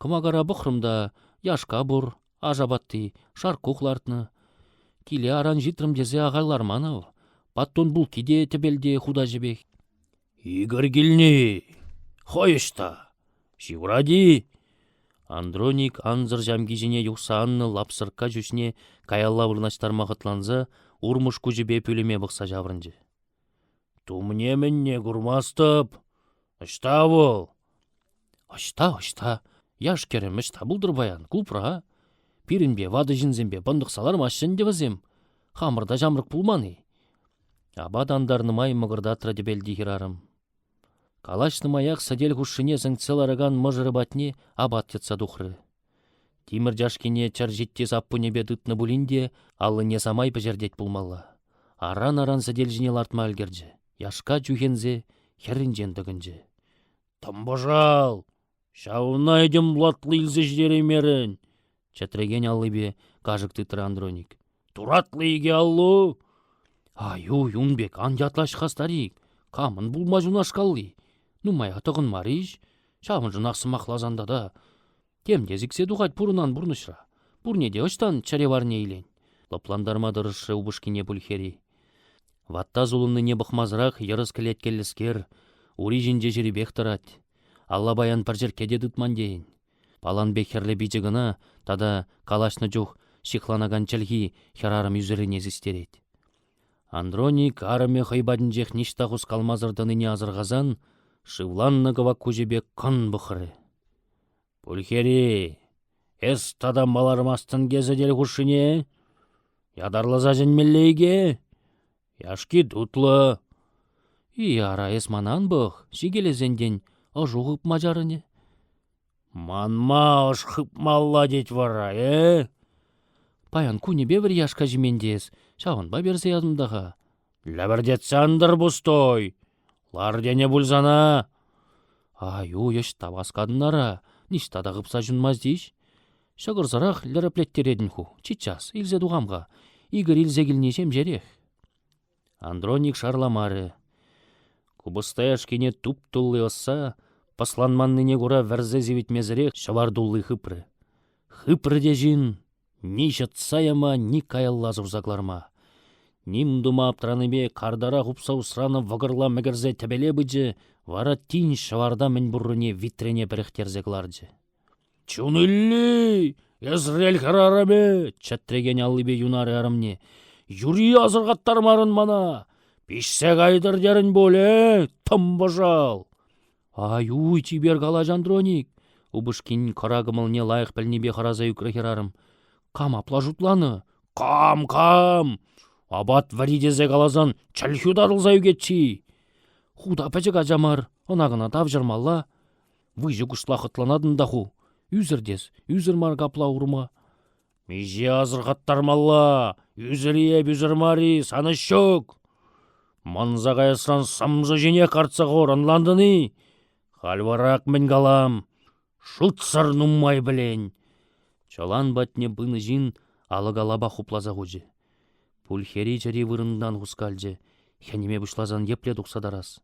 кӑмакара пӑхрӑм та яшка пур, ашапатти, шарккух лартнӑ. Киле аран ҫитрӗм тесе ахаль ларман ав. Паттон булки те тӗпелте хутаҫӗпех. Игорь килни! Хӑй ӑҫта? Ҫывӑрать-и? Андроник ансӑр ҫамки ҫине юхса аннӑ лапсӑркка ҫӳҫне каялла вырнаҫтарма хӑтланса урмӑш куҫӗпе пӳлӗме пӑхса ҫаврӑнчӗ. Тумне-мӗнне курмастӑп. Ӑҫта вӑл? Ӑҫта, ӑҫта? Яш-кӗрӗм ӑҫта пултӑр паян? Клубра. Пирӗнпе, ватӑ ҫынсемпе, пӑнтӑхса лармаҫҫӗ ӗнтӗ вӗсем. Хамӑр та ҫамрӑк пулман-и? Апат антарнӑ май мӑкӑртатрӗ тӗпелти хӗрарӑм. Калаҫнӑ маях сӗтел хушшине сӗнксе ларакан мӑшӑрӗ патне апат йӑтса тухрӗ. Тимӗр чашкине чӗр ҫитти саппунӗпе тытнӑ пулин те аллине самай пӗҫертет пулмалла. Аран-аран сӗтел ҫине лартма ӗлкӗрчӗ, яшка чӳхенсе хӗрринчен тӑкӑнчӗ. «Тӑмпӑшал! Ҫавна этем латлӑ илсе ҫитереймерӗн!» чӗтрекен аллипе кашӑк тытрӗ Андроник. «Туратлӑ икӗ аллу!» «Ай-уй, ун пек ан ятлаҫ-ха, старик! Камӑн пулмасть унашкалли? Нумаях тӑкӑнмарӗ-иҫ. Ҫавӑншӑнах сӑмахласан тата. Тем те сиксе тухать пурӑнан пурнӑҫра. Пурне те ӑҫтан чӗре варне илен? Лӑплантарма тӑрӑшрӗ упӑшкине Пульхери. Ватта сулӑннине пӑхмасӑрах йӑрӑс кӗлеткеллӗскер ури ҫинче ҫирӗпех тӑрать. Алла паян пӗр черкке те тытман тейӗн. Палан пек хӗрлӗ пичӗ кӑна тата калаҫнӑ чух ҫыхланакан чӗлхи хӗрарӑм ӳсӗррине систерет. Андроник арӑмӗ хӑй патӗнчех ниҫта хускалмасӑр тӑнине асӑрхасан шывланнӑ кӑвак куҫӗпе кӑн пӑхрӗ. Пульхери, эс тата малармастӑн-ке сӗтел хушшине? Ятарласа чӗнмелле-ике? Яшки тутлӑ. И, ара, эс мана ан пӑх, ҫикелесен, тен, ӑшу хыпма чарӑнӗ. Манма ӑш хыпмалла тет вара, э? Паян кунӗпе вӗр яшка ҫимен те эс, ҫавӑнпа персе ятӑм та-ха. Лӗпӗртетсе ан тӑр пустой! Лар тенӗ пуль сана! Ай-уй, ӑҫта васкатӑн ара, ниҫта та хыпса ҫунмасть-иҫ. Ҫӑкӑрсӑрах лӗрӗплеттеретӗн ху, чиччас, илсе тухам-ха. Игорь илсе килни ҫемҫерех. Андроник шарламарӗ. Купӑста яшкине туп-тулли ӑсса, пӑсланманнине кура вӗрсе сивӗтмесӗрех ҫӑвар тулли хыпрӗ. Хыпрӗ те ҫын, ни ҫӑтса яма, ни каялла сурса кӑларма. Ним тума аптранипе картара хупса усранӑ вӑкӑрла мӗкӗрсе тӗпеле пычӗ, вара тин ҫӑварта мӗн пуррине витрене пӗрӗхтерсе кӑларчӗ. «Чун илли! Эсрел хӗрарӑмӗ!» чӗтрекен аллипе юнарӗ арӑмне. «Юри асӑрхаттармарӑн мана! Пиҫсе кайтӑр терӗн пуль, э, тӑм пӑшал!» Ай-уй, чипер калаҫ, Андроник! Упӑшкин кӑра кӑмӑлне лайӑх пӗлнипе хӑраса ӳкрӗ хӗрарӑм. Кам апла шутланӑ? Кам, кам? Апат вӗри тесе каласан чӗлхӳ татӑлса ӳкетчи. Ху та пӗчӗк ача мар, ӑна-кӑна тавҫӑрмалла. Выҫӑ куҫла хӑтланатӑн та ху. Ӳсӗр тес, ӳсӗр мар капла урма. Миҫе асӑрхаттармалла, ӳсӗр-и эп, ӳсӗр мар-и, сан ӗҫ ҫук. Манса каясран сӑмсӑ ҫине картса хур, ӑнлантӑн-и? Халь вара ак мӗн калам, шутсӑр нумай пӗлен. Чӑлан патне пынӑ ҫын алӑка лапа хупласа хучӗ. Пульхери чӗри вырӑнтан хускалчӗ, хӗнеме пуҫласан епле тухса тарас?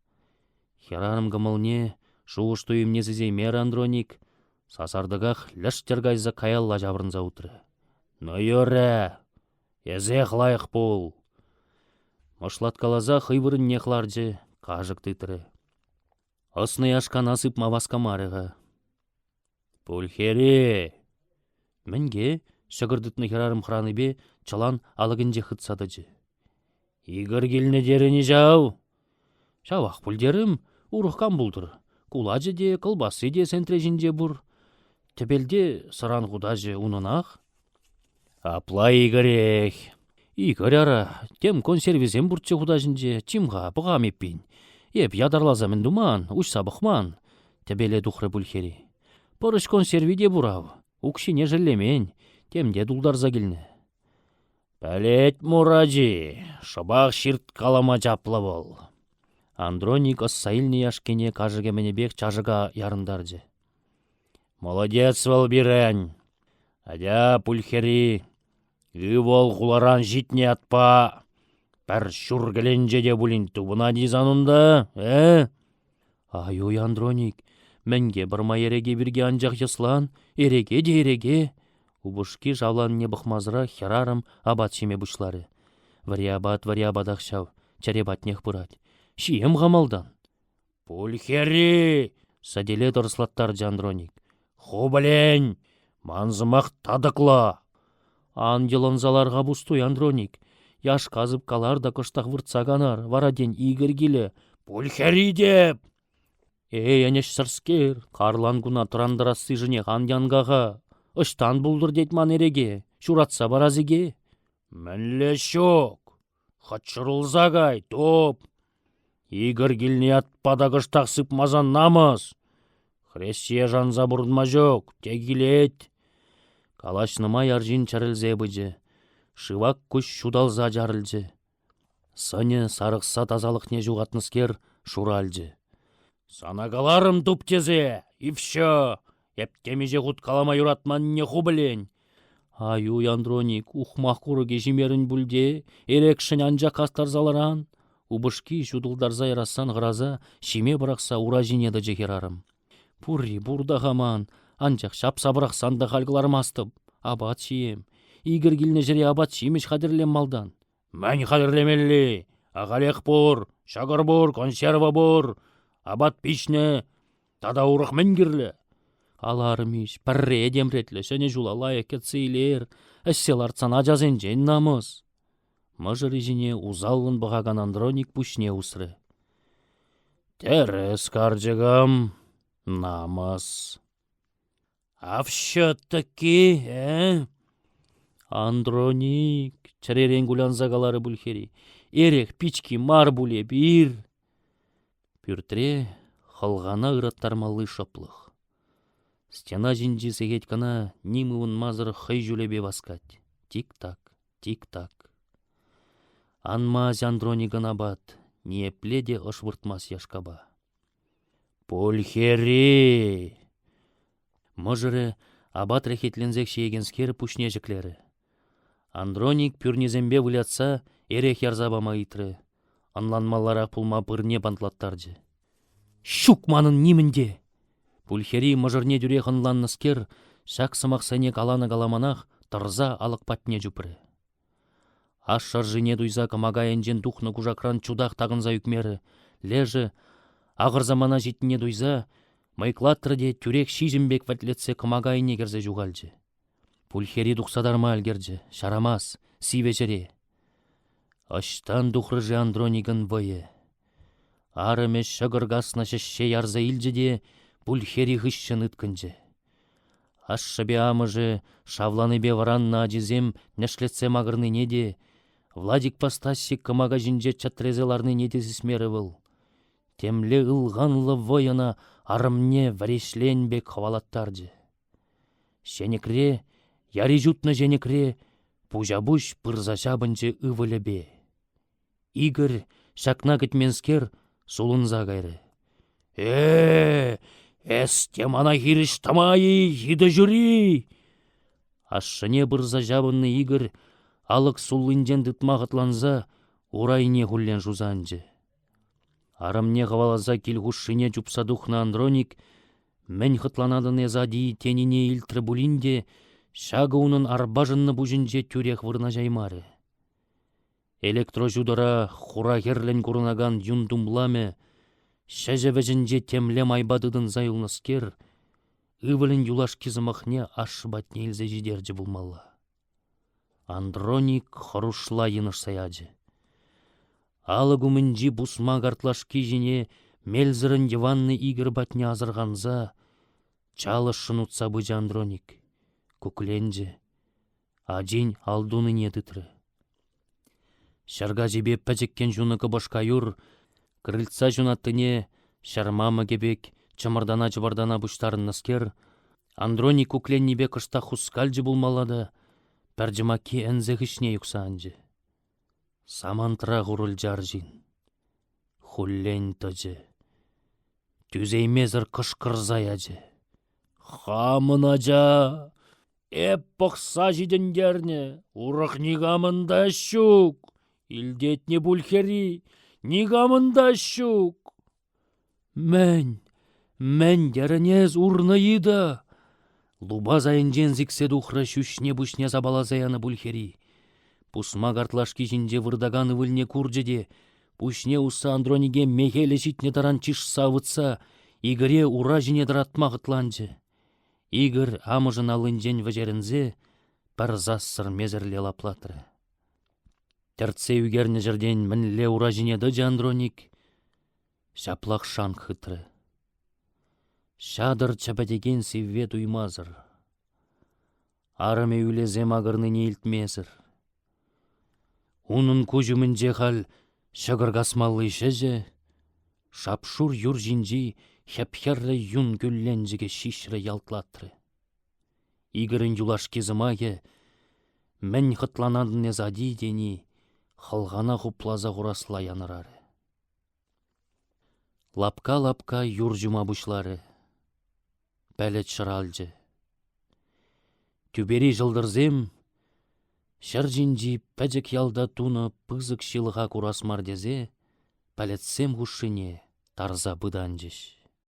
Хӗрарӑм кӑмӑлне, шухӑш-туйӑмне сисеймерӗ Андроник, сасартӑках лӗштӗр кайса каялла ҫаврӑнса утрӗ. «Ну, юрӗ, эсех лайӑх пул!» Мӑшлаткаласа хӑй вырӑннех ларчӗ, кашӑк тытрӗ. Ӑснӑ яшкана сыпма васкамарӗ-ха. «Пульхери!» Мӗнке? ҫӑкӑр тытнӑ хӗрарӑм хӑранипе чӑлан алӑкӗнче хытса тӑчӗ. «Игорь килнӗ терӗн-и ҫав?» «Ҫавах пуль терӗм, урӑх кам пултӑр. Кулачӗ те, кӑлпасси те сентре ҫинче пур. Тӗпелте сӑран хутаҫӗ унӑнах». «Апла Игорех. Игорь ара, тем консервисем пурччӗ хутаҫӗнче, чим-ха, пӑхам эппин. Эп ятарласа мӗн туман, уҫса пӑхман», — тӗпеле тухрӗ Пульхери. «Пӑрӑҫ консерви те пур ав, укҫине шеллемен, тем те тултарса килнӗ». «Пӗлет мур ачи, шӑпах ҫырткалама чаплӑ вӑл». Андроник ӑсса илнӗ яшкине кашӑкӗ-мӗнӗпех чашӑка ярӑнтарчӗ. Молодец вӑл пирӗн. Атя, пульхери, ывӑл хуларан ҫитнӗ ятпа пӗр ҫур кӗленче те пулин тупӑнать-и сан унта, э? Ай-уй, Андроник, мӗнке пӑрма эреке пирки анчах йӑслан, эреке те эреке. Упӑшки шавланине пӑхмасӑрах хӗрарӑм апат ҫиме пуҫларӗ. Вӗри апат вӗри апатах ҫав, чӗре патнех пырать. Ҫием-ха малтан. «Пульхери!» — сӗтеле тӑрӑслаттарчӗ Андроник. «Ху пӗлен, ман сӑмах татӑклӑ!» Ан йӑлӑнса лар-ха пустуй, Андроник. Яшка сыпкалар та кӑштах выртса канар, вара тен Игорь килӗ. «Пульхери теп!» Эй, ӗнӗҫсӗрскер, карланкуна тӑрантарассишӗнех ан янка-ха. Ӑҫтан пултӑр тет ман эреке, ҫуратса парас-ике? Мӗнле ҫук? Хӑть ҫурӑлса кай, туп! Игорь килнӗ ятпа та кӑштах сыпмасан намӑс. Хресчие шанса пурӑнма ҫук, те килет. Калаҫнӑ май арҫын чӗрӗлсе пычӗ. Шывак куҫ ҫуталса чарӑлчӗ. Сӑнӗ сарӑхса тасалӑхне ҫухатнӑскер шуралчӗ. Сана каларӑм туп тесе, и все! Эп темиҫе хут калама юратманне ху пӗлен. Ай-уй, Андроник, ухмах курӑкӗ ҫимерӗн пуль те, эрехшӗн анчах кастарса ларан. Упӑшки ҫутӑлтарса ярассан хӑраса, ҫиме пӑрахса ура ҫине тӑчӗ хӗрарӑм. Пурри пур та-ха ман, анчах ҫапса пӑрахсан та халь кӑлармастӑп. Апат ҫием. Игорь килнӗ ҫӗре апат-ҫимӗҫ хатӗрлем малтан. Мӗн хатӗрлемелли? Ахалех пур, ҫӑкӑр пур, консерва пур, апат пиҫнӗ. Тата урӑх мӗн кирлӗ? Аларӑм-иҫ, пӗрре этемретлӗ ҫӗнӗ ҫула лайӑх кӗтсе илер, ӗҫсе лартсан ачасенчен намӑс. Мӑшӑрӗ ҫине усаллӑн пӑхакан Андроник пуҫне усрӗ. Тӗрӗс, карчӑкӑм, намӑс. А все-таки, э? Андроник, чӗререн кулянса каларӗ Пульхери. Эрех пички мар пуль эпир. Пӳртре хӑлхана ыраттармалли шӑплӑх. Стена ҫинчи сехет кӑна ним ывӑнмасӑр хӑй ҫулӗпе васкать. Тик-так, тик-так. Анмасть Андроникӑн апат, ниепле те ӑш выртмасть яшкапа. Пульхери! Мӑшӑрӗ апат реххетленсех ҫиекенскер пуҫне ҫӗклерӗ. Андроник пӳрнисемпе вылятса эрех ярса пама ыйтрӗ, ӑнланмалларах пулма пырне пантлаттарчӗ. Ҫук манӑн нимӗн те! Пульхери мӑшӑрне тӳрех ӑнланнӑскер ҫак сӑмахсене каланӑ-каламанах тӑрса алӑк патне чупрӗ. Аш шӑршине туйса кӑмака енчен тухнӑ кушакран чутах такӑнса ӳкмерӗ. Лешӗ, ахӑрсамана ҫитнине туйса, мӑйклатрӗ те тӳрех ҫиҫӗм пек вӗлтлетсе кӑмака айне кӗрсе ҫухалчӗ. Пульхери тухса тарма ӗлкӗрчӗ, ҫарамас, сивӗ ҫӗре. Ӑҫтан тухрӗ-ши Андроникӑн вӑйӗ? Арӑмӗ ҫӑкӑр каснӑ ҫӗҫҫе ярса илчӗ те Пульхери хыҫҫӑн ыткӑнчӗ. Ашшӗпе амӑшӗ шавланипе вӑраннӑ ачисем нӗшлетсе макӑрнине те, Владикпа Стасик кӑмака ҫинче чӗтресе ларнине те сисмерӗ вӑл. Темле ылханлӑ вӑй ӑна арӑмне вӗреҫлен пек хӑвалаттарчӗ. Ҫенӗкре, яри ҫутнӑ ҫенӗкре, пуҫа-пуҫ пырса ҫапӑнчӗ ывӑлӗпе. Игорь, ҫакна кӗтменскер, сулӑнса кайрӗ. «Э, эс те мана хирӗҫ тӑма-и, йытӑ ҫури!» Ашшӗне пырса ҫапӑннӑ Игорь алӑк суллинчен тытма хӑтланса урайне хуллен шуса анчӗ. Арӑмне хӑваласа кил хушшине чупса тухнӑ Андроник Мӗн хӑтланатӑн эс, ати, тенине илтрӗ пулин те, ҫакӑ унӑн арпашӑннӑ пуҫӗнче тӳрех вырнаҫаймарӗ. Электроҫутӑра хура-хӗрлӗн курӑнакан юн тумламӗ, ҫӗҫӗ вӗҫӗнче темле майпа тытӑнса юлнӑскер, ывӑлӗн юлашки сӑмахне ашшӗ патне илсе ҫитерчӗ пулмалла. Андроник хӑрушла йынӑшса ячӗ. Алӑк умӗнчи пусма картлашки ҫине мелсӗрӗн йӑваннӑ Игорь патне асӑрханса чалӑшшӑн утса пычӗ Андроник. Кукленчӗ. Ачин ал тунине тытрӗ. Ҫӗркаҫипе пӗчӗккӗн ҫунӑ кӑпӑшка юр крыльца ҫунаттине ҫӗрмамӑкӗ пек чӑмӑртана-чӑмӑртана пуҫтарӑннӑскер, Андроник кукленнипе кӑштах хускалчӗ пулмалла та пӗр чӑмакки ӗнсе хыҫне юхса анчӗ. Самантрах урӑлчӗ арҫын. Хуллен тӑчӗ. Тӳсеймесӗр кӑшкӑрса ячӗ. «Хамӑн ача! Эп пӑхса ҫитӗнтернӗ, урӑх никамӑн та ҫук. Илтетне пуль хӗри, никамӑн та ҫук. Мӗн, мӗн терӗн эс, урнӑ йытӑ? Лупас айӗнчен сиксе тухрӗ ҫӳҫне-пуҫне сапаласа янӑ Пульхери. Пусма картлашки ҫинче выртакан ывӑлне курчӗ те пуҫне усса Андронике мехелӗ ҫитнӗ таран чышса ывӑтса Игоре ура ҫине тӑратма хӑтланчӗ. Игорь амӑшӗн аллинчен вӗҫерӗнсе пӗр сассӑр месерле лаплатрӗ. Тӗртсе ӳкернӗ ҫӗртен мӗнле ура ҫине тӑчӗ Андроник, ҫаплах шанк хытрӗ. Ҫатӑр чӗпӗтекен сивве туймасӑр. Арӑмӗ ӳлесе макӑрнине илтмесӗр. Унӑн куҫ умӗнче халь ҫӑкӑр касмалли ҫӗҫӗ, шап-шур юр ҫинчи хӗп-хӗрлӗ юн кӳлленчӗкӗ ҫиҫрӗ ялтлатрӗ. Игорӗн юлашки сӑмахӗ «Мӗн хӑтланатӑн эс, ати?» тени хӑлхана хупласа хурасла янӑрарӗ. Лапка-лапка юр ҫума пуҫларӗ. Пӗлӗт шӑралчӗ. Тӳпери ҫӑлтӑрсем ҫӗр ҫинчи пӗчӗк ялта тунӑ пысӑк ҫылӑха курас мар тесе пӗлӗтсем хушшине тарса пытанчӗҫ.